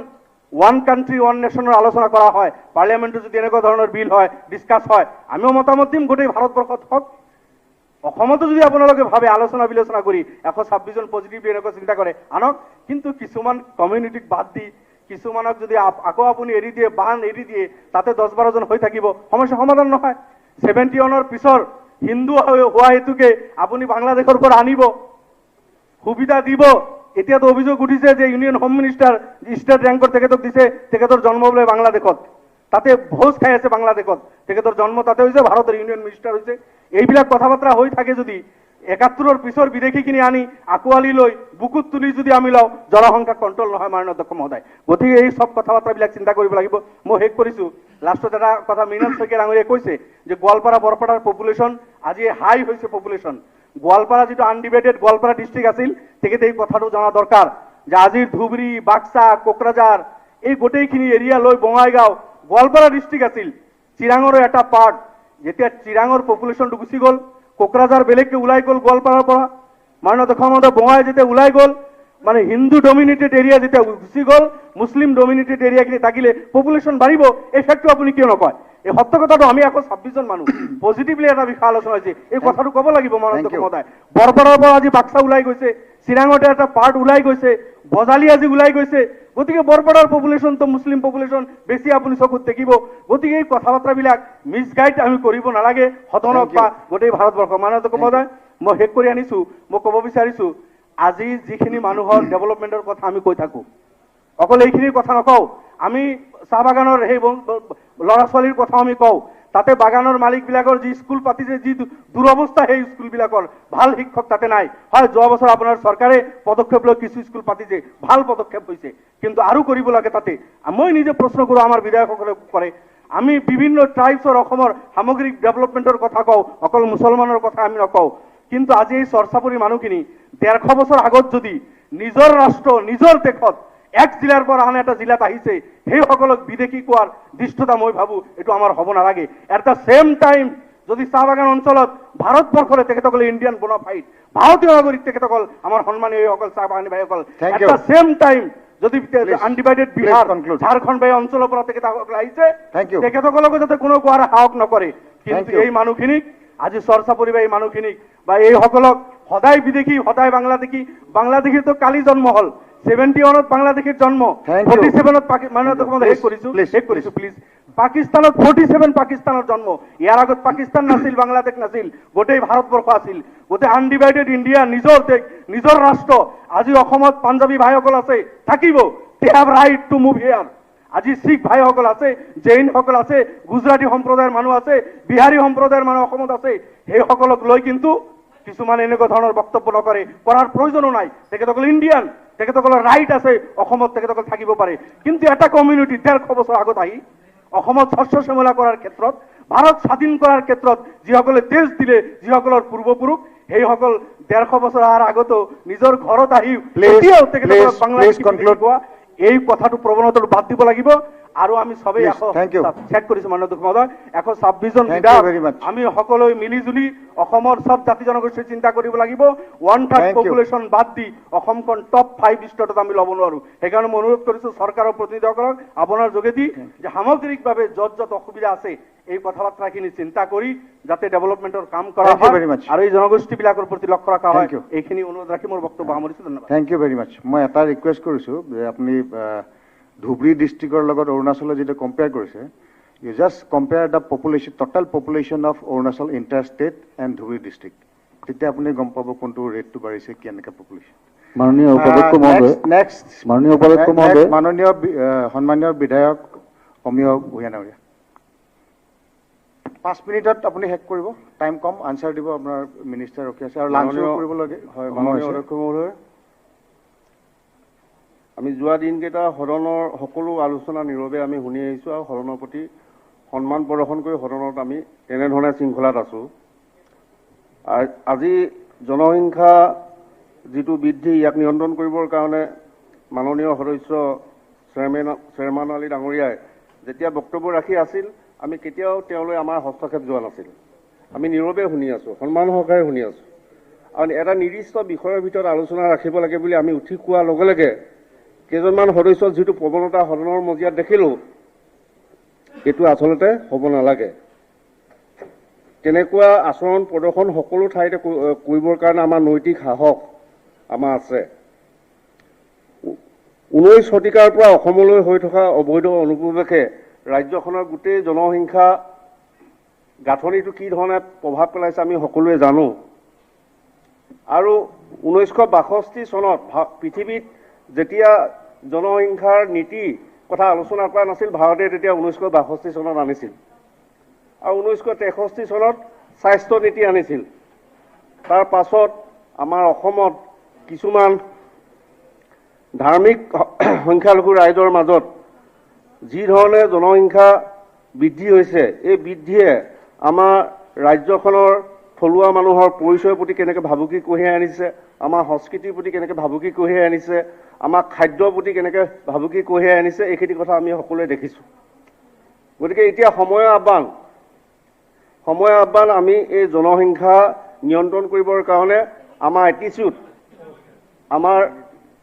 [SPEAKER 20] one country, one নেশ্যনৰ আলোচনা কৰা হয়। পাৰ্লিয়ামেণ্টত যদি এনেকুৱা ধৰণৰ বিল হয়, ডিছকাছ হয়, আমিও মতামত দিম। গোটেই ভাৰতবৰ্ষত হওক, অসমতো যদি আপোনালোকে ভাবে, আলোচনা বিলোচনা কৰি 126জন পজিটিভলি এনেকুৱা চিন্তা কৰে, আনক। কিন্তু কিছুমান কমিউনিটিক বাদ দি কিছুমানক যদি আকৌ আপুনি এৰি দিয়ে, বান এৰি দিয়ে, তাতে 10, 12জন হৈ থাকিব, সমস্যা সমাধান নহয়। 71ৰ পিছৰ হিন্দু হোৱা হেতুকে আপুনি বাংলাদেশৰ পৰা আনিব, সুবিধা দিব। এতিয়াতো অভিযোগ উঠিছে যে ইউনিয়ন হোম মিনিষ্টাৰ ষ্টেট ৰেংকৰ তেখেতক দিছে, তেখেতৰ জন্ম বোলে বাংলাদেশত, তাতে ভোজ খাই আছে বাংলাদেশত, তেখেতৰ জন্ম তাতে হৈছে, ভাৰতৰ ইউনিয়ন মিনিষ্টাৰ হৈছে। এইবিলাক কথা বাৰ্তা হৈ থাকে যদি, 71ৰ পিছৰ বিদেশীখিনি আনি আঁকোৱালি লৈ বুকুত তুলি যদি আমি লওঁ, জনসংখ্যা কণ্ট্ৰল নহয় মাননীয় অধ্যক্ষ মহোদয়। গতিকে এই চব কথা বাৰ্তাবিলাক চিন্তা কৰিব লাগিব। মই শেষ কৰিছোঁ। লাষ্টত এটা কথা, মৃণাল শইকীয়া ডাঙৰীয়াই কৈছে যে গোৱালপাৰা, বৰপেটাৰ পপুলেশ্যন আজি হাই হৈছে। পপুলেশ্যন গোৱালপাৰা যিটো আনডিভাইডেড গোৱালপাৰা ডিষ্ট্ৰিক্ট আছিল, তেখেতে এই কথাটো জনা দৰকাৰ যে আজিৰ ধুবুৰী, বাক্সা, কোকৰাঝাৰ এই গোটেইখিনি এৰিয়া লৈ বঙাইগাঁও গোৱালপাৰা ডিষ্ট্ৰিক্ট আছিল, চিৰাঙৰো এটা পাৰ্ট। যেতিয়া চিৰাঙৰ পপুলেশ্যনটো গুচি গ'ল, কোকৰাঝাৰ বেলেগকে ওলাই গ'ল গোৱালপাৰাৰ পৰা, মাননীয় অধ্যক্ষ মহোদয়, বঙাই যেতিয়া ওলাই গ'ল, মানে হিন্দু ডমিনেটেড এৰিয়া যেতিয়া গুচি গ'ল, মুছলিম ডমিনেটেড এৰিয়াখিনি থাকিলে পপুলেশ্যন বাঢ়িব। এই ফেক্টটো আপুনি কিয় নকয়? এই সত্য কথাটো আমি 126জন মানুহ পজিটিভলি এটা বিষয় আলোচনা হৈছে, এই কথাটো ক'ব লাগিব মাননীয় অধ্যক্ষ মহোদয়। বৰপেটাৰ পৰা আজি বাক্সা ওলাই গৈছে, চিৰাঙতে এটা পাৰ্ট ওলাই গৈছে, বজালি আজি ওলাই গৈছে। গতিকে বৰপেটাৰ পপুলেশ্যনটো মুছলিম পপুলেশ্যন বেছি আপুনি চকুত দেখিব। গতিকে এই কথা বাৰ্তাবিলাক মিছগাইড আমি কৰিব নালাগে সদনক বা গোটেই ভাৰতবৰ্ষ। মাননীয় অধ্যক্ষ মহোদয়, মই শেষ কৰি আনিছো। মই ক'ব বিচাৰিছো, আজি যিখিনি মানুহৰ ডেভেলপমেণ্টৰ কথা আমি কৈ থাকো, অকল এইখিনিৰ কথা নকওঁ, আমি চাহ বাগানৰ সেই ল'ৰা ছোৱালীৰ কথাও আমি কওঁ। তাতে বাগানৰ মালিকবিলাকৰ যি স্কুল পাতিছে, যি দুৰৱস্থা সেই স্কুলবিলাকৰ, ভাল শিক্ষক তাতে নাই। হয়, যোৱা বছৰ আপোনাৰ চৰকাৰে পদক্ষেপ লৈ কিছু স্কুল পাতিছে, ভাল পদক্ষেপ হৈছে, কিন্তু আৰু কৰিব লাগে তাতে। মই নিজে প্ৰশ্ন কৰোঁ, আমাৰ বিধায়কসকলে কৰে, আমি বিভিন্ন ট্ৰাইবছৰ অসমৰ সামগ্ৰিক ডেভেলপমেণ্টৰ কথা কওঁ, অকল মুছলমানৰ কথা আমি নকওঁ। কিন্তু আজি এই চৰ চাপৰি মানুহখিনি 150 বছৰ আগত যদি নিজৰ ৰাষ্ট্ৰ নিজৰ দেশত এক জিলাৰ পৰা আন এটা জিলাত আহিছে, সেইসকলক বিদেশী কোৱাৰ দৃষ্টতা মই ভাবোঁ এইটো আমাৰ হ'ব নালাগে। এট the same time যদি চাহ বাগান অঞ্চলত ভাৰতবৰ্ষৰে তেখেতসকলে ইণ্ডিয়ান বোনাফাইড ভাৰতীয় নাগৰিক, তেখেতসকল আমাৰ সন্মানীয় এইসকল চাহ বাগানী ভাইসকল। এট the same time যদি আনডিভাইডেড বিহাৰ, ঝাৰখণ্ড এই অঞ্চলৰ পৰা তেখেতসকল আহিছে, তেখেতসকলকো যাতে কোনো কোৱাৰ সাহস নকৰে। কিন্তু এই মানুহখিনিক আজি চৰ চাপৰি বা এই মানুহখিনিক বা এইসকলক সদায় বিদেশী, সদায় বাংলাদেশী। বাংলাদেশীতো কালি জন্ম হ'ল, 71ত বাংলাদেশীৰ জন্ম, 47ত মানে শেষ কৰিছো প্লিজ। পাকিস্তানত 47 পাকিস্তানৰ জন্ম, ইয়াৰ আগত পাকিস্তান নাছিল, বাংলাদেশ নাছিল, গোটেই ভাৰতবৰ্ষ আছিল, গোটেই আনডিভাইডেড ইণ্ডিয়া, নিজৰ দেশ, নিজৰ ৰাষ্ট্ৰ। আজি অসমত পাঞ্জাবী ভাইসকল আছে, থাকিব, they have right to move here. আজি শিখ ভাইসকল আছে, জৈনসকল আছে, গুজৰাটী সম্প্ৰদায়ৰ মানুহ আছে, বিহাৰী সম্প্ৰদায়ৰ মানুহ অসমত আছে। সেইসকলক লৈ কিন্তু কিছুমান এনেকুৱা ধৰণৰ বক্তব্য নকৰে, কৰাৰ প্ৰয়োজনো নাই। তেখেতসকল ইণ্ডিয়ান, তেখেতসকলৰ ৰাইট আছে অসমত, তেখেতসকল থাকিব পাৰে। কিন্তু এটা কমিউনিটি 150 বছৰ আগত আহি অসমত শস্য শ্যামলা কৰাৰ ক্ষেত্ৰত, ভাৰত স্বাধীন কৰাৰ ক্ষেত্ৰত যিসকলে তেজ দিলে, যিসকলৰ পূৰ্বপুৰুষ, সেইসকল 150 বছৰ অহাৰ আগতো নিজৰ ঘৰত আহি এতিয়াও তেখেতসকলক বাংলাদেশী কোৱা এই কথাটো, প্ৰৱণতাটো বাদ দিব লাগিব। আৰু আমি সবেই চেক কৰিছো মাননীয় মহোদয়, 126 জন বিধায়ক আমি সকলোৱে মিলি জুলি অসমৰ চব জাতি জনগোষ্ঠীৰ চিন্তা কৰিব লাগিব। 1/3 পপুলেশ্যন বাদ দি অসমখন টপ 5 ষ্টেটত আমি ল'ব নোৱাৰো। সেইকাৰণে মই অনুৰোধ কৰিছো চৰকাৰৰ প্ৰতিনিধিসকলক আপোনাৰ যোগেদি যে সামগ্ৰিকভাৱে য'ত য'ত অসুবিধা আছে এই কথা বাৰ্তাখিনি চিন্তা কৰি যাতে ডেভেলপমেণ্টৰ কাম কৰা হয় আৰু এই জনগোষ্ঠীবিলাকৰ প্ৰতি লক্ষ্য ৰখা হয়, এইখিনি অনুৰোধ ৰাখি মোৰ বক্তব্য সামৰিছো। ধন্যবাদ।
[SPEAKER 16] Thank you very much. মই এটা ৰিকুৱেষ্ট কৰিছোঁ যে আপুনি ধুবুৰী ডিষ্ট্ৰিক্টৰ লগত অৰুণাচলৰ যিটো কম্পেয়াৰ কৰিছে, you just compare the population, total population of Arunachal inter state and Dhubri district, তেতিয়া আপুনি গম পাব কোনটো ৰেটটো বাঢ়িছে, কেনেকৈ পপুলেশ্যন।
[SPEAKER 17] মাননীয় উপাধ্যক্ষ মহোদয়,
[SPEAKER 16] নেক্সট
[SPEAKER 17] মাননীয় উপাধ্যক্ষ মহোদয়,
[SPEAKER 16] মাননীয় সন্মানীয় বিধায়ক অমিয় ভূঞা ডাঙৰীয়া, 5 মিনিটত আপুনি শেষ কৰিব, টাইম কম, আনচাৰ দিব, আপোনাৰ মিনিষ্টাৰ ৰখি আছে আৰু লাঞ্চো কৰিব লাগে।
[SPEAKER 3] হয়, মাননীয় অধ্যক্ষ মহোদয়, আমি যোৱা দিনকেইটা সদনৰ সকলো আলোচনা নীৰৱে আমি শুনি আহিছোঁ আৰু সদনৰ প্ৰতি সন্মান প্ৰদৰ্শন কৰি সদনত আমি তেনেধৰণে শৃংখলাত আছোঁ। আজি জনসংখ্যা যিটো বৃদ্ধি, ইয়াক নিয়ন্ত্ৰণ কৰিবৰ কাৰণে মাননীয় সদস্য শ্বেৰমান আলী ডাঙৰীয়াই যেতিয়া বক্তব্য ৰাখি আছিল, আমি কেতিয়াও তেওঁলৈ আমাৰ হস্তক্ষেপ যোৱা নাছিল। আমি নীৰৱে শুনি আছোঁ, সন্মান সহকাৰে শুনি আছোঁ। আৰু এটা নিৰ্দিষ্ট বিষয়ৰ ভিতৰত আলোচনা ৰাখিব লাগে বুলি আমি উঠি কোৱাৰ লগে লগে কেইজনমান সদস্যৰ যিটো প্ৰৱণতা সদনৰ মজিয়াত দেখিলোঁ, এইটো আচলতে হ'ব নালাগে। তেনেকুৱা আচৰণ প্ৰদৰ্শন সকলো ঠাইতে কৰিবৰ কাৰণে আমাৰ নৈতিক সাহস আমাৰ আছে। 19 শতিকাৰ পৰা অসমলৈ হৈ থকা অবৈধ অনুপ্ৰৱেশে ৰাজ্যখনৰ গোটেই জনসংখ্যা গাঁথনিটো কি ধৰণে প্ৰভাৱ পেলাইছে আমি সকলোৱে জানো। আৰু 1962 চনত পৃথিৱীত যেতিয়া জনসংখ্যাৰ নীতি কথা আলোচনা কৰা নাছিল, ভাৰতে তেতিয়া 1962 চনত আনিছিল আৰু 1963 চনত স্বাস্থ্য নীতি আনিছিল। তাৰ পাছত আমাৰ অসমত কিছুমান ধাৰ্মিক সংখ্যালঘু ৰাইজৰ মাজত যি ধৰণে জনসংখ্যা বৃদ্ধি হৈছে, এই বৃদ্ধিয়ে আমাৰ ৰাজ্যখনৰ থলুৱা মানুহৰ পৰিচয়ৰ প্ৰতি কেনেকৈ ভাবুকি কঢ়িয়াই আনিছে, আমাৰ সংস্কৃতিৰ প্ৰতি কেনেকৈ ভাবুকি কঢ়িয়াই আনিছে, আমাৰ খাদ্যৰ প্ৰতি কেনেকৈ ভাবুকি কঢ়িয়াই আনিছে, এইখিনি কথা আমি সকলোৱে দেখিছোঁ। গতিকে এতিয়া সময়ৰ আহ্বান আমি এই জনসংখ্যা নিয়ন্ত্ৰণ কৰিবৰ কাৰণে আমাৰ এটিচিউড, আমাৰ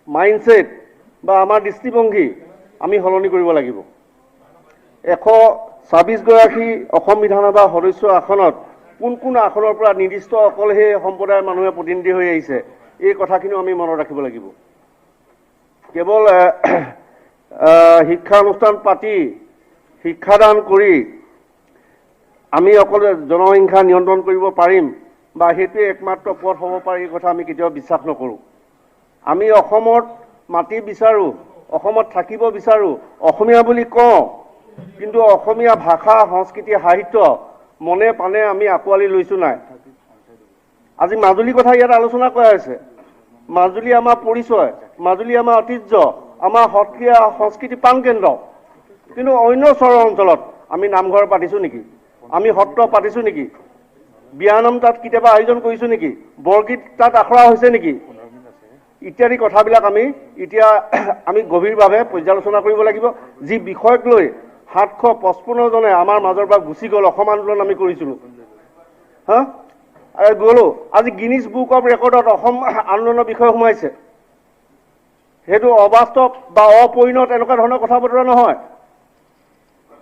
[SPEAKER 3] মাইণ্ডছেট বা আমাৰ দৃষ্টিভংগী আমি সলনি কৰিব লাগিব। 126 গৰাকী অসম বিধানসভা সদস্য আসনত কোন কোন আসনৰ পৰা নিৰ্দিষ্ট অকল সেই সম্প্ৰদায়ৰ মানুহে প্ৰতিনিধি হৈ আহিছে, এই কথাখিনিও আমি মনত ৰাখিব লাগিব। কেৱল শিক্ষানুষ্ঠান পাতি শিক্ষাদান কৰি আমি অকল জনসংখ্যা নিয়ন্ত্ৰণ কৰিব পাৰিম বা সেইটোৱে একমাত্ৰ পথ হ'ব পাৰে, এই কথা আমি কেতিয়াও বিশ্বাস নকৰোঁ। আমি অসমত মাটি বিচাৰোঁ, অসমত থাকিব বিচাৰোঁ, অসমীয়া বুলি কওঁ,
[SPEAKER 21] কিন্তু অসমীয়া ভাষা, সংস্কৃতি, সাহিত্য মনে প্ৰাণে আমি আঁকোৱালি লৈছোঁ নাই? আজি মাজুলীৰ কথা ইয়াত আলোচনা কৰা হৈছে। মাজুলী আমাৰ পৰিচয়, মাজুলী আমাৰ ঐতিহ্য, আমাৰ সত্ৰীয়া সংস্কৃতি প্ৰাণকেন্দ্ৰ। কিন্তু অন্য চহৰ অঞ্চলত আমি নামঘৰ পাতিছোঁ নেকি? আমি সত্ৰ পাতিছোঁ নেকি? বিয়ানাম তাত কেতিয়াবা আয়োজন কৰিছোঁ নেকি? বৰগীত তাত আখৰা হৈছে নেকি? ইত্যাদি কথাবিলাক আমি এতিয়া আমি গভীৰভাৱে পৰ্যালোচনা কৰিব লাগিব। যি বিষয়ক লৈ 755 জনে আমাৰ মাজৰ পৰা গুচি গ'ল, অসম আন্দোলন আমি কৰিছিলোঁ, হা গ'লো, আজি গিনিজ বুক অফ ৰেকৰ্ডত অসম আন্দোলনৰ বিষয় সোমাইছে। সেইটো অবাস্তৱ বা অপৰিণত এনেকুৱা ধৰণৰ কথা বতৰা নহয়।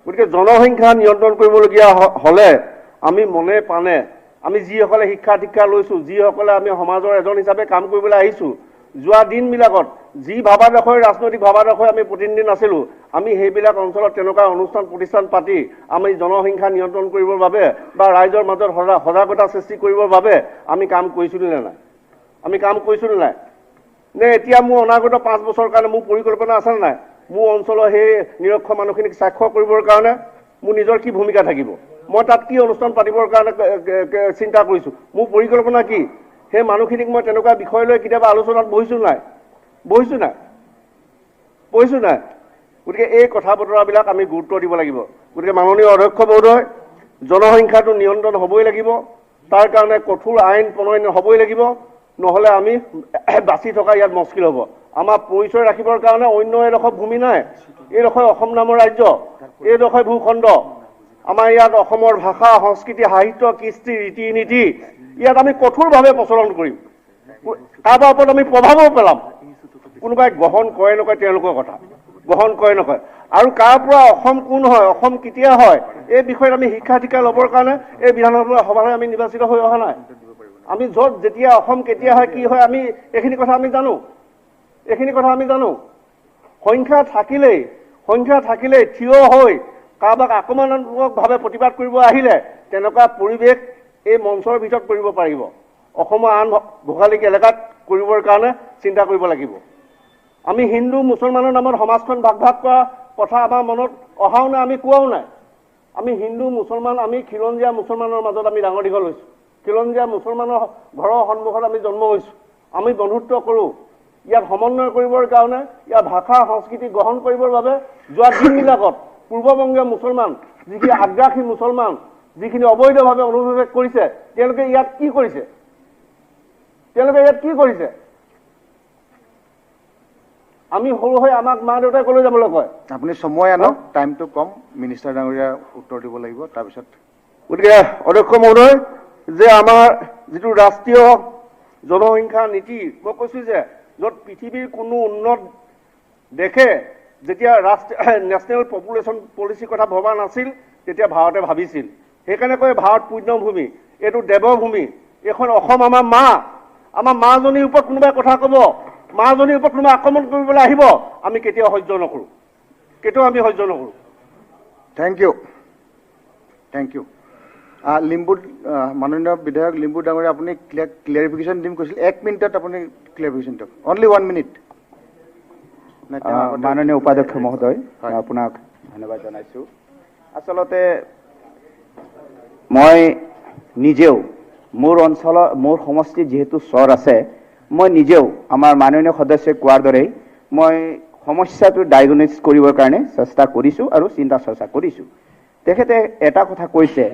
[SPEAKER 21] গতিকে জনসংখ্যা নিয়ন্ত্ৰণ কৰিবলগীয়া হ'লে আমি মনে প্ৰাণে, আমি যিসকলে শিক্ষা দীক্ষা লৈছোঁ, যিসকলে আমি সমাজৰ এজন হিচাপে কাম কৰিবলৈ আহিছোঁ, যোৱা দিনবিলাকত যি ভাৱাদৰ্শই, ৰাজনৈতিক ভাৱাদৰ্শই আমি প্ৰতিনিধি নাছিলোঁ, আমি সেইবিলাক অঞ্চলত তেনেকুৱা অনুষ্ঠান প্ৰতিষ্ঠান পাতি আমি জনসংখ্যা নিয়ন্ত্ৰণ কৰিবৰ বাবে বা ৰাইজৰ মাজত সজাগতা সৃষ্টি কৰিবৰ বাবে আমি কাম কৰিছিলোঁ নে নাই? আমি কাম কৰিছিলোঁ নাই? নে এতিয়া মোৰ অনাগত 5 বছৰৰ কাৰণে মোৰ পৰিকল্পনা আছে নে নাই? মোৰ অঞ্চলৰ সেই নিৰক্ষৰ মানুহখিনিক স্বাক্ষৰ কৰিবৰ কাৰণে মোৰ নিজৰ কি ভূমিকা থাকিব? মই তাত কি অনুষ্ঠান পাতিবৰ কাৰণে চিন্তা কৰিছোঁ? মোৰ পৰিকল্পনা কি? সেই মানুহখিনিক মই তেনেকুৱা বিষয় লৈ কেতিয়াবা আলোচনাত বহিছোঁ নাই? বহিছোঁ নাই? বহিছোঁ নাই? গতিকে এই কথা বতৰাবিলাক আমি গুৰুত্ব দিব লাগিব। গতিকে মাননীয় অধ্যক্ষ মহোদয়, জনসংখ্যাটো নিয়ন্ত্ৰণ হ'বই লাগিব, তাৰ কাৰণে কঠোৰ আইন প্ৰণয়ন হ'বই লাগিব, নহ'লে আমি বাচি থকা ইয়াত মুস্কিল হ'ব। আমাৰ পৰিচয় ৰাখিবৰ কাৰণে অন্য এডোখৰ ভূমি নাই, এইডোখৰ অসম নামৰ ৰাজ্য, এইডোখৰ ভূখণ্ড। আমাৰ ইয়াত অসমৰ ভাষা, সংস্কৃতি, সাহিত্য, কৃষ্টি, ৰীতি নীতি ইয়াত আমি কঠোৰভাৱে প্ৰচলন কৰিম। কাৰোবাৰ ওপৰত আমি প্ৰভাৱো পেলাম, কোনোবাই গ্ৰহণ কৰে নকৰে তেওঁলোকৰ কথা, গ্ৰহণ কৰে নকৰে, আৰু কাৰ পৰা অসম কোন হয়, অসম কেতিয়া হয়, এই বিষয়ত আমি শিক্ষা দীক্ষা ল'বৰ কাৰণে এই বিধানসভা সভালৈ আমি নিৰ্বাচিত হৈ অহা নাই। আমি য'ত যেতিয়া অসম কেতিয়া হয়, কি হয়, আমি এইখিনি কথা আমি জানো, এইখিনি কথা আমি জানো। সংখ্যা থাকিলেই থিয় হৈ কাৰোবাক আক্ৰমণাত্মকভাৱে প্ৰতিবাদ কৰিব আহিলে তেনেকুৱা পৰিৱেশ এই মঞ্চৰ ভিতৰত কৰিব পাৰিব। অসমৰ আন ভৌগোলিক এলেকাত কৰিবৰ কাৰণে চিন্তা কৰিব লাগিব। আমি হিন্দু মুছলমানৰ নামত সমাজখন ভাগ ভাগ কৰা কথা আমাৰ মনত অহাও নাই, আমি কোৱাও নাই। আমি হিন্দু মুছলমান, আমি খিলঞ্জীয়া মুছলমানৰ মাজত আমি ডাঙৰ দীঘল হৈছোঁ, খিলঞ্জীয়া মুছলমানৰ ঘৰৰ সন্মুখত আমি জন্ম হৈছোঁ, আমি বন্ধুত্ব কৰোঁ। ইয়াত সমন্বয় কৰিবৰ কাৰণে, ইয়াৰ ভাষা সংস্কৃতি গ্ৰহণ কৰিবৰ বাবে যোৱা দিনবিলাকত পূৰ্ববংগীয় মুছলমান, যিখিনি আগ্ৰাসী মুছলমান, যিখিনি অবৈধভাৱে অনুপ্ৰৱেশ কৰিছে, তেওঁলোকে ইয়াত কি কৰিছে? তেওঁলোকে ইয়াত কি কৰিছে? আমি সৰু হৈ আমাক মা দেউতাই ক'লৈ যাবলৈ কয়?
[SPEAKER 16] আপুনি সময় আনক, টাইমটো কম, মিনিষ্টাৰ ডাঙৰীয়া উত্তৰ দিব লাগিব তাৰপিছত।
[SPEAKER 21] গতিকে অধ্যক্ষ মহোদয়, যে আমাৰ যিটো ৰাষ্ট্ৰীয় জনসংখ্যা নীতি, মই কৈছোঁ যে য'ত পৃথিৱীৰ কোনো উন্নত দেশে যেতিয়া ৰাষ্ট্ৰীয় নেশ্যনেল পপুলেশ্যন পলিচিৰ কথা ভবা নাছিল, তেতিয়া ভাৰতে ভাবিছিল। সেইকাৰণে কয় ভাৰত পুণ্যভূমি, এইটো দেৱভূমি, এইখন অসম আমাৰ মা। আমাৰ মাজনীৰ ওপৰত কোনোবাই কথা ক'ব, মাজনীৰ ওপৰত কোনোবাই আক্ৰমণ কৰিবলৈ আহিব, আমি কেতিয়াও সহ্য নকৰোঁ, কেতিয়াও আমি সহ্য নকৰোঁ।
[SPEAKER 16] Thank you, thank you. Limbu, মাননীয় বিধায়ক লিম্বু ডাঙৰীয়া, আপুনি ক্লিয়াৰিফিকেশ্যন দিম কৈছিল, 1 মিনিটত আপুনি ক্লিয়াৰিফিকেশ্যন দিয়ক, অনলি 1 মিনিট।
[SPEAKER 9] মাননীয় উপাধ্যক্ষ মহোদয়, আপোনাক ধন্যবাদ জনাইছোঁ। আচলতে মই নিজেও মোৰ অঞ্চলৰ, মোৰ সমষ্টিত যিহেতু চৰ আছে, মই নিজেও আমাৰ মাননীয় সদস্যই কোৱাৰ দৰেই মই সমস্যাটো ডায়েগন'জ কৰিবৰ কাৰণে চেষ্টা কৰিছোঁ আৰু চিন্তা চৰ্চা কৰিছোঁ। তেখেতে এটা কথা কৈছে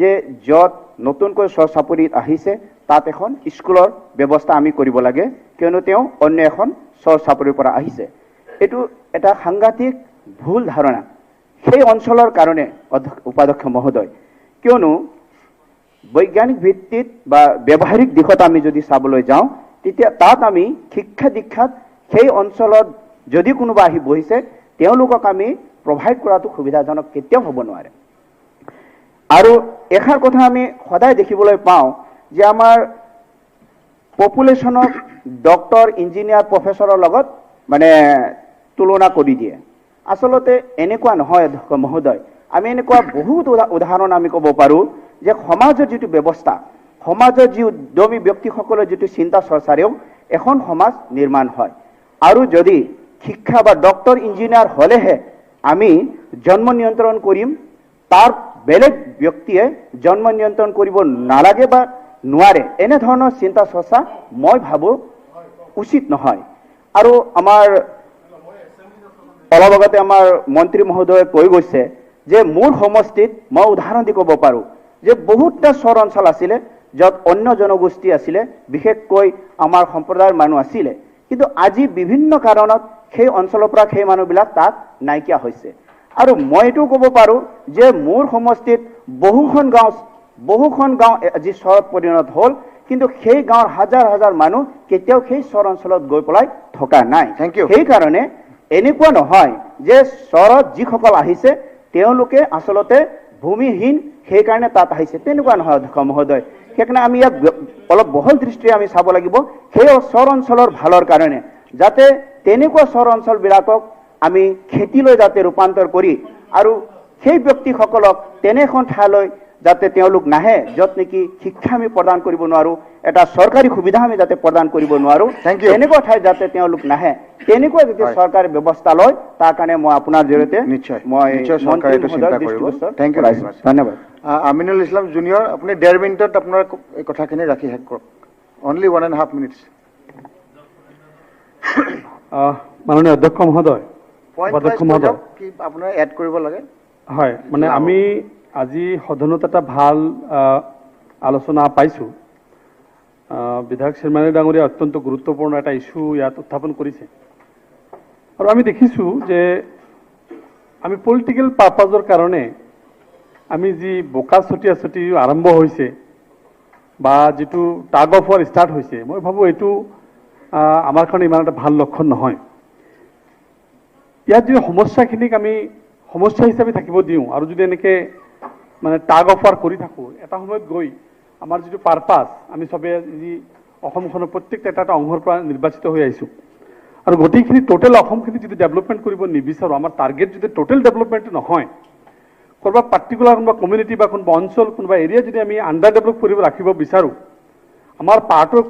[SPEAKER 9] যে য'ত নতুনকৈ চৰ চাপৰিত আহিছে তাত এখন স্কুলৰ ব্যৱস্থা আমি কৰিব লাগে, কিয়নো তেওঁ অন্য এখন চৰ চাপৰিৰ পৰা আহিছে। এইটো এটা সাংঘাতিক ভুল ধাৰণা সেই অঞ্চলৰ কাৰণে উপাধ্যক্ষ মহোদয়, কিয়নো বৈজ্ঞানিক ভিত্তিত বা ব্যৱহাৰিক দিশত আমি যদি চাবলৈ যাওঁ, তেতিয়া তাত আমি শিক্ষা দীক্ষাত সেই অঞ্চলত যদি কোনোবা আহি বহিছে তেওঁলোকক আমি প্ৰভাইড কৰাটো সুবিধাজনক কেতিয়াও হ'ব নোৱাৰে। আৰু এষাৰ কথা আমি সদায় দেখিবলৈ পাওঁ যে আমাৰ পপুলেশ্যনক ডক্টৰ, ইঞ্জিনিয়াৰ, প্ৰফেচৰৰ লগত মানে তুলনা কৰি দিয়ে। আচলতে এনেকুৱা নহয় মহোদয়, আমি এনেকুৱা বহুত উদাহৰণ আমি ক'ব পাৰোঁ যে সমাজৰ যিটো ব্যৱস্থা, সমাজৰ যি উদ্যমী ব্যক্তিসকলৰ যিটো চিন্তা চৰ্চাৰেও এখন সমাজ নিৰ্মাণ হয়। আৰু যদি শিক্ষা বা ডক্টৰ, ইঞ্জিনিয়াৰ হ'লেহে আমি জন্ম নিয়ন্ত্ৰণ কৰিম, তাৰ বেলেগ ব্যক্তিয়ে জন্ম নিয়ন্ত্ৰণ কৰিব নালাগে বা নোৱাৰে, এনেধৰণৰ চিন্তা চৰ্চা মই ভাবোঁ উচিত নহয়। আৰু আমাৰ অলপ আগতে আমাৰ মন্ত্ৰী মহোদয়ে কৈ গৈছে যে মোৰ সমষ্টিত মই উদাহৰণ দি ক'ব পাৰোঁ যে বহুতটা চৰ অঞ্চল আছিলে য'ত অন্য জনগোষ্ঠী আছিলে, বিশেষকৈ আমাৰ সম্প্ৰদায়ৰ মানুহ আছিলে, কিন্তু আজি বিভিন্ন কাৰণত সেই অঞ্চলৰ পৰা সেই মানুহবিলাক তাত নাইকিয়া হৈছে। আৰু মই এইটোও ক'ব পাৰোঁ যে মোৰ সমষ্টিত বহুখন গাঁও আজি চৰত পৰিণত হ'ল, কিন্তু সেই গাঁৱৰ হাজাৰ হাজাৰ মানুহ কেতিয়াও সেই চৰ অঞ্চলত গৈ পেলাই থকা নাই। সেইকাৰণে এনেকুৱা নহয় যে চৰত যিসকল আহিছে তেওঁলোকে আচলতে ভূমিহীন, সেইকাৰণে তাত আহিছে, তেনেকুৱা নহয় অধ্যক্ষ মহোদয়। সেইকাৰণে আমি ইয়াত অলপ বহল দৃষ্টিৰে আমি চাব লাগিব সেই চৰ অঞ্চলৰ ভালৰ কাৰণে, যাতে তেনেকুৱা চৰ অঞ্চলবিলাকক আমি খেতিলৈ যাতে ৰূপান্তৰ কৰি আৰু সেই ব্যক্তিসকলক তেনেখন ঠাইলৈ যাতে তেওঁলোক নাহে য'ত নেকি শিক্ষা আমি প্ৰদান কৰিব নোৱাৰোঁ, এটা চৰকাৰী সুবিধা আমি যাতে প্ৰদান কৰিব নোৱাৰোঁ, তেনেকুৱা ঠাইত যাতে তেওঁলোক নাহে, তেনেকুৱা যদি চৰকাৰে ব্যৱস্থা লয়, তাৰ কাৰণে মই আপোনাৰ জৰিয়তে মই ধন্যবাদ।
[SPEAKER 16] আমিনুল ইছলাম জুনিয়ৰ, আপুনি 1.5 মিনিটত আপোনাৰ এই কথাখিনি ৰাখি শেষ কৰক। Only 1.5 minutes.
[SPEAKER 4] মাননীয় অধ্যক্ষ মহোদয়,
[SPEAKER 16] আপোনাৰ এড কৰিব লাগে।
[SPEAKER 4] হয়, মানে আমি আজি সদনত এটা ভাল আলোচনা পাইছোঁ। বিধায়ক শ্বেৰমানী ডাঙৰীয়া অত্যন্ত গুৰুত্বপূৰ্ণ এটা ইছ্যু ইয়াত উত্থাপন কৰিছে আৰু আমি দেখিছোঁ যে আমি পলিটিকেল পাৰ্পাজৰ কাৰণে আমি যি বোকা ছটিয়া ছটি আৰম্ভ হৈছে বা যিটো টাগ অফ ৱাৰ ষ্টাৰ্ট হৈছে, মই ভাবোঁ এইটো আমাৰ কাৰণে ইমান এটা ভাল লক্ষণ নহয়। ইয়াত যদি সমস্যাখিনিক আমি সমস্যা হিচাপে থাকিব দিওঁ আৰু যদি এনেকৈ মানে টাগ অফ ৱাৰ কৰি থাকোঁ, এটা সময়ত গৈ আমাৰ যিটো পাৰ্পাছ, আমি চবে যি অসমখনৰ প্ৰত্যেকটা এটা এটা অংশৰ পৰা নিৰ্বাচিত হৈ আহিছোঁ আৰু গোটেইখিনি টোটেল অসমখিনি যদি ডেভেলপমেণ্ট কৰিব নিবিচাৰোঁ, আমাৰ টাৰ্গেট যদি টোটেল ডেভেলপমেণ্ট নহয়, ক'ৰবাত পাৰ্টিকুলাৰ কোনোবা কমিউনিটি বা কোনোবা অঞ্চল, কোনোবা এৰিয়া যদি আমি আণ্ডাৰ ডেভেলপ কৰিব ৰাখিব বিচাৰোঁ, আমাৰ পাৰ্টৰ